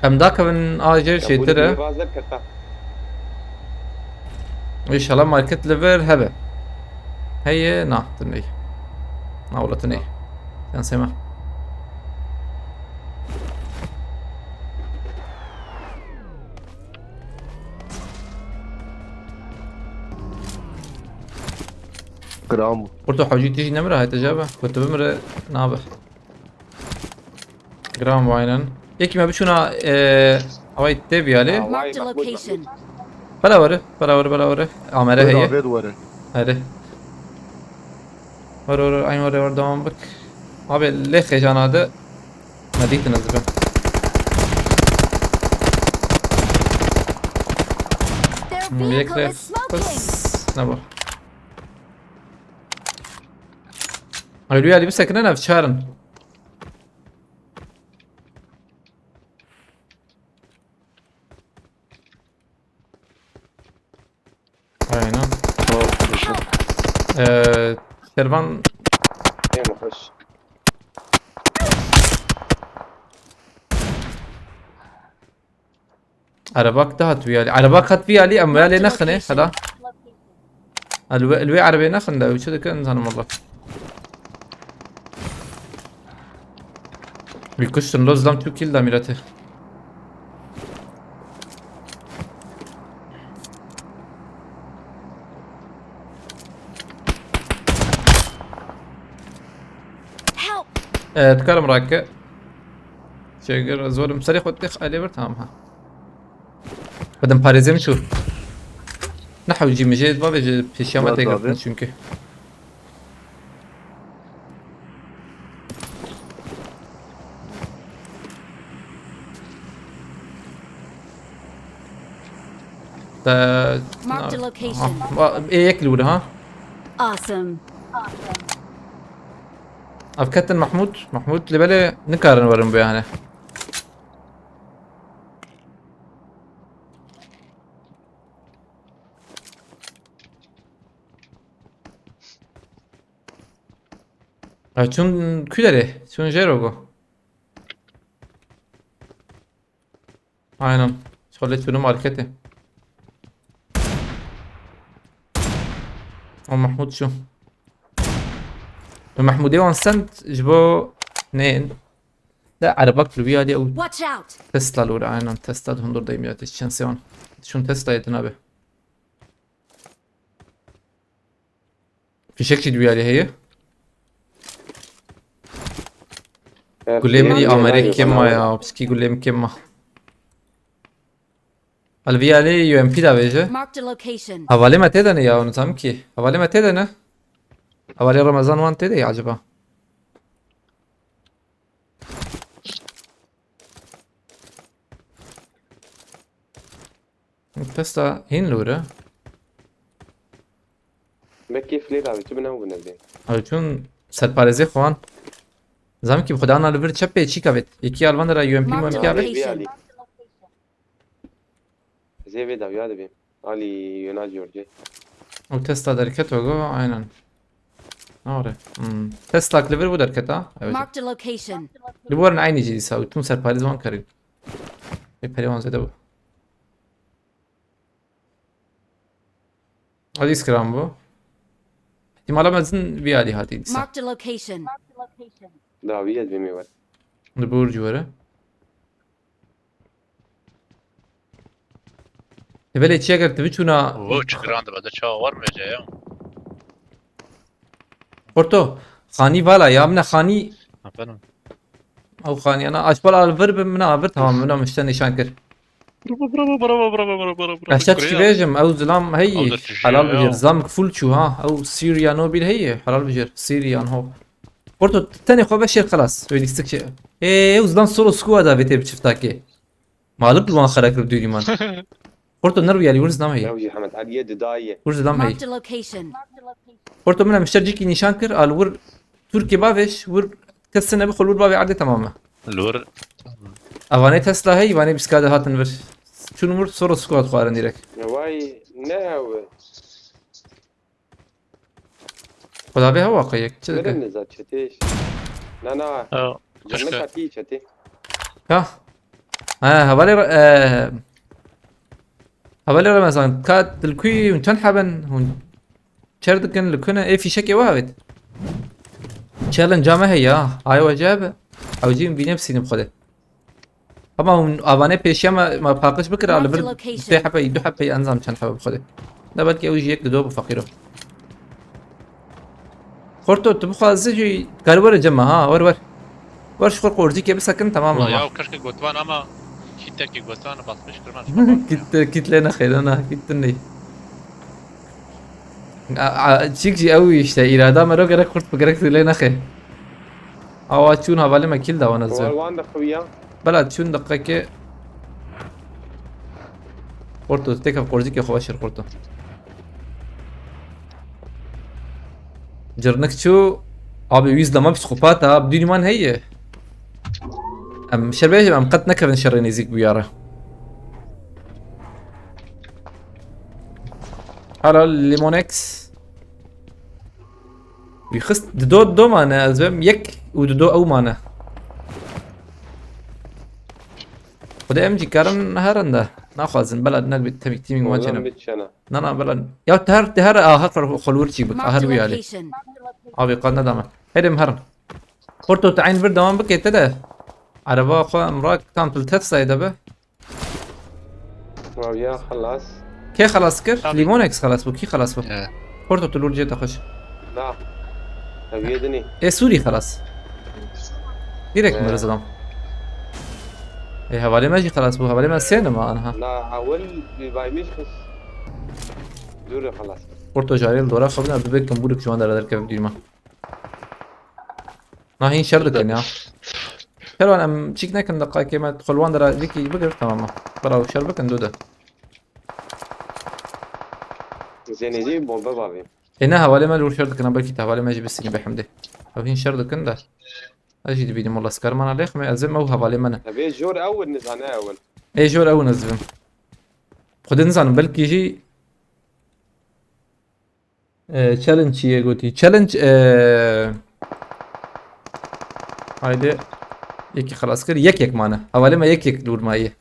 Em dakevin a jêr çêtir e. Înşallah market li vir hebe. Heye, na, tu ney. Na, wala tu ney. Şansê me. Gram. Xorto, hewcî tijî nemire, hete cebe. Ku tu bimire, nabe. Gram waynen. Yekî me biçûna, e, away tê biyalê. Marked a location. Bela were, bela were, bela were. Amere heye. Were, were. Hadi. Were, were, aynı were, were, devam bak. Abi, lê xêjana de. Me dîtin ez bi. Their vehicle is smoking. Bes, ne bu? Ay, Rüya, bir sekine ne biçarin? Aynen. Tamam, tamam. Ee, Şervan. Ê xweş. Erebak dihat vî alî. Erebak hat vî alî, em vî alî nexine, hela. El wê, el wê erebê nexin de, ew çi dikin, nizanim wallah. Wî kuştin, loz dam tu kill da mîrete. Help! Ee, dikarim rake. Çêgir, zorim serê xwe têx alê bir, tamam ha. Xwedim parêzê min çû. Ne hewcî min jê bavê ji pêşiya me tê girtin çünkü. Te... Marked a location. Ah, va-, ê yek li wir ha. Awesome. Ev ketin Mahmud. Mahmud li belê nikarin werin bu yani. Ha, çûn ku derê? Çûn jê re go. Aynen. Şolê çûnû marketê. O Mahmud çû. Bi Mahmudê wan send ji bo neyên. De erebak li wî alî ew Watch out! Tesla li wir, aynen, Tesla di hundur deyim ya, te çend sewan. Şûn Tesla'yê tinabe. Fişek jî di wî alî heye. Gulê min ê Amerê kêm ma ya, piçkî gulê min kêm ma. Li vî alî U M P davêje. Marked a location. Hevalê me tê de ne ya, onu tam ki. Hevalê me tê de ne? Hevalê Remezan wan tê de ya acaba? Tesla hîn li wir e. Belkî flê davê, tu bi nav bûne dê. Ew çûn serparêzê xwe wan. Zam ki bi xwe dana li vir çepê çîka vêt. Yekî alvan de ra U M P, Marked U M P avêt. Location. Zê vê dawiya dibê. Alî yona George. Ew Tesla derket wego, aynen. Nare. Hmm. Tesla li vir bû derket ha. Evet. Marked a location. Li werin aynı cî dîsa. Tüm serparêz wan karin. Ê perê wan zêde bû. Alî skram bû. Ihtimala mezin vî alî hatî dîsa. Marked a location. Dawiya dibê mêwer. Li bor cî were. Belê çi eger tu biçûna... Wo çi giran dibe, de çawa war mece ya. Porto, xanî vala ya, min e xanî. Efendim? Ew xaniyana, aşbal al vir bi min a vir, tamam, min a mişte nîşan kir. Bravo, bravo, bravo, bravo, bravo, bravo, bravo. Behşet çi bêjim, ew zilam heyî, helal bijêr, zam full çû ha, ew Syria no bîr heyî, helal bijêr, Syrian ho. Porto, tenê xwe veşêr xelas, wê lîstik çi. Ê, ew zilam solo squad a vê tê bi çiftakê. Malik li wan xera kir bi dûrî man. Porto nerwiyalî wir zidam heyî. Ew jî Hemed Aliyê didaye. Wir zidam heyî. Marked a location. Porto min em şer cîkî nîşan kir, al wir Türkiye bavêj, wir kes tine bixwe, wir bavê erdê, tamam e. Li wir. Evanê Tesla heyî, vanê bîska de hatin vir. Çûn wir soro squad xwarin direk. Vay, ne ew. Xweda bê hewa qeyek, çi dike? Nizam çetê. Na, na. Ew, Canlı çişke. Katî çetê. Ya. Ha, hevalê re-, e, hevalê Remezan, ka dilkuyî hûn çend heben, hûn çer dikin, li ku ne, ê fîşekê we havêt. Challenge me heye, ha. Ay wecebe. Ew jî bîne bisînim xwedê. Ama hûn avanê pêşiya me, me paqij bikira, li vir sê hepeyî, du hepeyî, enzam çend hebe bi xwedê. Ne belkî ew jî yek dido bi feqîro. Xorto, tu bixwazî jî kar were cem me, ha, wer, wer. Wer ji xwe qorzîkê bisekin, temam ama. Ya, keşke gotvan ama kîtekî gotvan basmış kirman. Kît, kît lê nexê, ne, ne, kît din ney. A, a, çîk jî ew işte, îrada me ro gerek xurt bi gerek lê nexê. Awa çûn hevalê me kîl da wana zor. Wan de xewiya. Bela çûn deqekê. Xorto, têkeve qorzîkê xwe veşêr xorto. Cirnik çû. Abi wî zilama psîkopata, bi dûnî man heye. Em şer bêjim, em qet nekevin şerê nêzîk bûyara. Helal Limonex. Wî xist dido, dido mane, ez bêm yek û dido ew mane. Xwedê em jî karin herin de. Naxwazin, bela ne bi temîk tîmî ma çêne. Na, na, bela. Ya te her, te her, a, her xwe, xwe li wir çî bik, a, her wî alî. Abi qad nedame. Herê em herin. Xorto te eyn vir dewam bike te de. Araba xwe em rak tam pil tef sayede be. Rabiya xelas. Kê xelas kir? Abi. Limonex xelas bû. Kî xelas bû? He. Porto tu lûr cê te xweş. Na. Ev yê dinî. Ê Sûrî xelas. Direkt mi rizidam. Ê hevalê me jî xelas bû. Hevalê me sê nima anha. Na, ewil bir baymiş xis. Dûr xelas. Porto jarê li dora xwe bina, bibê kimbûrik ji wan dera derkeve dûrî me. Na hîn şer dikin ya. Şer wan em çîk nekin deqakê me xwe li wan dera dikî bigir, tamam mı? Bravo, şer bikin dû de. Zenêdî bombe bavê. Ê ne, hevalê me li wir şer dikin, belkî te hevalê me jî bistînî be Hemdê. Ew hîn şer dikin de. Ez jî dibînim wela, skarmana lêxim, ez ê me û hevalê me ne. Evê jor ew in nizane ew in. Ê jor ew in ez dibim. Xwedê nizanim, belkî jî e, challenge çi ye gotî? Challenge e, haydi yekî xelas kir. Yek yek mane. Hevalê me yek yek li wir maye.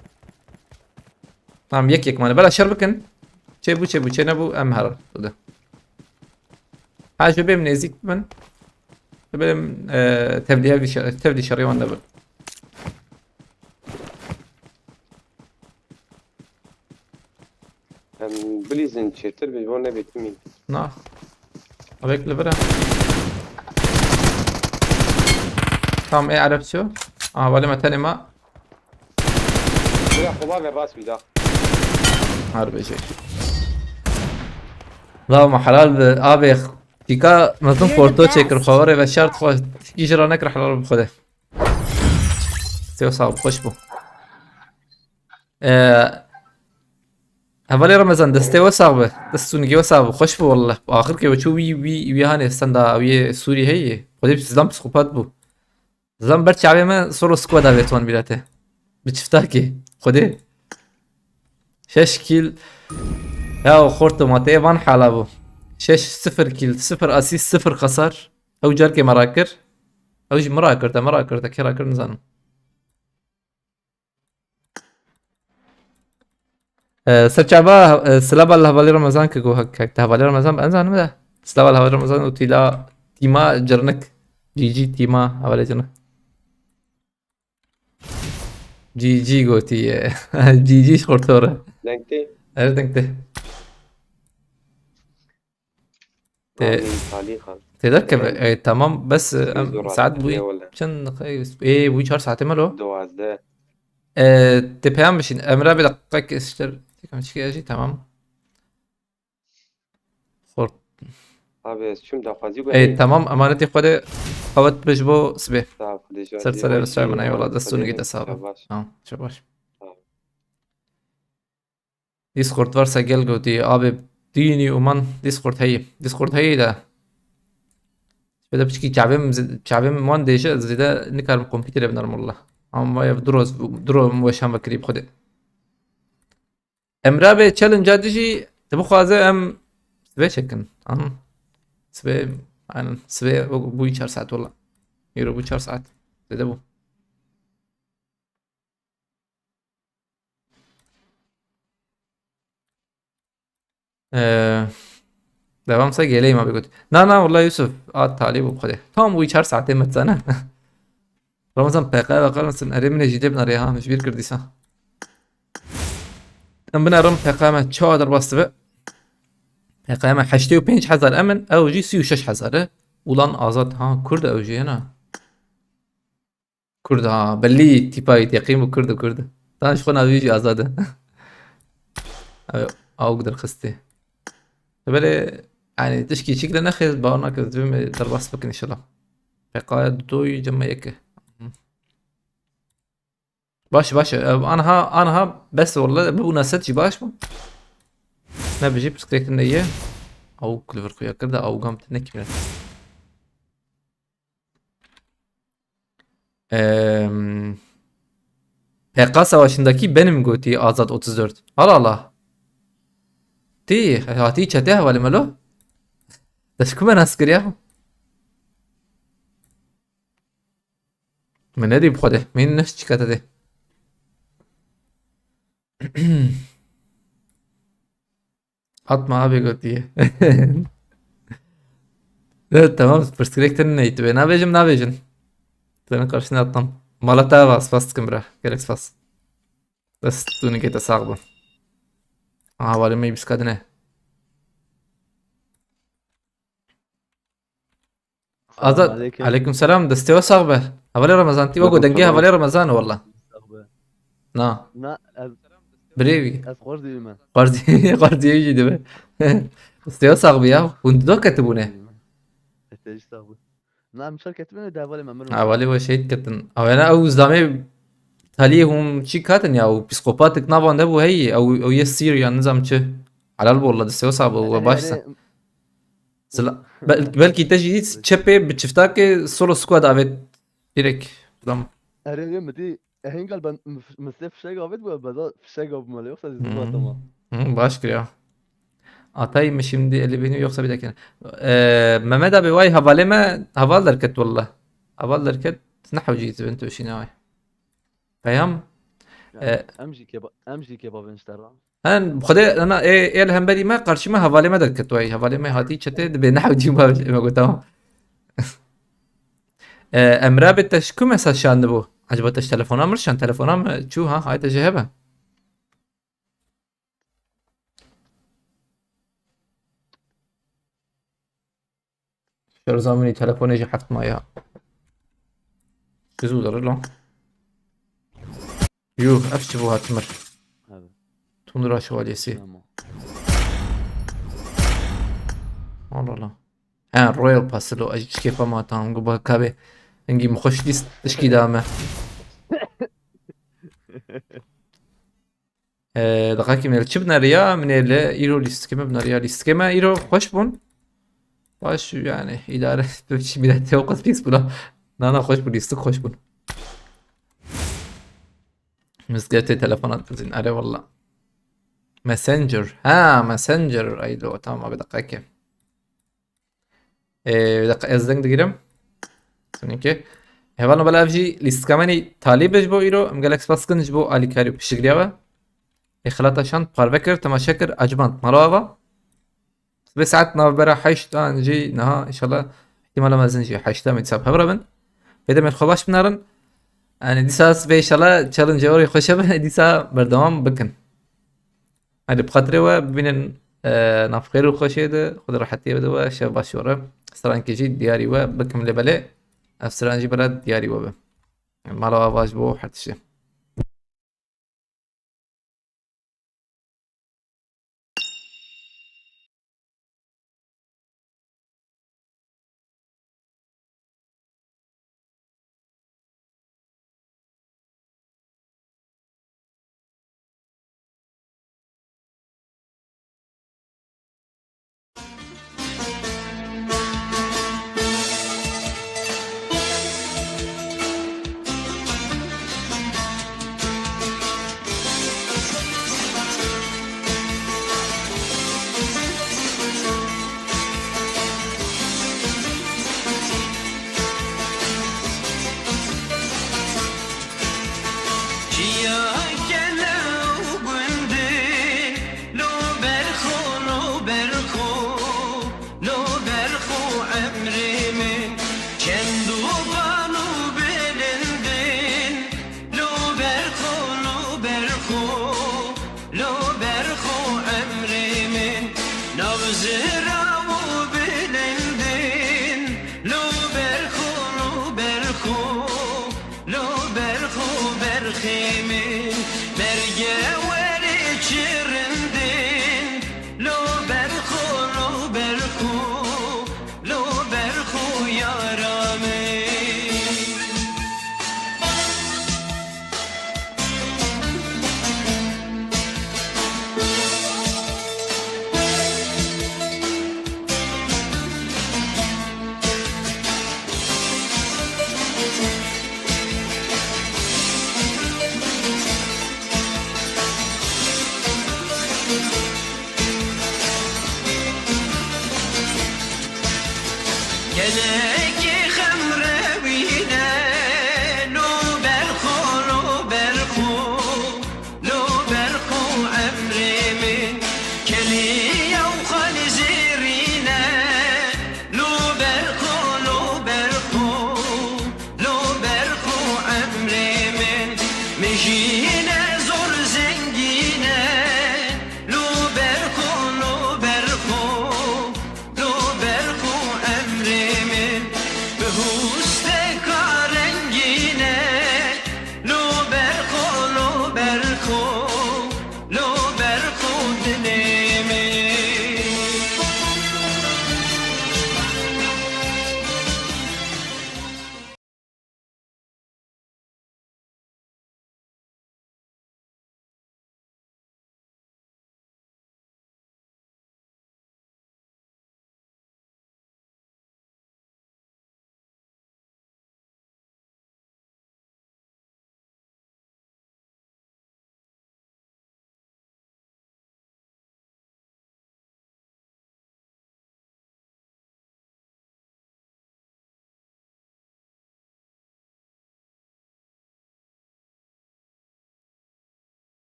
Tamam, yek yek mane. Bela şer bikin. Çê bû, çê bû, çê nebû, em herin. Hadi. Ha, ji bêm nêzîk bin. Bêm e, tevlî, tevlî şerê wan nebin. Em bilîzin çêtir bi bo nebê timî. Na. Avec li vir e. Tamam, ê Ereb çi? Aha, hevalê me tenê ma. Bira xwe bavê rast bî da. Her bêjê. La ma helal bi abê. Pîka mezin porto çêkir xwe, werê ve şert xwe. Tişkî ji ra nekir, helal bi xwe de. Sêw sağ ol, xweş bû. Ee, hevalê Remezan, destê we sax be. Dest û nigê we sax be. Xweş bû wallah. Axir ke we çû wî, wî, wî hanê stenda wî Sûrî heye. Xwedê bi sizdan psikopat bû. Zan ber çavê me solo squad avê ton bîra te. Bi çiftakê. Xwedê. Şeş kill. Ya xorto ma tê van hala bû. Şeş, sıfır kill, sıfır asist, sıfır xesar. Ew carkê me rakir. Ew jî min rakir, te min rakir, te kê rakir nizanim. Ee, serçava, e, silava li hevalê Remezan ke got hek, hek te hevalê Remezan, ben zanim de. Silava li hevalê Remezan û tîla tîma cirnik. G G tîma hevalê cirnik. G G gotiye. G G xortore. Dengtê. Her dengte. Te- Talî xan. Têdar keve, e, tamam, bes, e, em, Zor saet rahat bûyî ne wele. Çend deqe? E, bûyî çar saetê me lo. Duwazdeh. E, te peyam bişîn. Emre bir dakika kesiştir. Tekrar çıkıyor jî, tamam. Xort. Abi ez çûm daxwazî E, tamam, emanetê xwe de qewet bi ji bo sibê. Ser serê ve ser min, eyvallah, dest û nigê te sax be. Tamam, çok baş. Discord varsa gel gotî, abi dînî û man Discord heyî. Discord heyî de. Şöyle piçkî çavêm, çavêm wan dêje, ez zêde nikarim kompîterê binêrim wallah. Ama ev duro, duro weşan vekirî bi xwedê. Emre abi challenge-a dijî, tu bixwaze em sibê çekin. An sibê, aynen, sibê bûyî çar saet wallah. Îro bû çar saet. Zêde bû. Ee, devam se geleyim abi, got. Na, na, vallahi Yusuf, a talî bû xwedê. Tam bû çar saetê me dizane. Ramazan P K ve kalmasın, erê min jî dê bin erê ha, ji bîr kir dîsa. Em binerin P K me çawa derbas dibe. P K me heştê û pênc hezar em in, ew jî sî û şeş hezar e. Ulan Azad, ha, Kurd e ew jî, hena. Kurd ha, belli tîpa wî teqîm û Kurd û Kurd. Tan ji xwe navî jî Azad e. Ew awk derxistê. Belê, yani tişkî çik de nexêz, bawer nake, divê me derbas bikin inşallah. P K ya doyî cema yeke. Baş, baş. Anha, anha bes, wallah, bu naset jî baş mı? Ne biji, piskirek ne ye? Awk li vir xuya kir de, awgam te ne kimre. Em, P K savaşındaki benim gotî Azad otuz dört. Allah Allah. Tî, hatî çetê hevalê me lo. Te ji ku me nas kiriya? Min nedî bi xwe de. Min ne çi kete de. Atma abi gotiye. Evet, tamam, pirsgirêk tune ne, tu bê nabêjim, nabêjin. Senin karşına atlam. Mala te va, spas dikim bira. Gerek spas. Dest tu nigê te sax bin. Aha, hevalê me biskadine. Azad, aleyküm selam, destê we sax be. Hevalê Remezan, tî wego dengê hevalê Remezan e, wallah. Na. Na, ez Birêvî. Ez xwarzî me. Xwarzî, xwarzî jî dibe. Destê we sax be ya. Hûn dido ketibûne. Destê jî sax be. Na, em çar ketibûne de hevalê me mirin. Hevalê we şehîd ketin. Awena ew zamê taliyê hûn çî katin ya, ew psîkopatik navan de bû heyî. Ew, ew yê Sîrya, nizam çi. Helal bû, Allah destê wisa bû, we baş sen. Zila-, bel-, belkî te jî çepê bi çiftakê solo squad avêt direkt. Tamam. Erê, erê, min dî, ehîn gal ben, min f-, min sê fişek avêt bû, beda fişek av bû, yoksa zî zû tamam. Hı, baş kiriya. Atayım mı şimdi elli bini yoksa bir dakika. Ee, Mehmet abi, vay havalê me, haval derket valla. Haval derket, ne hewcî zibin tu şîne vay. Peyam. Ya, e, em jî keba-, em jî kebabên ji te re. Hen, xwedê, ana, ê, ê li hemberî me, qarşî me hevalê me derket wayî. Hevalê me hatî çetê, dibê nehewcî me, me got, tamam. E, Emre abi, te ji ku mesaj şandibû? Acaba te ji telefona min şand? Telefona min çû, ha? Hayte ji hebe. Şarja min ê telefonê jî heft maya. Çi zû dirir lan. Yuh, ev çi bû, hat mir. Evet. Tundra şövalyesi. Tamam. Allah Allah. Ha, Royal Pass lo, ez ji kêfa me, tamam, gu ba kabe. Engî min xweş lîst tişkî da me. Ee, deqakî me li çi bineriya? Min ê li îro lîstikê me bineriya. Lîstikê me îro xweş bûn. Baş, yani, îdare tu çi milletê o qas pîs bûna. Na, na, xweş bûn, lîstik xweş bûn. Mizgetê telefonat bizin, erê walla. Messenger. Ha, Messenger. Ay lo, tamam, bir dakika ki. Ee, bir dakika, ez deng digirim. Seninki. Hevalno, bela ev jî lîstika me nî talîb e ji bo îro. Em gelek spas dikin ji bo alîkarî û piştgiriya we. Ê xelata şand parve kir, temaşe kir, eciband. Mala ava. Sibê saet navbera heşt an jî niha, înşallah, îhtîmala mezin jî heşta me dîsa bi hev re bin. Vê demê xwe baş binarin. Yani dîsa sibê înşallah challenge orê xweş e bin, dîsa berdewam bikin. Hadi bi xatirê we bibînin, e, nav xêr û xweşê de, Xwedê rehetiyê bide we, şev baş we re. Strankê jî diyarî we bikim lê belê. Ev stran jî bela diyarî we be. Mala we ava ji bo her tiştê.